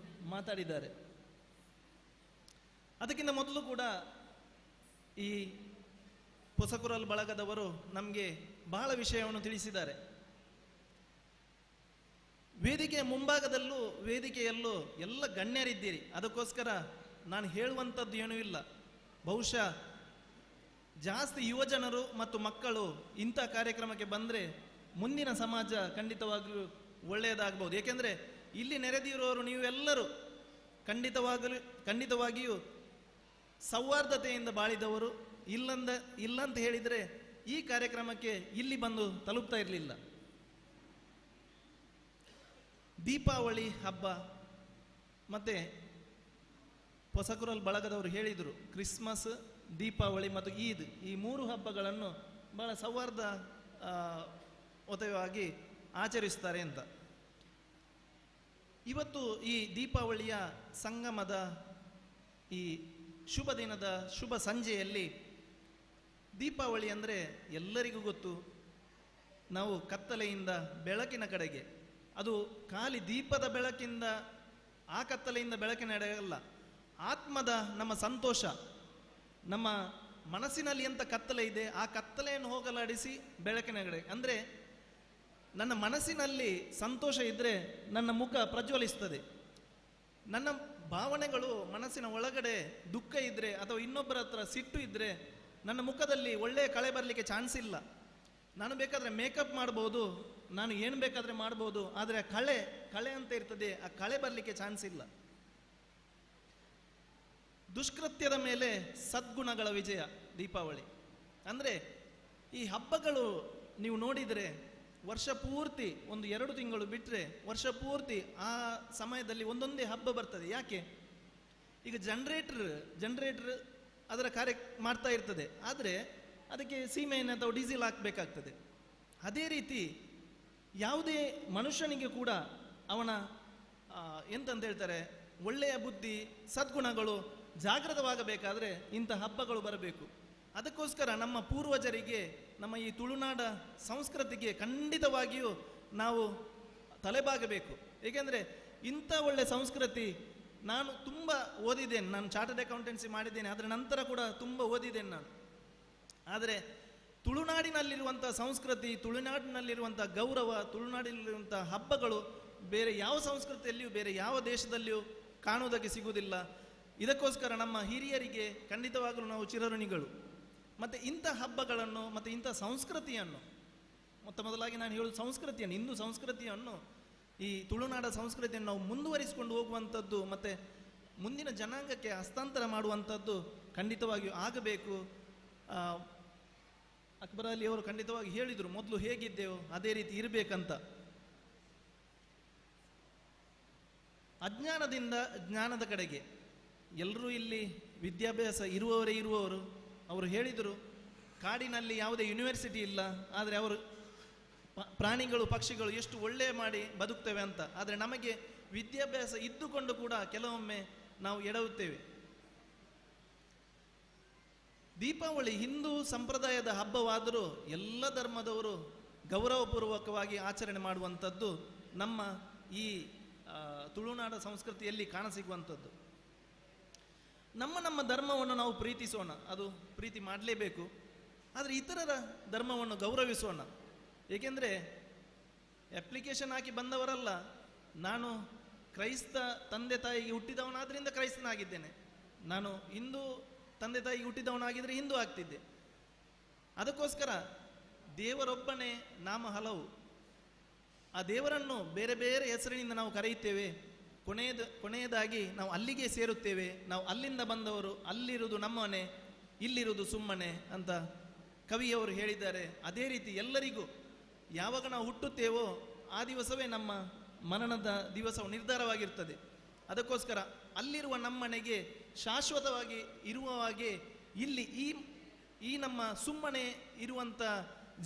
Speaker 13: ಮಾತಾಡಿದ್ದಾರೆ. ಅದಕ್ಕಿಂತ ಮೊದಲು ಕೂಡ ಈ ಹೊಸಕುರಲ್ ಬಳಗದವರು ನಮಗೆ ಬಹಳ ವಿಷಯವನ್ನು ತಿಳಿಸಿದ್ದಾರೆ. ವೇದಿಕೆಯ ಮುಂಭಾಗದಲ್ಲೂ ವೇದಿಕೆಯಲ್ಲೂ ಎಲ್ಲ ಗಣ್ಯರಿದ್ದೀರಿ, ಅದಕ್ಕೋಸ್ಕರ ನಾನು ಹೇಳುವಂಥದ್ದು ಏನೂ ಇಲ್ಲ. ಬಹುಶಃ ಜಾಸ್ತಿ ಯುವಜನರು ಮತ್ತು ಮಕ್ಕಳು ಇಂಥ ಕಾರ್ಯಕ್ರಮಕ್ಕೆ ಬಂದರೆ ಮುಂದಿನ ಸಮಾಜ ಖಂಡಿತವಾಗಲೂ ಒಳ್ಳೆಯದಾಗಬಹುದು. ಏಕೆಂದರೆ ಇಲ್ಲಿ ನೆರೆದಿರುವವರು ನೀವೆಲ್ಲರೂ ಖಂಡಿತವಾಗಿಯೂ ಸೌಹಾರ್ದತೆಯಿಂದ ಬಾಳಿದವರು. ಇಲ್ಲಂತ ಹೇಳಿದರೆ ಈ ಕಾರ್ಯಕ್ರಮಕ್ಕೆ ಇಲ್ಲಿ ಬಂದು ತಲುಪ್ತಾ ಇರಲಿಲ್ಲ. ದೀಪಾವಳಿ ಹಬ್ಬ ಮತ್ತು ಹೊಸಕುರಲ್ ಬಳಗದವರು ಹೇಳಿದರು, ಕ್ರಿಸ್ಮಸ್, ದೀಪಾವಳಿ ಮತ್ತು ಈದ್ ಈ ಮೂರು ಹಬ್ಬಗಳನ್ನು ಬಹಳ ಸೌಹಾರ್ದ ಒತವಾಗಿ ಆಚರಿಸ್ತಾರೆ ಅಂತ. ಇವತ್ತು ಈ ದೀಪಾವಳಿಯ ಸಂಗಮದ ಈ ಶುಭ ದಿನದ ಶುಭ ಸಂಜೆಯಲ್ಲಿ, ದೀಪಾವಳಿ ಅಂದರೆ ಎಲ್ಲರಿಗೂ ಗೊತ್ತು, ನಾವು ಕತ್ತಲೆಯಿಂದ ಬೆಳಕಿನ ಕಡೆಗೆ, ಅದು ಖಾಲಿ ದೀಪದ ಬೆಳಕಿಂದ ಆ ಕತ್ತಲೆಯಿಂದ ಬೆಳಕಿನ ಅಲ್ಲ, ಆತ್ಮದ ನಮ್ಮ ಸಂತೋಷ, ನಮ್ಮ ಮನಸ್ಸಿನಲ್ಲಿ ಎಂಥ ಕತ್ತಲೆ ಇದೆ ಆ ಕತ್ತಲೆಯನ್ನು ಹೋಗಲಾಡಿಸಿ ಬೆಳಕಿನ ಕಡೆ. ಅಂದರೆ ನನ್ನ ಮನಸ್ಸಿನಲ್ಲಿ ಸಂತೋಷ ಇದ್ದರೆ ನನ್ನ ಮುಖ ಪ್ರಜ್ವಲಿಸ್ತದೆ. ನನ್ನ ಭಾವನೆಗಳು ಮನಸ್ಸಿನ ಒಳಗಡೆ ದುಃಖ ಇದ್ದರೆ ಅಥವಾ ಇನ್ನೊಬ್ಬರ ಹತ್ರ ಸಿಟ್ಟು ಇದ್ದರೆ ನನ್ನ ಮುಖದಲ್ಲಿ ಒಳ್ಳೆಯ ಕಳೆ ಬರಲಿಕ್ಕೆ ಚಾನ್ಸ್ ಇಲ್ಲ. ನಾನು ಬೇಕಾದರೆ ಮೇಕಪ್ ಮಾಡ್ಬೋದು, ನಾನು ಏನು ಬೇಕಾದರೆ ಮಾಡ್ಬೋದು, ಆದರೆ ಆ ಕಳೆ ಕಳೆ ಅಂತ ಇರ್ತದೆ, ಆ ಕಳೆ ಬರಲಿಕ್ಕೆ ಚಾನ್ಸ್ ಇಲ್ಲ. ದುಷ್ಕೃತ್ಯದ ಮೇಲೆ ಸದ್ಗುಣಗಳ ವಿಜಯ ದೀಪಾವಳಿ. ಅಂದರೆ ಈ ಹಬ್ಬಗಳು ನೀವು ನೋಡಿದರೆ ವರ್ಷ ಪೂರ್ತಿ, ಒಂದು 2 ತಿಂಗಳು ಬಿಟ್ಟರೆ ವರ್ಷ ಪೂರ್ತಿ ಆ ಸಮಯದಲ್ಲಿ ಒಂದೊಂದೇ ಹಬ್ಬ ಬರ್ತದೆ. ಯಾಕೆ? ಈಗ ಜನರೇಟರ್ ಅದರ ಕಾರ್ಯ ಮಾಡ್ತಾ ಇರ್ತದೆ, ಆದರೆ ಅದಕ್ಕೆ ಸೀಮೆಎಣ್ಣೆ ಅಥವಾ ಡೀಸೆಲ್ ಹಾಕಬೇಕಾಗ್ತದೆ. ಅದೇ ರೀತಿ ಯಾವುದೇ ಮನುಷ್ಯನಿಗೆ ಕೂಡ ಅವನ ಎಂತಂತ ಹೇಳ್ತಾರೆ, ಒಳ್ಳೆಯ ಬುದ್ಧಿ ಸದ್ಗುಣಗಳು ಜಾಗೃತವಾಗಬೇಕಾದರೆ ಇಂಥ ಹಬ್ಬಗಳು ಬರಬೇಕು. ಅದಕ್ಕೋಸ್ಕರ ನಮ್ಮ ಪೂರ್ವಜರಿಗೆ, ನಮ್ಮ ಈ ತುಳುನಾಡ ಸಂಸ್ಕೃತಿಗೆ ಖಂಡಿತವಾಗಿಯೂ ನಾವು ತಲೆಬಾಗಬೇಕು. ಏಕೆಂದರೆ ಇಂಥ ಒಳ್ಳೆಯ ಸಂಸ್ಕೃತಿ, ನಾನು ತುಂಬ ಓದಿದ್ದೇನೆ, ನಾನು ಚಾರ್ಟರ್ಡ್ ಅಕೌಂಟೆನ್ಸಿ ಮಾಡಿದ್ದೇನೆ, ಅದರ ನಂತರ ಕೂಡ ತುಂಬ ಓದಿದ್ದೇನೆ ನಾನು. ಆದರೆ ತುಳುನಾಡಿನಲ್ಲಿರುವಂಥ ಸಂಸ್ಕೃತಿ, ತುಳುನಾಡಿನಲ್ಲಿರುವಂಥ ಗೌರವ, ತುಳುನಾಡಿನಲ್ಲಿರುವಂಥ ಹಬ್ಬಗಳು ಬೇರೆ ಯಾವ ಸಂಸ್ಕೃತಿಯಲ್ಲಿಯೂ ಬೇರೆ ಯಾವ ದೇಶದಲ್ಲಿಯೂ ಕಾಣುವುದಕ್ಕೆ ಸಿಗುವುದಿಲ್ಲ. ಇದಕ್ಕೋಸ್ಕರ ನಮ್ಮ ಹಿರಿಯರಿಗೆ ಖಂಡಿತವಾಗಲೂ ನಾವು ಚಿರಋಣಿಗಳು. ಮತ್ತು ಇಂಥ ಹಬ್ಬಗಳನ್ನು ಮತ್ತು ಇಂಥ ಸಂಸ್ಕೃತಿಯನ್ನು, ಮೊತ್ತ ಮೊದಲಾಗಿ ನಾನು ಹೇಳೋದು ಸಂಸ್ಕೃತಿಯನ್ನು, ಹಿಂದೂ ಸಂಸ್ಕೃತಿಯನ್ನು, ಈ ತುಳುನಾಡ ಸಂಸ್ಕೃತಿಯನ್ನು ನಾವು ಮುಂದುವರಿಸಿಕೊಂಡು ಹೋಗುವಂಥದ್ದು ಮತ್ತು ಮುಂದಿನ ಜನಾಂಗಕ್ಕೆ ಹಸ್ತಾಂತರ ಮಾಡುವಂಥದ್ದು ಖಂಡಿತವಾಗಿಯೂ ಆಗಬೇಕು. ಅಕ್ಬರ್ ಅಲಿ ಅವರು ಖಂಡಿತವಾಗಿ ಹೇಳಿದರು, ಮೊದಲು ಹೇಗಿದ್ದೆವು ಅದೇ ರೀತಿ ಇರಬೇಕಂತ. ಅಜ್ಞಾನದಿಂದ ಜ್ಞಾನದ ಕಡೆಗೆ ಎಲ್ಲರೂ ಇಲ್ಲಿ ವಿದ್ಯಾಭ್ಯಾಸ ಇರುವವರೇ ಇರುವವರು. ಅವರು ಹೇಳಿದರು, ಕಾಡಿನಲ್ಲಿ ಯಾವುದೇ ಯೂನಿವರ್ಸಿಟಿ ಇಲ್ಲ, ಆದರೆ ಅವರು ಪ್ರಾಣಿಗಳು ಪಕ್ಷಿಗಳು ಎಷ್ಟು ಒಳ್ಳೆಯ ಮಾಡಿ ಬದುಕ್ತೇವೆ ಅಂತ. ಆದರೆ ನಮಗೆ ವಿದ್ಯಾಭ್ಯಾಸ ಇದ್ದುಕೊಂಡು ಕೂಡ ಕೆಲವೊಮ್ಮೆ ನಾವು ಎಡವುತ್ತೇವೆ. ದೀಪಾವಳಿ ಹಿಂದೂ ಸಂಪ್ರದಾಯದ ಹಬ್ಬವಾದರೂ ಎಲ್ಲ ಧರ್ಮದವರು ಗೌರವಪೂರ್ವಕವಾಗಿ ಆಚರಣೆ ಮಾಡುವಂಥದ್ದು ನಮ್ಮ ಈ ತುಳುನಾಡ ಸಂಸ್ಕೃತಿಯಲ್ಲಿ ಕಾಣಸಿಗುವಂಥದ್ದು. ನಮ್ಮ ನಮ್ಮ ಧರ್ಮವನ್ನು ನಾವು ಪ್ರೀತಿಸೋಣ, ಅದು ಪ್ರೀತಿ ಮಾಡಲೇಬೇಕು. ಆದರೆ ಇತರರ ಧರ್ಮವನ್ನು ಗೌರವಿಸೋಣ. ಏಕೆಂದರೆ ಅಪ್ಲಿಕೇಶನ್ ಹಾಕಿ ಬಂದವರಲ್ಲ, ನಾನು ಕ್ರೈಸ್ತ ತಂದೆ ತಾಯಿಗೆ ಹುಟ್ಟಿದವನಾದ್ರಿಂದ ಕ್ರೈಸ್ತನಾಗಿದ್ದೇನೆ, ನಾನು ಹಿಂದೂ ತಂದೆ ತಾಯಿಗೆ ಹುಟ್ಟಿದವನಾಗಿದ್ದರೆ ಹಿಂದೂ ಆಗ್ತಿದ್ದೆ. ಅದಕ್ಕೋಸ್ಕರ ದೇವರೊಬ್ಬನೇ, ನಾಮ ಹಲವು. ಆ ದೇವರನ್ನು ಬೇರೆ ಬೇರೆ ಹೆಸರಿನಿಂದ ನಾವು ಕರೆಯುತ್ತೇವೆ. ಕೊನೆಯದಾಗಿ ನಾವು ಅಲ್ಲಿಗೆ ಸೇರುತ್ತೇವೆ. ನಾವು ಅಲ್ಲಿಂದ ಬಂದವರು, ಅಲ್ಲಿರುವುದು ನಮ್ಮನೆ, ಇಲ್ಲಿರುವುದು ಸುಮ್ಮನೆ ಅಂತ ಕವಿಯವರು ಹೇಳಿದ್ದಾರೆ. ಅದೇ ರೀತಿ ಎಲ್ಲರಿಗೂ ಯಾವಾಗ ನಾವು ಹುಟ್ಟುತ್ತೇವೋ ಆ ದಿವಸವೇ ನಮ್ಮ ಮರಣದ ದಿವಸವು ನಿರ್ಧಾರವಾಗಿರ್ತದೆ. ಅದಕ್ಕೋಸ್ಕರ ಅಲ್ಲಿರುವ ನಮ್ಮನೆಗೆ ಶಾಶ್ವತವಾಗಿ ಇರುವ ಹಾಗೆ ಇಲ್ಲಿ ಈ ಈ ನಮ್ಮ ಸುಮ್ಮನೆ ಇರುವಂಥ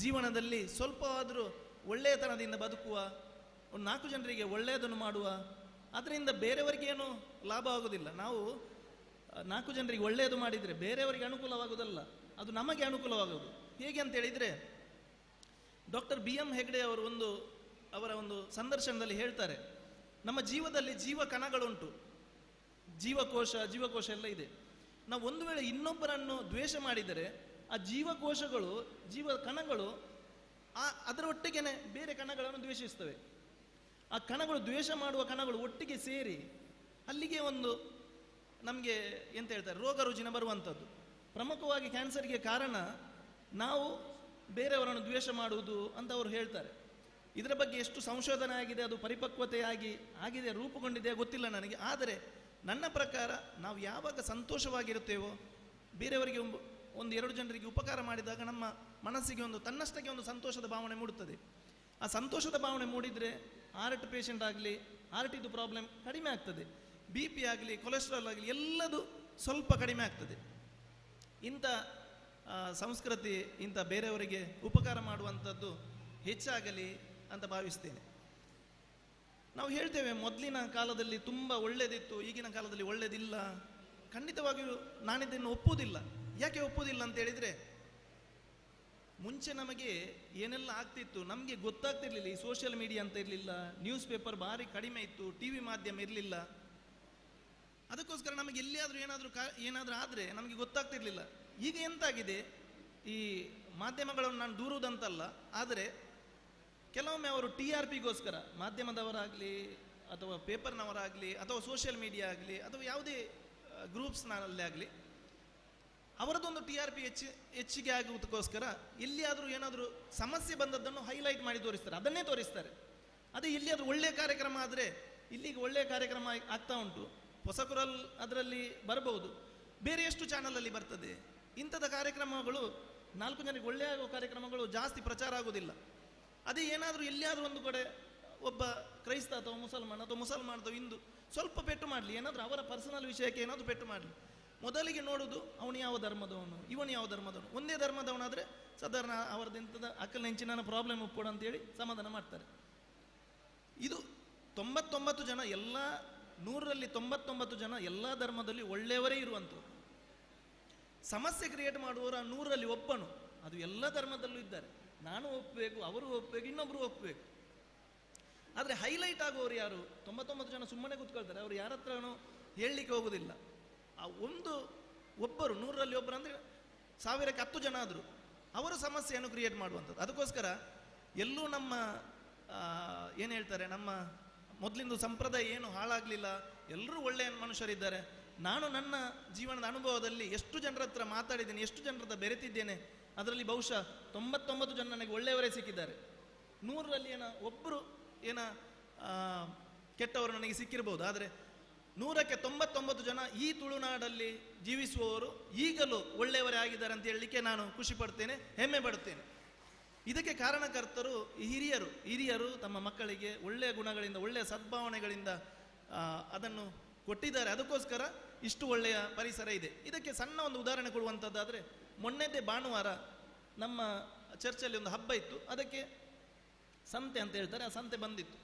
Speaker 13: ಜೀವನದಲ್ಲಿ ಸ್ವಲ್ಪವಾದರೂ ಒಳ್ಳೆಯತನದಿಂದ ಬದುಕುವ, ಒಂದು 4 ಜನರಿಗೆ ಒಳ್ಳೆಯದನ್ನು ಮಾಡುವ, ಅದರಿಂದ ಬೇರೆಯವರಿಗೇನು ಲಾಭ ಆಗೋದಿಲ್ಲ. ನಾವು 4 ಜನರಿಗೆ ಒಳ್ಳೆಯದು ಮಾಡಿದರೆ ಬೇರೆಯವರಿಗೆ ಅನುಕೂಲವಾಗುವುದಲ್ಲ, ಅದು ನಮಗೆ ಅನುಕೂಲವಾಗುವುದು. ಹೇಗೆ ಅಂತ ಹೇಳಿದರೆ, ಡಾಕ್ಟರ್ ಬಿ ಎಂ ಹೆಗ್ಡೆ ಅವರು ಒಂದು ಅವರ ಒಂದು ಸಂದರ್ಶನದಲ್ಲಿ ಹೇಳ್ತಾರೆ, ನಮ್ಮ ಜೀವದಲ್ಲಿ ಜೀವ ಕಣಗಳುಂಟು, ಜೀವಕೋಶ ಎಲ್ಲ ಇದೆ. ನಾವು ಒಂದು ವೇಳೆ ಇನ್ನೊಬ್ಬರನ್ನು ದ್ವೇಷ ಮಾಡಿದರೆ ಆ ಜೀವಕೋಶಗಳು, ಜೀವ ಕಣಗಳು ಅದರ ಒಟ್ಟಿಗೆನೆ ಬೇರೆ ಕಣಗಳನ್ನು ದ್ವೇಷಿಸ್ತವೆ. ಆ ಕಣಗಳು, ದ್ವೇಷ ಮಾಡುವ ಕಣಗಳು ಒಟ್ಟಿಗೆ ಸೇರಿ ಅಲ್ಲಿಗೆ ಒಂದು ನಮಗೆ ಎಂತ ಹೇಳ್ತಾರೆ, ರೋಗ ರುಜಿನ ಬರುವಂಥದ್ದು. ಪ್ರಮುಖವಾಗಿ ಕ್ಯಾನ್ಸರ್ಗೆ ಕಾರಣ ನಾವು ಬೇರೆಯವರನ್ನು ದ್ವೇಷ ಮಾಡುವುದು ಅಂತ ಅವರು ಹೇಳ್ತಾರೆ. ಇದರ ಬಗ್ಗೆ ಎಷ್ಟು ಸಂಶೋಧನೆ ಆಗಿದೆ, ಅದು ಪರಿಪಕ್ವತೆಯಾಗಿ ಆಗಿದೆ, ರೂಪುಗೊಂಡಿದೆ ಗೊತ್ತಿಲ್ಲ ನನಗೆ. ಆದರೆ ನನ್ನ ಪ್ರಕಾರ ನಾವು ಯಾವಾಗ ಸಂತೋಷವಾಗಿರುತ್ತೇವೋ, ಬೇರೆಯವರಿಗೆ ಒಂದು 2 ಜನರಿಗೆ ಉಪಕಾರ ಮಾಡಿದಾಗ ನಮ್ಮ ಮನಸ್ಸಿಗೆ ಒಂದು ತನ್ನಷ್ಟಕ್ಕೆ ಒಂದು ಸಂತೋಷದ ಭಾವನೆ ಮೂಡುತ್ತದೆ. ಆ ಸಂತೋಷದ ಭಾವನೆ ಮೂಡಿದರೆ ಹಾರ್ಟ್ ಪೇಷಂಟ್ ಆಗಲಿ, ಹಾರ್ಟಿದ್ದು ಪ್ರಾಬ್ಲಮ್ ಕಡಿಮೆ ಆಗ್ತದೆ, ಬಿ ಪಿ ಆಗಲಿ, ಕೊಲೆಸ್ಟ್ರಾಲ್ ಆಗಲಿ ಎಲ್ಲದೂ ಸ್ವಲ್ಪ ಕಡಿಮೆ ಆಗ್ತದೆ. ಇಂಥ ಸಂಸ್ಕೃತಿ, ಇಂಥ ಬೇರೆಯವರಿಗೆ ಉಪಕಾರ ಮಾಡುವಂಥದ್ದು ಹೆಚ್ಚಾಗಲಿ ಅಂತ ಭಾವಿಸ್ತೇನೆ. ನಾವು ಹೇಳ್ತೇವೆ ಮೊದಲಿನ ಕಾಲದಲ್ಲಿ ತುಂಬ ಒಳ್ಳೆಯದಿತ್ತು, ಈಗಿನ ಕಾಲದಲ್ಲಿ ಒಳ್ಳೆಯದಿಲ್ಲ. ಖಂಡಿತವಾಗಿಯೂ ನಾನಿದನ್ನು ಒಪ್ಪುವುದಿಲ್ಲ. ಯಾಕೆ ಒಪ್ಪುವುದಿಲ್ಲ ಅಂತ ಹೇಳಿದರೆ, ಮುಂಚೆ ನಮಗೆ ಏನೆಲ್ಲ ಆಗ್ತಿತ್ತು ನಮಗೆ ಗೊತ್ತಾಗ್ತಿರ್ಲಿಲ್ಲ. ಈ ಸೋಷಿಯಲ್ ಮೀಡಿಯಾ ಅಂತ ಇರಲಿಲ್ಲ, ನ್ಯೂಸ್ ಪೇಪರ್ ಭಾರಿ ಕಡಿಮೆ ಇತ್ತು, ಟಿ ವಿ ಮಾಧ್ಯಮ ಇರಲಿಲ್ಲ. ಅದಕ್ಕೋಸ್ಕರ ನಮಗೆ ಎಲ್ಲಿಯಾದರೂ ಏನಾದರೂ ಆದರೆ ನಮಗೆ ಗೊತ್ತಾಗ್ತಿರ್ಲಿಲ್ಲ. ಈಗ ಎಂತಾಗಿದೆ, ಈ ಮಾಧ್ಯಮಗಳನ್ನು ನಾನು ದೂರುವುದಂತಲ್ಲ, ಆದರೆ ಕೆಲವೊಮ್ಮೆ ಅವರು ಟಿ ಆರ್ ಪಿಗೋಸ್ಕರ ಮಾಧ್ಯಮದವರಾಗಲಿ ಅಥವಾ ಪೇಪರ್ನವರಾಗಲಿ ಅಥವಾ ಸೋಷಿಯಲ್ ಮೀಡಿಯಾ ಆಗಲಿ ಅಥವಾ ಯಾವುದೇ ಗ್ರೂಪ್ಸ್ನಲ್ಲಿ ಆಗಲಿ ಅವರದೊಂದು ಟಿ ಆರ್ ಪಿ ಹೆಚ್ಚಿಗೆ ಆಗುವುದಕ್ಕೋಸ್ಕರ ಎಲ್ಲಿಯಾದರೂ ಏನಾದರೂ ಸಮಸ್ಯೆ ಬಂದದ್ದನ್ನು ಹೈಲೈಟ್ ಮಾಡಿ ತೋರಿಸ್ತಾರೆ, ಅದನ್ನೇ ತೋರಿಸ್ತಾರೆ. ಅದೇ ಎಲ್ಲಿಯಾದರೂ ಒಳ್ಳೆಯ ಕಾರ್ಯಕ್ರಮ ಆದರೆ, ಇಲ್ಲಿಗೆ ಒಳ್ಳೆಯ ಕಾರ್ಯಕ್ರಮ ಆಗ್ತಾ ಉಂಟು, ಹೊಸಕುರಲ್ ಅದರಲ್ಲಿ ಬರಬಹುದು, ಬೇರೆ ಎಷ್ಟು ಚಾನಲಲ್ಲಿ ಬರ್ತದೆ. ಇಂಥದ ಕಾರ್ಯಕ್ರಮಗಳು 4 ಜನರಿಗೆ ಒಳ್ಳೆಯ ಆಗುವ ಕಾರ್ಯಕ್ರಮಗಳು ಜಾಸ್ತಿ ಪ್ರಚಾರ ಆಗುವುದಿಲ್ಲ. ಅದೇ ಏನಾದರೂ ಎಲ್ಲಿಯಾದರೂ ಒಂದು ಕಡೆ ಒಬ್ಬ ಕ್ರೈಸ್ತ ಅಥವಾ ಮುಸಲ್ಮಾನ ಅಥವಾ ಮುಸಲ್ಮಾನ ಅಥವಾ ಹಿಂದೂ ಸ್ವಲ್ಪ ಪೆಟ್ಟು ಮಾಡಲಿ, ಏನಾದರೂ ಅವರ ಪರ್ಸನಲ್ ವಿಷಯಕ್ಕೆ ಏನಾದರೂ ಪೆಟ್ಟು ಮಾಡಲಿ, ಮೊದಲಿಗೆ ನೋಡುವುದು ಅವನು ಯಾವ ಧರ್ಮದವನು, ಇವನು ಯಾವ ಧರ್ಮದವನು. ಒಂದೇ ಧರ್ಮದವನಾದರೆ ಸಾಧಾರಣ ಅವರದ್ದೆಂಥದ ಅಕ್ಕಲ್ ನೆಂಚಿನ ಪ್ರಾಬ್ಲಮ್ ಉಪ್ಪೋಡು ಅಂತೇಳಿ ಸಮಾಧಾನ ಮಾಡ್ತಾರೆ. ಇದು 99 ಜನ, ಎಲ್ಲ 100ರಲ್ಲಿ 99 ಜನ ಎಲ್ಲ ಧರ್ಮದಲ್ಲಿ ಒಳ್ಳೆಯವರೇ ಇರುವಂಥದ್ದು. ಸಮಸ್ಯೆ ಕ್ರಿಯೇಟ್ ಮಾಡುವವರು ಆ 100ರಲ್ಲಿ ಒಬ್ಬನು, ಅದು ಎಲ್ಲ ಧರ್ಮದಲ್ಲೂ ಇದ್ದಾರೆ. ನಾನು ಒಪ್ಪಬೇಕು, ಅವರು ಒಪ್ಪಬೇಕು, ಇನ್ನೊಬ್ಬರು ಒಪ್ಪಬೇಕು. ಆದರೆ ಹೈಲೈಟ್ ಆಗುವವರು ಯಾರು? 99 ಜನ ಸುಮ್ಮನೆ ಕೂತ್ಕೊಳ್ತಾರೆ, ಅವರು ಯಾರ ಹತ್ರನೂ ಹೇಳಲಿಕ್ಕೆ ಹೋಗುವುದಿಲ್ಲ. ಆ ಒಂದು ಒಬ್ಬರು, 100ರಲ್ಲಿ ಒಬ್ಬರು ಅಂದರೆ 1000ಕ್ಕೆ 10 ಜನ ಆದರೂ ಅವರು ಸಮಸ್ಯೆಯನ್ನು ಕ್ರಿಯೇಟ್ ಮಾಡುವಂಥದ್ದು. ಅದಕ್ಕೋಸ್ಕರ ಎಲ್ಲೂ ನಮ್ಮ ಏನು ಹೇಳ್ತಾರೆ, ನಮ್ಮ ಮೊದಲಿಂದು ಸಂಪ್ರದಾಯ ಏನು ಹಾಳಾಗಲಿಲ್ಲ, ಎಲ್ಲರೂ ಒಳ್ಳೆಯ ಮನುಷ್ಯರಿದ್ದಾರೆ. ನಾನು ನನ್ನ ಜೀವನದ ಅನುಭವದಲ್ಲಿ ಎಷ್ಟು ಜನರ ಹತ್ರ ಮಾತಾಡಿದ್ದೇನೆ, ಎಷ್ಟು ಜನರ ಹತ್ರ ಬೆರೆತಿದ್ದೇನೆ, ಅದರಲ್ಲಿ ಬಹುಶಃ 99 ಜನ ನನಗೆ ಒಳ್ಳೆಯವರೇ ಸಿಕ್ಕಿದ್ದಾರೆ. 100ರಲ್ಲಿ ಏನೋ ಒಬ್ಬರು ಏನೋ ಕೆಟ್ಟವರು ನನಗೆ ಸಿಕ್ಕಿರ್ಬೋದು, ಆದರೆ 100ಕ್ಕೆ 99 ಜನ ಈ ತುಳುನಾಡಲ್ಲಿ ಜೀವಿಸುವವರು ಈಗಲೂ ಒಳ್ಳೆಯವರೇ ಆಗಿದ್ದಾರೆ ಅಂತ ಹೇಳಲಿಕ್ಕೆ ನಾನು ಖುಷಿ ಪಡ್ತೇನೆ, ಹೆಮ್ಮೆ ಪಡ್ತೇನೆ. ಇದಕ್ಕೆ ಕಾರಣಕರ್ತರು ಈ ಹಿರಿಯರು. ಹಿರಿಯರು ತಮ್ಮ ಮಕ್ಕಳಿಗೆ ಒಳ್ಳೆಯ ಗುಣಗಳಿಂದ, ಒಳ್ಳೆಯ ಸದ್ಭಾವನೆಗಳಿಂದ ಅದನ್ನು ಕೊಟ್ಟಿದ್ದಾರೆ. ಅದಕ್ಕೋಸ್ಕರ ಇಷ್ಟು ಒಳ್ಳೆಯ ಪರಿಸರ ಇದೆ. ಇದಕ್ಕೆ ಸಣ್ಣ ಒಂದು ಉದಾಹರಣೆ ಕೊಡುವಂಥದ್ದಾದರೆ, ಮೊನ್ನೆದ್ದೇ ಭಾನುವಾರ ನಮ್ಮ ಚರ್ಚಲ್ಲಿ ಒಂದು ಹಬ್ಬ ಇತ್ತು, ಅದಕ್ಕೆ ಸಂತೆ ಅಂತ ಹೇಳ್ತಾರೆ, ಆ ಸಂತೆ ಬಂದಿತ್ತು.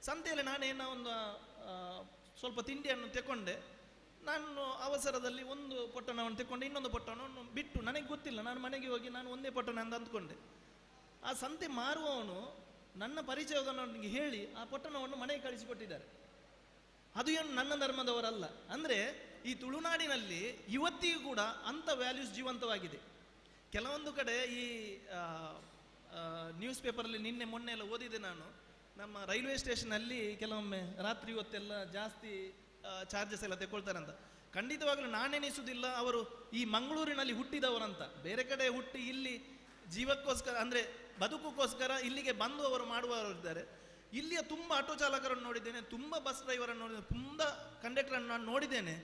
Speaker 13: ಸಂತೆಯಲ್ಲಿ ನಾನೇನೋ ಒಂದು ಸ್ವಲ್ಪ ತಿಂಡಿಯನ್ನು ತಗೊಂಡೆ. ನಾನು ಅವಸರದಲ್ಲಿ ಒಂದು ಪೊಟ್ಟಣವನ್ನು ತಗೊಂಡೆ, ಇನ್ನೊಂದು ಪೊಟ್ಟಣವನ್ನು ಬಿಟ್ಟು, ನನಗೆ ಗೊತ್ತಿಲ್ಲ, ನಾನು ಮನೆಗೆ ಹೋಗಿ ನಾನು ಒಂದೇ ಪೊಟ್ಟಣ ಅಂತ ಅಂದ್ಕೊಂಡೆ. ಆ ಸಂತೆ ಮಾರುವವನು ನನ್ನ ಪರಿಚಯದವನಿಗೆ ಹೇಳಿ ಆ ಪೊಟ್ಟಣವನ್ನು ಮನೆಗೆ ಕಳಿಸಿಕೊಟ್ಟಿದ್ದಾರೆ. ಅದು ಏನು ನನ್ನ ಧರ್ಮದವರಲ್ಲ. ಅಂದರೆ ಈ ತುಳುನಾಡಿನಲ್ಲಿ ಇವತ್ತಿಗೂ ಕೂಡ ಅಂಥ ವ್ಯಾಲ್ಯೂಸ್ ಜೀವಂತವಾಗಿದೆ. ಕೆಲವೊಂದು ಕಡೆ ಈ ನ್ಯೂಸ್ ಪೇಪರಲ್ಲಿ ನಿನ್ನೆ ಮೊನ್ನೆ ಎಲ್ಲ ಓದಿದೆ ನಾನು, ನಮ್ಮ ರೈಲ್ವೆ ಸ್ಟೇಷನಲ್ಲಿ ಕೆಲವೊಮ್ಮೆ ರಾತ್ರಿ ಹೊತ್ತೆಲ್ಲ ಜಾಸ್ತಿ ಚಾರ್ಜಸ್ ಎಲ್ಲ ತಗೊಳ್ತಾರಂತ. ಖಂಡಿತವಾಗಲೂ ನಾನೆನಿಸುವುದಿಲ್ಲ ಅವರು ಈ ಮಂಗಳೂರಿನಲ್ಲಿ ಹುಟ್ಟಿದವರಂತ. ಬೇರೆ ಕಡೆ ಹುಟ್ಟಿ ಇಲ್ಲಿ ಜೀವಕ್ಕೋಸ್ಕರ ಅಂದರೆ ಬದುಕುಕ್ಕೋಸ್ಕರ ಇಲ್ಲಿಗೆ ಬಂದು ಅವರು ಮಾಡುವವರು ಇದ್ದಾರೆ. ಇಲ್ಲಿಯ ತುಂಬ ಆಟೋ ಚಾಲಕರನ್ನು ನೋಡಿದ್ದೇನೆ, ತುಂಬ ಬಸ್ ಡ್ರೈವರನ್ನು ನೋಡಿದ್ದೇನೆ, ತುಂಬ ಕಂಡಕ್ಟರನ್ನು ನಾನು ನೋಡಿದ್ದೇನೆ.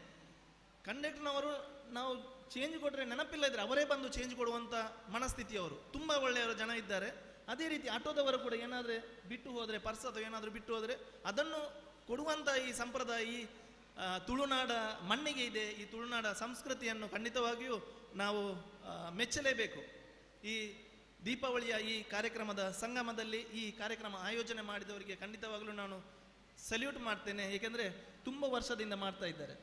Speaker 13: ಕಂಡಕ್ಟರ್ನವರು ನಾವು ಚೇಂಜ್ ಕೊಟ್ಟರೆ ನೆನಪಿಲ್ಲ ಇದ್ದರೆ ಅವರೇ ಬಂದು ಚೇಂಜ್ ಕೊಡುವಂಥ ಮನಸ್ಥಿತಿಯವರು. ತುಂಬ ಒಳ್ಳೆಯವರು ಜನ ಇದ್ದಾರೆ. ಅದೇ ರೀತಿ ಆಟೋದವರು ಕೂಡ ಏನಾದರೆ ಬಿಟ್ಟು ಹೋದರೆ, ಪರ್ಸ್ ಅಥವಾ ಏನಾದರೂ ಬಿಟ್ಟು ಹೋದರೆ ಅದನ್ನು ಕೊಡುವಂಥ ಈ ಸಂಪ್ರದಾಯ ಈ ತುಳುನಾಡ ಮಣ್ಣಿಗೆ ಇದೆ. ಈ ತುಳುನಾಡ ಸಂಸ್ಕೃತಿಯನ್ನು ಖಂಡಿತವಾಗಿಯೂ ನಾವು ಮೆಚ್ಚಲೇಬೇಕು. ಈ ದೀಪಾವಳಿಯ ಈ ಕಾರ್ಯಕ್ರಮದ ಸಂಗಮದಲ್ಲಿ ಈ ಕಾರ್ಯಕ್ರಮ ಆಯೋಜನೆ ಮಾಡಿದವರಿಗೆ ಖಂಡಿತವಾಗಲೂ ನಾನು ಸಲ್ಯೂಟ್ ಮಾಡ್ತೇನೆ. ಏಕೆಂದರೆ ತುಂಬ ವರ್ಷದಿಂದ ಮಾಡ್ತಾ ಇದ್ದಾರೆ,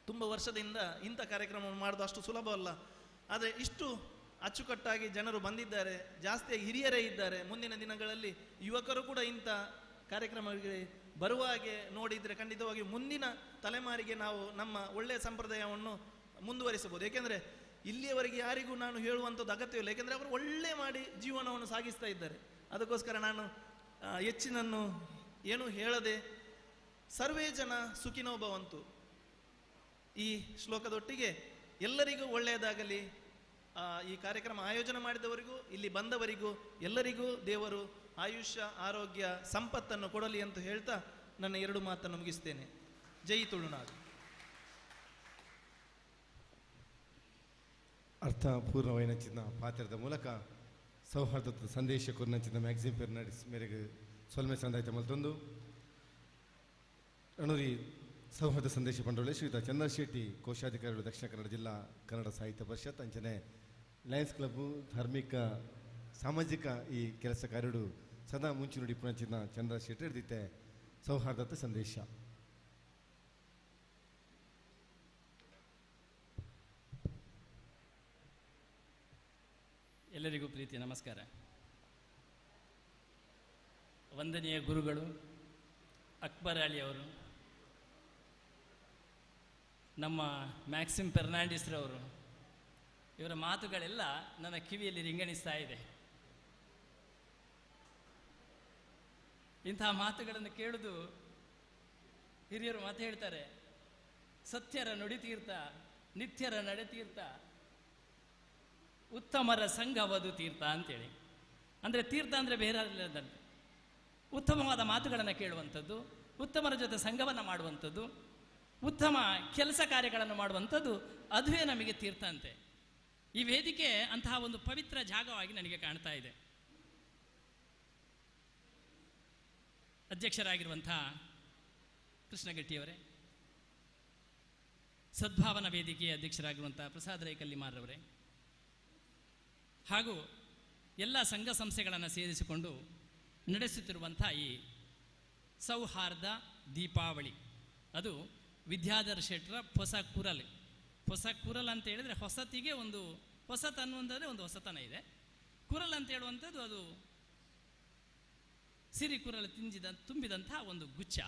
Speaker 13: ತುಂಬ ವರ್ಷದಿಂದ ಇಂಥ ಕಾರ್ಯಕ್ರಮವನ್ನು ಮಾಡೋದು ಅಷ್ಟು ಸುಲಭವಲ್ಲ. ಆದರೆ ಇಷ್ಟು ಅಚ್ಚುಕಟ್ಟಾಗಿ ಜನರು ಬಂದಿದ್ದಾರೆ, ಜಾಸ್ತಿಯಾಗಿ ಹಿರಿಯರೇ ಇದ್ದಾರೆ. ಮುಂದಿನ ದಿನಗಳಲ್ಲಿ ಯುವಕರು ಕೂಡ ಇಂಥ ಕಾರ್ಯಕ್ರಮಗಳಿಗೆ ಬರುವ ಹಾಗೆ ನೋಡಿದರೆ ಖಂಡಿತವಾಗಿ ಮುಂದಿನ ತಲೆಮಾರಿಗೆ ನಾವು ನಮ್ಮ ಒಳ್ಳೆಯ ಸಂಪ್ರದಾಯವನ್ನು ಮುಂದುವರಿಸಬಹುದು. ಏಕೆಂದರೆ ಇಲ್ಲಿಯವರೆಗೆ ಯಾರಿಗೂ ನಾನು ಹೇಳುವಂಥದ್ದು ಅಗತ್ಯವಿಲ್ಲ, ಏಕೆಂದರೆ ಅವರು ಒಳ್ಳೆ ಮಾಡಿ ಜೀವನವನ್ನು ಸಾಗಿಸ್ತಾ ಇದ್ದಾರೆ. ಅದಕ್ಕೋಸ್ಕರ ನಾನು ಹೆಚ್ಚಿನನ್ನು ಏನೂ ಹೇಳದೆ, ಸರ್ವೇ ಜನ ಸುಖಿನೋ ಭವಂತು ಈ ಶ್ಲೋಕದೊಟ್ಟಿಗೆ ಎಲ್ಲರಿಗೂ ಒಳ್ಳೆಯದಾಗಲಿ. ಈ ಕಾರ್ಯಕ್ರಮ ಆಯೋಜನೆ ಮಾಡಿದವರಿಗೂ ಇಲ್ಲಿ ಬಂದವರಿಗೂ ಎಲ್ಲರಿಗೂ ದೇವರು ಆಯುಷ್ಯ ಆರೋಗ್ಯ ಸಂಪತ್ತನ್ನು ಕೊಡಲಿ ಅಂತ ಹೇಳ್ತಾ ನನ್ನ ಎರಡು ಮಾತನ್ನು ಮುಗಿಸ್ತೇನೆ. ಜೈ ತುಳುನಾಡು.
Speaker 1: ಅರ್ಥಪೂರ್ಣವೈನಂಚಿನ ಪಾತ್ರದ ಮೂಲಕ ಸೌಹಾರ್ದದ ಸಂದೇಶ ಕೊರ್ನಂಚಿನ ಮ್ಯಾಕ್ಸಿಮ್ ಫೆರ್ನಾಂಡಿಸ್ ಮೇರೆಗೆ ಸೊಲ್ಮೆ ಸಂದಾಯಿತ ಮಲ್ತೊಂದು ಅಣುರಿ ಸೌಹಾರ್ದ ಸಂದೇಶ ಪಂಡೋಳೆ ಶ್ರೀಯುತ ಚಂದ್ರ ಶೆಟ್ಟಿ ಕೋಶಾಧಿಕಾರಿಗಳು ದಕ್ಷಿಣ ಕನ್ನಡ ಜಿಲ್ಲಾ ಕನ್ನಡ ಸಾಹಿತ್ಯ ಪರಿಷತ್ ಅಂಚನೆ ಲಯನ್ಸ್ ಕ್ಲಬ್ಬು ಧಾರ್ಮಿಕ ಸಾಮಾಜಿಕ ಈ ಕೆಲಸ ಕಾರ್ಯಡು ಸದಾ ಮುಂಚಿನುಡಿ ಪುಣಚಿನ ಚಂದ್ರ ಶೆಟ್ಟಿ ಹಿಡಿದಿತ್ತೆ ಸೌಹಾರ್ದತೆ ಸಂದೇಶ.
Speaker 14: ಎಲ್ಲರಿಗೂ ಪ್ರೀತಿ ನಮಸ್ಕಾರ. ವಂದನೀಯ ಗುರುಗಳು ಅಕ್ಬರ್ ಅಲಿ ಅವರು, ನಮ್ಮ ಮ್ಯಾಕ್ಸಿಮ್ ಫೆರ್ನಾಂಡಿಸ್ರವರು, ಇವರ ಮಾತುಗಳೆಲ್ಲ ನನ್ನ ಕಿವಿಯಲ್ಲಿ ರಿಂಗಣಿಸ್ತಾ ಇದೆ. ಇಂತಹ ಮಾತುಗಳನ್ನು ಕೇಳುವುದು, ಹಿರಿಯರು ಮಾತು ಹೇಳ್ತಾರೆ, ಸತ್ಯರ ನುಡಿ ತೀರ್ಥ, ನಿತ್ಯರ ನಡೆ ತೀರ್ಥ, ಉತ್ತಮರ ಸಂಘವದು ತೀರ್ಥ ಅಂತೇಳಿ. ಅಂದರೆ ತೀರ್ಥ ಅಂದರೆ ಬೇರೆ ಅಲ್ಲದಂತೆ ಉತ್ತಮವಾದ ಮಾತುಗಳನ್ನು ಕೇಳುವಂಥದ್ದು, ಉತ್ತಮರ ಜೊತೆ ಸಂಘವನ್ನು ಮಾಡುವಂಥದ್ದು, ಉತ್ತಮ ಕೆಲಸ ಕಾರ್ಯಗಳನ್ನು ಮಾಡುವಂಥದ್ದು, ಅದುವೇ ನಮಗೆ ತೀರ್ಥ ಅಂತೆ. ಈ ವೇದಿಕೆ ಅಂತಹ ಒಂದು ಪವಿತ್ರ ಜಾಗವಾಗಿ ನನಗೆ ಕಾಣ್ತಾ ಇದೆ. ಅಧ್ಯಕ್ಷರಾಗಿರುವಂಥ ಕೃಷ್ಣಗಟ್ಟಿಯವರೇ, ಸದ್ಭಾವನಾ ವೇದಿಕೆಯ ಅಧ್ಯಕ್ಷರಾಗಿರುವಂಥ ಪ್ರಸಾದ್ ರೈ ಕಲ್ಲಿಮಾರ್ರವರೇ, ಹಾಗೂ ಎಲ್ಲ ಸಂಘ ಸಂಸ್ಥೆಗಳನ್ನು ಸೇರಿಸಿಕೊಂಡು ನಡೆಸುತ್ತಿರುವಂಥ ಈ ಸೌಹಾರ್ದ ದೀಪಾವಳಿ, ಅದು ವಿದ್ಯಾಧರ್ ಶೆಟ್ಟರ ಹೊಸ ಕುರಲ್. ಹೊಸ ಕುರಲ್ ಅಂತ ಹೇಳಿದರೆ ಹೊಸತಿಗೆ ಒಂದು ಹೊಸತನ್ನುವಂಥದ್ದೇ ಒಂದು ಹೊಸತನ ಇದೆ. ಕುರಲ್ ಅಂತ ಹೇಳುವಂಥದ್ದು ಅದು ಸಿರಿ ಕುರಲ್ ತುಂಬಿದಂಥ ಒಂದು ಗುಚ್ಛ.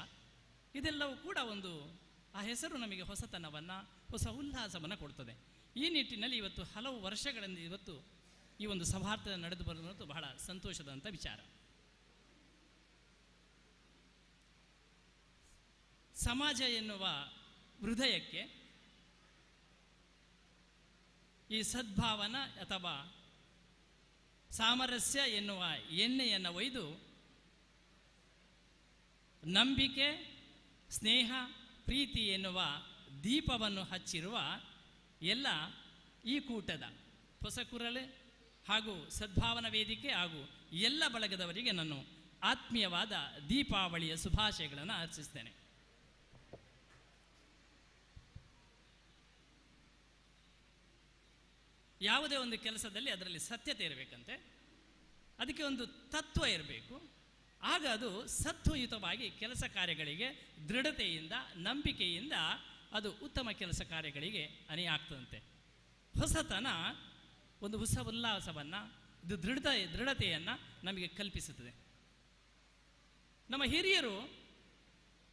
Speaker 14: ಇದೆಲ್ಲವೂ ಕೂಡ ಒಂದು ಆ ಹೆಸರು ನಮಗೆ ಹೊಸತನವನ್ನು, ಹೊಸ ಉಲ್ಲಾಸವನ್ನು ಕೊಡ್ತದೆ. ಈ ನಿಟ್ಟಿನಲ್ಲಿ ಇವತ್ತು ಹಲವು ವರ್ಷಗಳಿಂದ ಇವತ್ತು ಈ ಒಂದು ಸೌಹಾರ್ದ ನಡೆದು ಬರುವಂಥದ್ದು ಬಹಳ ಸಂತೋಷದಂಥ ವಿಚಾರ. ಸಮಾಜ ಎನ್ನುವ ಹೃದಯಕ್ಕೆ ಈ ಸದ್ಭಾವನ ಅಥವಾ ಸಾಮರಸ್ಯ ಎನ್ನುವ ಎಣ್ಣೆಯನ್ನು ಒಯ್ದು ನಂಬಿಕೆ, ಸ್ನೇಹ, ಪ್ರೀತಿ ಎನ್ನುವ ದೀಪವನ್ನು ಹಚ್ಚಿರುವ ಎಲ್ಲ ಈ ಕೂಟದ ಹೊಸಕುರಳೆ ಹಾಗೂ ಸದ್ಭಾವನಾ ವೇದಿಕೆ ಹಾಗೂ ಎಲ್ಲ ಬಳಗದವರಿಗೆ ನಾನು ಆತ್ಮೀಯವಾದ ದೀಪಾವಳಿಯ ಶುಭಾಶಯಗಳನ್ನು ಅರ್ಪಿಸ್ತೇನೆ. ಯಾವುದೇ ಒಂದು ಕೆಲಸದಲ್ಲಿ ಅದರಲ್ಲಿ ಸತ್ಯತೆ ಇರಬೇಕಂತೆ, ಅದಕ್ಕೆ ಒಂದು ತತ್ವ ಇರಬೇಕು. ಆಗ ಅದು ಸತ್ವಯುತವಾಗಿ ಕೆಲಸ ಕಾರ್ಯಗಳಿಗೆ ದೃಢತೆಯಿಂದ, ನಂಬಿಕೆಯಿಂದ ಅದು ಉತ್ತಮ ಕೆಲಸ ಕಾರ್ಯಗಳಿಗೆ ಅಣಿಯಾಗ್ತದಂತೆ. ಹೊಸತನ ಒಂದು ಹೊಸ ಉಲ್ಲಾಸವನ್ನು, ಇದು ದೃಢತೆಯನ್ನು ನಮಗೆ ಕಲ್ಪಿಸುತ್ತದೆ. ನಮ್ಮ ಹಿರಿಯರು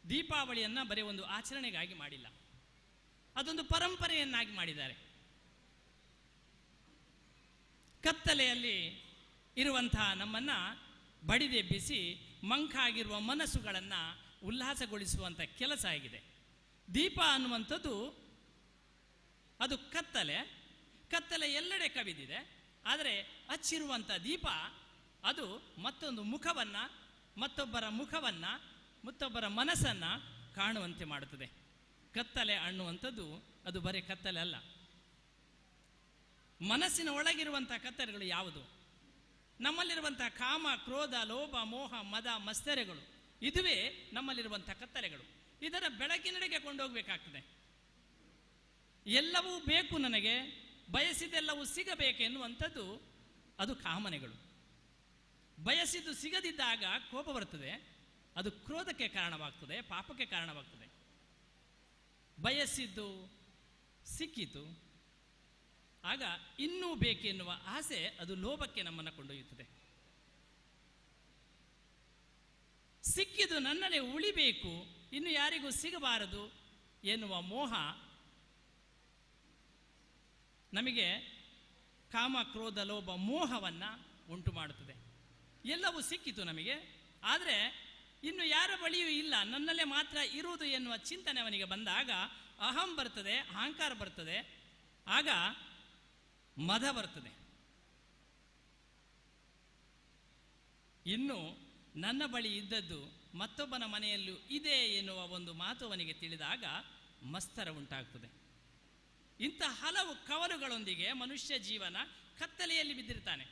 Speaker 14: ದೀಪಾವಳಿಯನ್ನು ಬರೀ ಒಂದು ಆಚರಣೆಗಾಗಿ ಮಾಡಿಲ್ಲ, ಅದೊಂದು ಪರಂಪರೆಯನ್ನಾಗಿ ಮಾಡಿದ್ದಾರೆ. ಕತ್ತಲೆಯಲ್ಲಿ ಇರುವಂತಹ ನಮ್ಮನ್ನು ಬಡಿದೆಬ್ಬಿಸಿ ಮಂಕಾಗಿರುವ ಮನಸ್ಸುಗಳನ್ನು ಉಲ್ಲಾಸಗೊಳಿಸುವಂಥ ಕೆಲಸ ಆಗಿದೆ. ದೀಪ ಅನ್ನುವಂಥದ್ದು ಅದು ಕತ್ತಲೆ, ಕತ್ತಲೆ ಎಲ್ಲೆಡೆ ಕವಿದಿದೆ. ಆದರೆ ಹಚ್ಚಿರುವಂಥ ದೀಪ ಅದು ಮತ್ತೊಂದು ಮುಖವನ್ನು, ಮತ್ತೊಬ್ಬರ ಮುಖವನ್ನು, ಮತ್ತೊಬ್ಬರ ಮನಸ್ಸನ್ನು ಕಾಣುವಂತೆ ಮಾಡುತ್ತದೆ. ಕತ್ತಲೆ ಅನ್ನುವಂಥದ್ದು ಅದು ಬರೀ ಕತ್ತಲೆ ಅಲ್ಲ, ಮನಸ್ಸಿನ ಒಳಗಿರುವಂಥ ಕತ್ತಲೆಗಳು ಯಾವುದು, ನಮ್ಮಲ್ಲಿರುವಂಥ ಕಾಮ, ಕ್ರೋಧ, ಲೋಭ, ಮೋಹ, ಮದ, ಮತ್ಸರಗಳು ಇದುವೇ ನಮ್ಮಲ್ಲಿರುವಂಥ ಕತ್ತಲೆಗಳು. ಇದರ ಬೆಳಕಿನೆಡೆಗೆ ಕೊಂಡೋಗಬೇಕಾಗ್ತದೆ. ಎಲ್ಲವೂ ಬೇಕು ನನಗೆ, ಬಯಸಿದೆಲ್ಲವೂ ಸಿಗಬೇಕೆನ್ನುವಂಥದ್ದು ಅದು ಕಾಮನೆಗಳು. ಬಯಸಿದ್ದು ಸಿಗದಿದ್ದಾಗ ಕೋಪ ಬರ್ತದೆ, ಅದು ಕ್ರೋಧಕ್ಕೆ ಕಾರಣವಾಗ್ತದೆ, ಪಾಪಕ್ಕೆ ಕಾರಣವಾಗ್ತದೆ. ಬಯಸಿದ್ದು ಸಿಕ್ಕಿತು, ಆಗ ಇನ್ನೂ ಬೇಕೆನ್ನುವ ಆಸೆ ಅದು ಲೋಭಕ್ಕೆ ನಮ್ಮನ್ನು ಕೊಂಡೊಯ್ಯುತ್ತದೆ. ಸಿಕ್ಕಿದ್ದು ನನ್ನಲ್ಲೇ ಉಳಿಬೇಕು, ಇನ್ನು ಯಾರಿಗೂ ಸಿಗಬಾರದು ಎನ್ನುವ ಮೋಹ ನಮಗೆ ಕಾಮ, ಕ್ರೋಧ, ಲೋಭ, ಮೋಹವನ್ನು ಉಂಟು ಮಾಡುತ್ತದೆ. ಎಲ್ಲವೂ ಸಿಕ್ಕಿತು ನಮಗೆ, ಆದರೆ ಇನ್ನು ಯಾರ ಬಳಿಯೂ ಇಲ್ಲ, ನನ್ನಲ್ಲೇ ಮಾತ್ರ ಇರುವುದು ಎನ್ನುವ ಚಿಂತನೆ ಅವನಿಗೆ ಬಂದಾಗ ಅಹಂ ಬರ್ತದೆ, ಅಹಂಕಾರ ಬರ್ತದೆ, ಆಗ ಮದ ಬರ್ತದೆ. ಇನ್ನು ನನ್ನ ಬಳಿ ಇದ್ದದ್ದು ಮತ್ತೊಬ್ಬನ ಮನೆಯಲ್ಲೂ ಇದೆ ಎನ್ನುವ ಒಂದು ಮಾತು ಅವನಿಗೆ ತಿಳಿದಾಗ ಮತ್ಸರ ಉಂಟಾಗ್ತದೆ. ಇಂಥ ಹಲವು ಕವಲುಗಳೊಂದಿಗೆ ಮನುಷ್ಯ ಜೀವನ ಕತ್ತಲೆಯಲ್ಲಿ ಬಿದ್ದಿರ್ತಾನೆ.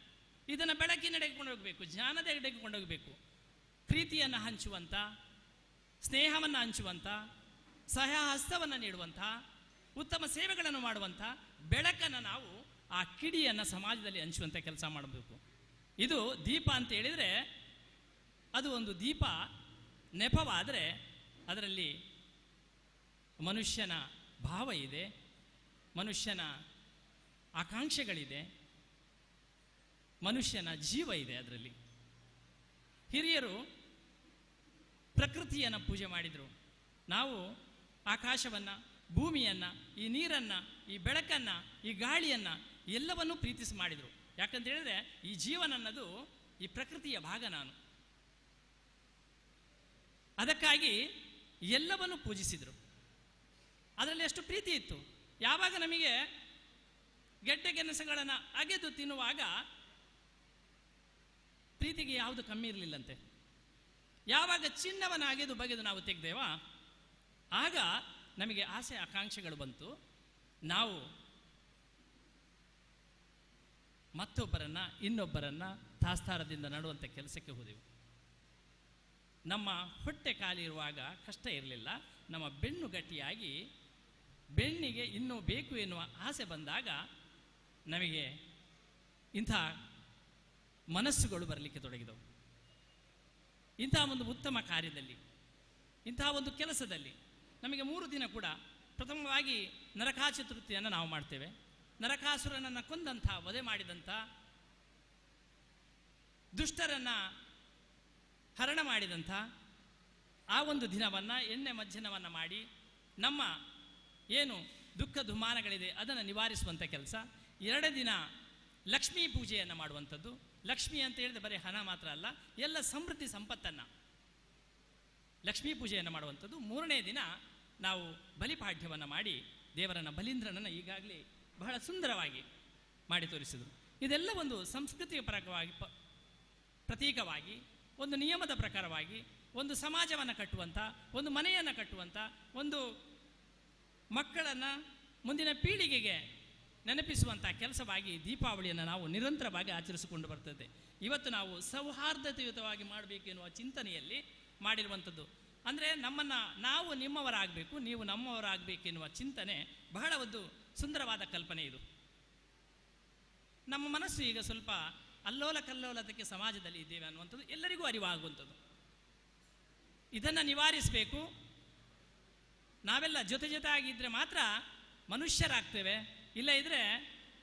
Speaker 14: ಇದನ್ನು ಬೆಳಕಿನೆಡೆಗೆ ಕೊಂಡೋಗಬೇಕು, ಜ್ಞಾನದ ಎಡೆಗೆ ಕೊಂಡೋಗಬೇಕು. ಪ್ರೀತಿಯನ್ನು ಹಂಚುವಂಥ, ಸ್ನೇಹವನ್ನು ಹಂಚುವಂಥ, ಸಹಾಯ ಹಸ್ತವನ್ನು ನೀಡುವಂಥ, ಉತ್ತಮ ಸೇವೆಗಳನ್ನು ಮಾಡುವಂಥ ಬೆಳಕನ್ನು ನಾವು ಆ ಕಿಡಿಯನ್ನು ಸಮಾಜದಲ್ಲಿ ಹಂಚುವಂಥ ಕೆಲಸ ಮಾಡಬೇಕು. ಇದು ದೀಪ ಅಂತ ಹೇಳಿದರೆ ಅದು ಒಂದು ದೀಪ ನೆಪವಾದರೆ ಅದರಲ್ಲಿ ಮನುಷ್ಯನ ಭಾವ ಇದೆ, ಮನುಷ್ಯನ ಆಕಾಂಕ್ಷೆಗಳಿದೆ, ಮನುಷ್ಯನ ಜೀವ ಇದೆ ಅದರಲ್ಲಿ. ಹಿರಿಯರು ಪ್ರಕೃತಿಯನ್ನು ಪೂಜೆ ಮಾಡಿದರು. ನಾವು ಆಕಾಶವನ್ನು, ಭೂಮಿಯನ್ನು, ಈ ನೀರನ್ನು, ಈ ಬೆಳಕನ್ನು, ಈ ಗಾಳಿಯನ್ನು ಎಲ್ಲವನ್ನೂ ಪ್ರೀತಿಸಿ ಮಾಡಿದರು. ಯಾಕಂತ ಹೇಳಿದರೆ ಈ ಜೀವನ ಅನ್ನೋದು ಈ ಪ್ರಕೃತಿಯ ಭಾಗ ನಾನು. ಅದಕ್ಕಾಗಿ ಎಲ್ಲವನ್ನೂ ಪೂಜಿಸಿದರು. ಅದರಲ್ಲಿ ಎಷ್ಟು ಪ್ರೀತಿ ಇತ್ತು. ಯಾವಾಗ ನಮಗೆ ಗೆಡ್ಡೆ ಗೆಣಸುಗಳನ್ನು ಅಗೆದು ತಿನ್ನುವಾಗ ಪ್ರೀತಿಗೆ ಯಾವುದು ಕಮ್ಮಿ ಇರಲಿಲ್ಲಂತೆ. ಯಾವಾಗ ಚಿನ್ನವನ್ನು ಅಗೆದು ಬಗೆದು ನಾವು ತೆಗೆದೇವಾ, ಆಗ ನಮಗೆ ಆಸೆ ಆಕಾಂಕ್ಷೆಗಳು ಬಂತು. ನಾವು ಮತ್ತೊಬ್ಬರನ್ನು ಇನ್ನೊಬ್ಬರನ್ನು ತಾಸ್ತಾರದಿಂದ ನಡುವಂಥ ಕೆಲಸಕ್ಕೆ ಹೋದೆವು. ನಮ್ಮ ಹೊಟ್ಟೆ ಖಾಲಿ ಇರುವಾಗ ಕಷ್ಟ ಇರಲಿಲ್ಲ. ನಮ್ಮ ಬೆನ್ನು ಗಟ್ಟಿಯಾಗಿ ಬೆನ್ನಿಗೆ ಇನ್ನೂ ಬೇಕು ಎನ್ನುವ ಆಸೆ ಬಂದಾಗ ನಮಗೆ ಇಂಥ ಮನಸ್ಸುಗಳು ಬರಲಿಕ್ಕೆ ತೊಡಗಿದವು. ಇಂಥ ಒಂದು ಉತ್ತಮ ಕಾರ್ಯದಲ್ಲಿ, ಇಂಥ ಒಂದು ಕೆಲಸದಲ್ಲಿ ನಮಗೆ 3 ದಿನ ಕೂಡ ಪ್ರಥಮವಾಗಿ ನರಕಾಚತುರ್ಥಿಯನ್ನು ನಾವು ಮಾಡ್ತೇವೆ. ನರಕಾಸುರನನ್ನು ಕೊಂದಂಥ, ವಧೆ ಮಾಡಿದಂಥ, ದುಷ್ಟರನ್ನು ಹರಣ ಮಾಡಿದಂಥ ಆ ಒಂದು ದಿನವನ್ನು ಎಣ್ಣೆ ಮಜ್ಜನವನ್ನು ಮಾಡಿ ನಮ್ಮ ಏನು ದುಃಖ ದುಮಾನಗಳಿದೆ ಅದನ್ನು ನಿವಾರಿಸುವಂಥ ಕೆಲಸ. 2 ದಿನ ಲಕ್ಷ್ಮೀ ಪೂಜೆಯನ್ನು ಮಾಡುವಂಥದ್ದು. ಲಕ್ಷ್ಮಿ ಅಂತ ಹೇಳಿದ್ರೆ ಬರೀ ಹಣ ಮಾತ್ರ ಅಲ್ಲ, ಎಲ್ಲ ಸಮೃದ್ಧಿ ಸಂಪತ್ತನ್ನು ಲಕ್ಷ್ಮೀ ಪೂಜೆಯನ್ನು ಮಾಡುವಂಥದ್ದು. 3ನೇ ದಿನ ನಾವು ಬಲಿಪಾಠ್ಯವನ್ನು ಮಾಡಿ ದೇವರನ್ನು, ಬಲೀಂದ್ರನನ್ನು ಈಗಾಗಲೇ ಬಹಳ ಸುಂದರವಾಗಿ ಮಾಡಿ ತೋರಿಸಿದರು. ಇದೆಲ್ಲ ಒಂದು ಸಂಸ್ಕೃತಿಯ ಪರವಾಗಿ ಪ್ರತೀಕವಾಗಿ, ಒಂದು ನಿಯಮದ ಪ್ರಕಾರವಾಗಿ, ಒಂದು ಸಮಾಜವನ್ನು ಕಟ್ಟುವಂಥ, ಒಂದು ಮನೆಯನ್ನು ಕಟ್ಟುವಂಥ, ಒಂದು ಮಕ್ಕಳನ್ನು ಮುಂದಿನ ಪೀಳಿಗೆಗೆ ನೆನಪಿಸುವಂಥ ಕೆಲಸವಾಗಿ ದೀಪಾವಳಿಯನ್ನು ನಾವು ನಿರಂತರವಾಗಿ ಆಚರಿಸಿಕೊಂಡು ಬರ್ತದೆ. ಇವತ್ತು ನಾವು ಸೌಹಾರ್ದತೆಯುತವಾಗಿ ಮಾಡಬೇಕೆನ್ನುವ ಚಿಂತನೆಯಲ್ಲಿ ಮಾಡಿರುವಂಥದ್ದು. ಅಂದರೆ ನಮ್ಮನ್ನು ನಾವು ನಿಮ್ಮವರಾಗಬೇಕು, ನೀವು ನಮ್ಮವರಾಗಬೇಕೆನ್ನುವ ಚಿಂತನೆ ಬಹಳ ಒಂದು ಸುಂದರವಾದ ಕಲ್ಪನೆ ಇದು. ನಮ್ಮ ಮನಸ್ಸು ಈಗ ಸ್ವಲ್ಪ ಅಲ್ಲೋಲ ಕಲ್ಲೋಲದಕ್ಕೆ ಸಮಾಜದಲ್ಲಿ ಇದ್ದೇವೆ ಅನ್ನುವಂಥದ್ದು ಎಲ್ಲರಿಗೂ ಅರಿವಾಗುವಂಥದ್ದು. ಇದನ್ನು ನಿವಾರಿಸಬೇಕು. ನಾವೆಲ್ಲ ಜೊತೆ ಜೊತೆಯಾಗಿದ್ದರೆ ಮಾತ್ರ ಮನುಷ್ಯರಾಗ್ತೇವೆ, ಇಲ್ಲ ಇದ್ದರೆ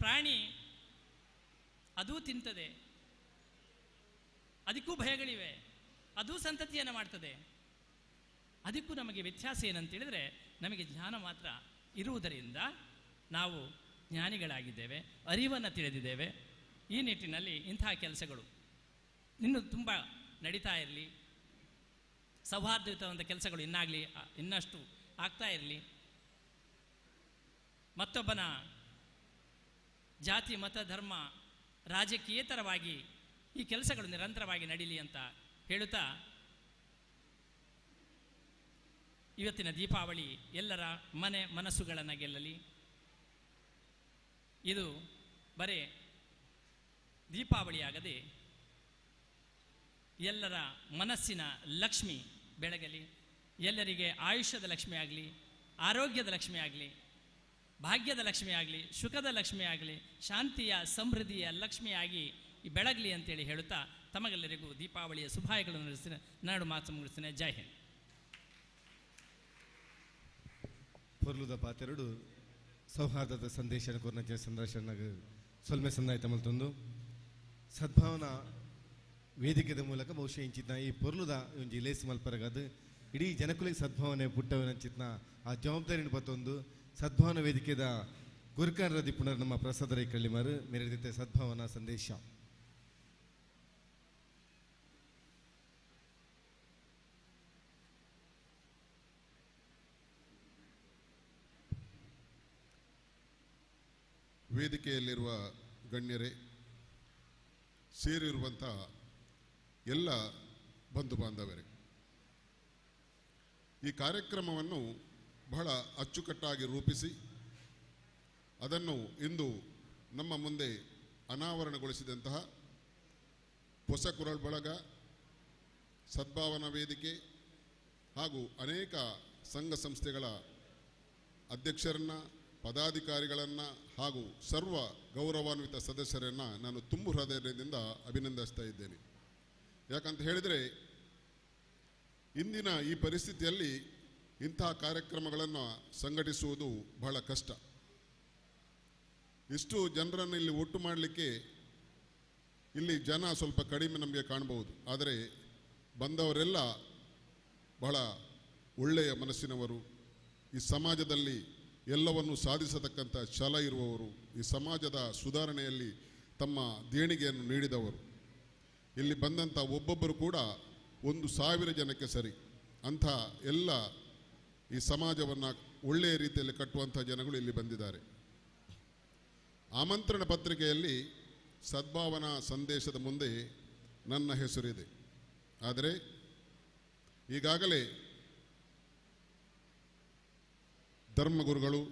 Speaker 14: ಪ್ರಾಣಿ ಅದೂ ತಿಂತದೆ, ಅದಕ್ಕೂ ಭಯಗಳಿವೆ, ಅದೂ ಸಂತತಿಯನ್ನು ಮಾಡ್ತದೆ. ಅದಕ್ಕೂ ನಮಗೆ ವ್ಯತ್ಯಾಸ ಏನಂತೇಳಿದರೆ ನಮಗೆ ಜ್ಞಾನ ಮಾತ್ರ ಇರುವುದರಿಂದ ನಾವು ಜ್ಞಾನಿಗಳಾಗಿದ್ದೇವೆ, ಅರಿವನ್ನು ತಿಳಿದಿದ್ದೇವೆ. ಈ ನಿಟ್ಟಿನಲ್ಲಿ ಇಂತಹ ಕೆಲಸಗಳು ಇನ್ನೂ ತುಂಬ ನಡೀತಾ ಇರಲಿ, ಸೌಹಾರ್ದಯುತವಾದ ಕೆಲಸಗಳು ಇನ್ನಾಗಲಿ ಇನ್ನಷ್ಟು ಆಗ್ತಾ ಇರಲಿ. ಮತ್ತೊಬ್ಬನ ಜಾತಿ, ಮತ, ಧರ್ಮ, ರಾಜಕೀಯೇತರವಾಗಿ ಈ ಕೆಲಸಗಳು ನಿರಂತರವಾಗಿ ನಡೀಲಿ ಅಂತ ಹೇಳುತ್ತಾ ಇವತ್ತಿನ ದೀಪಾವಳಿ ಎಲ್ಲರ ಮನೆ ಮನಸ್ಸುಗಳನ್ನು ಗೆಲ್ಲಲಿ. ಇದು ಬರೇ ದೀಪಾವಳಿಯಾಗದೆ ಎಲ್ಲರ ಮನಸ್ಸಿನ ಲಕ್ಷ್ಮಿ ಬೆಳಗಲಿ, ಎಲ್ಲರಿಗೆ ಆಯುಷ್ಯದ ಲಕ್ಷ್ಮಿ ಆಗಲಿ, ಆರೋಗ್ಯದ ಲಕ್ಷ್ಮಿ ಆಗಲಿ, ಭಾಗ್ಯದ ಲಕ್ಷ್ಮಿ ಆಗಲಿ, ಸುಖದ ಲಕ್ಷ್ಮಿ ಆಗಲಿ, ಶಾಂತಿಯ ಸಮೃದ್ಧಿಯ ಲಕ್ಷ್ಮಿಯಾಗಿ ಬೆಳಗಲಿ ಅಂತೇಳಿ ಹೇಳುತ್ತಾ ತಮಗೆಲ್ಲರಿಗೂ ದೀಪಾವಳಿಯ ಶುಭಾಶಯಗಳನ್ನು ನಡೆಸ್ತೇನೆ. ನಾಡು ಮಾತು ಮುಗಿಸ್ತೇನೆ. ಜೈ ಹಿಂದ್.
Speaker 1: ಪೊರ್ಲುದ ಪಾತೆರಡು ಸೌಹಾರ್ದದ ಸಂದೇಶ ಕೊರ್ನಂಚಿನ ಸಂದರ್ಶನ ಸೊಲ್ಮೆ ಸಂದಾಯ್ತ ಮಲ್ತೊಂದು ಸದ್ಭಾವನಾ ವೇದಿಕೆದ ಮೂಲಕ ಬಹುಶಃ ಇಂಚಿತ್ನ ಈ ಪೊರ್ಲುದ ಒಂಜಿ ಲೇಸ್ ಮಲ್ಪರಗದು ಇಡೀ ಜನಕುಲಿಗೆ ಸದ್ಭಾವನೆ ಪುಟ್ಟವನಂಚಿತ್ನ ಆ ಜವಾಬ್ದಾರಿನ ಪತ್ತೊಂದು ಸದ್ಭಾವನಾ ವೇದಿಕೆದ ಗುರುಕಾರ ದಿಪ್ಪುನರ್ ನಮ್ಮ ಪ್ರಸಾದ ರೈ ಕಳ್ಳಿಮಾರು ಮೇರೆದಿತ್ತೆ ಸದ್ಭಾವನಾ ಸಂದೇಶ.
Speaker 15: ವೇದಿಕೆಯಲ್ಲಿರುವ ಗಣ್ಯರೇ, ಸೇರಿರುವಂಥ ಎಲ್ಲ ಬಂಧು ಬಾಂಧವರೇ, ಈ ಕಾರ್ಯಕ್ರಮವನ್ನು ಬಹಳ ಅಚ್ಚುಕಟ್ಟಾಗಿ ರೂಪಿಸಿ ಅದನ್ನು ಇಂದು ನಮ್ಮ ಮುಂದೆ ಅನಾವರಣಗೊಳಿಸಿದಂತಹ ಹೊಸ ಕುರಳ್ ಬಳಗ, ಸದ್ಭಾವನಾ ವೇದಿಕೆ ಹಾಗೂ ಅನೇಕ ಸಂಘ ಸಂಸ್ಥೆಗಳ ಅಧ್ಯಕ್ಷರನ್ನು, ಪದಾಧಿಕಾರಿಗಳನ್ನು ಹಾಗೂ ಸರ್ವ ಗೌರವಾನ್ವಿತ ಸದಸ್ಯರನ್ನು ನಾನು ತುಂಬು ಹೃದಯದಿಂದ ಅಭಿನಂದಿಸ್ತಾ ಇದ್ದೇನೆ. ಯಾಕಂತ ಹೇಳಿದರೆ ಇಂದಿನ ಈ ಪರಿಸ್ಥಿತಿಯಲ್ಲಿ ಇಂತಹ ಕಾರ್ಯಕ್ರಮಗಳನ್ನು ಸಂಘಟಿಸುವುದು ಬಹಳ ಕಷ್ಟ. ಇಷ್ಟು ಜನರನ್ನು ಇಲ್ಲಿ ಒಟ್ಟು ಮಾಡಲಿಕ್ಕೆ ಇಲ್ಲಿ ಜನ ಸ್ವಲ್ಪ ಕಡಿಮೆ ನಮಗೆ ಕಾಣಬಹುದು, ಆದರೆ ಬಂದವರೆಲ್ಲ ಬಹಳ ಒಳ್ಳೆಯ ಮನಸ್ಸಿನವರು, ಈ ಸಮಾಜದಲ್ಲಿ ಎಲ್ಲವನ್ನು ಸಾಧಿಸತಕ್ಕಂಥ ಛಲ ಇರುವವರು, ಈ ಸಮಾಜದ ಸುಧಾರಣೆಯಲ್ಲಿ ತಮ್ಮ ದೇಣಿಗೆಯನ್ನು ನೀಡಿದವರು. ಇಲ್ಲಿ ಬಂದಂಥ ಒಬ್ಬೊಬ್ಬರು ಕೂಡ 1,000 ಜನಕ್ಕೆ ಸರಿ ಅಂಥ ಎಲ್ಲ ಈ ಸಮಾಜವನ್ನು ಒಳ್ಳೆಯ ರೀತಿಯಲ್ಲಿ ಕಟ್ಟುವಂಥ ಜನಗಳು ಇಲ್ಲಿ ಬಂದಿದ್ದಾರೆ. ಆಮಂತ್ರಣ ಪತ್ರಿಕೆಯಲ್ಲಿ ಸದ್ಭಾವನಾ ಸಂದೇಶದ ಮುಂದೆ ನನ್ನ ಹೆಸರಿದೆ, ಆದರೆ ಈಗಾಗಲೇ ಧರ್ಮಗುರುಗಳು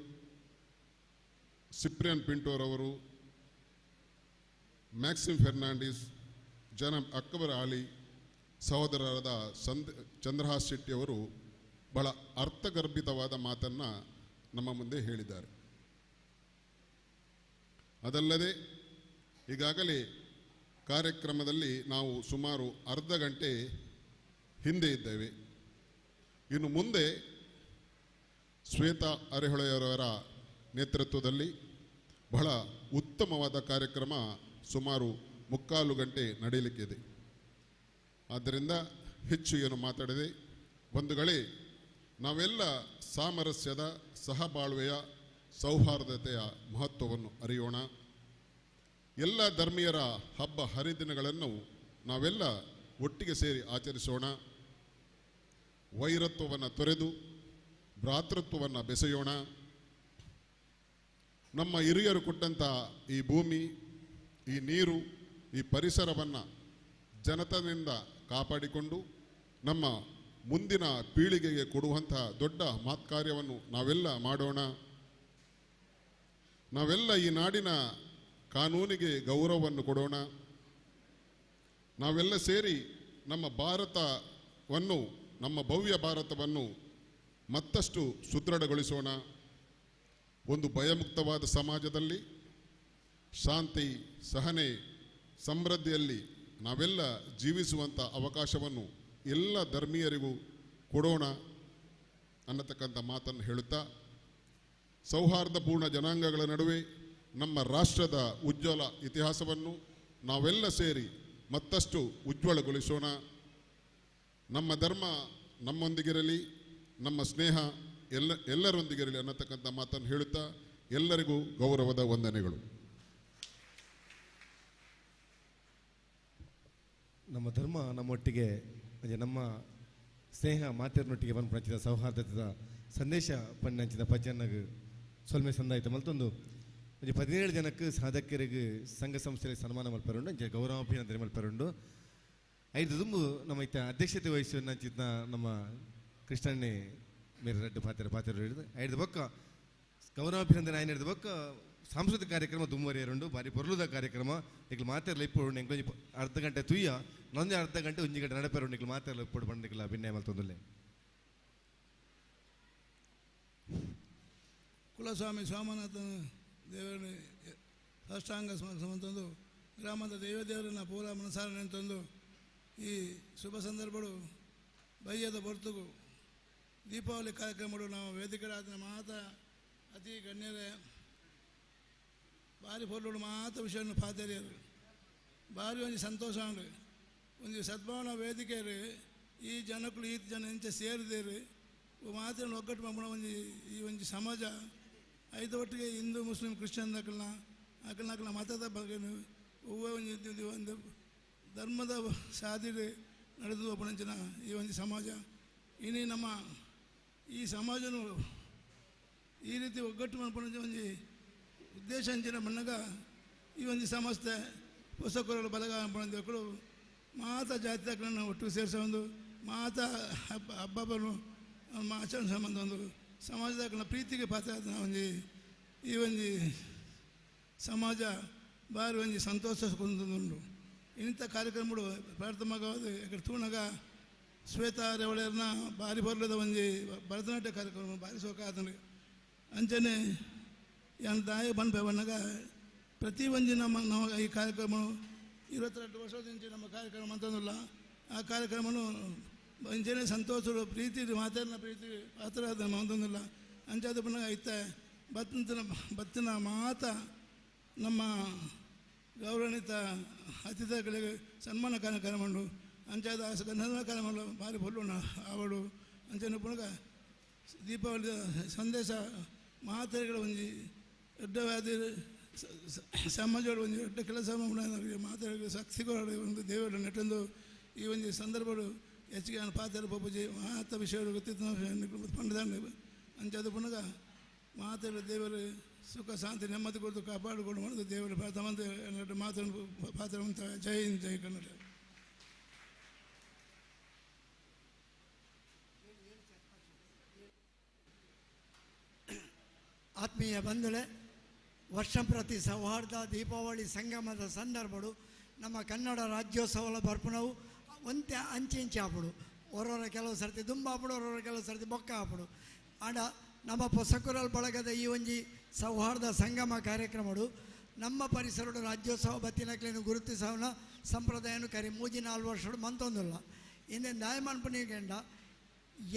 Speaker 15: ಸಿಪ್ರಿಯನ್ ಪಿಂಟೋರವರು, ಮ್ಯಾಕ್ಸಿಮ್ ಫೆರ್ನಾಂಡಿಸ್, ಜನಬ್ ಅಕ್ಬರ್ ಆಲಿ ಸಹೋದರರಾದ ಚಂದ್ರಹಾಸ್ ಶೆಟ್ಟಿಯವರು ಬಹಳ ಅರ್ಥಗರ್ಭಿತವಾದ ಮಾತನ್ನು ನಮ್ಮ ಮುಂದೆ ಹೇಳಿದ್ದಾರೆ. ಅದಲ್ಲದೆ ಈಗಾಗಲೇ ಕಾರ್ಯಕ್ರಮದಲ್ಲಿ ನಾವು ಸುಮಾರು ಅರ್ಧ ಗಂಟೆ ಹಿಂದೆ ಇದ್ದೇವೆ. ಇನ್ನು ಮುಂದೆ ಶ್ವೇತಾ ಅರೆಹೊಳೆಯವರ ನೇತೃತ್ವದಲ್ಲಿ ಬಹಳ ಉತ್ತಮವಾದ ಕಾರ್ಯಕ್ರಮ ಸುಮಾರು 3.25 ಗಂಟೆ ನಡೆಯಲಿಕ್ಕಿದೆ. ಆದ್ದರಿಂದ ಹೆಚ್ಚು ಏನು ಮಾತಾಡದೆ, ಬಂಧುಗಳೇ, ನಾವೆಲ್ಲ ಸಾಮರಸ್ಯದ, ಸಹಬಾಳ್ವೆಯ, ಸೌಹಾರ್ದತೆಯ ಮಹತ್ವವನ್ನು ಅರಿಯೋಣ. ಎಲ್ಲ ಧರ್ಮೀಯರ ಹಬ್ಬ ಹರಿದಿನಗಳನ್ನು ನಾವೆಲ್ಲ ಒಟ್ಟಿಗೆ ಸೇರಿ ಆಚರಿಸೋಣ. ವೈರತ್ವವನ್ನು ತೊರೆದು ಭ್ರಾತೃತ್ವವನ್ನು ಬೆಸೆಯೋಣ. ನಮ್ಮ ಹಿರಿಯರು ಕೊಟ್ಟಂಥ ಈ ಭೂಮಿ, ಈ ನೀರು, ಈ ಪರಿಸರವನ್ನು ಜನತನಿಂದ ಕಾಪಾಡಿಕೊಂಡು ನಮ್ಮ ಮುಂದಿನ ಪೀಳಿಗೆಗೆ ಕೊಡುವಂಥ ದೊಡ್ಡ ಮಹತ್ಕಾರ್ಯವನ್ನು ನಾವೆಲ್ಲ ಮಾಡೋಣ. ನಾವೆಲ್ಲ ಈ ನಾಡಿನ ಕಾನೂನಿಗೆ ಗೌರವವನ್ನು ಕೊಡೋಣ. ನಾವೆಲ್ಲ ಸೇರಿ ನಮ್ಮ ಭಾರತವನ್ನು, ನಮ್ಮ ಭವ್ಯ ಭಾರತವನ್ನು ಮತ್ತಷ್ಟು ಸುದೃಢಗೊಳಿಸೋಣ. ಒಂದು ಭಯಮುಕ್ತವಾದ ಸಮಾಜದಲ್ಲಿ ಶಾಂತಿ, ಸಹನೆ, ಸಮೃದ್ಧಿಯಲ್ಲಿ ನಾವೆಲ್ಲ ಜೀವಿಸುವಂಥ ಅವಕಾಶವನ್ನು ಎಲ್ಲ ಧರ್ಮೀಯರಿಗೂ ಕೊಡೋಣ ಅನ್ನತಕ್ಕಂಥ ಮಾತನ್ನು ಹೇಳುತ್ತಾ, ಸೌಹಾರ್ದಪೂರ್ಣ ಜನಾಂಗಗಳ ನಡುವೆ ನಮ್ಮ ರಾಷ್ಟ್ರದ ಉಜ್ವಲ ಇತಿಹಾಸವನ್ನು ನಾವೆಲ್ಲ ಸೇರಿ ಮತ್ತಷ್ಟು ಉಜ್ವಲಗೊಳಿಸೋಣ. ನಮ್ಮ ಧರ್ಮ ನಮ್ಮೊಂದಿಗಿರಲಿ, ನಮ್ಮ ಸ್ನೇಹ ಎಲ್ಲರೊಂದಿಗಿರಲಿ ಅನ್ನತಕ್ಕಂಥ ಮಾತನ್ನು ಹೇಳುತ್ತಾ ಎಲ್ಲರಿಗೂ ಗೌರವದ ವಂದನೆಗಳು.
Speaker 1: ನಮ್ಮ ಧರ್ಮ ನಮ್ಮೊಟ್ಟಿಗೆ, ಅಂದರೆ ನಮ್ಮ ಸ್ನೇಹ ಮಾತೆಯರನ್ನೊಟ್ಟಿಗೆ ಬಂದು ಸೌಹಾರ್ದದ ಸಂದೇಶ ಪಣ್ಣಂಚಿದ ಪಜ್ಜನ್ನಗ್ ಸೊಲ್ಮೆ ಸಂದಾಯಿತ ಮಲ್ತೊಂದು ಒಂಜಿ 17 ಜನಕ್ಕೆ ಸಾಧಕರಿಗೆ ಸಂಘ ಸಂಸ್ಥೆಯಲ್ಲಿ ಸನ್ಮಾನ ಮಲ್ಪರುಂಡು, ಅಂಚೆ ಗೌರವಾಭಿನಂದನೆ ಮಲ್ಪರುಂಡು. ಐದು ದುಂಬು ನಮ್ಮ ಇತ್ತ ಅಧ್ಯಕ್ಷತೆ ವಹಿಸುವ ನಮ್ಮ ಕೃಷ್ಣಣ್ಣೆ ಮೇರೆ ರಡ್ಡು ಪಾತ್ರ ಪಾತ್ರ ಹಿಡಿದು ಐದು ಬೊಕ್ಕ ಗೌರವಾಭಿನಂದನೆ ಆಯ್ನ ಹಿಡಿದು ಬೊಕ್ಕ ಸಾಂಸ್ಕೃತಿಕ ಕಾರ್ಯಕ್ರಮ ದುಂಬರಿಯರುಂಡು ಬಾರಿ ಪೊರ್ಲುದ ಕಾರ್ಯಕ್ರಮ ನಿಕ್ಲು ಮಾತೆರ್ಲ ಇಪ್ಪುಡು ಎಂಕೊಂಜಿ ಅರ್ಧ ಗಂಟೆ ತುಯ್ಯ ನೊಂದೇ ಅರ್ಧ ಗಂಟೆ ಒಂಜಿ ಗಂಟೆ ನಡಪೆರು ನಿಕ್ಲು ಮಾತೆರ್ಲ ಇಪ್ಪುಡು ಪಂಡಿಕ್ಲ ಅಭಿನಯ ಮಲ್ತೊಂದುಲ್ಲೆ.
Speaker 16: ಕುಲಸ್ವಾಮಿ ಸೋಮನಾಥನ ದೇವರನ್ನು ಸಾಷ್ಟಾಂಗ ಸ್ಮರಿಸುವಂತಂದು ಗ್ರಾಮದ ದೈವದೇವರನ್ನ ಪೂರ ಮನಸಾರಣೆ ಅಂತಂದು ಈ ಶುಭ ಸಂದರ್ಭಗಳು ಬಯ್ಯದ ಬರ್ತುಗು ದೀಪಾವಳಿ ಕಾರ್ಯಕ್ರಮಗಳು ನಾವು ವೇದಿಕೆರಾದ ಮಾತ ಅತಿ ಗಣ್ಯರೇ ಭಾರಿ ಪೊರ್ಲುಡು ಮಾತ ವಿಷಯವನ್ನು ಪಾತೆರಿಯರು ಭಾರಿ ಒಂಜಿ ಸಂತೋಷ ಉಂಡು ಒಂಜಿ ಸದ್ಭಾವನಾ ವೇದಿಕೆಯರು ಈ ಜನಕ್ಕಳು ಈ ಜನ ಇಂಚ ಸೇರಿದೇರು ಮಾತ್ರ ಒಗ್ಗಟ್ಟು ಮಾಡ್ಕೊಂಡು ಒಂಜಿ ಈ ಒಂಜಿ ಸಮಾಜ ಐದು ಒಟ್ಟಿಗೆ ಹಿಂದೂ ಮುಸ್ಲಿಂ ಕ್ರಿಶ್ಚಿಯನ್ ಅಕಲ್ನ ಅಕಲ್ನ ಅಕಲ್ನ ಮತದ ಬಗ್ಗೆ ಹೂವೇ ಒಂಜಿ ಒಂದು ಧರ್ಮದ ಸಾದಿಡು ನಡೆದು ಒಬ್ಬನಂಚಿನ ಈ ಒಂದು ಸಮಾಜ ಇನಿ ನಮ್ಮ ಈ ಸಮಾಜನು ಈ ರೀತಿ ಒಗ್ಗಟ್ಟು ಮಾಡ್ಕೊಂಡು ಒಂಜಿ ಉದ್ದೇಶ ಅಂಚಿನ ಮಣ್ಣಗ ಈ ಒಂದು ಸಂಸ್ಥೆ ಹೊಸಕೊರಲು ಬಲಗ ಮಕ್ಕಳು ಮಾತಾ ಜಾತಿಗಳನ್ನು ಒಟ್ಟು ಸೇರಿಸೋ ಒಂದು ಮಾತಾ ಹಬ್ಬ ಹಬ್ಬವನ್ನು ಆಚರಣೆ ಸಂಬಂಧ ಒಂದು ಸಮಾಜದ ಪ್ರೀತಿಗೆ ಪಾತ್ರ ಒಂಜಿ ಈ ಒಂಜಿ ಸಮಾಜ ಬಾರಿ ಒಂಜಿ ಸಂತೋಷ ಕೊಂದುಂಡು. ಇಂಥ ಕಾರ್ಯಕ್ರಮಗಳು ಪ್ರಾರ್ಥಮಗವಾದ ఇక్కడ ತೂಣಗ ಶ್ವೇತಾ ರೇವಳೆಯರ್ನ ಬಾರಿ ಬರಲದ ಒಂಜಿ ಭರತನಾಟ್ಯ ಕಾರ್ಯಕ್ರಮ ಬಾರಿ ಸೋಕ ಆತನಿಗೆ ಅಂಚನೆ ಯಾನ್ ದಾಯ ಬನ್ಪೆ ಬಣ್ಣಗ ಪ್ರತಿ ಒಂಜಿ ನಮ್ಮ ನಾವು ಈ ಕಾರ್ಯಕ್ರಮ 22 ವರ್ಷದಿಂದ ನಮ್ಮ ಕಾರ್ಯಕ್ರಮ ಅಂತಂದಿಲ್ಲ. ಆ ಕಾರ್ಯಕ್ರಮನು ಅಂಚನೆ ಸಂತೋಷರು ಪ್ರೀತಿ ಮಾತಾಡಿನ ಪ್ರೀತಿ ಪಾತ್ರ ಅಂತಂದಿಲ್ಲ. ಅಂಚಾದ ಬಣ್ಣಗ ಇತ್ತ ಬತ್ತಿನ ಬತ್ತಿನ ಮಾತ ನಮ್ಮ ಗೌರವಾನ್ವಿತ ಅತಿಥಿಗಳಿಗೆ ಸನ್ಮಾನ ಕಾರ್ಯಕ್ರಮ ಉಂಡು. ಅಂಚಾದ ಸನ್ಮಾನ ಕಾರ್ಯಕ್ರಮ ಭಾರಿ ಪೊರ್ಲುಂಡು ಅವಳು ಅಂಚನೆ ಪುನಗ ದೀಪಾವಳಿ ಸಂದೇಶ ಮಾತೆಗಳ ಒಂಜಿ ಎಡ್ಡವಾದಿ ಸಮಾಜಗಳು ಒಂಜಿ ಎಡ್ಡ ಕೆಲಸ ಮಾತೆಗಳಿಗೆ ಶಕ್ತಿಗಳು ಒಂದು ದೇವರು ನೆಟ್ಟೊಂದು ಈ ಒಂಜಿ ಸಂದರ್ಭಗಳು ಹೆಚ್ಚಿಗೆ ನಾನು ಪಾತ್ರ ಪೂಜೆ ಮಾತ ವಿಷಯಗಳು ಗೊತ್ತಿತ್ತು ಪಂಡದಾಂಡ ಅಂಚಾದ ಪುನಗ ಮಾತೆಗಳ ದೇವರು ಸುಖ ಶಾಂತಿ ನೆಮ್ಮದಿ ಕೊಟ್ಟು ಕಾಪಾಡಿಕೊಂಡು ಮಾಡಿದ ದೇವರು ಪ್ರಾರ್ಥನೆ ಮಾತನ್ನು ಪಾತ್ರ ಜೈ ಹಿಂದ್ ಜೈ ಕನ್ನಡ.
Speaker 9: ಆತ್ಮೀಯ ಬಂಧುಗಳೇ, ವರ್ಷಂಪ್ರತಿ ಸೌಹಾರ್ದ ದೀಪಾವಳಿ ಸಂಗಮದ ಸಂದರ್ಭಡು ನಮ್ಮ ಕನ್ನಡ ರಾಜ್ಯೋತ್ಸವಲ ಬರ್ಪುನವು ಒಂತೆ ಅಂಚೆ ಇಂಚೆ ಆಪುಡು ಒರೊರ ಕೆಲವು ಸರ್ತಿ ದುಂಬಾಪುಡು ಒರೊರ ಕೆಲವು ಸರ್ತಿ ಬೊಕ್ಕ ಆಪುಡು. ಆಂಡ ನಮ್ಮ ಪೊಸಕುರಲ್ ಬಳಗದ ಈ ಒಂಜಿ ಸೌಹಾರ್ದ ಸಂಗಮ ಕಾರ್ಯಕ್ರಮಡು ನಮ್ಮ ಪರಿಸರಡು ರಾಜ್ಯೋತ್ಸವ ಬತ್ತಿನಕ್ಲೇನು ಗುರುತಿಸವನ ಸಂಪ್ರದಾಯನು ಕರಿ ಮೂಜಿ ನಾಲ್ಕು ವರ್ಷಡು ಮಂತೊಂದಿಲ್ಲ. ಇಂದೆ ನ್ಯಾಯಮಾನ್ಪುನಿಗೆಂಡ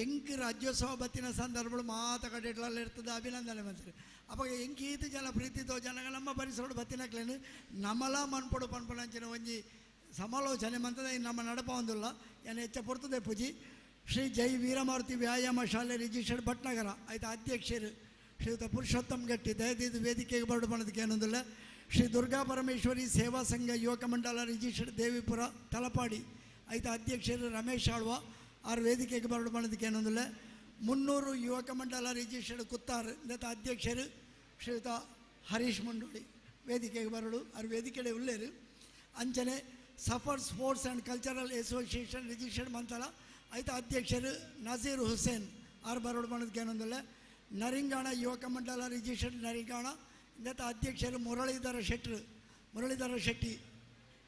Speaker 9: ಎಂಕ್ ರಾಜ್ಯೋತ್ಸವ ಬತ್ತಿನ ಸಂದರ್ಭಗಳು ಮಾತ ಕಡೆಟ್ಲಲ್ಲಿ ಇರ್ತದೆ ಅಭಿನಂದನೆ ಮಂತ್ರಿ ಅವಾಗ ಎಂಕ್ ಈತ ಜನ ಪ್ರೀತಿತೋ ಜನಗ ನಮ್ಮ ಪರಿಸರಡು ಬತ್ತಿನಕ್ಲೇನು ನಮಲ ಮನ್ಪೊಡು ಪನ್ಪುನಂಚಿನ ಒಂಜಿ ಸಮಾಲೋಚನೆ ಮಂತದ ನಮ್ಮ ನಡಪ ಒಂದಿಲ್ಲ. ಏನು ಹೆಚ್ಚ ಪೊರ್ತದೆ ಪೂಜಿ ಶ್ರೀ ಜೈ ವೀರಮಾರುತಿ ವ್ಯಾಯಾಮ ಶಾಲೆ ರಿಜಿಸ್ಟರ್ಡ್ ಭಟ್ನಗರ ಆಯ್ತು ಅಧ್ಯಕ್ಷರು ಶ್ರೀಯುತ ಪುರುಷೋತ್ತಮ್ ಗಟ್ಟಿ ದಯದಿದ್ದು ವೇದಿಕೆಗೆ ಬರಡು ಮಾಡೋದಕ್ಕೆ ಏನೊಂದಿಲ್ಲ. ಶ್ರೀ ದುರ್ಗಾ ಪರಮೇಶ್ವರಿ ಸೇವಾ ಸಂಘ ಯುವಕ ಮಂಡಲ ರಿಜಿಸ್ಟರ್ಡ್ ದೇವಿಪುರ ತಲಪಾಡಿ ಆಯ್ತು ಅಧ್ಯಕ್ಷರು ರಮೇಶ್ ಆಳ್ವ ಆರು ವೇದಿಕೆಗೆ ಬರಡು ಮಾಡೋದಕ್ಕೆ ಏನೊಂದಿಲ್ಲ. 300 ಯುವಕ ಮಂಡಲ ರಿಜಿಸ್ಟರ್ಡ್ ಕುತ್ತಾರು ಇಂದ ಅಧ್ಯಕ್ಷರು ಶ್ರೀಯುತ ಹರೀಶ್ ಮುಂಡೋಳಿ ವೇದಿಕೆಗೆ ಬರಡು ಅವ್ರ ವೇದಿಕೆಡೆ ಉಳ್ಳೇರು. ಅಂಚನೆ Safar sports and cultural association registered Manthala ಆಯ್ತು ಅಧ್ಯಕ್ಷರು ನಜೀರ್ ಹುಸೇನ್ ಆರು ಬರೋಡು ಮಾಡೋದಕ್ಕೆ ಏನೊಂದಿಲ್ಲ. ನರಿಂಗಾಣ ಯುವಕ ಮಂಡಲ ರಿಜಿಸ್ಟರ್ಡ್ ನರಿಂಗಾಣ ಇಂದ ಅಧ್ಯಕ್ಷರು ಮುರಳೀಧರ ಶೆಟ್ಟರು ಮುರಳೀಧರ ಶೆಟ್ಟಿ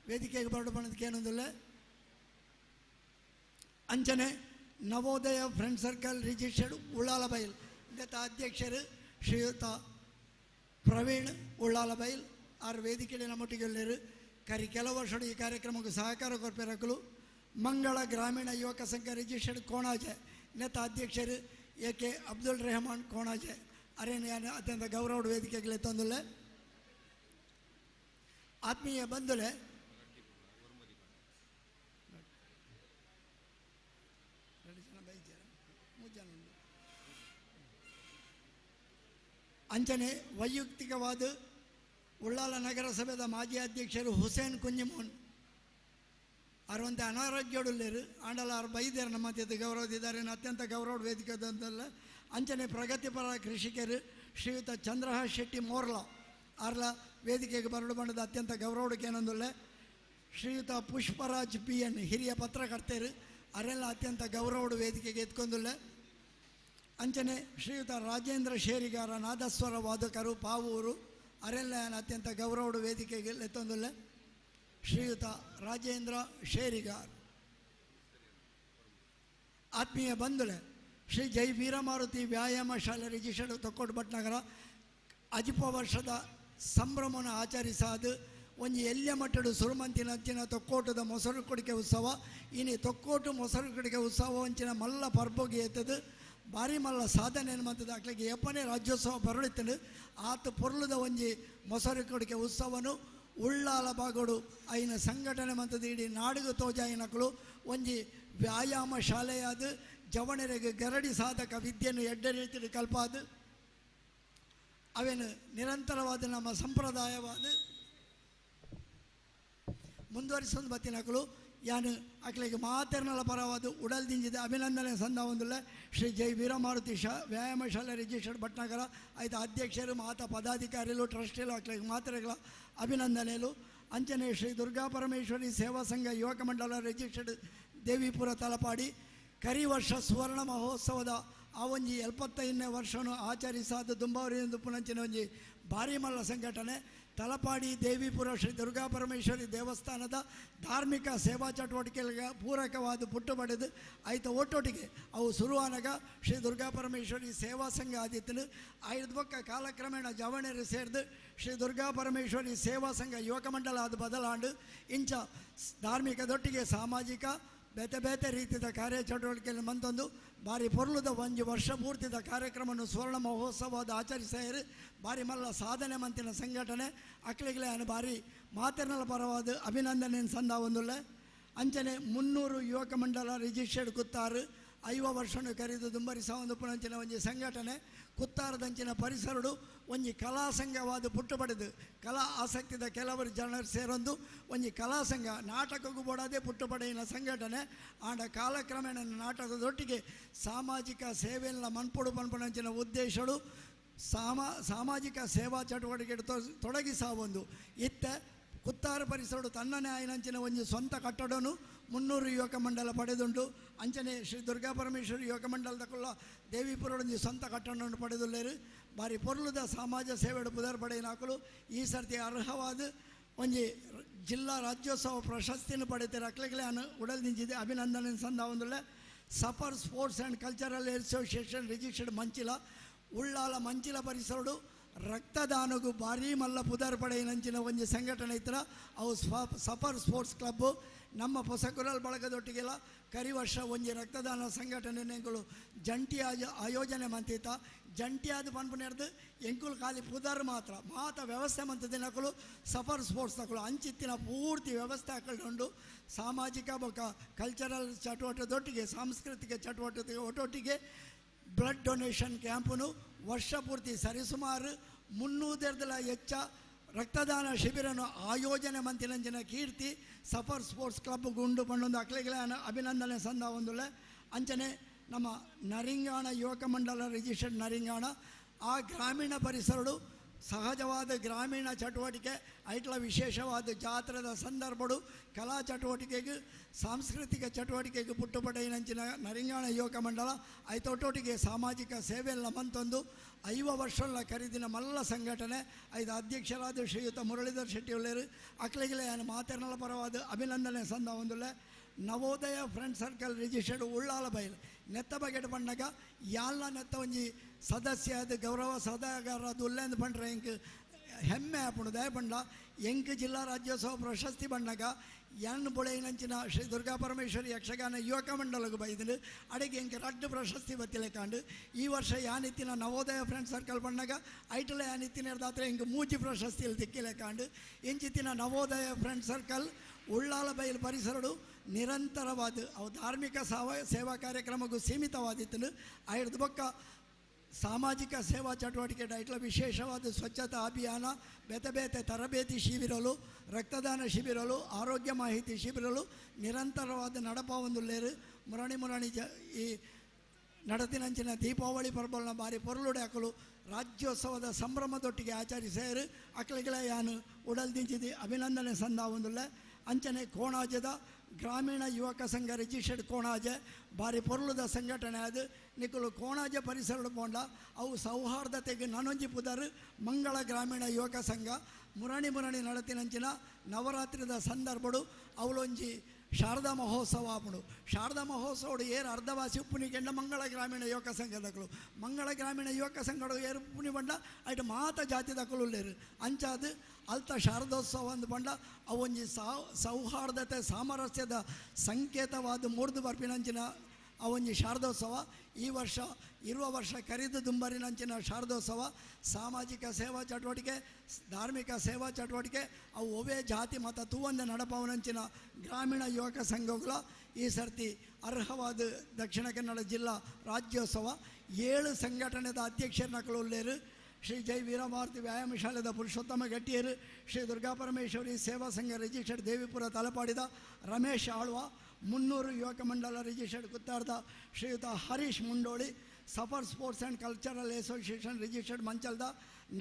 Speaker 9: ವೇದಿಕೆಗೆ ಬರೋಡು ಮಾಡೋದಕ್ಕೆ ಏನೊಂದಿಲ್ಲ. ಅಂಚನೆ Navodaya friend circle registered Ullalabail ಇಂದ ಅಧ್ಯಕ್ಷರು ಶ್ರೀಯುತ ಪ್ರವೀಣ್ ಉಳ್ಳಾಲಬೈಲ್ ಆರು ವೇದಿಕೆಡೆ ನಮ್ಮೊಟ್ಟಿಗೆ ಕರಿ ಕೆಲವು ವರ್ಷ ಈ ಕಾರ್ಯಕ್ರಮಕ್ಕೆ ಸಹಕಾರ ಕೊರ್ಪೆರಕಲು. ಮಂಗಳ ಗ್ರಾಮೀಣ ಯುವಕ ಸಂಘ ರಿಜಿಸ್ಟರ್ಡ್ ಕೋಣಾಜೆ ನೇತ ಅಧ್ಯಕ್ಷರು ಎ ಕೆ ಅಬ್ದುಲ್ ರೆಹಮಾನ್ ಕೋಣಾಜೆ ಅರೇನ ಅತ್ಯಂತ ಗೌರವ ವೇದಿಕೆಗೆ ತಂದುಲ್ಲ. ಆತ್ಮೀಯ ಬಂಧುಲೆ, ಅಂಚನೆ ವೈಯಕ್ತಿಕವಾದ ಉಳ್ಳಾಲ ನಗರಸಭೆದ ಮಾಜಿ ಅಧ್ಯಕ್ಷರು ಹುಸೇನ್ ಕುಂಜಿಮೋನ್ ಅರುವಂತೆ ಅನಾರೋಗ್ಯಡುಳ್ಳೇರು ಆಂಡಲ ಅವರು ಬೈದೇರು ನಮ್ಮ ಅತ್ಯಂತ ಗೌರವದಿದ್ದಾರೆ ಅತ್ಯಂತ ಗೌರವ ವೇದಿಕೆದಂತಲ್ಲ. ಅಂಚನೆ ಪ್ರಗತಿಪರ ಕೃಷಿಕರು ಶ್ರೀಯುತ ಚಂದ್ರಹಾಸ್ ಶೆಟ್ಟಿ ಮೋರ್ಲಾ ಆರ್ಲ ವೇದಿಕೆಗೆ ಬರಡು ಬಂಡದ ಅತ್ಯಂತ ಗೌರವಕ್ಕೆ ಶ್ರೀಯುತ ಪುಷ್ಪರಾಜ್ ಪಿ ಎನ್ ಹಿರಿಯ ಪತ್ರಕರ್ತರು ಅರೆಲ್ಲ ಅತ್ಯಂತ ಗೌರವಡು ವೇದಿಕೆಗೆ ಎತ್ಕೊಂದುಳ್ಳೆ. ಅಂಚನೆ ಶ್ರೀಯುತ ರಾಜೇಂದ್ರ ಶೇರಿಗಾರ ನಾದಸ್ವರ ವಾದಕರು ಪಾವೂರು ಅರೆಲ್ಲ ಅತ್ಯಂತ ಗೌರವಡು ವೇದಿಕೆಗೆ ಲೆತ್ತೊಂದುಲ್ಲ ಶ್ರೀಯುತ ರಾಜೇಂದ್ರ ಶೇರಿಗಾರ್. ಆತ್ಮೀಯ ಬಂಧುಲೆ, ಶ್ರೀ ಜೈ ವೀರಮಾರುತಿ ವ್ಯಾಯಾಮ ಶಾಲೆ ರಿಜಿಸ್ಟರ್ಡ್ ತೊಕ್ಕೋಟು ಭಟ್ನಗರ ಅಜಿಪ ವರ್ಷದ ಸಂಭ್ರಮವನ್ನು ಆಚರಿಸಾದು ಒಂಜಿ ಎಲ್ಯ ಮಟ್ಟಡು ಸುರುಮಂತಿನ ಅಂಚಿನ ತೊಕ್ಕೋಟದ ಮೊಸರು ಕುಡಿಕೆ ಉತ್ಸವ. ಇನಿ ತೊಕ್ಕೋಟು ಮೊಸರು ಕುಡಿಕೆ ಉತ್ಸವ ಅಂಚಿನ ಮಲ್ಲ ಪರ್ಬೋಗಿ ಎತ್ತದು ಭಾರಿ ಮಲ್ಲ ಸಾಧನೆ ಮಂತದ ಅಕ್ಲಿಗೆ ಎಪ್ಪನೇ ರಾಜ್ಯೋತ್ಸವ ಬರಳಿತ್ತನು. ಆತ ಪೊರ್ಲುದ ಒಂಜಿ ಮೊಸರು ಕುಡಿಕೆ ಉತ್ಸವನು ಉಳ್ಳಾಲ ಬಾಗೋಡು ಐನ ಸಂಘಟನೆ ಮಂತದ ಇಡೀ ನಾಡುಗು ತೋಜಾಯಿನಕಲು ಒಂಜಿ ವ್ಯಾಯಾಮ ಶಾಲೆಯಾದ ಜವಣರಿಗೆ ಗರಡಿ ಸಾಧಕ ವಿದ್ಯೆಯನ್ನು ಎಡ್ಡ ರೀತಿಯಲ್ಲಿ ಕಲ್ಪಾದು ಅವೇನು ನಿರಂತರವಾದ ನಮ್ಮ ಸಂಪ್ರದಾಯವಾದ ಮುಂದುವರಿಸೊಂದು ಬತ್ತಿನಕಲು ಯಾನು ಅಕ್ಲಿಗೆ ಮಾತೆರ್ನಲ ಪರವಾದ ಉಡಲ್ದಿಂಜಿದ ಅಭಿನಂದನೆ ಸಂದ ಒಂದುಲ್ಲ ಶ್ರೀ ಜೈ ವೀರಮಾರುತಿ ಶಾ ವ್ಯಾಯಾಮ ಶಾಲೆ ರಿಜಿಸ್ಟರ್ಡ್ ಭಟ್ನಗರ ಆಯ್ತು ಅಧ್ಯಕ್ಷರು ಮಾತಾ ಪದಾಧಿಕಾರಿಗಳು ಟ್ರಸ್ಟಿಗಳು ಅಕ್ಲಿಗೆ ಮಾತೆರೆಗಳ ಅಭಿನಂದನೆಗಳು. ಅಂಚನೆ ಶ್ರೀ ದುರ್ಗಾ ಪರಮೇಶ್ವರಿ ಸೇವಾ ಸಂಘ ಯುವಕ ಮಂಡಲ ರಿಜಿಸ್ಟರ್ಡ್ ದೇವಿಪುರ ತಲಪಾಡಿ ಕರಿ ವರ್ಷ ಸುವರ್ಣ ಮಹೋತ್ಸವದ ಆ ಒಂಜಿ 75ನೇ ವರ್ಷವನ್ನು ಆಚರಿಸಾದ ದುಂಬಾವರಿ ಪುನಂಚಿನ ಒಂಜಿ ಭಾರಿ ಮಲ್ಲ ಸಂಘಟನೆ ತಲಪಾಡಿ ದೇವಿಪುರ ಶ್ರೀ ದುರ್ಗಾ ಪರಮೇಶ್ವರಿ ದೇವಸ್ಥಾನದ ಧಾರ್ಮಿಕ ಸೇವಾ ಚಟುವಟಿಕೆಗಳಿಗೆ ಪೂರಕವಾದ ಪುಟ್ಟು ಪಡೆದು ಆಯ್ತ ಒಟ್ಟೊಟ್ಟಿಗೆ ಅವು ಸುರುವಾನಗ ಶ್ರೀ ದುರ್ಗಾ ಪರಮೇಶ್ವರಿ ಸೇವಾ ಸಂಘ ಆದಿತ್ತನು. ಐದು ಬೊಕ್ಕ ಕಾಲಕ್ರಮೇಣ ಜವಣರು ಸೇರಿದು ಶ್ರೀ ದುರ್ಗಾ ಪರಮೇಶ್ವರಿ ಸೇವಾ ಸಂಘ ಯುವಕ ಮಂಡಲ ಅದು ಬದಲಾಂಡು ಇಂಚ ಧಾರ್ಮಿಕದೊಟ್ಟಿಗೆ ಸಾಮಾಜಿಕ ಬೇತೆ ಬೇತೆ ರೀತಿಯ ಕಾರ್ಯಚಟುವಟಿಕೆಯಲ್ಲಿ ಮಂತೊಂದು ಭಾರಿ ಪೊರ್ಲುದ ಒಂಜಿ ವರ್ಷ ಪೂರ್ತಿದ ಕಾರ್ಯಕ್ರಮವನ್ನು ಸುವರ್ಣ ಮಹೋತ್ಸವದ ಆಚರಿಸಾಯರು ಭಾರಿ ಮಲ್ಲ ಸಾಧನೆ ಮಂತಿನ ಸಂಘಟನೆ ಅಕ್ಲಿಗ್ಲೆ ಅನು ಭಾರಿ ಮಾತೆರ್ನಲ ಪರವಾದ ಅಭಿನಂದನೆ ಸಂದ ಒಂದುಲ್ಲ. ಅಂಚನೆ 300 ಯುವಕ ಮಂಡಲ ರಿಜಿಸ್ಟರ್ಡ್ ಕುತ್ತಾರು 50 ವರ್ಷನು ಕರೆದು ದುಂಬರಿಸ ಒಂದು ಪುನಂಚಿನ ಒಂಜಿ ಸಂಘಟನೆ ಕುತ್ತಾರದಂಚಿನ ಪರಿಸರಡು ಒಂಜಿ ಕಲಾ ಸಂಘವಾದ ಪುಟ್ಟು ಪಡೆದು ಕಲಾ ಆಸಕ್ತಿದ ಕೆಲವರು ಜನರು ಸೇರೊಂದು ಒಂಜಿ ಕಲಾ ಸಂಘ ನಾಟಕಕ್ಕೂ ಬೋಡಾದೆ ಪುಟ್ಟು ಪಡೆಯಿನ ಸಂಘಟನೆ. ಆಂಡ ಕಾಲಕ್ರಮೇಣ ನಾಟಕದೊಟ್ಟಿಗೆ ಸಾಮಾಜಿಕ ಸೇವೆಲ್ಲ ಮನ್ಪೊಡು ಪನ್ಪುನಂಚಿನ ಉದ್ದೇಶಡು ಸಾಮಾಜಿಕ ಸೇವಾ ಚಟುವಟಿಕೆ ತೊಡಗಿಸಾವೊಂದು ಇತ್ತ ಕುತ್ತಾರ ಪರಿಸರಡು ತನ್ನನೇ ಆಯ್ನಂಚಿನ ಒಂಜಿ ಸ್ವಂತ ಕಟ್ಟಡನು 300 ಯುವಕ ಮಂಡಲ ಪಡೆದುಂಟು. ಅಂಚನೆ ಶ್ರೀ ದುರ್ಗಾ ಪರಮೇಶ್ವರಿ ಯುವಕ ಮಂಡಲದ ಕುಲ್ಲ ದೇವಿಪುರಡೊಂಜಿ ಸ್ವಂತ ಕಟ್ಟಡವನ್ನು ಪಡೆದುಲ್ಲೇರು ಭಾರಿ ಪೊರ್ಲುದ ಸಮಾಜ ಸೇವೆಡು ಪುದರ್ ಪಡೆಯಿನಾಕಲು ಈ ಸರ್ತಿ ಅರ್ಹವಾದ ಒಂಜಿ ಜಿಲ್ಲಾ ರಾಜ್ಯೋತ್ಸವ ಪ್ರಶಸ್ತಿಯನ್ನು ಪಡೆಯುತ್ತಾರೆ. ಅಕ್ಲೆಗ್ಲೆ ಅನು ಉಡಲ್ ನಿಂಚಿದೆ ಅಭಿನಂದನೆ ಸಂದ ಒಂದುಳ್ಳೆ Safar sports and cultural association registered Manchila Ullal Manchila ಪರಿಸರಡು ರಕ್ತದಾನಗೂ ಭಾರೀ ಮಲ್ಲ ಪುದರ್ ಪಡೆಯಿನಂಚಿನ ಒಂಜಿ ಸಂಘಟನೆ ಇತ್ತರ ಅವು ಸಫರ್ ಸ್ಪೋರ್ಟ್ಸ್ ಕ್ಲಬ್ಬು ನಮ್ಮ ಪೊಸಕುರಲ್ ಬಳಗದೊಟ್ಟಿಗೆಲ್ಲ ಕರಿ ವರ್ಷ ಒಂಜಿ ರಕ್ತದಾನ ಸಂಘಟನೆಗಳು ಜಂಟಿಯಾದ ಆಯೋಜನೆ ಮಂತಿತ್ತ ಜಂಟಿಯಾದ ಪನ್ಪುನೆರ್ದು ಎಂಕುಲು ಖಾಲಿ ಪುದರ್ ಮಾತ್ರ ಮಾತ ವ್ಯವಸ್ಥೆ ಮಂತದಿನಕಲು ಸಫರ್ ಸ್ಪೋರ್ಟ್ಸ್ ತಕಲು ಅಂಚಿತ್ತಿನ ಪೂರ್ತಿ ವ್ಯವಸ್ಥೆ ಹಾಕೊಂಡು ಸಾಮಾಜಿಕ ಬೊಕ ಕಲ್ಚರಲ್ ಚಟುವಟಿಕೆದೊಟ್ಟಿಗೆ ಸಾಂಸ್ಕೃತಿಕ ಚಟುವಟಿಕೆ ಒಟ್ಟೊಟ್ಟಿಗೆ ಬ್ಲಡ್ ಡೊನೇಷನ್ ಕ್ಯಾಂಪನು ವರ್ಷ ಪೂರ್ತಿ ಸರಿಸುಮಾರು 300 ಹೆಚ್ಚ ರಕ್ತದಾನ ಶಿಬಿರನು ಆಯೋಜನೆ ಮಂತಿನಂಚಿನ ಕೀರ್ತಿ ಸಫರ್ ಸ್ಪೋರ್ಟ್ಸ್ ಕ್ಲಬ್ ಗುಂಡು ಪಣ್ಣೊಂದು ಅಕ್ಲೆಗಳ ಅಭಿನಂದನೆ ಸಂದ ಒಂದುಳ್ಳೆ. ಅಂಚನೆ ನಮ್ಮ ನರಿಂಗಾಣ ಯುವಕ ಮಂಡಲ ರಿಜಿಸ್ಟರ್ಡ್ ನರಿಂಗಾಣ ಆ ಗ್ರಾಮೀಣ ಪರಿಸರಡು ಸಹಜವಾದ ಗ್ರಾಮೀಣ ಚಟುವಟಿಕೆ ಐಟ್ಲ ವಿಶೇಷವಾದ ಜಾತ್ರೆದ ಸಂದರ್ಭಡು ಕಲಾ ಚಟುವಟಿಕೆಗೆ ಸಾಂಸ್ಕೃತಿಕ ಚಟುವಟಿಕೆಗೆ ಪುಟ್ಟುಪಡೆಯಿನಂಚಿನ ನರಿಂಗಾಣ ಯುವಕ ಮಂಡಲ ಐತೊಟ್ಟೊಟ್ಟಿಗೆ ಸಾಮಾಜಿಕ ಸೇವೆಲ್ಲ ಮಂತೊಂದು 50 ವರ್ಷಗಳ ಖರೀದಿನ ಮಲ್ಲ ಸಂಘಟನೆ ಐದು ಅಧ್ಯಕ್ಷರಾದ ಶ್ರೀಯುತ ಮುರಳೀಧರ್ ಶೆಟ್ಟಿ ಉಳ್ಳೇರು ಅಕ್ಲೆಗ್ಲೆ ಮಾತೆರ್ನಲ ಪರವಾದ ಅಭಿನಂದನೆ ಸಂದ ಒಂದುಳ್ಳೆ. Navodaya friend circle registered Ullal Bail ನೆತ್ತ ಬಗೆಟ್ ಪಣ್ಣಗ ಯಾಲ್ಲ ನೆತ್ತ ಒಂಜಿ ಸದಸ್ಯ ಅದು ಗೌರವ ಸದಾಗಾರ ಅದು ಉಲ್ಲೇಂದು ಪಂಡ್ರೆ ಎಂಕ್ ಹೆಮ್ಮೆ ಆಪುಂಡು. ದಯ ಪಂಡ ಎಂಕ್ ಜಿಲ್ಲಾ ರಾಜ್ಯೋತ್ಸವ ಪ್ರಶಸ್ತಿ ಬಣ್ಣಗ ಎನ್ ಬೊಳೆಯಿನಂಚಿನ ಶ್ರೀ ದುರ್ಗಾ ಪರಮೇಶ್ವರಿ ಯಕ್ಷಗಾನ ಯುವಕ ಮಂಡಲಗೂ ಬೈದಿನಿ ಅಡೆಗೆ ಎಂಕ್ ರಡ್ಡು ಪ್ರಶಸ್ತಿ ಬತ್ತಿಲೆಕಾಂಡು ಈ ವರ್ಷ ಯಾನಿತ್ತಿನ ನವೋದಯ ಫ್ರೆಂಡ್ ಸರ್ಕಲ್ ಬಣ್ಣಗ ಐಟಲ ಯಾನಿತ್ತಿನ ದಾತ್ರೆ ಎಂಕ್ ಮೂಜಿ ಪ್ರಶಸ್ತಿಯಲ್ಲಿ ತಿಕ್ಕಿಲೆಕಾಂಡು ಇಂಚಿತ್ತಿನ ನವೋದಯ ಫ್ರೆಂಡ್ ಸರ್ಕಲ್ ಉಳ್ಳಾಲ ಬೈಲ್ ಪರಿಸರಡು ನಿರಂತರವಾದ ಅವು ಧಾರ್ಮಿಕ ಸೇವಾ ಕಾರ್ಯಕ್ರಮಕ್ಕೂ ಸೀಮಿತವಾದಿತ್ತು. ಐದು ಬೊಕ್ಕ ಸಾಮಾಜಿಕ ಸೇವಾ ಚಟುವಟಿಕೆ ಐಟ್ಲ ವಿಶೇಷವಾದ ಸ್ವಚ್ಛತಾ ಅಭಿಯಾನ ಬೇತೆ ಬೇತೆ ತರಬೇತಿ ಶಿಬಿರಲು ರಕ್ತದಾನ ಶಿಬಿರಲು ಆರೋಗ್ಯ ಮಾಹಿತಿ ಶಿಬಿರಲು ನಿರಂತರವಾದ ನಡಪ ಒಂದುಲ್ಲೇರು ಮುರಣಿ ಮುರಣಿ ಈ ನಡತಿನಂಚಿನ ದೀಪಾವಳಿ ಪರ್ಬಲ್ನ ಬಾರಿ ಪೊರ್ಲುಡೆ ಅಕಲು ರಾಜ್ಯೋತ್ಸವದ ಸಂಭ್ರಮದೊಟ್ಟಿಗೆ ಆಚರಿಸೇರು ಅಕ್ಲಿಗಳ ಯಾನು ಉಡಲ್ ದಿಂಚಿದಿ ಅಭಿನಂದನೆ ಸಂದ ಒಂದುಳ್ಳೆ. ಅಂಚನೆ ಕೋಣಾಜದ ಗ್ರಾಮೀಣ ಯುವಕ ಸಂಘ ರಿಜಿಸ್ಟರ್ಡ್ ಕೋಣಾಜೆ ಬಾರಿ ಪೊರ್ಲುದ ಸಂಘಟನೆ ಅದು ನಿಕುಲು ಕೋಣಾಜೆ ಪರಿಸರ ಪೋಂಡ ಅವು ಸೌಹಾರ್ದತೆಗೆ ನನೊಂಜಿ ಪುದರ್ ಮಂಗಳ ಗ್ರಾಮೀಣ ಯುವಕ ಸಂಘ ಮುರಣಿ ಮುರಣಿ ನಡತಿನಂಚಿನ ನವರಾತ್ರಿದ ಸಂದರ್ಭಡು ಅವಳೊಂಜಿ ಶಾರದಾ ಮಹೋತ್ಸವ ಆಪುಂಡು. ಶಾರದಾ ಮಹೋತ್ಸವಡು ಏರು ಅರ್ಧವಾಸಿ ಉಪ್ಪುನಿ ಕೆಂಡ ಮಂಗಳ ಗ್ರಾಮೀಣ ಯುವಕ ಸಂಘದಕಲು ಮಂಗಳ ಗ್ರಾಮೀಣ ಯುವಕ ಸಂಘಡು ಏರು ಉಪ್ಪುನಿ ಬಂಡ ಐಟ್ ಮಾತ ಜಾತಿದಕಲು ಉಲ್ಲೇರು ಅಂಚಾದ್ ಅಲ್ತ ಶಾರದೋತ್ಸವ ಅಂದು ಬಂಡ ಅವೊಂಜಿ ಸೌಹಾರ್ದತೆ ಸಾಮರಸ್ಯದ ಸಂಕೇತವಾದ ಮೂರ್ದು ಬರ್ಪಿನಂಚಿನ ಅವೊಂಜಿ ಶಾರದೋತ್ಸವ. ಈ ವರ್ಷ ಇರುವ ವರ್ಷ ಕರಿದು ದುಂಬರಿನಂಚಿನ ಶಾರದೋತ್ಸವ ಸಾಮಾಜಿಕ ಸೇವಾ ಚಟುವಟಿಕೆ ಧಾರ್ಮಿಕ ಸೇವಾ ಚಟುವಟಿಕೆ ಅವು ಒವೇ ಜಾತಿ ಮತ ತೂವಂದ ನಡಪವನಂಚಿನ ಗ್ರಾಮೀಣ ಯುವಕ ಸಂಘಗಳ ಈ ಸರ್ತಿ ಅರ್ಹವಾದ ದಕ್ಷಿಣ ಕನ್ನಡ ಜಿಲ್ಲಾ ರಾಜ್ಯೋತ್ಸವ 7 ಸಂಘಟನೆದ ಅಧ್ಯಕ್ಷರನಕಲು ಉಲ್ಲೇರು. ಶ್ರೀ ಜೈ ವೀರಮಾರುತಿ ವ್ಯಾಯಾಮ ಶಾಲೆದ ಪುರುಷೋತ್ತಮ ಗಟ್ಟಿಯರು, ಶ್ರೀ ದುರ್ಗಾಪರಮೇಶ್ವರಿ ಸೇವಾ ಸಂಘ ರಿಜಿಸ್ಟರ್ಡ್ ದೇವಿಪುರ ತಲಪಾಡಿದ ರಮೇಶ್ ಆಳ್ವ, 300 ಯುವಕ ಮಂಡಲ ರಿಜಿಸ್ಟರ್ಡ್ ಕುತ್ತಾರ್ದ ಶ್ರೀಯುತ Harish Mundoli, Safar sports and cultural association registered ಮಂಚಲ್ದ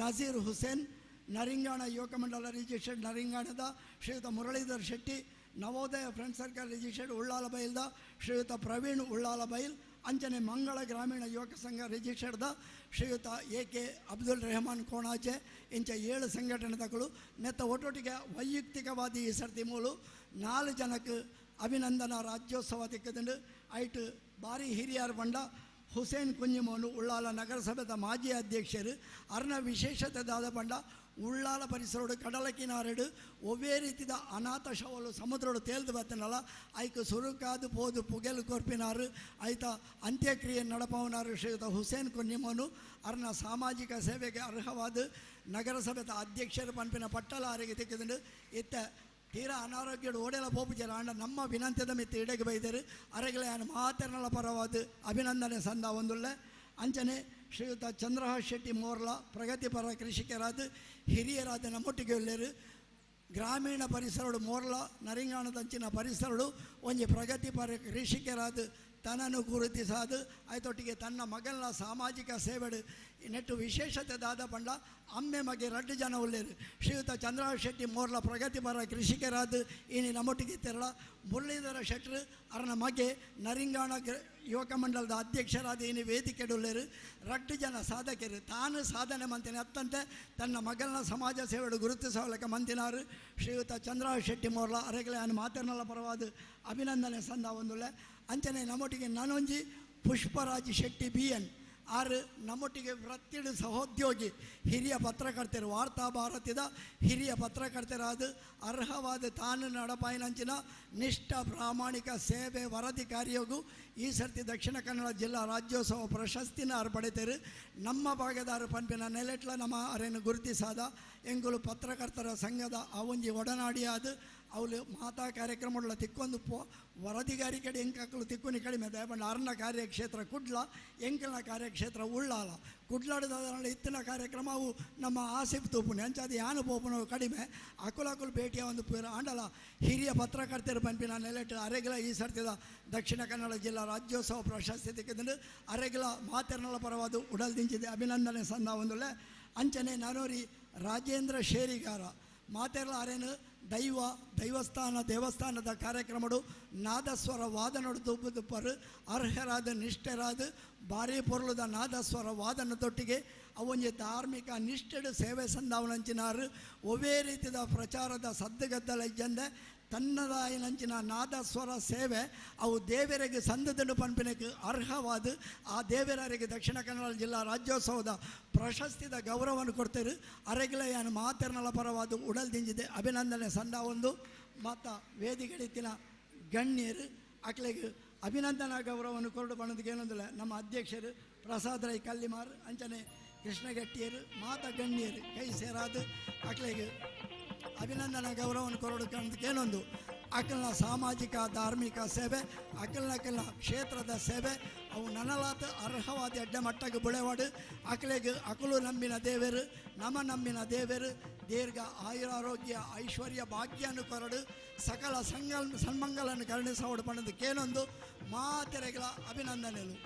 Speaker 9: Nazeer Hussain, ನರಿಂಗಾಣ ಯುವಕ ಮಂಡಲ ರಿಜಿಸ್ಟರ್ಡ್ ನರಿಂಗಾಣದ ಶ್ರೀಯುತ Muralidhar Shetty, Navodaya friend circle registered Ullal ಬೈಲ್ದ ಶ್ರೀಯುತ ಪ್ರವೀಣ್ ಉಳ್ಳಾಲ ಬೈಲ್, ಅಂಚನೆ ಮಂಗಳ ಗ್ರಾಮೀಣ ಯುವಕ ಸಂಘ ರಿಜಿಸ್ಟರ್ದ ಶ್ರೀಯುತ ಎ ಕೆ ಅಬ್ದುಲ್ ರೆಹಮಾನ್ ಕೋಣಾಚೆ ಇಂಚ 7 ಸಂಘಟನೆದಗಳು ನೆತ್ತ ಒಟ್ಟೊಟ್ಟಿಗೆ ವೈಯಕ್ತಿಕವಾದಿ ಈ ಸರ್ತಿ ಮೂಲು 4 ಜನಕ್ಕೆ ಅಭಿನಂದನಾ ರಾಜ್ಯೋತ್ಸವ ತಿಕ್ಕದಂಡು. ಐಟ್ ಭಾರಿ ಹಿರಿಯರ್ ಬಂಡ ಹುಸೇನ್ ಕುಂಜಿಮೋನು ಉಳ್ಳಾಲ ನಗರಸಭೆದ ಮಾಜಿ ಅಧ್ಯಕ್ಷರು ಅರ್ನ ವಿಶೇಷತೆ ದಾದ ಬಂಡ ಉಳ್ಳಾಲ ಪರಿಸರೋಡು ಕಡಲ ಕಿನಾರೆಡು ಒವ್ವೇ ರೀತಿದ ಅನಾಥ ಶವಲು ಸಮುದ್ರೋಡು ತೇಲ್ದು ಬತ್ತನಲ್ಲ ಐಕ್ ಸುರುಕಾದು ಪೋದು ಪುಗೆಲು ಕೊರ್ಪಿನಾರು ಐತ ಅಂತ್ಯಕ್ರಿಯೆ ನಡಪವನಾರು ಶ್ರೀಯುತ ಹುಸೇನ್ ಕುಂಜಿಮೋನು ಅರ್ನ ಸಾಮಾಜಿಕ ಸೇವೆಗೆ ಅರ್ಹವಾದ ನಗರಸಭೆದ ಅಧ್ಯಕ್ಷರು ಪಂಪಿನ ಪಟ್ಟಲ ಅರಿಗೆ ತಿಕ್ಕದಂಡು. ಇತ್ತ ತೀರಾ ಅನಾರೋಗ್ಯಡು ಓಡೆಲ ಪೋಪುಜರ ಆಂಡ ನಮ್ಮ ವಿನಂತಿದ ಮಿತ್ತ ಇಡೆಗೆ ಬೈದರು ಅರೆಗಲೆ ಮಾತೆರ್ನಲ ಪರವಾದ ಅಭಿನಂದನೆ ಸಂದ ಒಂದುಳ್ಳ. ಅಂಚನೆ ಶ್ರೀಯುತ ಚಂದ್ರಹಾಸ್ ಶೆಟ್ಟಿ ಮೋರ್ಲ ಪ್ರಗತಿಪರ ಕೃಷಿಕರಾದ ಹಿರಿಯರಾದ ನಮ್ಮೊಟ್ಟಿಗೆ ಉಲ್ಲೇರು. ಗ್ರಾಮೀಣ ಪರಿಸರಡು ಮೋರ್ಲ ನರಿಂಗಾಣದಂಚಿನ ಪರಿಸರಡು ಒಂಜಿ ಪ್ರಗತಿಪರ ಕೃಷಿಕರಾದ ತನ್ನನ್ನು ಗುರುತಿಸಾದು ಆಯ್ತೊಟ್ಟಿಗೆ ತನ್ನ ಮಗನ ಸಾಮಾಜಿಕ ಸೇವೆಡು ನೆಟ್ಟು ವಿಶೇಷತೆ ದಾದ ಪಂಡ ಅಮ್ಮೆ ಮಗೆ 2 ಜನ ಉಲ್ಲೇರು. ಶ್ರೀಯುತ ಚಂದ್ರಹಾಸ್ ಶೆಟ್ಟಿ ಮೋರ್ಲ ಪ್ರಗತಿಪರ ಕೃಷಿಕರಾದ ಇನಿ ನಮ್ಮೊಟ್ಟಿಗೆ ತೆರಳ ಮುರಳೀಧರ ಶೆಟ್ಟರು ಅರನ ಮಗೆ ನರಿಂಗಾಣ ಯುವಕ ಮಂಡಲದ ಅಧ್ಯಕ್ಷರಾದ ಇನಿ ವೇದಿಕೆಡುಲ್ಲೇರು. 2 ಜನ ಸಾಧಕರು ತಾನು ಸಾಧನೆ ಮಂತಿನ ಅತ್ತಂತೆ ತನ್ನ ಮಗನ ಸಮಾಜ ಸೇವೆಡು ಗುರುತಿಸೋಲಕ ಮಂತಿನಾರು ಶ್ರೀಯುತ ಚಂದ್ರಹಾಸ್ ಶೆಟ್ಟಿ ಮೋರ್ಲ ಅರೆಗಲೆ ಮಾತರ್ನಲ ಪರವಾದ ಅಭಿನಂದನೆ ಸಂದ ಒಂದುಳ್ಳೆ. ಅಂಚನೆ ನಮ್ಮೊಟ್ಟಿಗೆ ನಾನೊಂಜಿ ಪುಷ್ಪರಾಜ್ ಶೆಟ್ಟಿ ಬಿ ಎನ್ ಆರು ನಮ್ಮೊಟ್ಟಿಗೆ ವೃತ್ತಿಡು ಸಹೋದ್ಯೋಗಿ ಹಿರಿಯ ಪತ್ರಕರ್ತರು ವಾರ್ತಾ ಭಾರತದ ಹಿರಿಯ ಪತ್ರಕರ್ತರಾದ ಅರ್ಹವಾದ ತಾನು ನಡಪಾಯಿನಂಚಿನ ನಿಷ್ಠ ಪ್ರಾಮಾಣಿಕ ಸೇವೆ ವರದಿ ಕಾರ್ಯಗೂ ಈ ಸರ್ತಿ ದಕ್ಷಿಣ ಕನ್ನಡ ಜಿಲ್ಲಾ ರಾಜ್ಯೋತ್ಸವ ಪ್ರಶಸ್ತಿನ ಆರು ಪಡೆತರು. ನಮ್ಮ ಭಾಗದಾರು ಪನ್ಪಿನ ನೆಲೆಟ್ಲ ನಮ್ಮ ಅರೇನು ಗುರುತಿಸಾದ ಎಂಗುಲು ಪತ್ರಕರ್ತರ ಸಂಘದ ಆ ಒಂಜಿ ಒಡನಾಡಿಯಾದ ಅವಳು ಮಾತಾ ಕಾರ್ಯಕ್ರಮಗಳ ತಿಕ್ಕೊಂದು ಪೋ ವರದಿಗಾರಿಕೆ ಎಂಕಕ್ಕಲು ತಿಕ್ಕುನಿ ಕಡಿಮೆ ದಯಪಂಡ ಅರ್ನ ಕಾರ್ಯಕ್ಷೇತ್ರ ಕುಡ್ಲ ಎಂಕಲ್ನ ಕಾರ್ಯಕ್ಷೇತ್ರ ಉಳ್ಳಾಲ ಕುಡ್ಲಾಡದ ಇತ್ತಿನ ಕಾರ್ಯಕ್ರಮ ಅವು ನಮ್ಮ ಆಸಿಫ್ ತೂಪುನಿ ಅಂಚಾದ ಯಾನು ಪೋಪುನ ಕಡಿಮೆ ಅಕುಲಕುಲು ಭೇಟಿಯ ಒಂದು ಪೂರ ಆಂಡಲ ಹಿರಿಯ ಪತ್ರಕರ್ತರು ಪಂಪಿನ ನೆಲೆಟ್ಟು ಅರೆಗಲ ಈ ಸರ್ತಿದ ದಕ್ಷಿಣ ಕನ್ನಡ ಜಿಲ್ಲಾ ರಾಜ್ಯೋತ್ಸವ ಪ್ರಶಸ್ತಿ ತಿಕ್ಕಿದಂಡು ಅರೆಗಲ ಮಾತೆರ್ನಲ ಪರವಾದ ಉಡಲ್ ದಿಂಚಿದೆ ಅಭಿನಂದನೆ ಸಂದ ಒಂದುಳ್ಳೆ. ಅಂಚನೆ ನಾನೋರಿ ರಾಜೇಂದ್ರ ಶೇರಿಗಾರ ಮಾತೆರ್ಲ ಅರೇನು ದೈವ ದೈವಸ್ಥಾನ ದೇವಸ್ಥಾನದ ಕಾರ್ಯಕ್ರಮಡು ನಾದಸ್ವರ ವಾದನೊಡು ತುಪ್ಪರು ಅರ್ಹರಾದ ನಿಷ್ಠರಾದ ಭಾರಿ ಪೊರುಳುದ ನಾದಸ್ವರ ವಾದನದೊಟ್ಟಿಗೆ ಅವೊಂಜಿ ಧಾರ್ಮಿಕ ನಿಷ್ಠೆಡು ಸೇವೆ ಸಂದಾವನಂಚಿನಾರು ಒವ್ವೇ ರೀತಿಯ ಪ್ರಚಾರದ ಸದ್ದುಗದ್ದಲ ಇಜ್ಜಂದೆ ತನ್ನದಾಯಿನಂಚಿನ ನಾದಸ್ವರ ಸೇವೆ ಅವು ದೇವರಿಗೆ ಸಂದದಂಡು ಪನ್ಪಿನಕ್ಕೆ ಅರ್ಹವಾದ ಆ ದೇವರರಿಗೆ ದಕ್ಷಿಣ ಕನ್ನಡ ಜಿಲ್ಲಾ ರಾಜ್ಯೋತ್ಸವದ ಪ್ರಶಸ್ತಿದ ಗೌರವವನ್ನು ಕೊಡ್ತಾರೆ. ಅರೆಗಲೆಯನ್ನು ಮಾತೆರ್ನಲ ಪರವಾದ ಉಡಲ್ ದಿಂಜಿದೆ ಅಭಿನಂದನೆ ಸಂದ ಒಂದು ಮಾತ ವೇದಿಗಳಿತ್ತಿನ ಗಣ್ಯರು ಅಕ್ಲೆಗೆ ಅಭಿನಂದನಾ ಗೌರವವನ್ನು ಕೊರಡು ಬಣ್ಣದಕ್ಕೆ ಏನೊಂದಿಲ್ಲ ನಮ್ಮ ಅಧ್ಯಕ್ಷರು ಪ್ರಸಾದ್ ರೈ ಕಲ್ಲಿಮಾರ್ ಅಂಚನೆ ಕೃಷ್ಣಗಟ್ಟಿಯರು ಮಾತ ಗಣ್ಯರು ಕೈ ಸೇರಾದ ಅಕ್ಲೆಗೆ ಅಭಿನಂದನಾ ಗೌರವವನ್ನು ಕೊರಡು ಕಾಣೋದಕ್ಕೇನೊಂದು ಅಕಲ್ನ ಸಾಮಾಜಿಕ ಧಾರ್ಮಿಕ ಸೇವೆ ಅಕಲ್ನ ಕ್ಷೇತ್ರದ ಸೇವೆ ಅವು ನನಲಾತ ಅರ್ಹವಾದ ಎಡ್ಡ ಮಟ್ಟಕ್ಕೆ ಬುಳೆವಾಡು ಅಕಲೆಗೆ ಅಕಲು ನಂಬಿನ ದೇವರು ನಮ ನಂಬಿನ ದೇವರು ದೀರ್ಘ ಆಯುರಾರೋಗ್ಯ ಐಶ್ವರ್ಯ ಭಾಗ್ಯನು ಕೊರಡು ಸಕಲ ಸನ್ಮಂಗಲನ್ನು ಕರುಣಿಸೋಡು ಪಣ್ಣದಕ್ಕೇನೊಂದು ಮಾತೆರೆಗಳ ಅಭಿನಂದನೆಗಳು.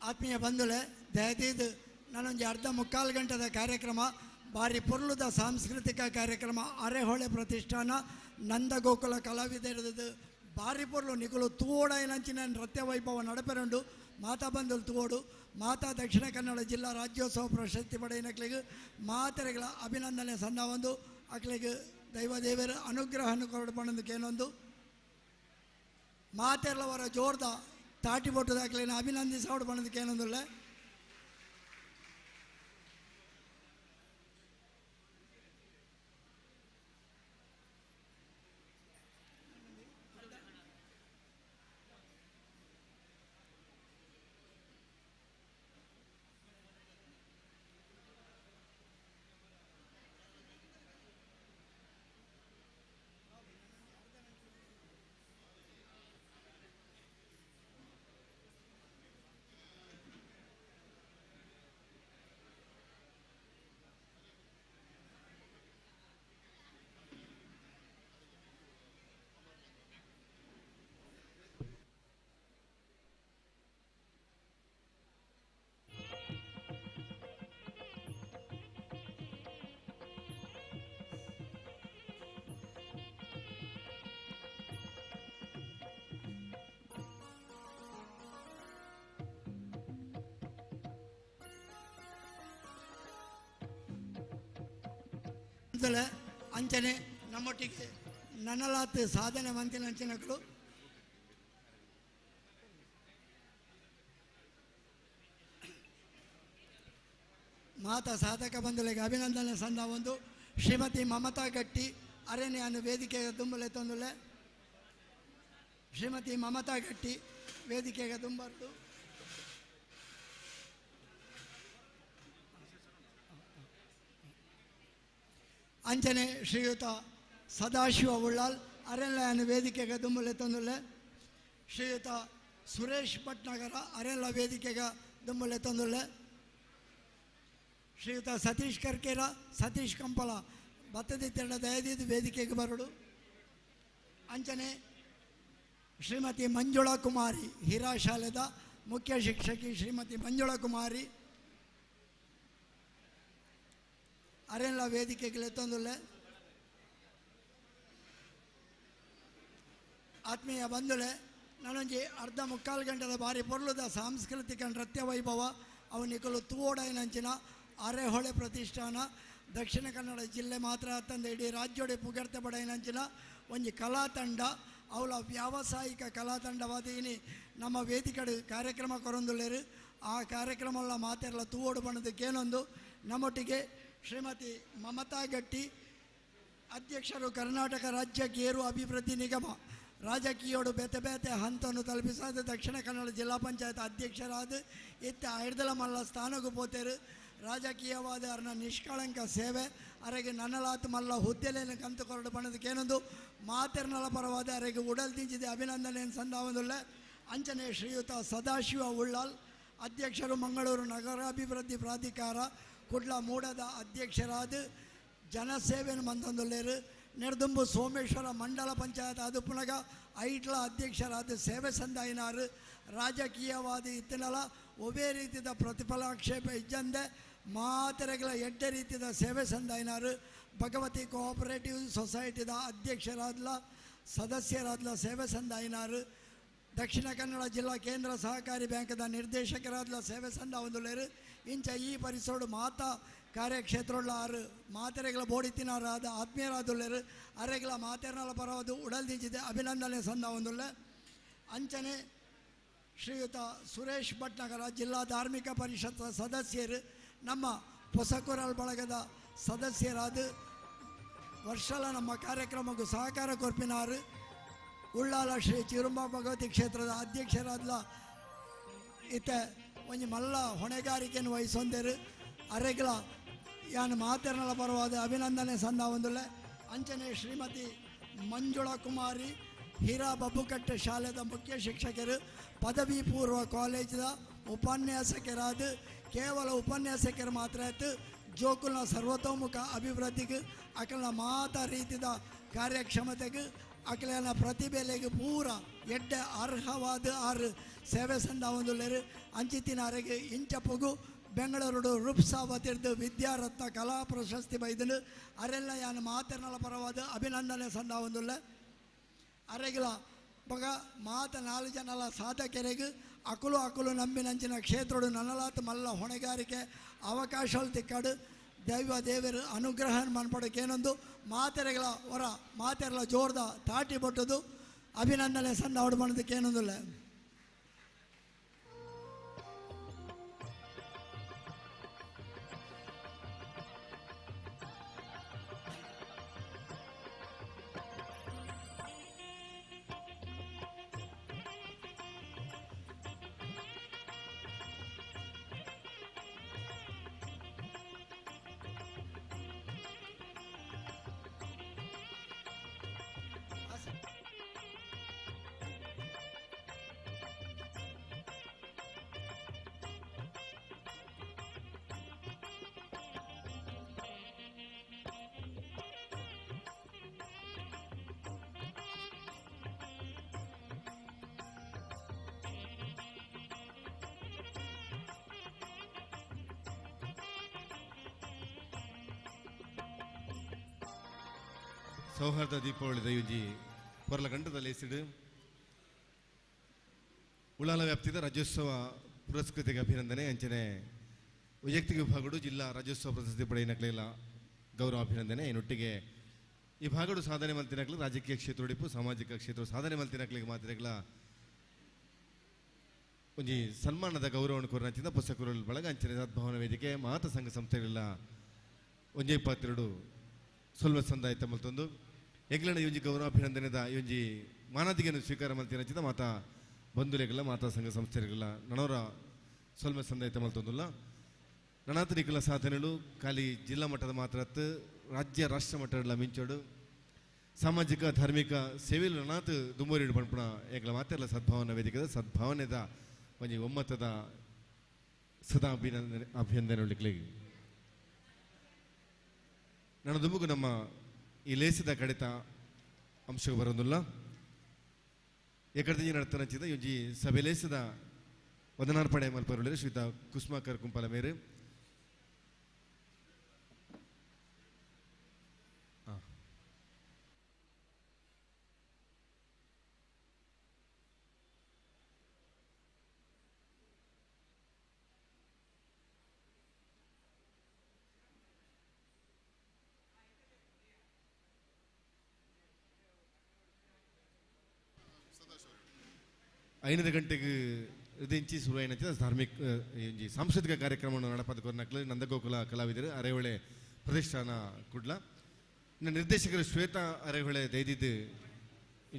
Speaker 9: ಆತ್ಮೀಯ ಬಂಧುಲೆ, ದಯದೀದು ನಾನೊಂದು ಅರ್ಧ ಮುಕ್ಕಾಲು ಗಂಟೆದ ಕಾರ್ಯಕ್ರಮ, ಭಾರಿ ಪೊರ್ಲುದ ಸಾಂಸ್ಕೃತಿಕ ಕಾರ್ಯಕ್ರಮ, ಅರೆಹೊಳೆ ಪ್ರತಿಷ್ಠಾನ ನಂದಗೋಕುಲ ಕಲಾವಿದರದು ಭಾರಿ ಪೊರ್ಲು ನಿಕುಲು ತೂವೋಡೈನಂಚಿನ ನೃತ್ಯ ವೈಭವ ನಡಪೆರುಂಡು. ಮಾತಾ ಬಂಧುಲು ತೂವೋಡು. ಮಾತಾ ದಕ್ಷಿಣ ಕನ್ನಡ ಜಿಲ್ಲಾ ರಾಜ್ಯೋತ್ಸವ ಪ್ರಶಸ್ತಿ ಪಡೆಯಿನಕ್ಲೆಗ್ ಮಾತೆರೆಗಳ ಅಭಿನಂದನೆ ಸಂದವೊಂದು ಅಕ್ಲೆಗ್ ದೈವದೇವರ ಅನುಗ್ರಹವನ್ನು ಕೊರಡು ಪಂಡೊಂದು ಮಾತೆರ್ಲವರ ಜೋರ್ದ ತಾಟಿ ಬೊಟ್ಟುದ ಅಕ್ಲೆನ ಅಭಿನಂದಿಸೋಡು ಪಂಡೊಂದು ಏನೊಂದುಲ್ಲೆ. ಅಂಚನೆ ನಮ್ಮೊಟ್ಟಿಗೆ ನನ್ನಲಾತ್ ಸಾಧನೆ ಮಂತಿನ ಅಂಚನಗಳು ಮಾತಾ ಸಾಧಕ ಬಂಧುಗಳಿಗೆ ಅಭಿನಂದನೆ ಸಂದ ಒಂದು ಶ್ರೀಮತಿ ಮಮತಾ ಗಟ್ಟಿ ಅರೆನೆಯನ್ನು ವೇದಿಕೆಗೆ ತುಂಬಲೆ ತಂದುಲೆ. ಶ್ರೀಮತಿ ಮಮತಾ ಗಟ್ಟಿ ವೇದಿಕೆಗೆ ತುಂಬರ್ದು. ಅಂಚನೆ ಶ್ರೀಯುತ ಸದಾಶಿವ ಉಳ್ಳಾಲ್ ಅರೆಲ್ಲ ವೇದಿಕೆಗೆ ದುಂಬಲೆ ತಂದುಲ್ಲೆ. ಶ್ರೀಯುತ ಸುರೇಶ್ ಭಟ್ನಗರ ಅರೆಲ್ಲ ವೇದಿಕೆಗೆ ದುಂಬಲೆ ತಂದುಲ್ಲೆ. ಶ್ರೀಯುತ ಸತೀಶ್ ಕರ್ಕೇರ, ಸತೀಶ್ ಕಂಪಲ ಬತ್ತದಿತ್ತೆರಡ ದಯದೀದು ವೇದಿಕೆಗೆ ಬರಡು. ಅಂಚನೆ ಶ್ರೀಮತಿ ಮಂಜುಳಾ ಕುಮಾರಿ ಹಿರಾ ಶಾಲೆದ ಮುಖ್ಯ ಶಿಕ್ಷಕಿ ಶ್ರೀಮತಿ ಮಂಜುಳಾ ಕುಮಾರಿ ಅರೆಲ್ಲ ವೇದಿಕೆಗೆ ತಂದುಲ್ಲೆ. ಆತ್ಮೀಯ ಬಂಧುಲೆ, ನಾನೊಂಜಿ ಅರ್ಧ ಮುಕ್ಕಾಲು ಗಂಟೆದ ಭಾರಿ ಪೊರ್ಲುದ ಸಾಂಸ್ಕೃತಿಕ ನೃತ್ಯ ವೈಭವ ಅವು ನಿಕಲು ತೂವೋಡೈನಂಚಿನ ಅರೆಹೊಳೆ ಪ್ರತಿಷ್ಠಾನ ದಕ್ಷಿಣ ಕನ್ನಡ ಜಿಲ್ಲೆ ಮಾತ್ರ ತಂದೆ ಇಡೀ ರಾಜ್ಯೋಡೆ ಪುಗರ್ತೆ ಪಡೆಯಿನಂಚಿನ ಒಂಜಿ ಕಲಾ ತಂಡ, ಅವಳ ವ್ಯಾವಸಾಯಿಕ ಕಲಾ ತಂಡವಾದ ಇನಿ ನಮ್ಮ ವೇದಿಕಡು ಕಾರ್ಯಕ್ರಮ ಕೊರೊಂದುಲ್ಲೇರು. ಆ ಕಾರ್ಯಕ್ರಮ ಮಾತೆರ್ಲ ತೂವೋಡು ಬಣ್ಣದಕ್ಕೇನೊಂದು ನಮ್ಮೊಟ್ಟಿಗೆ ಶ್ರೀಮತಿ ಮಮತಾ ಗಟ್ಟಿ ಅಧ್ಯಕ್ಷರು ಕರ್ನಾಟಕ ರಾಜ್ಯ ಗೇರು ಅಭಿವೃದ್ಧಿ ನಿಗಮ ರಾಜಕೀಯೋಡು ಬೇತೆ ಬೇತೆ ಹಂತವನ್ನು ತಲುಪಿಸಾದ ದಕ್ಷಿಣ ಕನ್ನಡ ಜಿಲ್ಲಾ ಪಂಚಾಯತ್ ಅಧ್ಯಕ್ಷರಾದ ಇತ್ತ ಐರ್ದಲ ಮಲ್ಲ ಸ್ಥಾನಕ್ಕೂ ಪೋತೇರು. ರಾಜಕೀಯವಾದ ಅರ್ನ ನಿಷ್ಕಳಂಕ ಸೇವೆ ಅರೆಗೆ ನನ್ನಲಾತ್ ಮಲ್ಲ ಹುದ್ದೆಲೇನು ಕಂತು ಕೊರಡು ಬಣ್ಣದಕ್ಕೇನೊಂದು ಮಾತೆರ್ನಲ ಪರವಾದ ಅರೆಗೆ ಉಡಲ್ ತಿಂಚಿದೆ ಅಭಿನಂದನೆ ಸಂದಾವೊಂದುಲ್ಲ. ಅಂಚನೆ ಶ್ರೀಯುತ ಸದಾಶಿವ ಉಳ್ಳಾಲ್ ಅಧ್ಯಕ್ಷರು ಮಂಗಳೂರು ನಗರಾಭಿವೃದ್ಧಿ ಪ್ರಾಧಿಕಾರ ಕುಡ್ಲ ಮೂಡದ ಅಧ್ಯಕ್ಷರಾದ ಜನಸೇವೆಯನ್ನು ಮಂತೊಂದುಲ್ಲೇರು. ನೆರ್ದುಂಬು ಸೋಮೇಶ್ವರ ಮಂಡಲ ಪಂಚಾಯತ್ ಅದು ಪುನಗ ಐಟ್ಲ ಅಧ್ಯಕ್ಷರಾದ ಸೇವೆ ಸಂದಾಯಿನಾರು. ರಾಜಕೀಯವಾದ ಇತ್ತನಲ ಒವೇ ರೀತಿಯ ಪ್ರತಿಫಲಾಕ್ಷೇಪ ಇಜ್ಜಂದೆ ಮಾತೆರೆಗಳ ಎಡ್ಡೆ ರೀತಿಯ ಸೇವೆ ಸಂದಾಯಿನಾರು. ಭಗವತಿ ಕೋಆಪರೇಟಿವ್ ಸೊಸೈಟಿದ ಅಧ್ಯಕ್ಷರಾದ್ಲ ಸದಸ್ಯರಾದ್ಲ ಸೇವೆ ಸಂದಾಯಿನಾರು. ದಕ್ಷಿಣ ಕನ್ನಡ ಜಿಲ್ಲಾ ಕೇಂದ್ರ ಸಹಕಾರಿ ಬ್ಯಾಂಕ್ದ ನಿರ್ದೇಶಕರಾದ್ಲ ಸೇವೆ ಸಂದ ಒಂದುಲೇರು. ಇಂಚ ಈ ಪರಿಸೋಡು ಮಾತಾ ಕಾರ್ಯಕ್ಷೇತ್ರವುಳ್ಳ ಆರು ಮಾತೆರೆಗಳ ಬೋಡಿತಿನಾರಾದ ಆತ್ಮೀಯರಾದುಲ್ಲೇರು. ಅರೆಗಳ ಮಾತೆರನಲ ಪರವಾದ ಉಡಲ್ದಿಂಚಿದೆ ಅಭಿನಂದನೆ ಸಂದ ಒಂದುಲ್ಲೆ. ಅಂಚನೆ ಶ್ರೀಯುತ ಸುರೇಶ್ ಭಟ್ನಗರ ಜಿಲ್ಲಾ ಧಾರ್ಮಿಕ ಪರಿಷತ್ ಸದಸ್ಯರು ನಮ್ಮ ಹೊಸಕುರಲ್ ಬಳಗದ ಸದಸ್ಯರಾದ ವರ್ಷಲ ನಮ್ಮ ಕಾರ್ಯಕ್ರಮಕ್ಕೂ ಸಹಕಾರ ಕೊರ್ಪಿನಾರು. ಉಳ್ಳಾಲ ಶ್ರೀ ಚಿರುಂಬ ಭಗವತಿ ಕ್ಷೇತ್ರದ ಅಧ್ಯಕ್ಷರಾದ್ಲ ಇತ್ತ ಒಂಜಿ ಮಲ್ಲ ಹೊಣೆಗಾರಿಕೆಯನ್ನು ವಹಿಸೊಂದೇರು. ಅರೆಗಳ ಯಾನ್ ಮಾತೆರ್ನಲ ಪರವಾದ ಅಭಿನಂದನೆ ಸಂದ ಒಂದುಲ್ಲೆ. ಅಂಚನೆ ಶ್ರೀಮತಿ ಮಂಜುಳಾ ಕುಮಾರಿ ಹೀರಾ ಬಬ್ಬುಕಟ್ಟೆ ಶಾಲೆದ ಮುಖ್ಯ ಶಿಕ್ಷಕರು ಪದವಿ ಪೂರ್ವ ಕಾಲೇಜಿನ ಉಪನ್ಯಾಸಕರಾದ ಕೇವಲ ಉಪನ್ಯಾಸಕರು ಮಾತ್ರ ಆಯ್ತು ಜೋಕುಲ್ನ ಸರ್ವತೋಮುಖ ಅಭಿವೃದ್ಧಿಗೆ ಅಕಲ್ನ ಮಾತ ರೀತಿಯ ಕಾರ್ಯಕ್ಷಮತೆಗೆ ಅಕಲನ ಪ್ರತಿಭೆಲೆಗೆ ಪೂರ ಎಡ್ಡೆ ಅರ್ಹವಾದ ಆರು ಸೇವೆ ಸಂದಾವೊಂದುಲ್ಲೆರ್ ಅಂಚಿತ್ತಿನ ಅರೆಗ್ ಇಂಚಪೊಗು ಬೆಂಗಳೂರು ರೂಪ್ಸಾವತಿರ್ದು ವಿದ್ಯಾರತ್ನ ಕಲಾ ಪ್ರಶಸ್ತಿ ಬೈದನು ಅರೆಲ್ಲ ಯಾನ್ ಮಾತೆರ್ನಲ ಪರವಾದ ಅಭಿನಂದನೆ ಸಂದಾವೊಂದುಲ್ಲೆ ಅರೆಗಿಲ ಬಗ ಮಾತ ನಾಲು ಜನಲ ಸಾಧಕರೆಗ್ ಅಕುಲು ಅಕುಲು ನಂಬಿನಂಚಿನ ಕ್ಷೇತ್ರಡು ನನಲಾತ್ ಮಲ್ಲ ಹೊಣೆಗಾರಿಕೆ ಅವಕಾಶಗಳು ತಿಕ್ಕಾಡು ದೈವ ದೇವರು ಅನುಗ್ರಹ ಮನ್ಪಡಕ್ಕೇನೊಂದು ಮಾತೆರೆಗಳ ಹೊರ ಮಾತೆರೆಗಳ ಜೋರ್ದ ತಾಟಿ ಬೊಟ್ಟದು ಅಭಿನಂದನೆ ಸಂದಾವಡು ಮಾಡೋದಕ್ಕೇನೊಂದಿಲ್ಲ.
Speaker 1: ಸೌಹಾರ್ದ ದೀಪಾವಳಿ ದೈವಜಿ ಕೊರಲಗಂಡದ ಲೇಸಿಡು ಉಳ್ಳಾಲ ವ್ಯಾಪ್ತಿದ ರಾಜ್ಯೋತ್ಸವ ಪುರಸ್ಕೃತಿಗೆ ಅಭಿನಂದನೆ ಅಂಚನೆ ವೈಯಕ್ತಿಕ ವಿಭಾಗಡು ಜಿಲ್ಲಾ ರಾಜ್ಯೋತ್ಸವ ಪ್ರಶಸ್ತಿ ಪಡೆಯಿನಕ್ಲೆಲ್ಲ ಗೌರವ ಅಭಿನಂದನೆ. ಇನ್ನೊಟ್ಟಿಗೆ ಈ ಭಾಗಡು ಸಾಧನೆ ಮಲ್ತಿನಕ್ಲು ರಾಜಕೀಯ ಕ್ಷೇತ್ರಡಿಪು ಸಾಮಾಜಿಕ ಕ್ಷೇತ್ರ ಸಾಧನೆ ಮಲ್ತಿನಕ್ಲಿಗೆ ಮಾತ್ರೆಗಳ ಒಂಜಿ ಸನ್ಮಾನದ ಗೌರವವನ್ನು ಕೋರಿನಂಚಿನ ಪುಸ್ತಕರು ಬಳಗ ಅಂಚನೆ ಸದ್ಭಾವನ ವೇದಿಕೆ ಮಾತ ಸಂಘ ಸಂಸ್ಥೆಗಳೆಲ್ಲ ಒಂಜಿ 22 ಸೊಲ್ವ ಸಂದಾಯ ಮಲ್ತೊಂದು ಎಂಗ್ಲಂಡ ಈ ಒಂಜಿ ಗೌರವ ಅಭಿನಂದನೆದ ಈ ಒಂಜಿ ಮಾನಾದಿಗೆಯನ್ನು ಸ್ವೀಕಾರ ಮಲ್ತಿನಂಚಿನ ಮಾತಾ ಬಂಧುಲೆಗಲ್ಲ ಮಾತಾ ಸಂಘ ಸಂಸ್ಥೆಗಳೆಲ್ಲ ನನವರ ಸೊಲ್ವ ಸಂದಾಯ ಮಲ್ತೊಂದುಲ್ಲ. ನನಾತರಿಕಲ ಸಾಧನೆಗಳು ಖಾಲಿ ಜಿಲ್ಲಾ ಮಟ್ಟದ ಮಾತ್ರ ರಾಜ್ಯ ರಾಷ್ಟ್ರ ಮಟ್ಟದ ಮಿಂಚೋಡು ಸಾಮಾಜಿಕ ಧಾರ್ಮಿಕ ಸೇವೆಯಲ್ಲಿ ನನಾತ್ ದುಂಬರಿಡು ಪಣಪುಣ ಎಂಗ್ಲ ಮಾತೆಲ್ಲ ಸದ್ಭಾವನಾ ವೇದಿಕೆದ ಸದ್ಭಾವನೆದ ಒಂಜಿ ಒಮ್ಮತದ ಸದಾ ಅಭಿನಂದನೆ ಅಭಿನಂದನೆ. ನನ್ನ ದುಂಬುಗು ನಮ್ಮ ಈ ಲೇಸಿದ ಕಡಿತ ಅಂಶಕ್ಕೆ ಬರೋದಿಲ್ಲ. ಏಕರ್ದಿ ನಡ್ತನಚಿದ ಒಂಜಿ ಸಭೆ ಲೇಸಿದ ವಂದನಾರ್ಪಣೆ ಮಲ್ಪರುಳ್ಳೆ ಶ್ರೀತ ಕುಸ್ಮಾಕರ್ ಕುಂಪಾಲ ಮೇರು. ಐನದ ಗಂಟೆಗೆ ಇಂಚಿ ಶುರುವಾಯಿನ ಧಾರ್ಮಿಕ ಸಾಂಸ್ಕೃತಿಕ ಕಾರ್ಯಕ್ರಮವನ್ನು ನಡಪದ ಕೊರ್ನಕ್ಲು ನಂದಗೋಕುಲ ಕಲಾವಿದರು ಅರೆಹೊಳೆ ಪ್ರತಿಷ್ಠಾನ ಕುಡ್ಲ. ಇನ್ನು ನಿರ್ದೇಶಕರು ಶ್ವೇತಾ ಅರೆಹೊಳೆ ದೈದಿದ್ದು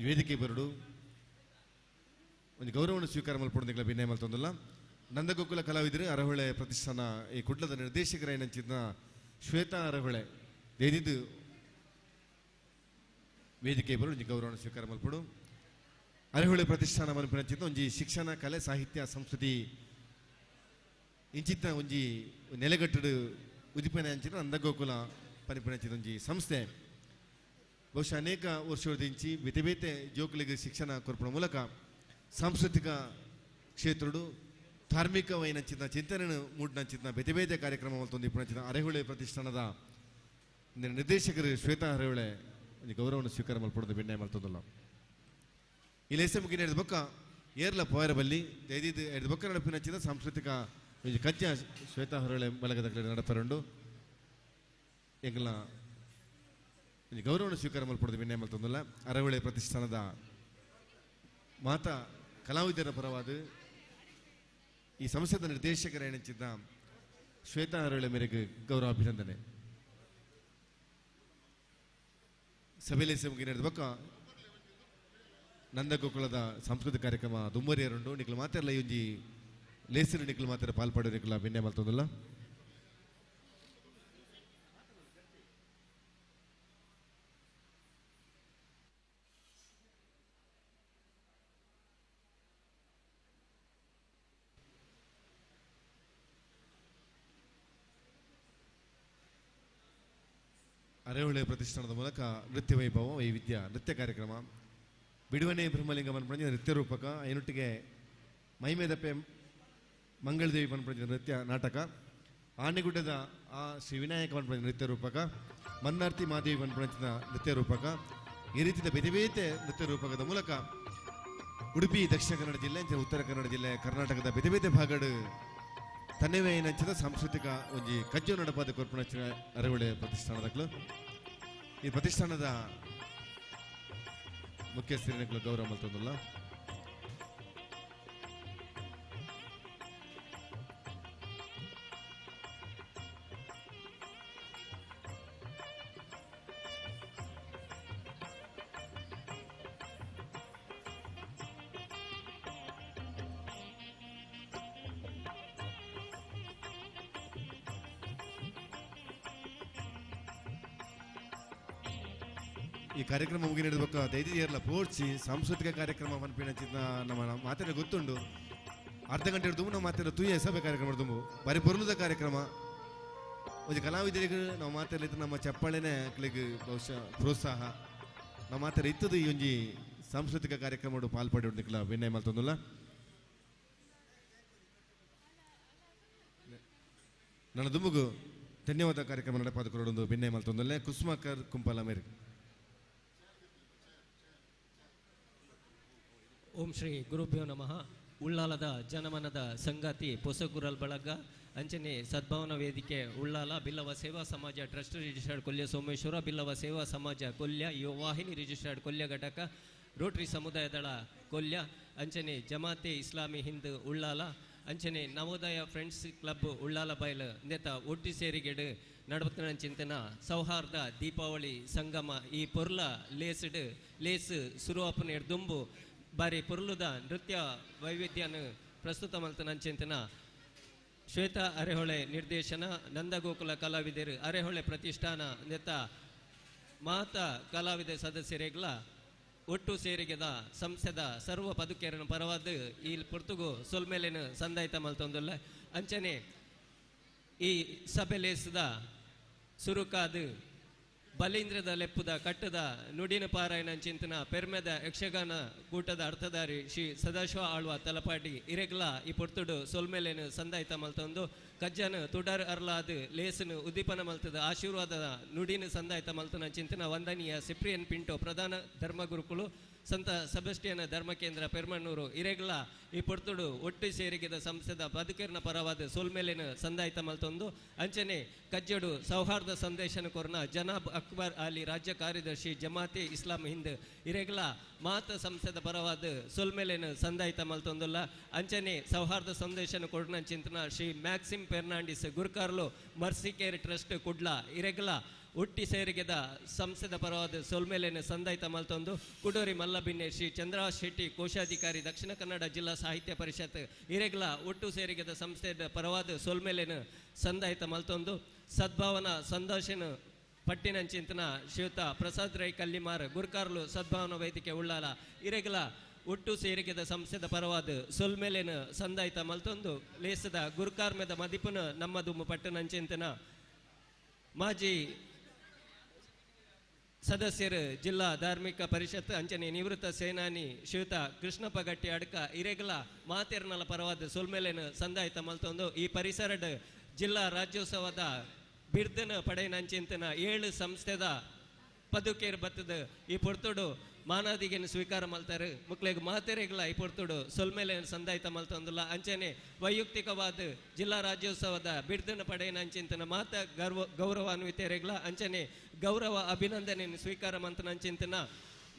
Speaker 1: ವೇದಿಕೆ ಬರಡು ಒಂದು ಗೌರವವನ್ನು ಸ್ವೀಕಾರ ಮಲ್ಪೊಂದಿಲ್ಲ ಭಿನ್ನಯ ಮಲ್ತೊಂದಿಲ್ಲ. ನಂದಗೋಕುಲ ಕಲಾವಿದರು ಅರೆಹೊಳೆ ಪ್ರತಿಷ್ಠಾನ ಈ ಕುಡ್ಲದ ನಿರ್ದೇಶಕರ ಶ್ವೇತಾ ಅರೆಹೊಳೆ ದೈದಿದ್ದು ವೇದಿಕೆ ಬರಡು ಒಂಜಿ ಗೌರವವನ್ನು ಸ್ವೀಕಾರ ಮಲ್ಪಡು. ಅರೆಹೊಳೆ ಪ್ರತಿಷ್ಠಾನ ಮನ್ಪಿನಂಚಿತ್ತ ಒಂಜಿ ಶಿಕ್ಷಣ ಕಲೆ ಸಾಹಿತ್ಯ ಸಂಸ್ಕೃತಿ ಇಂಚಿತ್ತ ಒಂಜಿ ನೆಲೆಗಟ್ಟಡು ಉದಿಪನೆ ಅಂಚಿನ ನಂದಗೋಕುಲ ಪನಿಪಿನಂಚಿತ ಒಂಜಿ ಸಂಸ್ಥೆ. ಬಹುಶಃ ಅನೇಕ ವರ್ಷದಿಂಚಿ ಬೇತೆ ಬೇತೆ ಜೋಕುಲಿಗೆ ಶಿಕ್ಷಣ ಕೊರ್ಪುನ ಮೂಲಕ ಸಾಂಸ್ಕೃತಿಕ ಕ್ಷೇತ್ರಡು ಧಾರ್ಮಿಕವೈನಂಚಿನ ಚಿಂತನೆ ಮೂಡಿನಂಚಿನ ಬೇತೆ ಬೇತೆ ಕಾರ್ಯಕ್ರಮ ಮಲ್ತೊಂದು ಇಪ್ಪುನಂಚಿನ ಅರೆಹೊಳೆ ಪ್ರತಿಷ್ಠಾನದ ನಿರ್ದೇಶಕರು ಶ್ವೇತಾ ಅರೆಹೊಳೆ ಒಂಜಿ ಗೌರವವನ್ನು ಸ್ವೀಕಾರ ಮಲ್ಪಡೋದು ಬೆಣ್ಣೆ ಮಲ್ತೊಂದುಲ್ಲ. ಈ ಲೇಸೆ ಮುಗಿನ ಹಿಡಿದ ಬೊಕ್ಕ ಏರ್ಲ ಪೋಯರ ಬಲ್ಲಿ ದೈದಿದ್ದು ಹಿಡಿದ ಬೊಕ್ಕ ನಡಪಿನಂಚಿನ ಸಾಂಸ್ಕೃತಿಕ ಒಂಜಿ ಕಜ್ಜ ಶ್ವೇತಾ ಹೊರಳೆ ಬಲಗದ ನಡಪರುಂಡು ಎಂಗ್ಲ ಒಂಜಿ ಗೌರವವನ್ನು ಸ್ವೀಕಾರ ಮಲ್ಪಡೋದು ವಿನಯ ಮಲ್ತೊಂದುಲ್ಲ. ಅರವಳೆ ಪ್ರತಿಷ್ಠಾನದ ಮಾತಾ ಕಲಾವಿದರ ಪರವಾದ ಈ ಸಂಸ್ಥೆದ ನಿರ್ದೇಶಕರ ಏನಂಚಿದ್ದ ಶ್ವೇತಾ ಅರವಳೆ ಮೇರೆಗೆ ಗೌರವ ಅಭಿನಂದನೆ. ಸಭೆಯಲ್ಲಿ ಮುಗಿನ ಹಿಡಿದ ಬೊಕ್ಕ ನಂದಗೋಕುಲದ ಸಾಂಸ್ಕೃತಿಕ ಕಾರ್ಯಕ್ರಮ ದುಮ್ಮರಿಯರುಂಡು ನಿಕ್ಲು ಮಾತೆಲ್ಲ ಈ ಒಂಜಿ ಲೇಸಿರು ನಿಕ್ಲು ಮಾತ್ರ ಪಾಲ್ಪಡೋ ನಿಕ್ಲ ವಿನಯ ಮಲ್ತೊಂದುಲ್ಲ. ಅರೆಹೊಳೆ ಪ್ರತಿಷ್ಠಾನದ ಮೂಲಕ ನೃತ್ಯ ವೈಭವ ವೈವಿಧ್ಯ ನೃತ್ಯ ಕಾರ್ಯಕ್ರಮ ಬಿಡುವನೆ ಬ್ರಹ್ಮಲಿಂಗ ಮನ್ಪಂಜ ನೃತ್ಯ ರೂಪಕ ಐನೊಟ್ಟಿಗೆ ಮೈಮೇದಪ್ಪೆ ಮಂಗಳದೇವಿ ಪನ್ಪುನ ನೃತ್ಯ ನಾಟಕ, ಆನೆಗುಡ್ಡದ ಆ ಶ್ರೀ ವಿನಾಯಕ ಪನ್ಪುನ ನೃತ್ಯ ರೂಪಕ, ಮನ್ನಾರ್ತಿ ಮಾದೇವಿ ಪನ್ಪುನ ನೃತ್ಯ ರೂಪಕ, ಈ ರೀತಿಯ ಬೇತೆ ಬೇತೆ ನೃತ್ಯ ರೂಪಕದ ಮೂಲಕ ಉಡುಪಿ ದಕ್ಷಿಣ ಕನ್ನಡ ಜಿಲ್ಲೆ ಅಂಚನೆ ಉತ್ತರ ಕನ್ನಡ ಜಿಲ್ಲೆ ಕರ್ನಾಟಕದ ಬೇತೆ ಬೇತೆ ಭಾಗಡು ತನ್ನೆವೇ ನಂಚಿದ ಸಾಂಸ್ಕೃತಿಕ ಒಂಜಿ ಕಜ್ಜು ನಡಪಾದ ಕೊರ್ಪುನಂಚಿನ ಅರವಳೆ ಪ್ರತಿಷ್ಠಾನದಕ್ಲು. ಈ ಪ್ರತಿಷ್ಠಾನದ ಮುಖ್ಯಸ್ಥರಿನಕ್ಲು ಗೌರವ ಮಲ್ತೊಂದುಲ್ಲ. ಈ ಕಾರ್ಯಕ್ರಮ ಮುಗಿ ನಡೆದಬೇಕು ದೈದಿಯರ್ಲ ಪೋರ್ಚಿ ಸಾಂಸ್ಕೃತಿಕ ಕಾರ್ಯಕ್ರಮ ಪನ್ಪಿನ ನಮ್ಮ ಮಾತೆಲ್ಲ ಗೊತ್ತುಂಡು. ಅರ್ಧ ಗಂಟೆ ದುಂಬು ನಮ್ಮ ಮಾತೆಲ್ಲ ತೂಯ ಸಭೆ ಕಾರ್ಯಕ್ರಮ ದುಂಬು ಬಾರಿ ಪೊರ್ಲುದ ಕಾರ್ಯಕ್ರಮ. ಒಂದು ಕಲಾವಿದರಿಗೆ ನಾವು ಮಾತೆಲ್ಲ ಇತ್ತು ನಮ್ಮ ಚಪ್ಪಾಳೆನೇ ಅಕ್ಲಿಗೆ ಬಹುಶಃ ಪ್ರೋತ್ಸಾಹ. ನಮ್ಮ ಮಾತೆಲ್ಲ ಇತ್ತದು ಈ ಒಂಜಿ ಸಾಂಸ್ಕೃತಿಕ ಕಾರ್ಯಕ್ರಮ ಪಾಲ್ಪಡೆ ಉಂಡಿಕ್ಲ ವಿನಯ ಮಲ್ತೊಂದುಲ್ಲ. ನನ್ನ ದುಂಬುಗು ಧನ್ಯವಾದ ಕಾರ್ಯಕ್ರಮ ನಡೆಪಾದ ಕೊರಡೊಂದು ವಿನಯ ಮಲ್ತೊಂದುಲ್ಲೆ ಕುಸುಮಾಕರ್ ಕುಂಪಾಲ ಮೇರಿ.
Speaker 17: ಓಂ ಶ್ರೀ ಗುರುಭ್ಯೋ ನಮಃ. ಉಳ್ಳಾಲದ ಜನಮನದ ಸಂಗಾತಿ ಪೊಸಕುರಲ್ ಬಳಗ ಅಂಚನೆ ಸದ್ಭಾವನಾ ವೇದಿಕೆ ಉಳ್ಳಾಲ, ಬಿಲ್ಲವ ಸೇವಾ ಸಮಾಜ ಟ್ರಸ್ಟ್ ರಿಜಿಸ್ಟರ್ಡ್ ಕೊಲ್ಯ ಸೋಮೇಶ್ವರ, ಬಿಲ್ಲವ ಸೇವಾ ಸಮಾಜ ಕೊಲ್ಯ, ಯುವವಾಹಿನಿ ರಿಜಿಸ್ಟರ್ಡ್ ಕೊಲ್ಯ ಘಟಕ, ರೋಟರಿ ಸಮುದಾಯ ದಳ ಕೊಲ್ಯ, ಅಂಚನೆ ಜಮಾತೆ ಇಸ್ಲಾಮಿ ಹಿಂದ್ ಉಳ್ಳಾಲ, ಅಂಚನೆ ನವೋದಯ ಫ್ರೆಂಡ್ಸ್ ಕ್ಲಬ್ ಉಳ್ಳಾಲ ಬಯಲು ನೇತ ಒಟ್ಟಿ ಸೇರಿಗೆಡು ನಡಪತ್ತಿನ ಚಿಂತನ ಸೌಹಾರ್ದ ದೀಪಾವಳಿ ಸಂಗಮ ಈ ಪೊರ್ಲ ಲೇಸ್ಡ್ ಲೇಸ್ ಸುರುವಾಪನೆ ದುಂಬು ಬಾರಿ ಪೊರ್ಲುದ ನೃತ್ಯ ವೈವಿಧ್ಯನ ಪ್ರಸ್ತುತ ಮಲ್ತನ ಚಿಂತನ ಶ್ವೇತಾ ಅರೆಹೊಳೆ ನಿರ್ದೇಶನ, ನಂದಗೋಕುಲ ಕಲಾವಿದರು ಅರೆಹೊಳೆ ಪ್ರತಿಷ್ಠಾನ ನೆತ್ತ ಮಾತಾ ಕಲಾವಿದ ಸದಸ್ಯರಿಗಳ ಒಟ್ಟು ಸೇರಿಗೆದ ಸಂಸ್ಥೆದ ಸರ್ವ ಪದುಕೆರನ ಪರವಾದ ಈ ಪೊರ್ತುಗು ಸೊಲ್ಮೇಲೇನು ಸಂದಾಯಿತ ಮಲ್ತೊಂದುಲ್ಲ. ಅಂಚನೆ ಈ ಸಭೆ ಲೇಸದ ಸುರುಕಾದು ಬಲೀಂದ್ರದ ಲೆಪ್ಪುದ ಕಟ್ಟದ ನುಡಿನ ಪಾರಾಯಣ ಚಿಂತನ ಪೆರ್ಮೆದ ಯಕ್ಷಗಾನ ಕೂಟದ ಅರ್ಥಧಾರಿ ಶ್ರೀ ಸದಾಶಿವ ಆಳ್ವ ತಲಪಾಡಿ ಇರೆಗ್ಲ ಈ ಪೊರ್ತುಡು ಸೊಲ್ಮೇಲೇನು ಸಂದಾಯಿತ ಮಲ್ತೊಂದು ಕಜ್ಜನ ತುಡರ್ ಅರ್ಲಾದ್ ಲೇಸನು ಉದ್ದೀಪನ ಮಲ್ತದ ಆಶೀರ್ವಾದದ ನುಡಿನ ಸಂದಾಯಿತ ಮಲ್ತನ ಚಿಂತನ ವಂದನೀಯ ಸಿಪ್ರಿಯನ್ ಪಿಂಟೋ ಪ್ರಧಾನ ಧರ್ಮಗುರುಕುಲು ಸಂತ ಸೆಬಸ್ಟಿಯನ್ ಧರ್ಮಕೇಂದ್ರ ಪೆರ್ಮಣ್ಣೂರು ಇರೆಗ್ಲ ಈ ಪೊರ್ತುಡು ಒಟ್ಟು ಸೇರಿಗೆದ ಸಂಸ್ಥೆದ ಬದುಕಿರ್ನ ಪರವಾದ ಸೋಲ್ಮೇಲಿನ ಸಂದಾಯಿತ ಮಲ್ತೊಂದು ಅಂಚನೆ ಕಜ್ಜಡು ಸೌಹಾರ್ದ ಸಂದೇಶನ ಕೊರ್ನ ಜನಾಬ್ ಅಕ್ಬರ್ ಅಲಿ ರಾಜ್ಯ ಕಾರ್ಯದರ್ಶಿ ಜಮಾತೆ ಇಸ್ಲಾಂ ಹಿಂದ್ ಇರೆಗ್ಲ ಮಾತ ಸಂಸ್ಥೆದ ಪರವಾದ ಸೋಲ್ಮೇಲಿನ ಸಂದಾಯಿತ ಮಲ್ತೊಂದುಲ್ಲ. ಅಂಚನೆ ಸೌಹಾರ್ದ ಸಂದೇಶನ ಕೊರ್ನ ಚಿಂತನ ಶ್ರೀ ಮ್ಯಾಕ್ಸಿಮ್ ಫೆರ್ನಾಂಡಿಸ್ ಗುರ್ಕಾರ್ಲು ಮರ್ಸಿ ಕೇರ್ ಟ್ರಸ್ಟ್ ಕುಡ್ಲ ಇರೆಗ್ಲ ಒಟ್ಟಿ ಸೇರಿಗೆದ ಸಂಸ್ಥೆದ ಪರವಾದ ಸೊಲ್ಮೇಲೇನು ಸಂದಾಯಿತ ಮಲ್ತೊಂದು ಕುಡೋರಿ ಮಲ್ಲಬಿನ್ನೆ ಶ್ರೀ ಚಂದ್ರ ಶೆಟ್ಟಿ ಕೋಶಾಧಿಕಾರಿ ದಕ್ಷಿಣ ಕನ್ನಡ ಜಿಲ್ಲಾ ಸಾಹಿತ್ಯ ಪರಿಷತ್ ಇರೆಗ್ಲ ಒಟ್ಟು ಸೇರಿಗೆದ ಸಂಸ್ಥೆದ ಪರವಾದ ಸೊಲ್ಮೇಲೇನು ಸಂದಾಯಿತ ಮಲ್ತೊಂದು ಸದ್ಭಾವನಾ ಸಂದರ್ಶನ ಪಟ್ಟಿನಂಚಿಂತನ ಶ್ರೀಯುತ ಪ್ರಸಾದ್ ರೈ ಕಲ್ಲಿಮಾರ್ ಗುರ್ಕಾರ್ಲು ಸದ್ಭಾವನಾ ವೇದಿಕೆ ಉಳ್ಳಾಲ ಇರೆಗ್ಲ ಒಟ್ಟು ಸೇರಿಗೆದ ಸಂಸ್ಥೆದ ಪರವಾದ ಸೊಲ್ಮೇಲೇನು ಸಂದಾಯಿತ ಮಲ್ತೊಂದು ಲೇಸದ ಗುರುಕಾರ್ಮೆದ ಮದಿಪುನ ನಮ್ಮದುಮ್ಮು ಪಟ್ಟಣಂಚಿಂತನ ಮಾಜಿ ಸದಸ್ಯರು ಜಿಲ್ಲಾ ಧಾರ್ಮಿಕ ಪರಿಷತ್ ಅಂಚನೆ ನಿವೃತ್ತ ಸೇನಾನಿ ಶ್ರೀಯುತ ಕೃಷ್ಣಪ್ಪ ಗಟ್ಟಿ ಅಡ್ಕ ಇರೆಗ್ಲ ಮಾತೆರ್ನಲ ಪರವಾದ ಸೊಲ್ಮೇಲೇನು ಸಂದಾಯಿತ ಮಲ್ತೊಂದು ಈ ಪರಿಸರದ ಜಿಲ್ಲಾ ರಾಜ್ಯೋತ್ಸವದ ಬಿರ್ದನ ಪಡೆಯನಂಚಿಂತನ 7 ಸಂಸ್ಥೆದ ಪದುಕೇರ್ ಬತ್ತದ ಈ ಪೊರ್ತುಡು ಮಾನಾದಿಗೆನು ಸ್ವೀಕಾರ ಮಲ್ತಾರೆ ಮುಕ್ಲೆಗ್ ಮಾತೆರೆಗ್ಲ ಈ ಪೊರ್ತುಡು ಸೊಲ್ಮೇಲೇನು ಸಂದಾಯಿತ ಮಲ್ತೊಂದುಲ್ಲ. ಅಂಚನೆ ವೈಯಕ್ತಿಕವಾದ ಜಿಲ್ಲಾ ರಾಜ್ಯೋತ್ಸವದ ಬಿರ್ದನ ಪಡೆಯನಂಚಿಂತನ ಮಾತ ಗೌರವಾನ್ವಿತರೆಗ್ಲ ಅಂಚನೆ ಗೌರವ ಅಭಿನಂದನೆಯನ್ನು ಸ್ವೀಕಾರ ಮಂತನಂಚಿಂತನ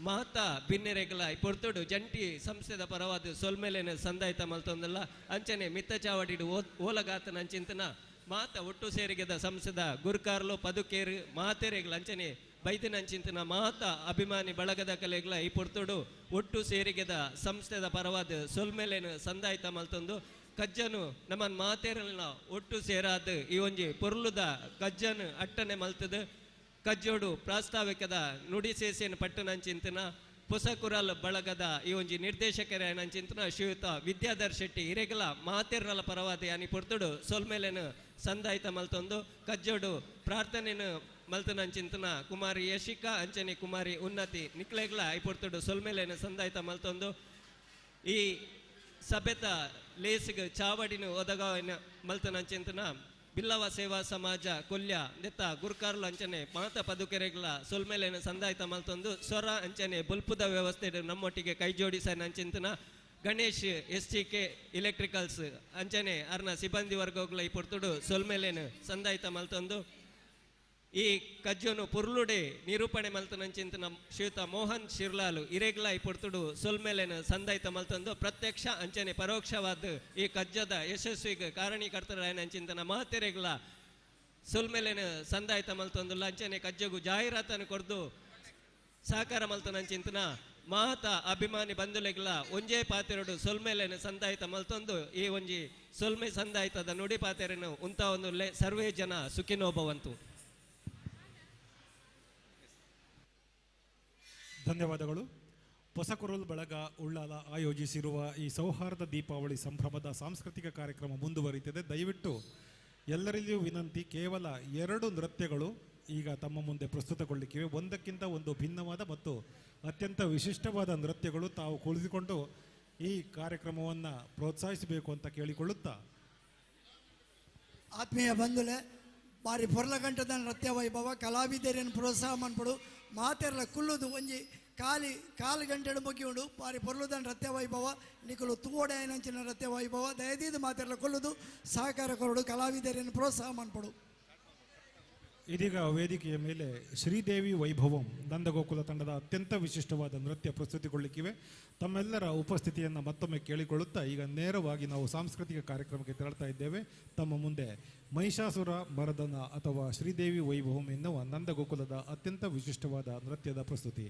Speaker 17: ಮಾತಾ ಬಿನ್ನೆರೆಗ್ಲ ಈ ಪೊರ್ತುಡು ಜಂಟಿ ಸಂಸ್ಥೆದ ಪರವಾದ ಸೊಲ್ಮೇಲೇನು ಸಂದಾಯಿತ ಮಲ್ತೊಂದುಲ್ಲ. ಅಂಚನೆ ಮಿತ್ತಚಾವಡಿಡು ಓಲಗಾತನಂಚಿಂತನ ಮಾತ ಒಟ್ಟು ಸೇರಿಗೆದ ಸಂಸ್ಥೆದ ಗುರ್ಕಾರ್ಲು ಪದುಕೇರು ಮಾತೆರೆಗ್ಲ ಅಂಚನೆ ಬೈದಿನಂಚಿಂತನ ಮಾತ ಅಭಿಮಾನಿ ಬಳಗದ ಕಲೆಗ್ಲ ಈ ಪೊರ್ತುಡು ಒಟ್ಟು ಸೇರಿಗೆದ ಸಂಸ್ಥೆದ ಪರವಾದ ಸೊಲ್ಮೇಲೇನು ಸಂದಾಯಿತ ಮಲ್ತೊಂದು ಕಜ್ಜನು ನಮ್ಮನ್ ಮಾತೇರಲ್ನ ಒಟ್ಟು ಸೇರಾದ ಈ ಒಂಜಿ ಪೊರ್ಲುದ ಕಜ್ಜನು ಅಟ್ಟನೆ ಮಲ್ತದ ಕಜ್ಜೋಡು ಪ್ರಾಸ್ತಾವಿಕದ ನುಡಿ ಸೇಸೇನು ಪಟ್ಟಣಂಚಿಂತನ ಪೊಸಕುರಲ್ ಬಳಗದ ಈ ಒಂಜಿ ನಿರ್ದೇಶಕರ ನಂಚಿಂತನ ಶ್ರೀಯುತ ವಿದ್ಯಾಧರ್ ಶೆಟ್ಟಿ ಇರೆಗಲ ಮಾತೆರ್ನಲ ಪರವಾದ ಯಾನಿ ಪೊರ್ತುಡು ಸೊಲ್ಮೇಲೇನು ಸಂದಾಯಿತ ಮಲ್ತೊಂದು ಕಜ್ಜೋಡು ಪ್ರಾರ್ಥನೆನು ಮಲ್ತನಂಚಿಂತನ ಕುಮಾರಿ ಯಶಿಕಾ ಅಂಚನೆ ಕುಮಾರಿ ಉನ್ನತಿ ನಿಕ್ಲೆಗ್ಲ ಈ ಪೊರ್ತುಡು ಸೊಲ್ಮೇಲೇನು ಸಂದಾಯಿತ ಮಲ್ತೊಂದು ಈ ಸಭೆತ ಲೇಸಿಗೆ ಚಾವಡಿನ ಒದಗಾವಿನ ಮಲ್ತನಂಚಿಂತನ ಬಿಲ್ಲವ ಸೇವಾ ಸಮಾಜ ಕೊಲ್ಯ ನೆತ್ತ ಗುರ್ಕಾರ್ಲು ಅಂಚನೆ ಮಾತ ಪದುಕೆರೆಗಳ ಸೊಲ್ಮೇಲೆನ ಸಂದಾಯ್ತ ಮಲ್ತೊಂದು ಸ್ವರ ಅಂಚನೆ ಬೊಲ್ಪುದ ವ್ಯವಸ್ಥೆ ನಮ್ಮೊಟ್ಟಿಗೆ ಕೈ ಜೋಡಿಸ ನಂಚಿಂತನ Ganesh S T K electricals ಅಂಚನೆ ಅರ್ನ ಸಿಬ್ಬಂದಿ ವರ್ಗಗಳ ಈ ಪೊರ್ತುಡು ಸೊಲ್ಮೇಲೆನ ಸಂದಾಯ್ತ ಮಲ್ತೊಂದು ಈ ಕಜ್ಜೋನು ಪುರ್ಲುಡೆ ನಿರೂಪಣೆ ಮಲ್ತನಂಚಿಂತನ ಶ್ರೀಯುತ ಮೋಹನ್ ಶಿರ್ಲಾಲು ಇರೆಗ್ಲ ಈ ಪೊರ್ತುಡು ಸೊಲ್ಮೇಲೆನ ಸಂದಾಯ್ತ ಮಲ್ತೊಂದು ಪ್ರತ್ಯಕ್ಷ ಅಂಚನೆ ಪರೋಕ್ಷವಾದ ಈ ಕಜ್ಜದ ಯಶಸ್ವಿಗೆ ಕಾರಣೀಕರ್ತರಾಯನ ಅಂಚಿಂತನ ಮಹತೆರೆಗ್ಲ ಸೊಲ್ಮೇಲೆನ ಸಂದಾಯ್ತ ಮಲ್ತೊಂದು ಅಂಚನೆ ಕಜ್ಜಗು ಜಾಹೀರಾತನ್ನು ಕೊರ್ದು ಸಹಕಾರ ಮಲ್ತನಂಚಿಂತನ ಮಾತ ಅಭಿಮಾನಿ ಬಂಧುಲೆಗ್ಲ ಒಂಜೇ ಪಾತೆರಡು ಸೊಲ್ಮೇಲೆನ ಸಂದಾಯ್ತ ಮಲ್ತೊಂದು ಈ ಒಂಜಿ ಸೊಲ್ಮೆ ಸಂದಾಯ್ತದ ನುಡಿ ಪಾತೆರನು ಉಂತ ಒಂದು ಸರ್ವೇ ಜನ ಸುಖಿನೋಭವಂತು.
Speaker 2: ಧನ್ಯವಾದಗಳು. ಹೊಸಕುರಲ್ ಬಳಗ ಉಳ್ಳಾಲ ಆಯೋಜಿಸಿರುವ ಈ ಸೌಹಾರ್ದ ದೀಪಾವಳಿ ಸಂಭ್ರಮದ ಸಾಂಸ್ಕೃತಿಕ ಕಾರ್ಯಕ್ರಮ ಮುಂದುವರಿಯುತ್ತದೆ. ದಯವಿಟ್ಟು ಎಲ್ಲರಲ್ಲಿಯೂ ವಿನಂತಿ, ಕೇವಲ 2 ನೃತ್ಯಗಳು ಈಗ ತಮ್ಮ ಮುಂದೆ ಪ್ರಸ್ತುತಗೊಳ್ಳಿಕ್ಕಿವೆ. ಒಂದಕ್ಕಿಂತ ಒಂದು ಭಿನ್ನವಾದ ಮತ್ತು ಅತ್ಯಂತ ವಿಶಿಷ್ಟವಾದ ನೃತ್ಯಗಳು. ತಾವು ಕುಳಿತುಕೊಂಡು ಈ ಕಾರ್ಯಕ್ರಮವನ್ನು ಪ್ರೋತ್ಸಾಹಿಸಬೇಕು ಅಂತ ಕೇಳಿಕೊಳ್ಳುತ್ತಾ
Speaker 9: ಆತ್ಮೀಯ ಬಂಧುಲೆ, ಬಾರಿ ಪೊರ್ಲಗಂಟದ ನೃತ್ಯ ವೈಭವ ಕಲಾವಿದರನ್ನು ಪ್ರೋತ್ಸಾಹ ಮನ್ಪಡು ಮಾತೆರ್ಲ ಕುಲ್ಲುದು ಒಂಜಿ ಕಾಲಿ ಕಾಲು ಗಂಟೆಡು ಮುಗಿಯುಂಡು. ಬಾರಿ ಪೊರ್ಲುದ ನೃತ್ಯ ವೈಭವ ನಿಕುಲು ತೂವಡೆ ನಂಚಿನ ನೃತ್ಯ ವೈಭವ ದಯದೀದು ಮಾತೆರ್ಲ ಕುಲ್ಲುದು ಸಹಕಾರ ಕೊರಡು ಕಲಾವಿದರನ್ನು ಪ್ರೋತ್ಸಾಹ ಮನ್ಪಡು.
Speaker 2: ಇದೀಗ ವೇದಿಕೆಯ ಮೇಲೆ ಶ್ರೀದೇವಿ ವೈಭವಂ ನಂದಗೋಕುಲ ತಂಡದ ಅತ್ಯಂತ ವಿಶಿಷ್ಟವಾದ ನೃತ್ಯ ಪ್ರಸ್ತುತಿಗೊಳ್ಳಿಕ್ಕಿವೆ. ತಮ್ಮೆಲ್ಲರ ಉಪಸ್ಥಿತಿಯನ್ನು ಮತ್ತೊಮ್ಮೆ ಕೇಳಿಕೊಳ್ಳುತ್ತಾ ಈಗ ನೇರವಾಗಿ ನಾವು ಸಾಂಸ್ಕೃತಿಕ ಕಾರ್ಯಕ್ರಮಕ್ಕೆ ತೆರಳ್ತಾ ಇದ್ದೇವೆ. ತಮ್ಮ ಮುಂದೆ ಮಹಿಷಾಸುರ ಮರ್ದನ ಅಥವಾ ಶ್ರೀದೇವಿ ವೈಭವಂ ಎನ್ನುವ ನಂದಗೋಕುಲದ ಅತ್ಯಂತ ವಿಶಿಷ್ಟವಾದ ನೃತ್ಯದ ಪ್ರಸ್ತುತಿ.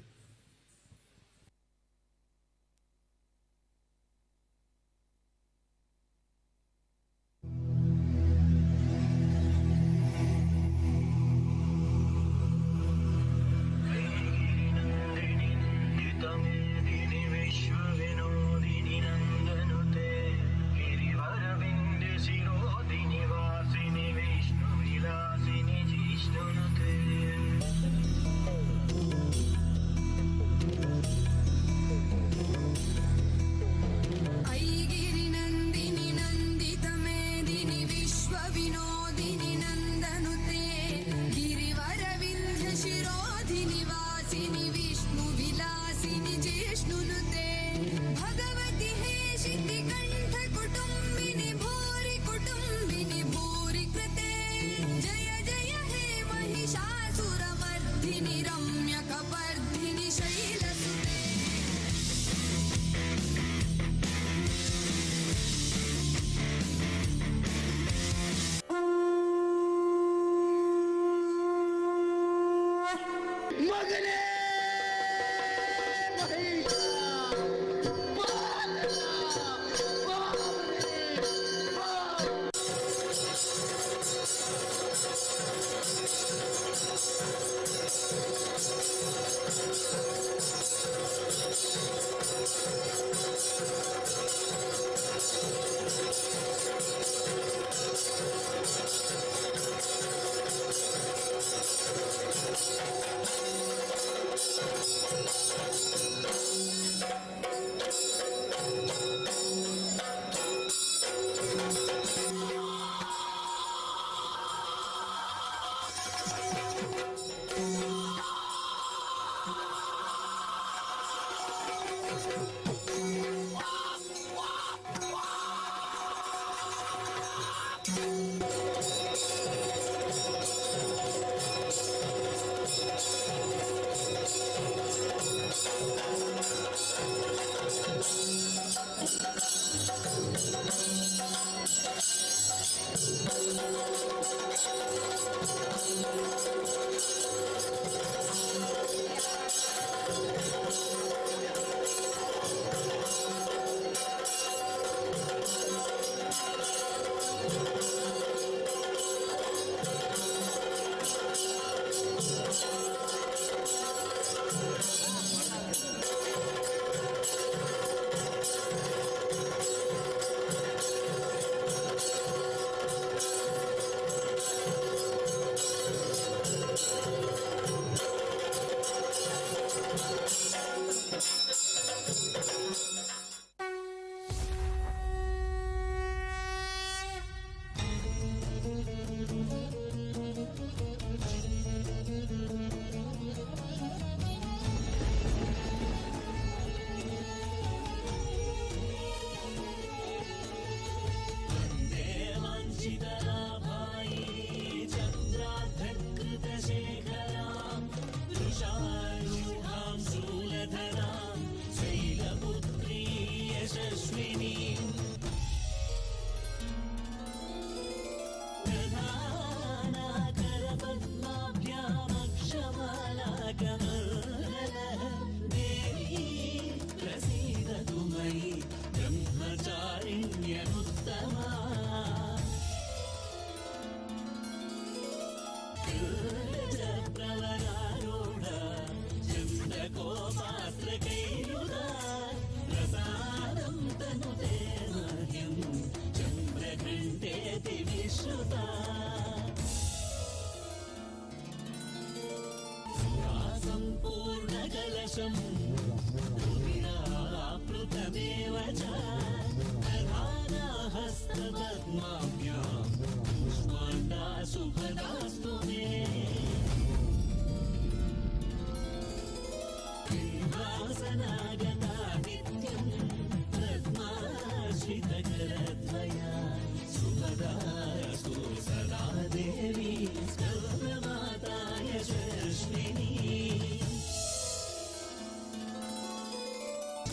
Speaker 18: कटाक्षं रुधिराप्लुतमेव च दधाना हस्तपद्माभ्यां कूष्माण्डा सुभदास्तु मे। सिंहासनागता नित्यं पद्माश्रितकरद्वया सुभदास्तु सदा देवी स्कन्दमाता यशस्विनी।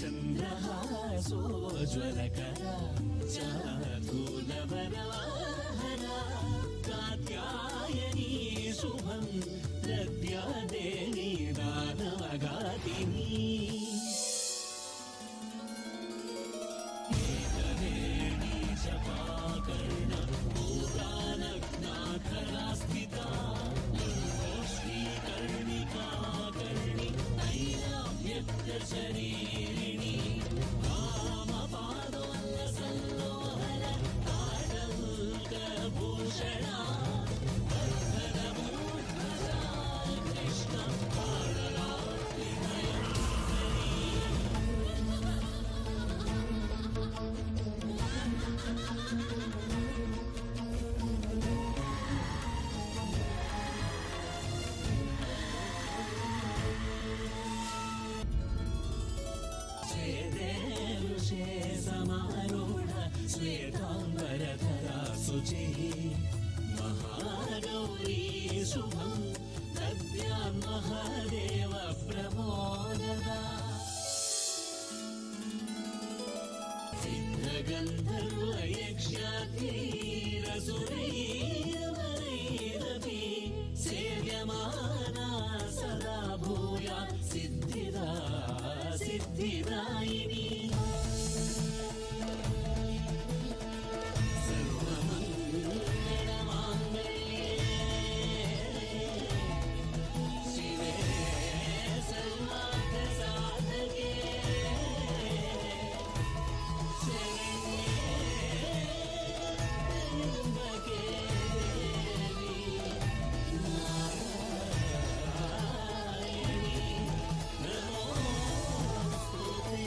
Speaker 18: चन्द्रहासोज्ज्वलकरा चातुलवरवाहना कात्यायनी शुभं दद्या देवी दानवघातिनी। एकवेणी जपाकर्ण भूतानग्नाखरा स्थिता श्रीकर्णिका कर्णि नैराव्यक्तशरीरिणि वामपादोल्लसल्लोहर ताडङ्कभूषणा वर्धनमूर्ध्वजा कृष्ण पाडलात्रिभयङ्करी। समारूढ श्वेताम्बरधरा शुचिः महागौरी शुभं दद्यान् महादेव प्रमोददा। सिद्धगन्धर्वयक्ष्याधीरसुरैरवरैरपि सेव्यमाना सदा भूयात् सिद्धिदा सिद्धिदायिनी। सर्वमङ्गलमाङ्गल्ये शिवे सर्वार्थसाधके शरण्ये त्र्यम्बके देवी नारायणी नमोऽस्तुते।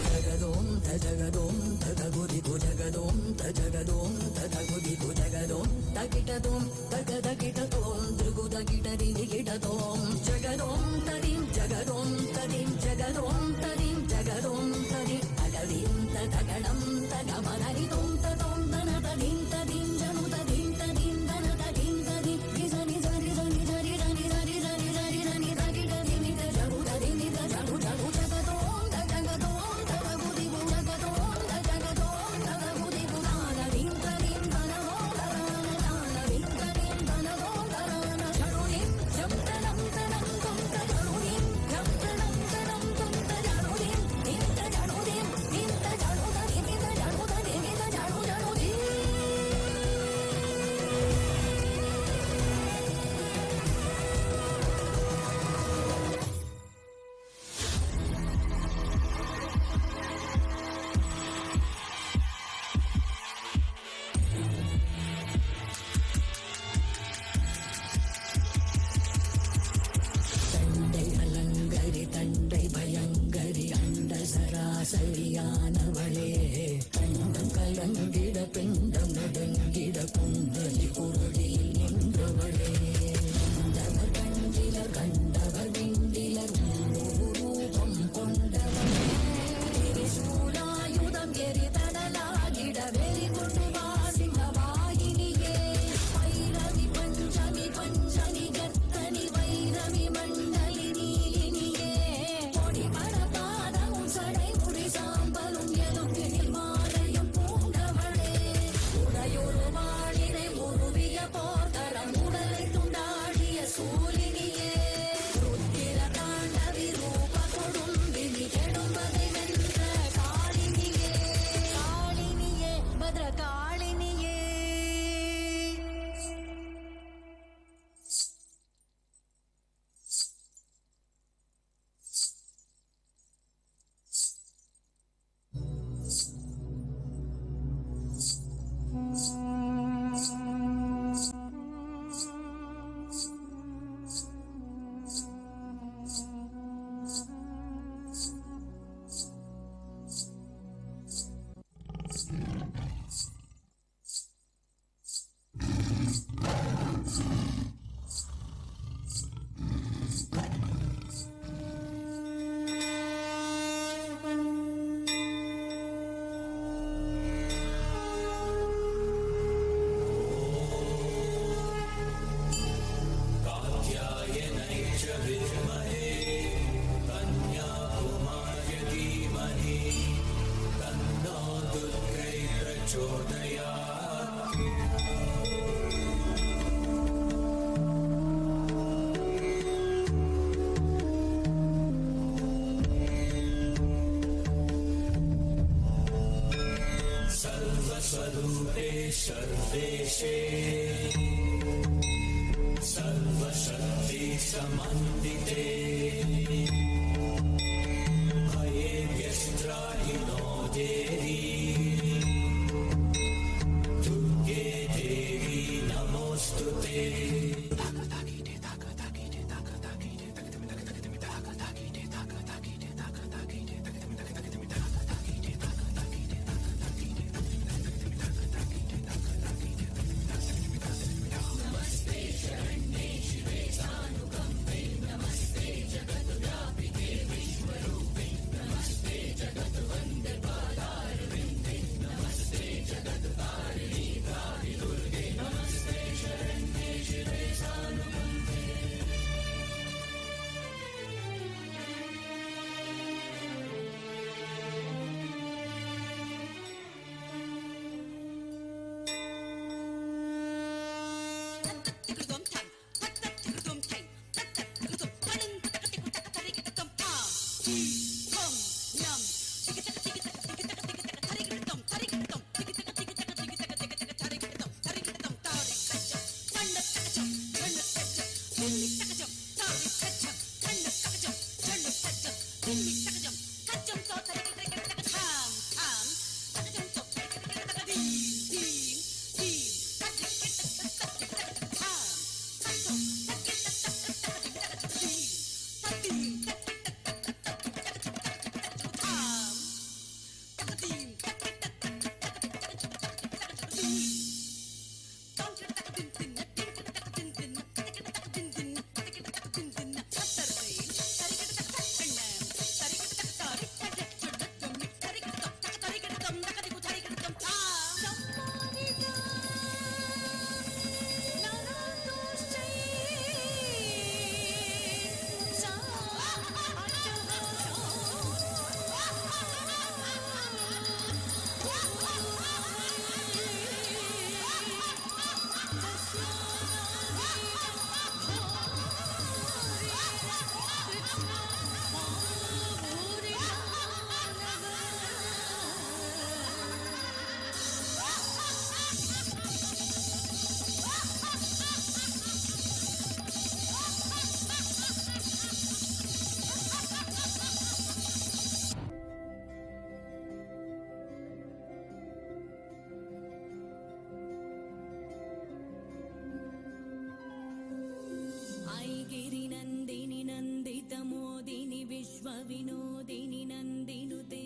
Speaker 19: ಜಗದೋಂ ಜಗದೋಂ ತಗುದಿಗು ಜಗದೋಂ ಜಗದೋಂ ತಗುದಿಗು ಜಗದೋಂ ತಗಿಟದೋಂ ತಗದಗಿಟತೋಂ ದೃಗುದಗಿಟದಿಗಿಟತೋಂ ಜಗದೋಂ ತದಿಂ ಜಗದೋಂ ತದಿಂ ಜಗದೋಂ ತದಿಂ ಜಗದೋಂ ತದಿಂ ತಗದಿಂ ತಗಣಂ ತಗಮನರಿತೋಂ ತತೋಂ ತನ ತದಿಂ ತದಿಂ ಜನು ತದಿಂ ತದಿಂ ತನ ತದಿಂ ತದಿಂ ನಿಜ ನಿಜ ನಿಜ ನಿಜ ನಿಜ ನಿಜ ನಿಜ ನಿಜ ನಿಜ ನಿಜ ಗಿಟದಿಮಿತ ಜನು ತದಿಮಿತ ಜನು ಜನು ಜಗದೋಂ ಜಗದೋಂ ತಗುದಿಗು ಜಗದೋಂ ಜಗದೋಂ ತಗುದಿಗು ದಾನದಿಂ ತದಿಂ ತನದೋಂ ತರಾನ ದಾನದಿಂ ತದಿಂ ತನದೋಂ ತರಾನ ಜನುದಿಂ ಜಂ ತನಂ ತನಂ ತುಂ ತ ಜನುದಿಂ ಜಂ ತನಂ ತನಂ ತುಂ ತ ಜನುದಿಂ ದಿಂ ತ ಜನುದಿಂ ದಿಂ ತ ಜನು ತದಿಮಿತ ಜನು ತದಿಮಿತ ಜನು ಜನುದಿ. தண்டை அலங்கரி தண்டை பயங்கரி அண்ட சராசரியானவளே கண்டம் கலங்கிட பிண்டம் நடுங்கிட குண்டலி குருடியில் நின்றவளே கண்டவர் கண்டிலர் கண்டவர் விண்டிலர் ரூபம் கொண்டவளே திரிசூலாயுதம் எரிதடலாகிட வெறி கொண்டு வா சிம்மவாகினியே பைரவி பஞ்சமி பஞ்சமி கர்த்தனி வைரவி மண்டலி நீலினியே பொடி பரபாதமும் சடை முடி சாம்பலும் எலும்பினில் மாலையும் பூண்டவளே உடையோ
Speaker 18: स्वरूपे सर्वेशे सर्वशक्ति समन्विते भयेभ्यस्त्राहिनो देवी दुर्गे देवी नमोऽस्तु ते।
Speaker 19: गिरिनन्दिनि नन्दितमोदिनि विश्वविनोदिनि नन्दिनुते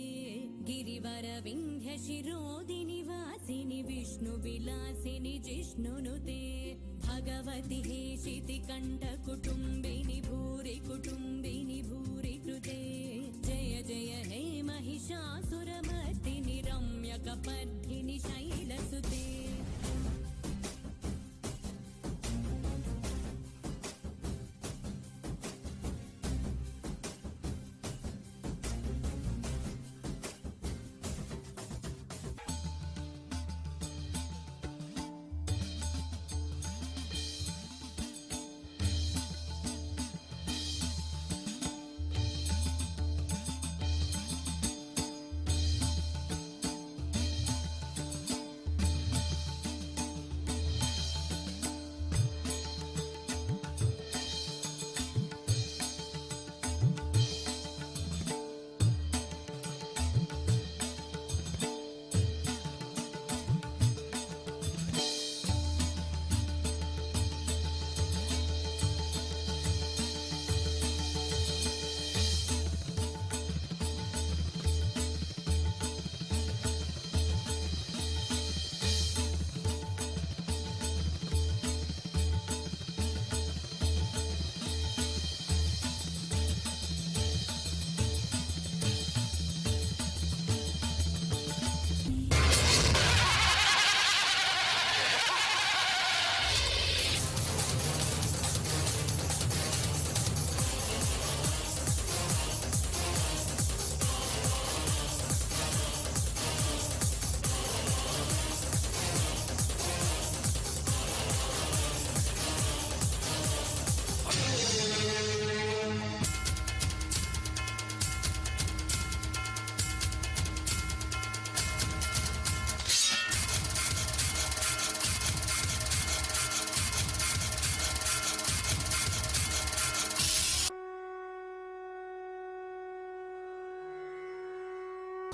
Speaker 19: गिरिवरविन्ध्यशिरोदिनि वासिनि विष्णुविलासिनि जिष्णुनुते भगवति हेशितिकण्ठकुटुम्बिनि भूरि कुटुम्बिनि भूरि कृते जय जय हे महिषासुरमर्दिनि रम्यकपर्दिनि शैलसुते।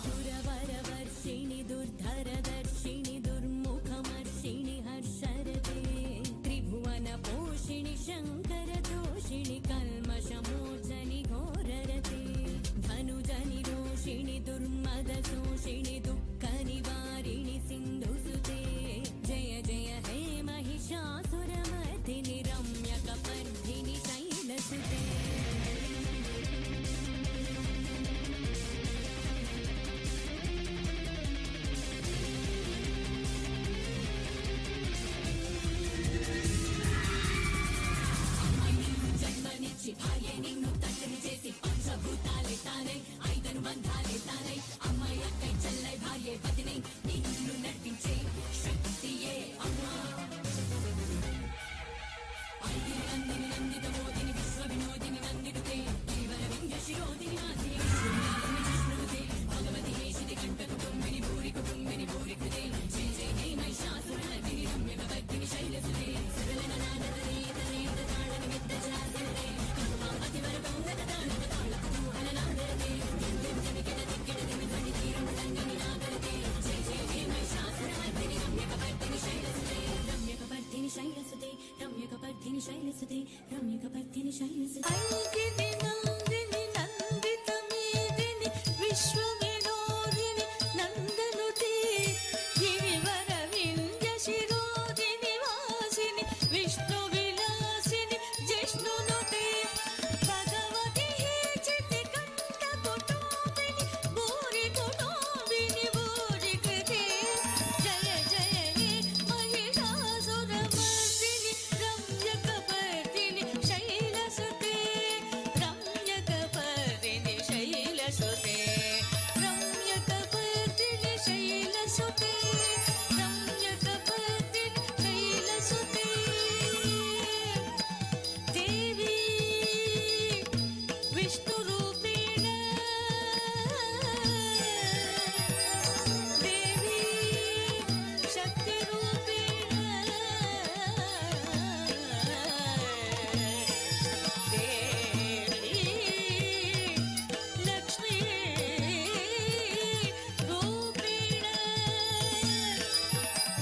Speaker 3: ಸುರವರವರ್ಷಿಣಿ ದುರ್ಧರದರ್ಶಿಣಿ ದುರ್ಮುಖಮರ್ಷಿಣಿ ಹರ್ಷರತೆ ತ್ರಿಭುವನ ಪೋಷಿಣಿ ಶಂಕರ ದೋಷಿಣಿ ಕಲ್ಮಶಮೋಚನಿ ಘೋರರತೆ ಧನುಜನಿ ರೋಷಿಣಿ ದುರ್ಮದ ಶೋಷಿಣಿ ದುಃಖ ನಿವಾರಿಣಿ ಸಿಂಧುಸುತೆ ಜಯ ಜಯ ಹೇ महिषासुरमर्दिनि रम्यकपर्दिनि शैलसुते. జన్మనిచ్చి భార్య నిన్ను తండ్రి చేసి పంచభూతాలే తానై ఐదను బంధాలే తానై అమ్మాయి అక్కై చెల్లై భార్య వదినై నిన్ను నడిపించే శక్తియే అమ్మా. ఐదిని నందిని నందిత మోదిని విశ్వ వినోదిని నందినుతే గిరివర వింధ్య శిరోదిని మాధిని విష్ణువిలాసిని విష్ణునుతే భగవతి హేషితి కంఠ కుటుంబిని భూరి కుటుంబిని భూరి కృతే జయ జయ హే మహిషాసురమర్దిని రమ్యకవర్ధిని శైలసుతే సురలన నాదరే తరేత తాళ నిమిత్త జలాసనతే కరుణామతివర గౌరత తాళవ తాళ కుతూహల నాదరతే దివ్య దిక్కిట దిమి ధ్వని తీరం రంగని నాగరతే జయ జయ హే మహిషాసురమర్దిని రమ్యకవర్ధిని శైలసుతే రమ్యకవర్ధిని శైలసుతే రమ్యకవర్ధిని శైలసుతే రమ్యకవర్ధిని శైలసుతే.
Speaker 20: అంకిని నందిని నందిత మేదిని విశ్వ వినోదిని నందనుతే గిరివర వింధ్య శిరోదిని వాసిని విష్ణు విలాసిని జిష్ణునుతే భగవతి హేచితి కంఠ కుటుంబిని భూరి కుటుంబిని భూరి కృతే జయ జయ హే మహిషాసురమర్దిని రమ్యకపర్దిని శైలసుతే రమ్యకపర్దిని శైలసుతే రమ్యకపర్దిని శైలసుతే రమ్యకపర్దిని శైలసుతే దేవి విష్ణురూపేణ దేవి శక్తిరూపేణ దేవి లక్ష్మీ రూపేణ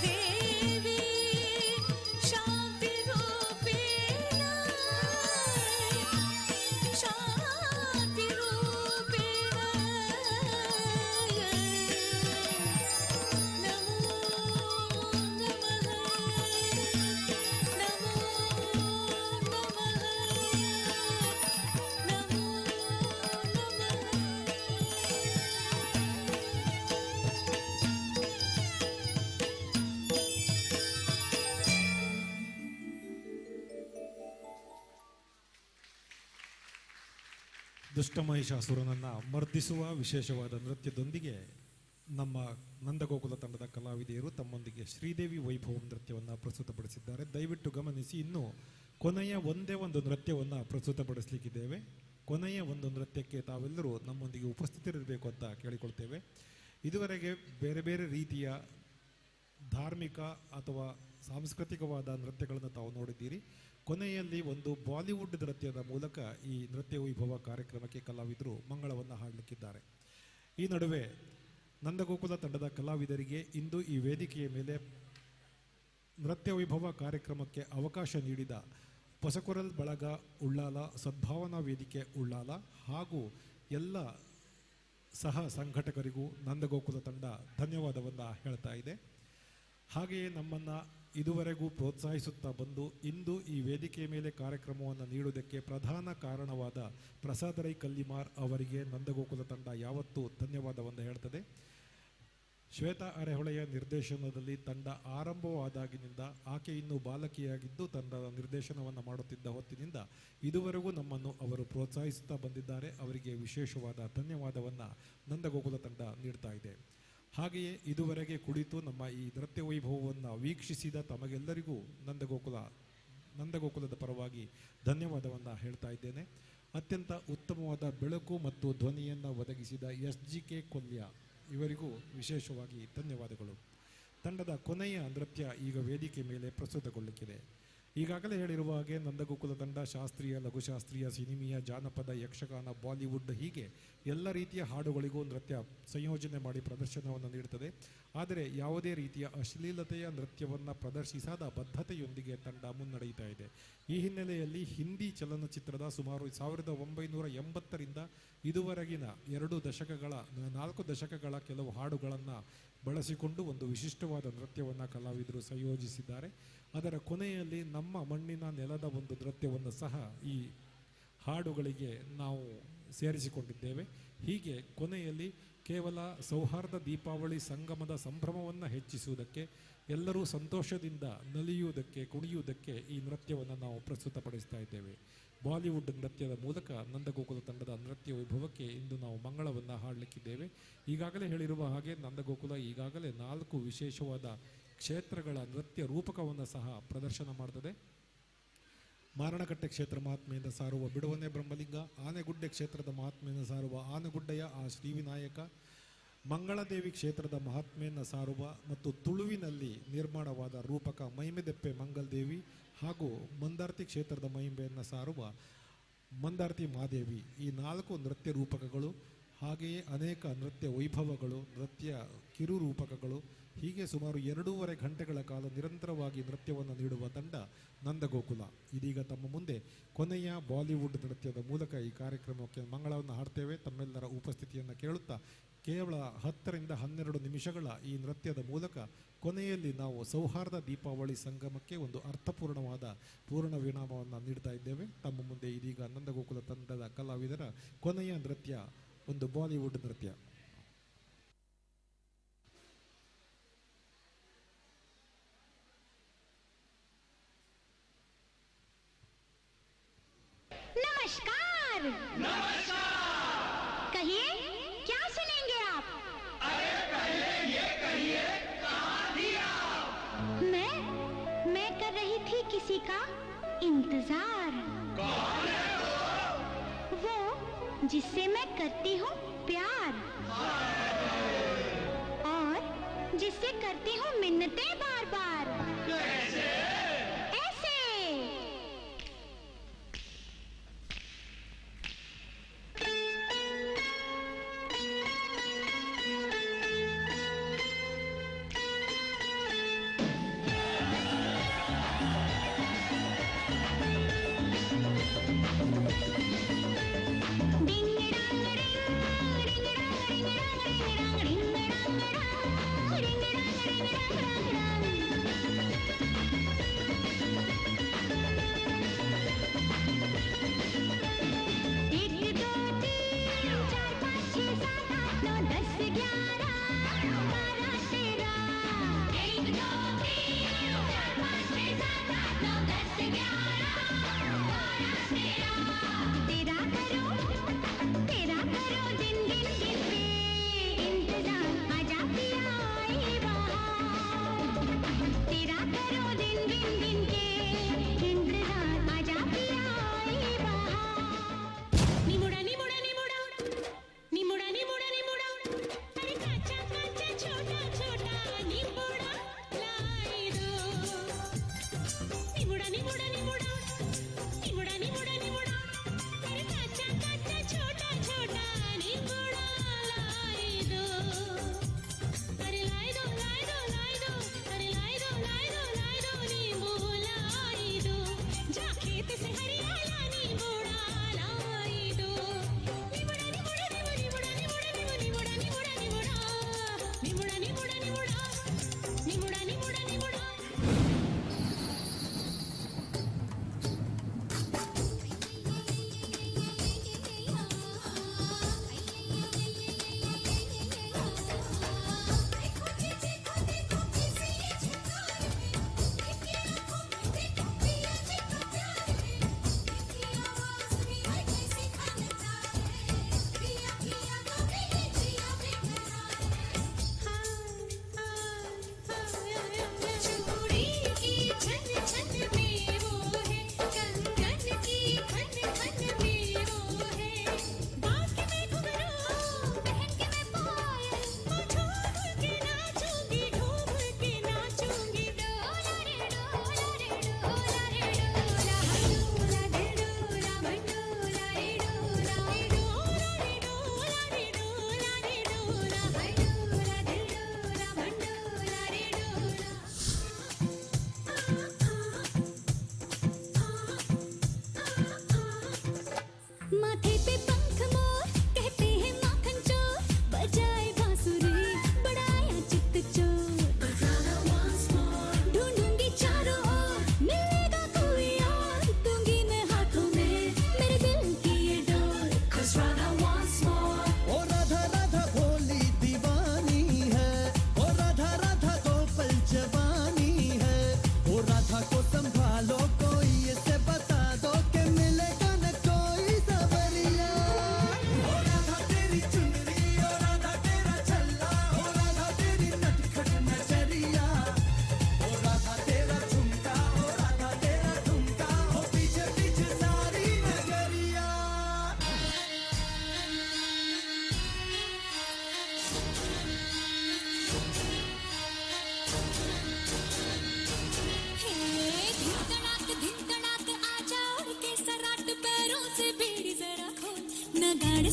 Speaker 20: దేవి శాంతి రూపేణ శాంతి రూపేణ నమో నమః నమో నమః నమో
Speaker 2: ದುಷ್ಟ ಮಹಿಷಾಸುರನನ್ನು ಮರ್ದಿಸುವ ವಿಶೇಷವಾದ ನೃತ್ಯದೊಂದಿಗೆ ನಮ್ಮ ನಂದಗೋಕುಲ ತಂಡದ ಕಲಾವಿದೆಯರು ತಮ್ಮೊಂದಿಗೆ ಶ್ರೀದೇವಿ ವೈಭವ ನೃತ್ಯವನ್ನು ಪ್ರಸ್ತುತಪಡಿಸಿದ್ದಾರೆ. ದಯವಿಟ್ಟು ಗಮನಿಸಿ, ಇನ್ನು ಕೊನೆಯ ಒಂದೇ ಒಂದು ನೃತ್ಯವನ್ನು ಪ್ರಸ್ತುತಪಡಿಸಲಿಕ್ಕಿದ್ದೇವೆ. ಕೊನೆಯ ಒಂದು ನೃತ್ಯಕ್ಕೆ ತಾವೆಲ್ಲರೂ ನಮ್ಮೊಂದಿಗೆ ಉಪಸ್ಥಿತರಿರಬೇಕು ಅಂತ ಕೇಳಿಕೊಳ್ತೇವೆ. ಇದುವರೆಗೆ ಬೇರೆ ಬೇರೆ ರೀತಿಯ ಧಾರ್ಮಿಕ ಅಥವಾ ಸಾಂಸ್ಕೃತಿಕವಾದ ನೃತ್ಯಗಳನ್ನು ತಾವು ನೋಡಿದ್ದೀರಿ. ಕೊನೆಯಲ್ಲಿ ಒಂದು ಬಾಲಿವುಡ್ ನೃತ್ಯದ ಮೂಲಕ ಈ ನೃತ್ಯ ವೈಭವ ಕಾರ್ಯಕ್ರಮಕ್ಕೆ ಕಲಾವಿದರು ಮಂಗಳವನ್ನು ಹಾಡಲಿಕ್ಕಿದ್ದಾರೆ. ಈ ನಡುವೆ ನಂದಗೋಕುಲ ತಂಡದ ಕಲಾವಿದರಿಗೆ ಇಂದು ಈ ವೇದಿಕೆಯ ಮೇಲೆ ನೃತ್ಯ ವೈಭವ ಕಾರ್ಯಕ್ರಮಕ್ಕೆ ಅವಕಾಶ ನೀಡಿದ ಪೊಸಕೊರಲ್ ಬಳಗ ಉಳ್ಳಾಲ, ಸದ್ಭಾವನಾ ವೇದಿಕೆ ಉಳ್ಳಾಲ ಹಾಗೂ ಎಲ್ಲ ಸಹ ಸಂಘಟಕರಿಗೂ ನಂದಗೋಕುಲ ತಂಡ ಧನ್ಯವಾದವನ್ನು ಹೇಳ್ತಾ ಇದೆ. ಹಾಗೆಯೇ ನಮ್ಮನ್ನು ಇದುವರೆಗೂ ಪ್ರೋತ್ಸಾಹಿಸುತ್ತಾ ಬಂದು ಇಂದು ಈ ವೇದಿಕೆಯ ಮೇಲೆ ಕಾರ್ಯಕ್ರಮವನ್ನು ನೀಡುವುದಕ್ಕೆ ಪ್ರಧಾನ ಕಾರಣವಾದ ಪ್ರಸಾದ ರೈ ಕಲ್ಲಿಮಾರ್ ಅವರಿಗೆ ನಂದಗೋಕುಲ ತಂಡ ಯಾವತ್ತೂ ಧನ್ಯವಾದವನ್ನು ಹೇಳ್ತದೆ. ಶ್ವೇತಾ ಅರೆಹೊಳೆಯ ನಿರ್ದೇಶನದಲ್ಲಿ ತಂಡ ಆರಂಭವಾದಾಗಿನಿಂದ ಆಕೆ ಇನ್ನೂ ಬಾಲಕಿಯಾಗಿದ್ದು ತಂಡದ ನಿರ್ದೇಶನವನ್ನು ಮಾಡುತ್ತಿದ್ದ ಹೊತ್ತಿನಿಂದ ಇದುವರೆಗೂ ನಮ್ಮನ್ನು ಅವರು ಪ್ರೋತ್ಸಾಹಿಸುತ್ತಾ ಬಂದಿದ್ದಾರೆ. ಅವರಿಗೆ ವಿಶೇಷವಾದ ಧನ್ಯವಾದವನ್ನು ನಂದಗೋಕುಲ ತಂಡ ನೀಡ್ತಾ ಇದೆ. ಹಾಗೆಯೇ ಇದುವರೆಗೆ ಕುಳಿತು ನಮ್ಮ ಈ ನೃತ್ಯ ವೈಭವವನ್ನು ವೀಕ್ಷಿಸಿದ ತಮಗೆಲ್ಲರಿಗೂ ನಂದಗೋಕುಲದ ಪರವಾಗಿ ಧನ್ಯವಾದವನ್ನು ಹೇಳ್ತಾ ಇದ್ದೇನೆ. ಅತ್ಯಂತ ಉತ್ತಮವಾದ ಬೆಳಕು ಮತ್ತು ಧ್ವನಿಯನ್ನು ಒದಗಿಸಿದ SGK Kolya ಇವರಿಗೂ ವಿಶೇಷವಾಗಿ ಧನ್ಯವಾದಗಳು. ತಂಡದ ಕೊನೆಯ ನೃತ್ಯ ಈಗ ವೇದಿಕೆ ಮೇಲೆ ಪ್ರಸ್ತುತಗೊಳ್ಳಲಿಕ್ಕಿದೆ. ಈಗಾಗಲೇ ಹೇಳಿರುವ ಹಾಗೆ ನಂದಗೋಕುಲ ತಂಡ ಶಾಸ್ತ್ರೀಯ, ಲಘುಶಾಸ್ತ್ರೀಯ, ಸಿನಿಮೀಯ, ಜಾನಪದ, ಯಕ್ಷಗಾನ, ಬಾಲಿವುಡ್ ಹೀಗೆ ಎಲ್ಲ ರೀತಿಯ ಹಾಡುಗಳಿಗೂ ನೃತ್ಯ ಸಂಯೋಜನೆ ಮಾಡಿ ಪ್ರದರ್ಶನವನ್ನು ನೀಡುತ್ತದೆ. ಆದರೆ ಯಾವುದೇ ರೀತಿಯ ಅಶ್ಲೀಲತೆಯ ನೃತ್ಯವನ್ನು ಪ್ರದರ್ಶಿಸದ ಬದ್ಧತೆಯೊಂದಿಗೆ ತಂಡ ಮುನ್ನಡೆಯುತ್ತಾ ಇದೆ. ಈ ಹಿನ್ನೆಲೆಯಲ್ಲಿ ಹಿಂದಿ ಚಲನಚಿತ್ರದ ಸುಮಾರು 1980ರಿಂದ ಇದುವರೆಗಿನ 2 ದಶಕಗಳ 4 ದಶಕಗಳ ಕೆಲವು ಹಾಡುಗಳನ್ನು ಬಳಸಿಕೊಂಡು ಒಂದು ವಿಶಿಷ್ಟವಾದ ನೃತ್ಯವನ್ನು ಕಲಾವಿದರು ಸಂಯೋಜಿಸಿದ್ದಾರೆ. ಅದರ ಕೊನೆಯಲ್ಲಿ ನಮ್ಮ ಮಣ್ಣಿನ ನೆಲದ ಒಂದು ನೃತ್ಯವನ್ನು ಸಹ ಈ ಹಾಡುಗಳಿಗೆ ನಾವು ಸೇರಿಸಿಕೊಂಡಿದ್ದೇವೆ. ಹೀಗೆ ಕೊನೆಯಲ್ಲಿ ಕೇವಲ ಸೌಹಾರ್ದ ದೀಪಾವಳಿ ಸಂಗಮದ ಸಂಭ್ರಮವನ್ನು ಹೆಚ್ಚಿಸುವುದಕ್ಕೆ, ಎಲ್ಲರೂ ಸಂತೋಷದಿಂದ ನಲಿಯುವುದಕ್ಕೆ, ಕುಣಿಯುವುದಕ್ಕೆ ಈ ನೃತ್ಯವನ್ನು ನಾವು ಪ್ರಸ್ತುತಪಡಿಸ್ತಾ ಇದ್ದೇವೆ. ಬಾಲಿವುಡ್ ನೃತ್ಯದ ಮೂಲಕ ನಂದಗೋಕುಲ ತಂಡದ ನೃತ್ಯ ವೈಭವಕ್ಕೆ ಇಂದು ನಾವು ಮಂಗಳವನ್ನು ಹಾಡಲಿಕ್ಕಿದ್ದೇವೆ. ಈಗಾಗಲೇ ಹೇಳಿರುವ ಹಾಗೆ ನಂದಗೋಕುಲ ಈಗಾಗಲೇ 4 ವಿಶೇಷವಾದ ಕ್ಷೇತ್ರಗಳ ನೃತ್ಯ ರೂಪಕವನ್ನು ಸಹ ಪ್ರದರ್ಶನ ಮಾಡ್ತದೆ. ಮಾರಣಕಟ್ಟೆ ಕ್ಷೇತ್ರ ಮಹಾತ್ಮೆಯಿಂದ ಸಾರುವ ಬಿಡುವನೆ ಬ್ರಹ್ಮಲಿಂಗ, ಆನೆಗುಡ್ಡೆ ಕ್ಷೇತ್ರದ ಮಹಾತ್ಮೆಯನ್ನು ಸಾರುವ ಆನೆಗುಡ್ಡೆಯ ಆ ಶ್ರೀವಿನಾಯಕ, ಮಂಗಳದೇವಿ ಕ್ಷೇತ್ರದ ಮಹಾತ್ಮೆಯನ್ನು ಸಾರುವ ಮತ್ತು ತುಳುವಿನಲ್ಲಿ ನಿರ್ಮಾಣವಾದ ರೂಪಕ ಮೈಮೆದೆಪ್ಪೆ ಮಂಗಲದೇವಿ ಹಾಗೂ ಮಂದಾರ್ತಿ ಕ್ಷೇತ್ರದ ಮಹಿಮೆಯನ್ನು ಸಾರುವ ಮಂದಾರ್ತಿ ಮಾದೇವಿ, ಈ 4 ನೃತ್ಯ ರೂಪಕಗಳು, ಹಾಗೆಯೇ ಅನೇಕ ನೃತ್ಯ ವೈಭವಗಳು, ನೃತ್ಯ ಕಿರುರೂಪಕಗಳು, ಹೀಗೆ ಸುಮಾರು 2.5 ಗಂಟೆಗಳ ಕಾಲ ನಿರಂತರವಾಗಿ ನೃತ್ಯವನ್ನು ನೀಡುವ ತಂಡ ನಂದಗೋಕುಲ ಇದೀಗ ತಮ್ಮ ಮುಂದೆ ಕೊನೆಯ ಬಾಲಿವುಡ್ ನೃತ್ಯದ ಮೂಲಕ ಈ ಕಾರ್ಯಕ್ರಮಕ್ಕೆ ಮಂಗಳವನ್ನು ಹಾಡ್ತೇವೆ. ತಮ್ಮೆಲ್ಲರ ಉಪಸ್ಥಿತಿಯನ್ನು ಕೇಳುತ್ತಾ ಕೇವಲ 10 ರಿಂದ 12 ನಿಮಿಷಗಳ ಈ ನೃತ್ಯದ ಮೂಲಕ ಕೊನೆಯಲ್ಲಿ ನಾವು ಸೌಹಾರ್ದ ದೀಪಾವಳಿ ಸಂಗಮಕ್ಕೆ ಒಂದು ಅರ್ಥಪೂರ್ಣವಾದ ಪೂರ್ಣ ವಿರಾಮವನ್ನು ನೀಡ್ತಾ ಇದ್ದೇವೆ. ತಮ್ಮ ಮುಂದೆ ಇದೀಗ ನಂದಗೋಕುಲ ತಂಡದ ಕಲಾವಿದರ ಕೊನೆಯ ನೃತ್ಯ, ಒಂದು ಬಾಲಿವುಡ್ ನೃತ್ಯ.
Speaker 21: नमस्कार। नमस्कार। कहिए क्या सुनेंगे आप? अरे पहले ये कहिए कहाँ थी आप? मैं कर रही थी किसी का इंतजार। कौन है वो? वो जिससे मैं करती हूँ प्यार और जिससे करती हूँ मिन्नतें बार बार। कैसे? ऐसे। Ding dong, ding dong, ding dong, ding dong, ding dong, ding dong.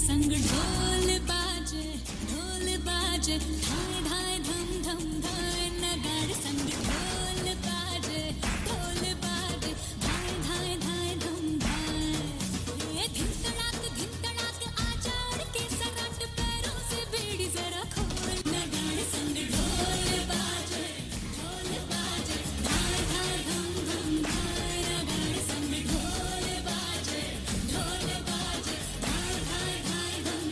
Speaker 20: संग ढोल बाजे, ढोल बाजे, ढाई ढाई धम धम धाय, नगाड़े संग ढोल बाजे, ढोल बाजे, ढाई ढाई ढाई धम धाय। ये धिन तड़ाक धिन तड़ाक आजा उड़ के सराट, पैरों से बेड़ी जरा खोल, नगाड़े संग ढोल बाजे, ढोल बाजे, ढाई ढाई धम धम धाय, नगाड़े संग ढोल बाजे, ढोल बाजे, ढाई ढाई ढाई धम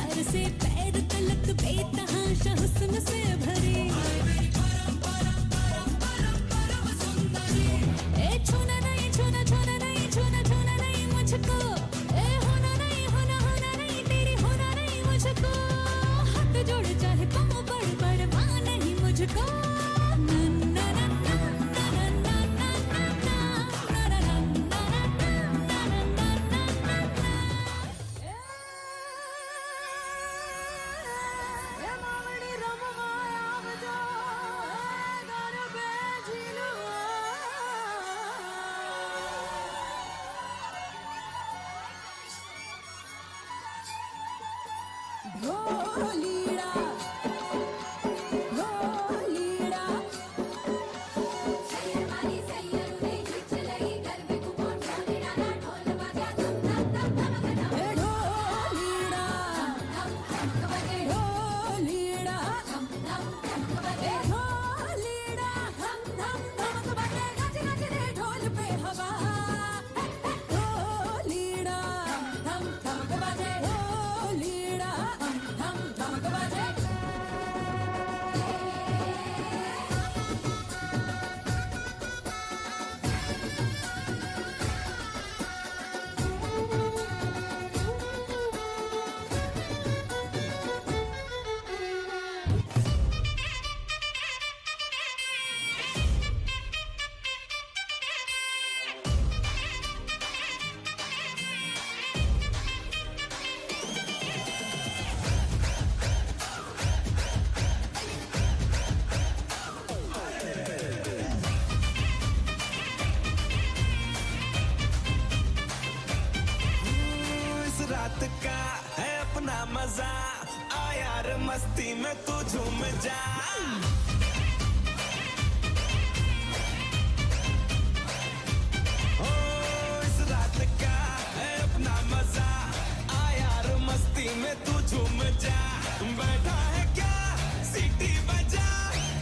Speaker 20: सर से पैर तलक बेतहाशा हुस्न से भरी, ए छूना नहीं छूना छूना नहीं छूना छूना नहीं मुझको, ए होना नहीं होना होना नहीं तेरी होना नहीं मुझको, हाथ जोड़ चाहे पाँव पड़ पड़ मां नहीं मुझको। ना ना ना ना ना ना ना ना ना ना ना ना ना ना ना ना ना ना ना।
Speaker 4: ढोलीड़ा ढोलीड़ा ए ढोलीड़ा ढोलीड़ा ए ढोलीड़ा धम धम धमक बजे गज गज रे ढोल पे हवा, ढोलीड़ा धम धमक बजे, ढोलीड़ा धम धमक बजे।
Speaker 22: इस रात का है अपना मजा, आ यार मस्ती में तू झूम जा। ओ इस रात का है अपना मजा, आ यार मस्ती में तू झूम जा। बैठा है क्या सीटी बजा,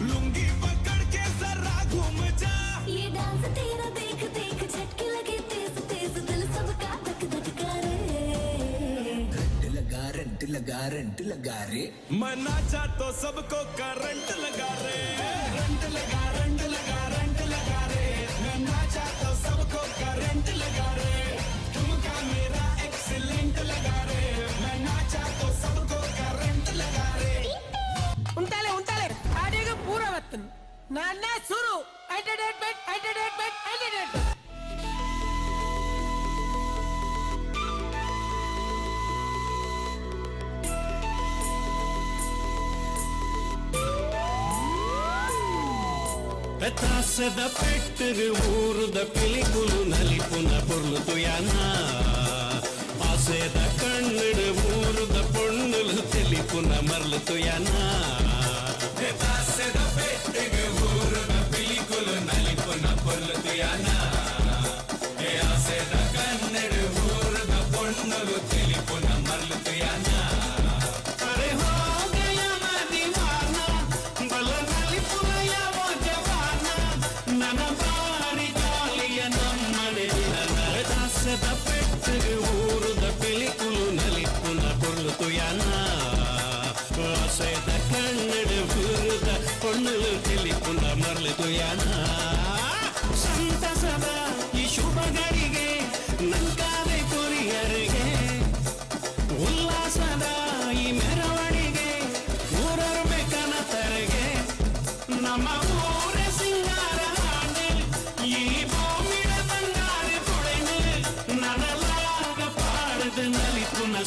Speaker 22: लुंगी पकड़ के जरा घूम जा।
Speaker 20: ये डांस तेरा देख देख झटके लगे तेज तेज, दिल सबका धक धक करे।
Speaker 22: लगा रंट लगा रंट लगा रे, मना जा तो सबको करंट लगा रे। रंट लगा रंट लगा रंट लगा रे, मना जा तो सबको करंट लगा रे। ठुमका मेरा एक्सीलेंट लगा रे, मैं नाचा तो सबको करंट लगा रे।
Speaker 23: ಉಂಟಾಲೆ ಉಂಟಾಲೆ ಆಡಿಗೆ ಪೂರ ಬತ್ತನ್ ನನ್ನ ಸುರು ಎಂಟರ್ಟೈನ್ಮೆಂಟ್ ಎಂಟರ್ಟೈನ್ಮೆಂಟ್ ಎಂಟರ್ಟೈನ್ಮೆಂಟ್.
Speaker 24: ತಾಸದ ಪೆಟ್ಟರು ಊರುದ ಪಿಲಿಕುಲು ನಲಿಪುನ ಪೊರ್ಲು ತುಯಾನ, ಆಸೆದ ಕಣ್ಣಡು ಊರುದ ಪೊಣ್ಣುಲು ತೆಲಿಪುನ ಮರ್ಲು ತುಯಾನ. ತಾಸದ ಪೆಟ್ಟಿಗೆ ಊರುದ ಪಿಲಿಕುಲು ನಲಿಪುನ ಪೊರ್ಲು ತುಯಾನ, ಆಸೆದ ಕಣ್ಣಡು ಊರುದ ಪೊಣ್ಣುಲು ತೆಲಿಪುನ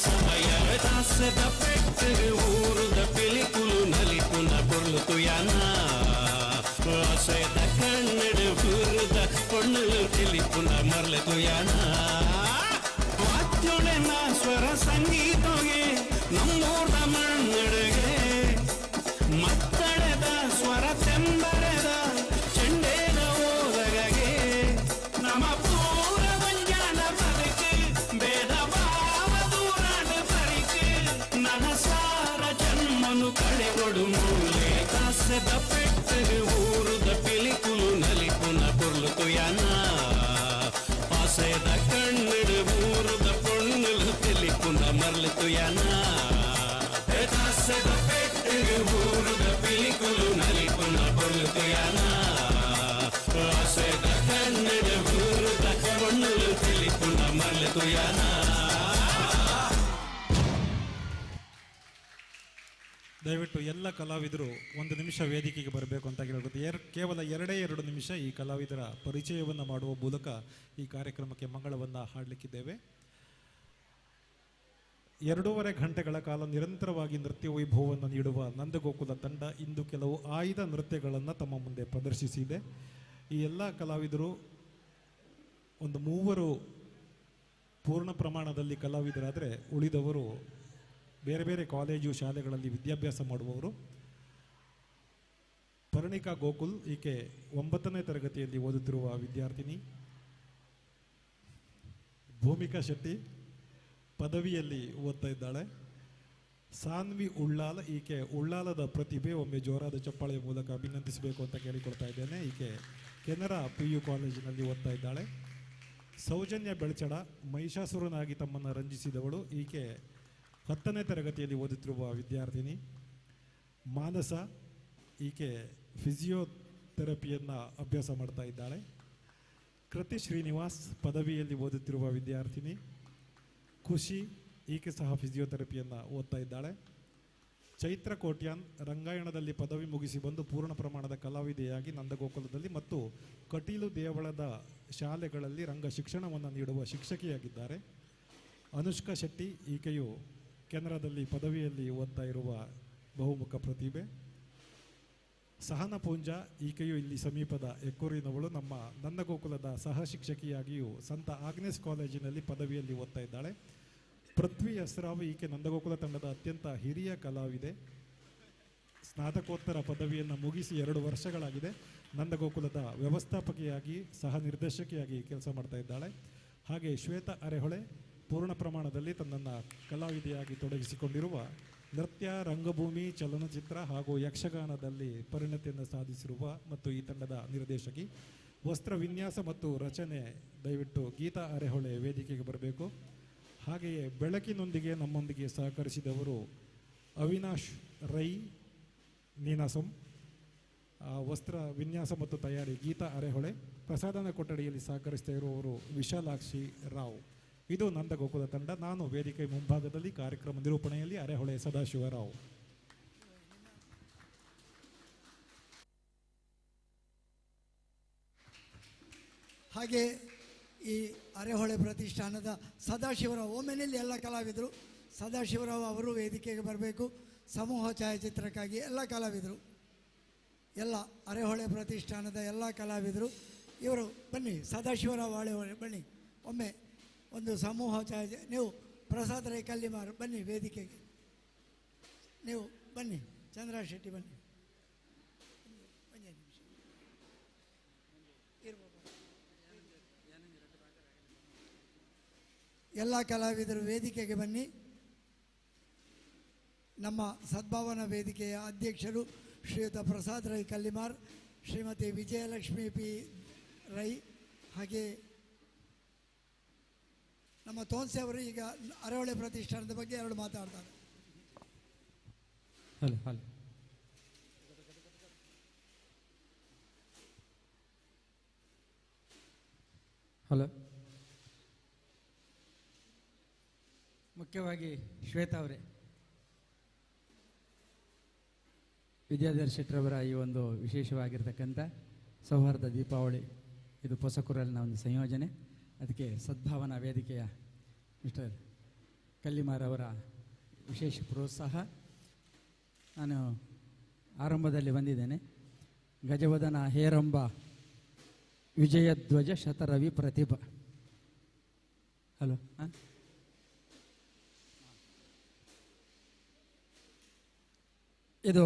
Speaker 24: ಸಮಯ ತಾಸದ ಪೆಟ್ಟು ಊರುದ ಪಿಲಿಕುಲು ನಲಿಪುನ ಪೊರ್ಲು ತುಯಾನ ಆಸೆದ ಕಣ್ಣಡು ಊರುದ ಪೊಣ್ಣುಲು ತಿಳಿಪುನ ಮರ್ಲ ತುಯಾನ ವಾದ್ಯೊಳೆನ ಸ್ವರ ಸಂಗೀತಗೆ ನಮ್ಮೂರ್ದ ಮಣ್ಣಡುಗೆ ಮತ್ತಳದ ಸ್ವರ ತೆಂಬರದ ಚೆಂಡೇದ ಓದಗಗೆ ನಮ್ಮ ಪೂರ ಮಂಜಾನ ಬದುಕು ಭೇದ ಭಾವ ದೂರಾಡ ಬರಿಕು ನನಸಾರ ಜನ್ಮನು ಕಳೆಗೊಡು ಮೂಲೆ ಕಾಸದ ಪೆಟ್ಟು ಊರುದ ಪಿಲಿಕುಲು ನಲಿಪುನ ಪೊರ್ಲು ತುಯಾನ ಆಸೆದ ಕಣ್ಣಡು ಊರುದ ಪೊಣ್ಣುಲು ತಿಳಿಪುನ ಮರ್ಲು ತುಯಾನ ಕಾಸದ ಪೆಟ್ಟು ಊರುದ ಪಿಲಿಕುಲು ನಲಿಪುನ ಪೊರ್ಲು ತುಯಾನ ಆಸೆದ ಕಣ್ಣಡು ಊರುದ ಪೊಣ್ಣುಲು ತಿಳಿಪುನ ಮರ್ಲು ತುಯಾನ.
Speaker 2: ದಯವಿಟ್ಟು ಎಲ್ಲ ಕಲಾವಿದರು ಒಂದು ನಿಮಿಷ ವೇದಿಕೆಗೆ ಬರಬೇಕು ಅಂತ ಕೇಳ್ಕೊತೀವಿ. ಕೇವಲ 2 ನಿಮಿಷ ಈ ಕಲಾವಿದರ ಪರಿಚಯವನ್ನು ಮಾಡುವ ಮೂಲಕ ಈ ಕಾರ್ಯಕ್ರಮಕ್ಕೆ ಮಂಗಳವನ್ನು ಹಾಡಲಿಕ್ಕಿದ್ದೇವೆ. 2.5 ಗಂಟೆಗಳ ಕಾಲ ನಿರಂತರವಾಗಿ ನೃತ್ಯ ವೈಭವವನ್ನು ನೀಡುವ ನಂದಗೋಕುಲ ತಂಡ ಇಂದು ಕೆಲವು ಆಯ್ದ ನೃತ್ಯಗಳನ್ನು ತಮ್ಮ ಮುಂದೆ ಪ್ರದರ್ಶಿಸಿದೆ. ಈ ಎಲ್ಲ ಕಲಾವಿದರು ಒಂದು 3 ಪೂರ್ಣ ಪ್ರಮಾಣದಲ್ಲಿ ಕಲಾವಿದರಾದರೆ ಉಳಿದವರು ಬೇರೆ ಬೇರೆ ಕಾಲೇಜು ಶಾಲೆಗಳಲ್ಲಿ ವಿದ್ಯಾಭ್ಯಾಸ ಮಾಡುವವರು. ಪರ್ಣಿಕಾ ಗೋಕುಲ್, ಈಕೆ 9ನೇ ತರಗತಿಯಲ್ಲಿ ಓದುತ್ತಿರುವ ವಿದ್ಯಾರ್ಥಿನಿ. ಭೂಮಿಕಾ ಶೆಟ್ಟಿ ಪದವಿಯಲ್ಲಿ ಓದ್ತಾ ಇದ್ದಾಳೆ. ಸಾನ್ವಿ ಉಳ್ಳಾಲ, ಈಕೆ ಉಳ್ಳಾಲದ ಪ್ರತಿಭೆ, ಒಮ್ಮೆ ಜೋರಾದ ಚಪ್ಪಾಳೆಯ ಮೂಲಕ ಅಭಿನಂದಿಸಬೇಕು ಅಂತ ಕೇಳಿಕೊಳ್ತಾ ಇದ್ದೇನೆ. ಈಕೆ ಕೆನರಾ PU ಕಾಲೇಜಿನಲ್ಲಿ ಓದ್ತಾ ಇದ್ದಾಳೆ. ಸೌಜನ್ಯ ಬೆಳಚಡ, ಮಹಿಷಾಸುರನಾಗಿ ತಮ್ಮನ್ನು ರಂಜಿಸಿದವಳು, ಈಕೆ 10ನೇ ತರಗತಿಯಲ್ಲಿ ಓದುತ್ತಿರುವ ವಿದ್ಯಾರ್ಥಿನಿ. ಮಾನಸ, ಈಕೆ ಫಿಸಿಯೋಥೆರಪಿಯನ್ನು ಅಭ್ಯಾಸ ಮಾಡ್ತಾ ಇದ್ದಾಳೆ. ಕೃತಿ ಶ್ರೀನಿವಾಸ್, ಪದವಿಯಲ್ಲಿ ಓದುತ್ತಿರುವ ವಿದ್ಯಾರ್ಥಿನಿ. ಖುಷಿ, ಈಕೆ ಸಹ ಫಿಸಿಯೋಥೆರಪಿಯನ್ನು ಓದ್ತಾ ಇದ್ದಾಳೆ. ಚೈತ್ರ ಕೋಟ್ಯಾನ್, ರಂಗಾಯಣದಲ್ಲಿ ಪದವಿ ಮುಗಿಸಿ ಬಂದು ಪೂರ್ಣ ಪ್ರಮಾಣದ ಕಲಾವಿದೆಯಾಗಿ ನಂದಗೋಕುಲದಲ್ಲಿ ಮತ್ತು ಕಟೀಲು ದೇವಳದ ಶಾಲೆಗಳಲ್ಲಿ ರಂಗ ಶಿಕ್ಷಣವನ್ನು ನೀಡುವ ಶಿಕ್ಷಕಿಯಾಗಿದ್ದಾರೆ. ಅನುಷ್ಕಾ ಶೆಟ್ಟಿ, ಈಕೆಯು ಕೆನರಾದಲ್ಲಿ ಪದವಿಯಲ್ಲಿ ಓದ್ತಾ ಇರುವ ಬಹುಮುಖ ಪ್ರತಿಭೆ. ಸಹನ ಪೂಂಜಾ, ಈಕೆಯು ಇಲ್ಲಿ ಸಮೀಪದ ಎಕ್ಕೂರಿನವಳು, ನಮ್ಮ ನಂದಗೋಕುಲದ ಸಹ ಶಿಕ್ಷಕಿಯಾಗಿಯೂ ಸಂತ ಆಗ್ನೆಸ್ ಕಾಲೇಜಿನಲ್ಲಿ ಪದವಿಯಲ್ಲಿ ಓದ್ತಾ ಇದ್ದಾಳೆ. ಪೃಥ್ವಿ ಅಸ್ರಾವ್, ಈಕೆ ನಂದಗೋಕುಲ ತಂಡದ ಅತ್ಯಂತ ಹಿರಿಯ ಕಲಾವಿದೆ. ಸ್ನಾತಕೋತ್ತರ ಪದವಿಯನ್ನು ಮುಗಿಸಿ 2 ವರ್ಷಗಳಾಗಿದೆ. ನಂದಗೋಕುಲದ ವ್ಯವಸ್ಥಾಪಕಿಯಾಗಿ ಸಹ ನಿರ್ದೇಶಕಿಯಾಗಿ ಕೆಲಸ ಮಾಡ್ತಾ ಇದ್ದಾಳೆ. ಹಾಗೆ ಶ್ವೇತಾ ಅರೆಹೊಳೆ ಪೂರ್ಣ ಪ್ರಮಾಣದಲ್ಲಿ ತನ್ನನ್ನು ಕಲಾವಿದೆಯಾಗಿ ತೊಡಗಿಸಿಕೊಂಡಿರುವ ನೃತ್ಯ, ರಂಗಭೂಮಿ, ಚಲನಚಿತ್ರ ಹಾಗೂ ಯಕ್ಷಗಾನದಲ್ಲಿ ಪರಿಣತಿಯನ್ನು ಸಾಧಿಸಿರುವ ಮತ್ತು ಈ ತಂಡದ ನಿರ್ದೇಶಕಿ. ವಸ್ತ್ರ ವಿನ್ಯಾಸ ಮತ್ತು ರಚನೆ ದಯವಿಟ್ಟು ಗೀತಾ ಅರೆಹೊಳೆ ವೇದಿಕೆಗೆ ಬರಬೇಕು. ಹಾಗೆಯೇ ಬೆಳಕಿನೊಂದಿಗೆ ನಮ್ಮೊಂದಿಗೆ ಸಹಕರಿಸಿದವರು ಅವಿನಾಶ್ ರೈ ನೀನಾಸಂ, ವಸ್ತ್ರ ವಿನ್ಯಾಸ ಮತ್ತು ತಯಾರಿ ಗೀತಾ ಅರೆಹೊಳೆ, ಪ್ರಸಾದನ ಕೊಠಡಿಯಲ್ಲಿ ಸಹಕರಿಸ್ತಾ ಇರುವವರು ವಿಶಾಲಾಕ್ಷಿ ರಾವ್. ಇದು ನಂದಗೋಕುಲ ತಂಡ. ನಾನು ವೇದಿಕೆ ಮುಂಭಾಗದಲ್ಲಿ ಕಾರ್ಯಕ್ರಮ ನಿರೂಪಣೆಯಲ್ಲಿ ಅರೆಹೊಳೆ ಸದಾಶಿವರಾವ್.
Speaker 9: ಹಾಗೆ ಈ ಅರೆಹೊಳೆ ಪ್ರತಿಷ್ಠಾನದ ಸದಾಶಿವರಾವ್, ಒಮ್ಮೆನಲ್ಲಿ ಎಲ್ಲ ಕಲಾವಿದರು ಸದಾಶಿವರಾವ್ ಅವರು ವೇದಿಕೆಗೆ ಬರಬೇಕು. ಸಮೂಹ ಛಾಯಾಚಿತ್ರಕ್ಕಾಗಿ ಎಲ್ಲ ಕಲಾವಿದರು, ಎಲ್ಲ ಅರೆಹೊಳೆ ಪ್ರತಿಷ್ಠಾನದ ಎಲ್ಲ ಕಲಾವಿದರು ಇವರು ಬನ್ನಿ. ಸದಾಶಿವರಾವ್ ಅರೆಹೊಳೆ ಬನ್ನಿ, ಒಮ್ಮೆ ಒಂದು ಸಮೂಹ ಛಾಯಾ. ನೀವು ಪ್ರಸಾದ್ ರೈ ಕಲ್ಲಿಮಾರ್ ಬನ್ನಿ ವೇದಿಕೆಗೆ, ನೀವು ಬನ್ನಿ. ಚಂದ್ರ ಶೆಟ್ಟಿ ಬನ್ನಿ. ಒಂದೇ ನಿಮಿಷ ಎಲ್ಲ ಕಲಾವಿದರು ವೇದಿಕೆಗೆ ಬನ್ನಿ. ನಮ್ಮ ಸದ್ಭಾವನಾ ವೇದಿಕೆಯ ಅಧ್ಯಕ್ಷರು ಶ್ರೀಯುತ ಪ್ರಸಾದ್ ರೈ ಕಲ್ಲಿಮಾರ್, ಶ್ರೀಮತಿ ವಿಜಯಲಕ್ಷ್ಮಿ ಪಿ ರೈ, ಹಾಗೆ ನಮ್ಮ ತೋನ್ಸೆ ಅವರು ಈಗ ಅರವಳೆ ಪ್ರತಿಷ್ಠಾನದ ಬಗ್ಗೆ ಎರಡು ಮಾತಾಡ್ತಾರೆ.
Speaker 5: ಹಲೋ ಹಲೋ, ಹಲೋ, ಮುಖ್ಯವಾಗಿ ಶ್ವೇತಾ ಅವರೇ, ವಿದ್ಯಾಧರ್ ಶೆಟ್ಟರವರ ಈ ಒಂದು ವಿಶೇಷವಾಗಿರ್ತಕ್ಕಂಥ ಸೌಹಾರ್ದ ದೀಪಾವಳಿ ಇದು ಪೊಸಕುರಲ್ನ ಒಂದು ಸಂಯೋಜನೆ. ಅದಕ್ಕೆ ಸದ್ಭಾವನಾ ವೇದಿಕೆಯ ಮಿಸ್ಟರ್ ಕಲ್ಲಿಮಾರವರ ವಿಶೇಷ ಪ್ರೋತ್ಸಾಹ. ನಾನು ಆರಂಭದಲ್ಲಿ ಬಂದಿದ್ದೇನೆ. ಗಜವದನ ಹೇರಂಬ ವಿಜಯಧ್ವಜ ಶತರವಿ ಪ್ರತಿಭಾ. ಹಲೋ, ಹಾಂ, ಇದು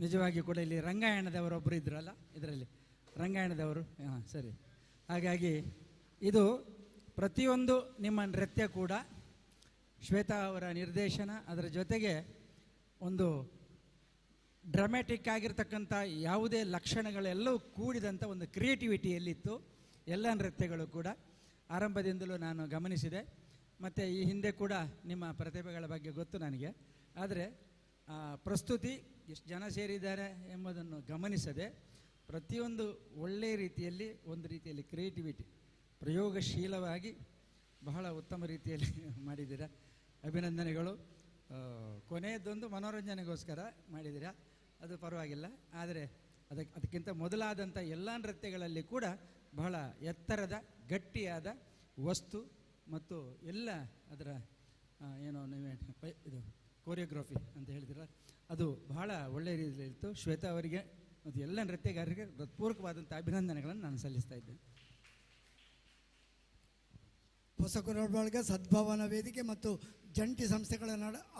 Speaker 5: ನಿಜವಾಗಿ ಕೂಡ ಇಲ್ಲಿ ರಂಗಾಯಣದವರೊಬ್ಬರು ಇದ್ರಲ್ಲ, ಇದರಲ್ಲಿ ರಂಗಾಯಣದವರು, ಹಾಂ ಸರಿ. ಹಾಗಾಗಿ ಇದು ಪ್ರತಿಯೊಂದು ನಿಮ್ಮ ನೃತ್ಯ ಕೂಡ ಶ್ವೇತಾ ಅವರ ನಿರ್ದೇಶನ, ಅದರ ಜೊತೆಗೆ ಒಂದು ಡ್ರಾಮ್ಯಾಟಿಕ್ ಆಗಿರ್ತಕ್ಕಂಥ ಯಾವುದೇ ಲಕ್ಷಣಗಳೆಲ್ಲವೂ ಕೂಡಿದಂಥ ಒಂದು ಕ್ರಿಯೇಟಿವಿಟಿಯಲ್ಲಿತ್ತು ಎಲ್ಲ ನೃತ್ಯಗಳು ಕೂಡ. ಆರಂಭದಿಂದಲೂ ನಾನು ಗಮನಿಸಿದೆ, ಮತ್ತು ಈ ಹಿಂದೆ ಕೂಡ ನಿಮ್ಮ ಪ್ರತಿಭೆಗಳ ಬಗ್ಗೆ ಗೊತ್ತು ನನಗೆ. ಆದರೆ ಪ್ರಸ್ತುತಿ ಎಷ್ಟು ಜನ ಸೇರಿದ್ದಾರೆ ಎಂಬುದನ್ನು ಗಮನಿಸದೆ ಪ್ರತಿಯೊಂದು ಒಳ್ಳೆಯ ರೀತಿಯಲ್ಲಿ, ಒಂದು ರೀತಿಯಲ್ಲಿ ಕ್ರಿಯೇಟಿವಿಟಿ, ಪ್ರಯೋಗಶೀಲವಾಗಿ ಬಹಳ ಉತ್ತಮ ರೀತಿಯಲ್ಲಿ ಮಾಡಿದ್ದೀರಾ. ಅಭಿನಂದನೆಗಳು. ಕೊನೆಯದೊಂದು ಮನೋರಂಜನೆಗೋಸ್ಕರ ಮಾಡಿದ್ದೀರಾ, ಅದು ಪರವಾಗಿಲ್ಲ. ಆದರೆ ಅದಕ್ಕಿಂತ ಮೊದಲಾದಂಥ ಎಲ್ಲ ನೃತ್ಯಗಳಲ್ಲಿ ಕೂಡ ಬಹಳ ಎತ್ತರದ ಗಟ್ಟಿಯಾದ ವಸ್ತು ಮತ್ತು ಎಲ್ಲ ಅದರ ಏನೋ ನೀವೇ ಇದು ಕೋರಿಯೋಗ್ರಫಿ ಅಂತ ಹೇಳ್ತೀರಲ್ಲ, ಅದು ಬಹಳ ಒಳ್ಳೆಯ ರೀತಿಯಲ್ಲಿ ಇತ್ತು. ಶ್ವೇತಾ ಅವರಿಗೆ ಮತ್ತು ಎಲ್ಲ ನೃತ್ಯಗಾರರಿಗೆ ಹೃತ್ಪೂರ್ವಕವಾದಂಥ ಅಭಿನಂದನೆಗಳನ್ನು ನಾನು ಸಲ್ಲಿಸ್ತಾ ಇದ್ದೇನೆ.
Speaker 9: ಹೊಸಕುರಬಳಗ ಸದ್ಭಾವನಾ ವೇದಿಕೆ ಮತ್ತು ಜಂಟಿ ಸಂಸ್ಥೆಗಳ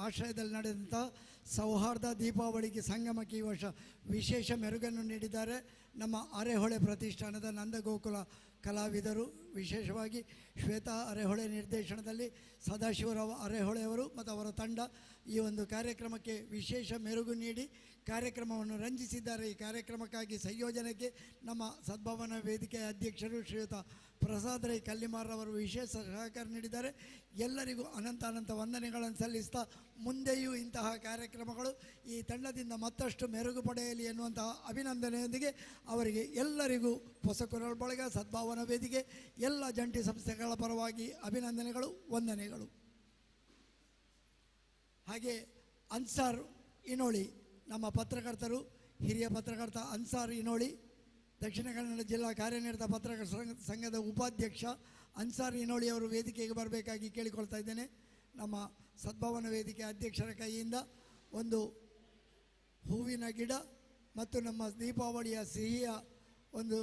Speaker 9: ಆಶ್ರಯದಲ್ಲಿ ನಡೆದಂಥ ಸೌಹಾರ್ದ ದೀಪಾವಳಿಗೆ ಸಂಗಮಕ್ಕೆ ಈ ವರ್ಷ ವಿಶೇಷ ಮೆರುಗನ್ನು ನೀಡಿದ್ದಾರೆ ನಮ್ಮ ಅರೆಹೊಳೆ ಪ್ರತಿಷ್ಠಾನದ ನಂದಗೋಕುಲ ಕಲಾವಿದರು. ವಿಶೇಷವಾಗಿ ಶ್ವೇತಾ ಅರೆಹೊಳೆ ನಿರ್ದೇಶನದಲ್ಲಿ ಸದಾಶಿವರಾವ್ ಅರೆಹೊಳೆಯವರು ಮತ್ತು ಅವರ ತಂಡ ಈ ಒಂದು ಕಾರ್ಯಕ್ರಮಕ್ಕೆ ವಿಶೇಷ ಮೆರುಗು ನೀಡಿ ಕಾರ್ಯಕ್ರಮವನ್ನು ರಂಜಿಸಿದ್ದಾರೆ. ಈ ಕಾರ್ಯಕ್ರಮಕ್ಕಾಗಿ ಸಂಯೋಜನೆಗೆ ನಮ್ಮ ಸದ್ಭಾವನಾ ವೇದಿಕೆಯ ಅಧ್ಯಕ್ಷರು ಶ್ರೀಯುತ ಪ್ರಸಾದ್ ರೈ ಕಲ್ಲಿಮಾರವರು ವಿಶೇಷ ಸಹಕಾರ ನೀಡಿದ್ದಾರೆ. ಎಲ್ಲರಿಗೂ ಅನಂತ ಅನಂತ ವಂದನೆಗಳನ್ನು ಸಲ್ಲಿಸ್ತಾ ಮುಂದೆಯೂ ಇಂತಹ ಕಾರ್ಯಕ್ರಮಗಳು ಈ ತಂಡದಿಂದ ಮತ್ತಷ್ಟು ಮೆರುಗು ಪಡೆಯಲಿ ಎನ್ನುವಂತಹ ಅಭಿನಂದನೆಯೊಂದಿಗೆ ಅವರಿಗೆ ಎಲ್ಲರಿಗೂ ಹೊಸಕುರಲ್ ಬಳಗ, ಸದ್ಭಾವನಾ ವೇದಿಕೆ, ಎಲ್ಲ ಜಂಟಿ ಸಂಸ್ಥೆಗಳ ಪರವಾಗಿ ಅಭಿನಂದನೆಗಳು, ವಂದನೆಗಳು. ಹಾಗೆ ಅನ್ಸಾರ್ ಇನೋಳಿ, ನಮ್ಮ ಪತ್ರಕರ್ತರು, ಹಿರಿಯ ಪತ್ರಕರ್ತ ಅನ್ಸಾರ್ ಇನೋಳಿ, ದಕ್ಷಿಣ ಕನ್ನಡ ಜಿಲ್ಲಾ ಕಾರ್ಯನಿರತ ಪತ್ರಕರ್ತರ ಸಂಘದ ಉಪಾಧ್ಯಕ್ಷ ಅನ್ಸಾರ್ ಇನೋಳಿ ಅವರು ವೇದಿಕೆಗೆ ಬರಬೇಕಾಗಿ ಕೇಳಿಕೊಳ್ತಾ ಇದ್ದೇನೆ. ನಮ್ಮ ಸದ್ಭಾವನಾ ವೇದಿಕೆ ಅಧ್ಯಕ್ಷರ ಕೈಯಿಂದ ಒಂದು ಹೂವಿನ ಗಿಡ ಮತ್ತು ನಮ್ಮ ದೀಪಾವಳಿಯ ಸಿಹಿಯ ಒಂದು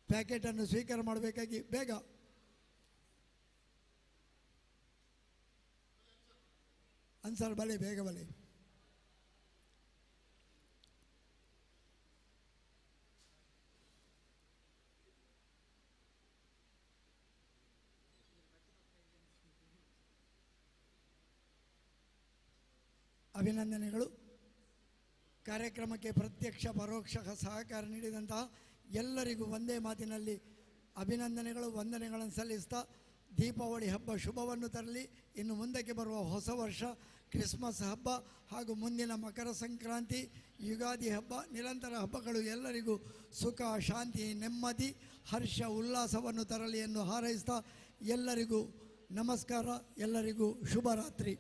Speaker 9: ಪ್ಯಾಕೆಟನ್ನು ಸ್ವೀಕಾರ ಮಾಡಬೇಕಾಗಿ ಬೇಗ. ಅನ್ಸಾರ್ ಬಲೆ, ಬೇಗ ಬಲೆ. ಅಭಿನಂದನೆಗಳು. ಕಾರ್ಯಕ್ರಮಕ್ಕೆ ಪ್ರತ್ಯಕ್ಷ ಪರೋಕ್ಷ ಸಹಕಾರ ನೀಡಿದಂತಹ ಎಲ್ಲರಿಗೂ ಒಂದೇ ಮಾತಿನಲ್ಲಿ ಅಭಿನಂದನೆಗಳು, ವಂದನೆಗಳನ್ನು ಸಲ್ಲಿಸ್ತಾ ದೀಪಾವಳಿ ಹಬ್ಬ ಶುಭವನ್ನು ತರಲಿ. ಇನ್ನು ಮುಂದಕ್ಕೆ ಬರುವ ಹೊಸ ವರ್ಷ, ಕ್ರಿಸ್ಮಸ್ ಹಬ್ಬ ಹಾಗೂ ಮುಂದಿನ ಮಕರ ಸಂಕ್ರಾಂತಿ, ಯುಗಾದಿ ಹಬ್ಬ, ನಿರಂತರ ಹಬ್ಬಗಳು ಎಲ್ಲರಿಗೂ ಸುಖ, ಶಾಂತಿ, ನೆಮ್ಮದಿ, ಹರ್ಷ, ಉಲ್ಲಾಸವನ್ನು ತರಲಿ ಎಂದು ಹಾರೈಸ್ತಾ ಎಲ್ಲರಿಗೂ ನಮಸ್ಕಾರ, ಎಲ್ಲರಿಗೂ ಶುಭರಾತ್ರಿ.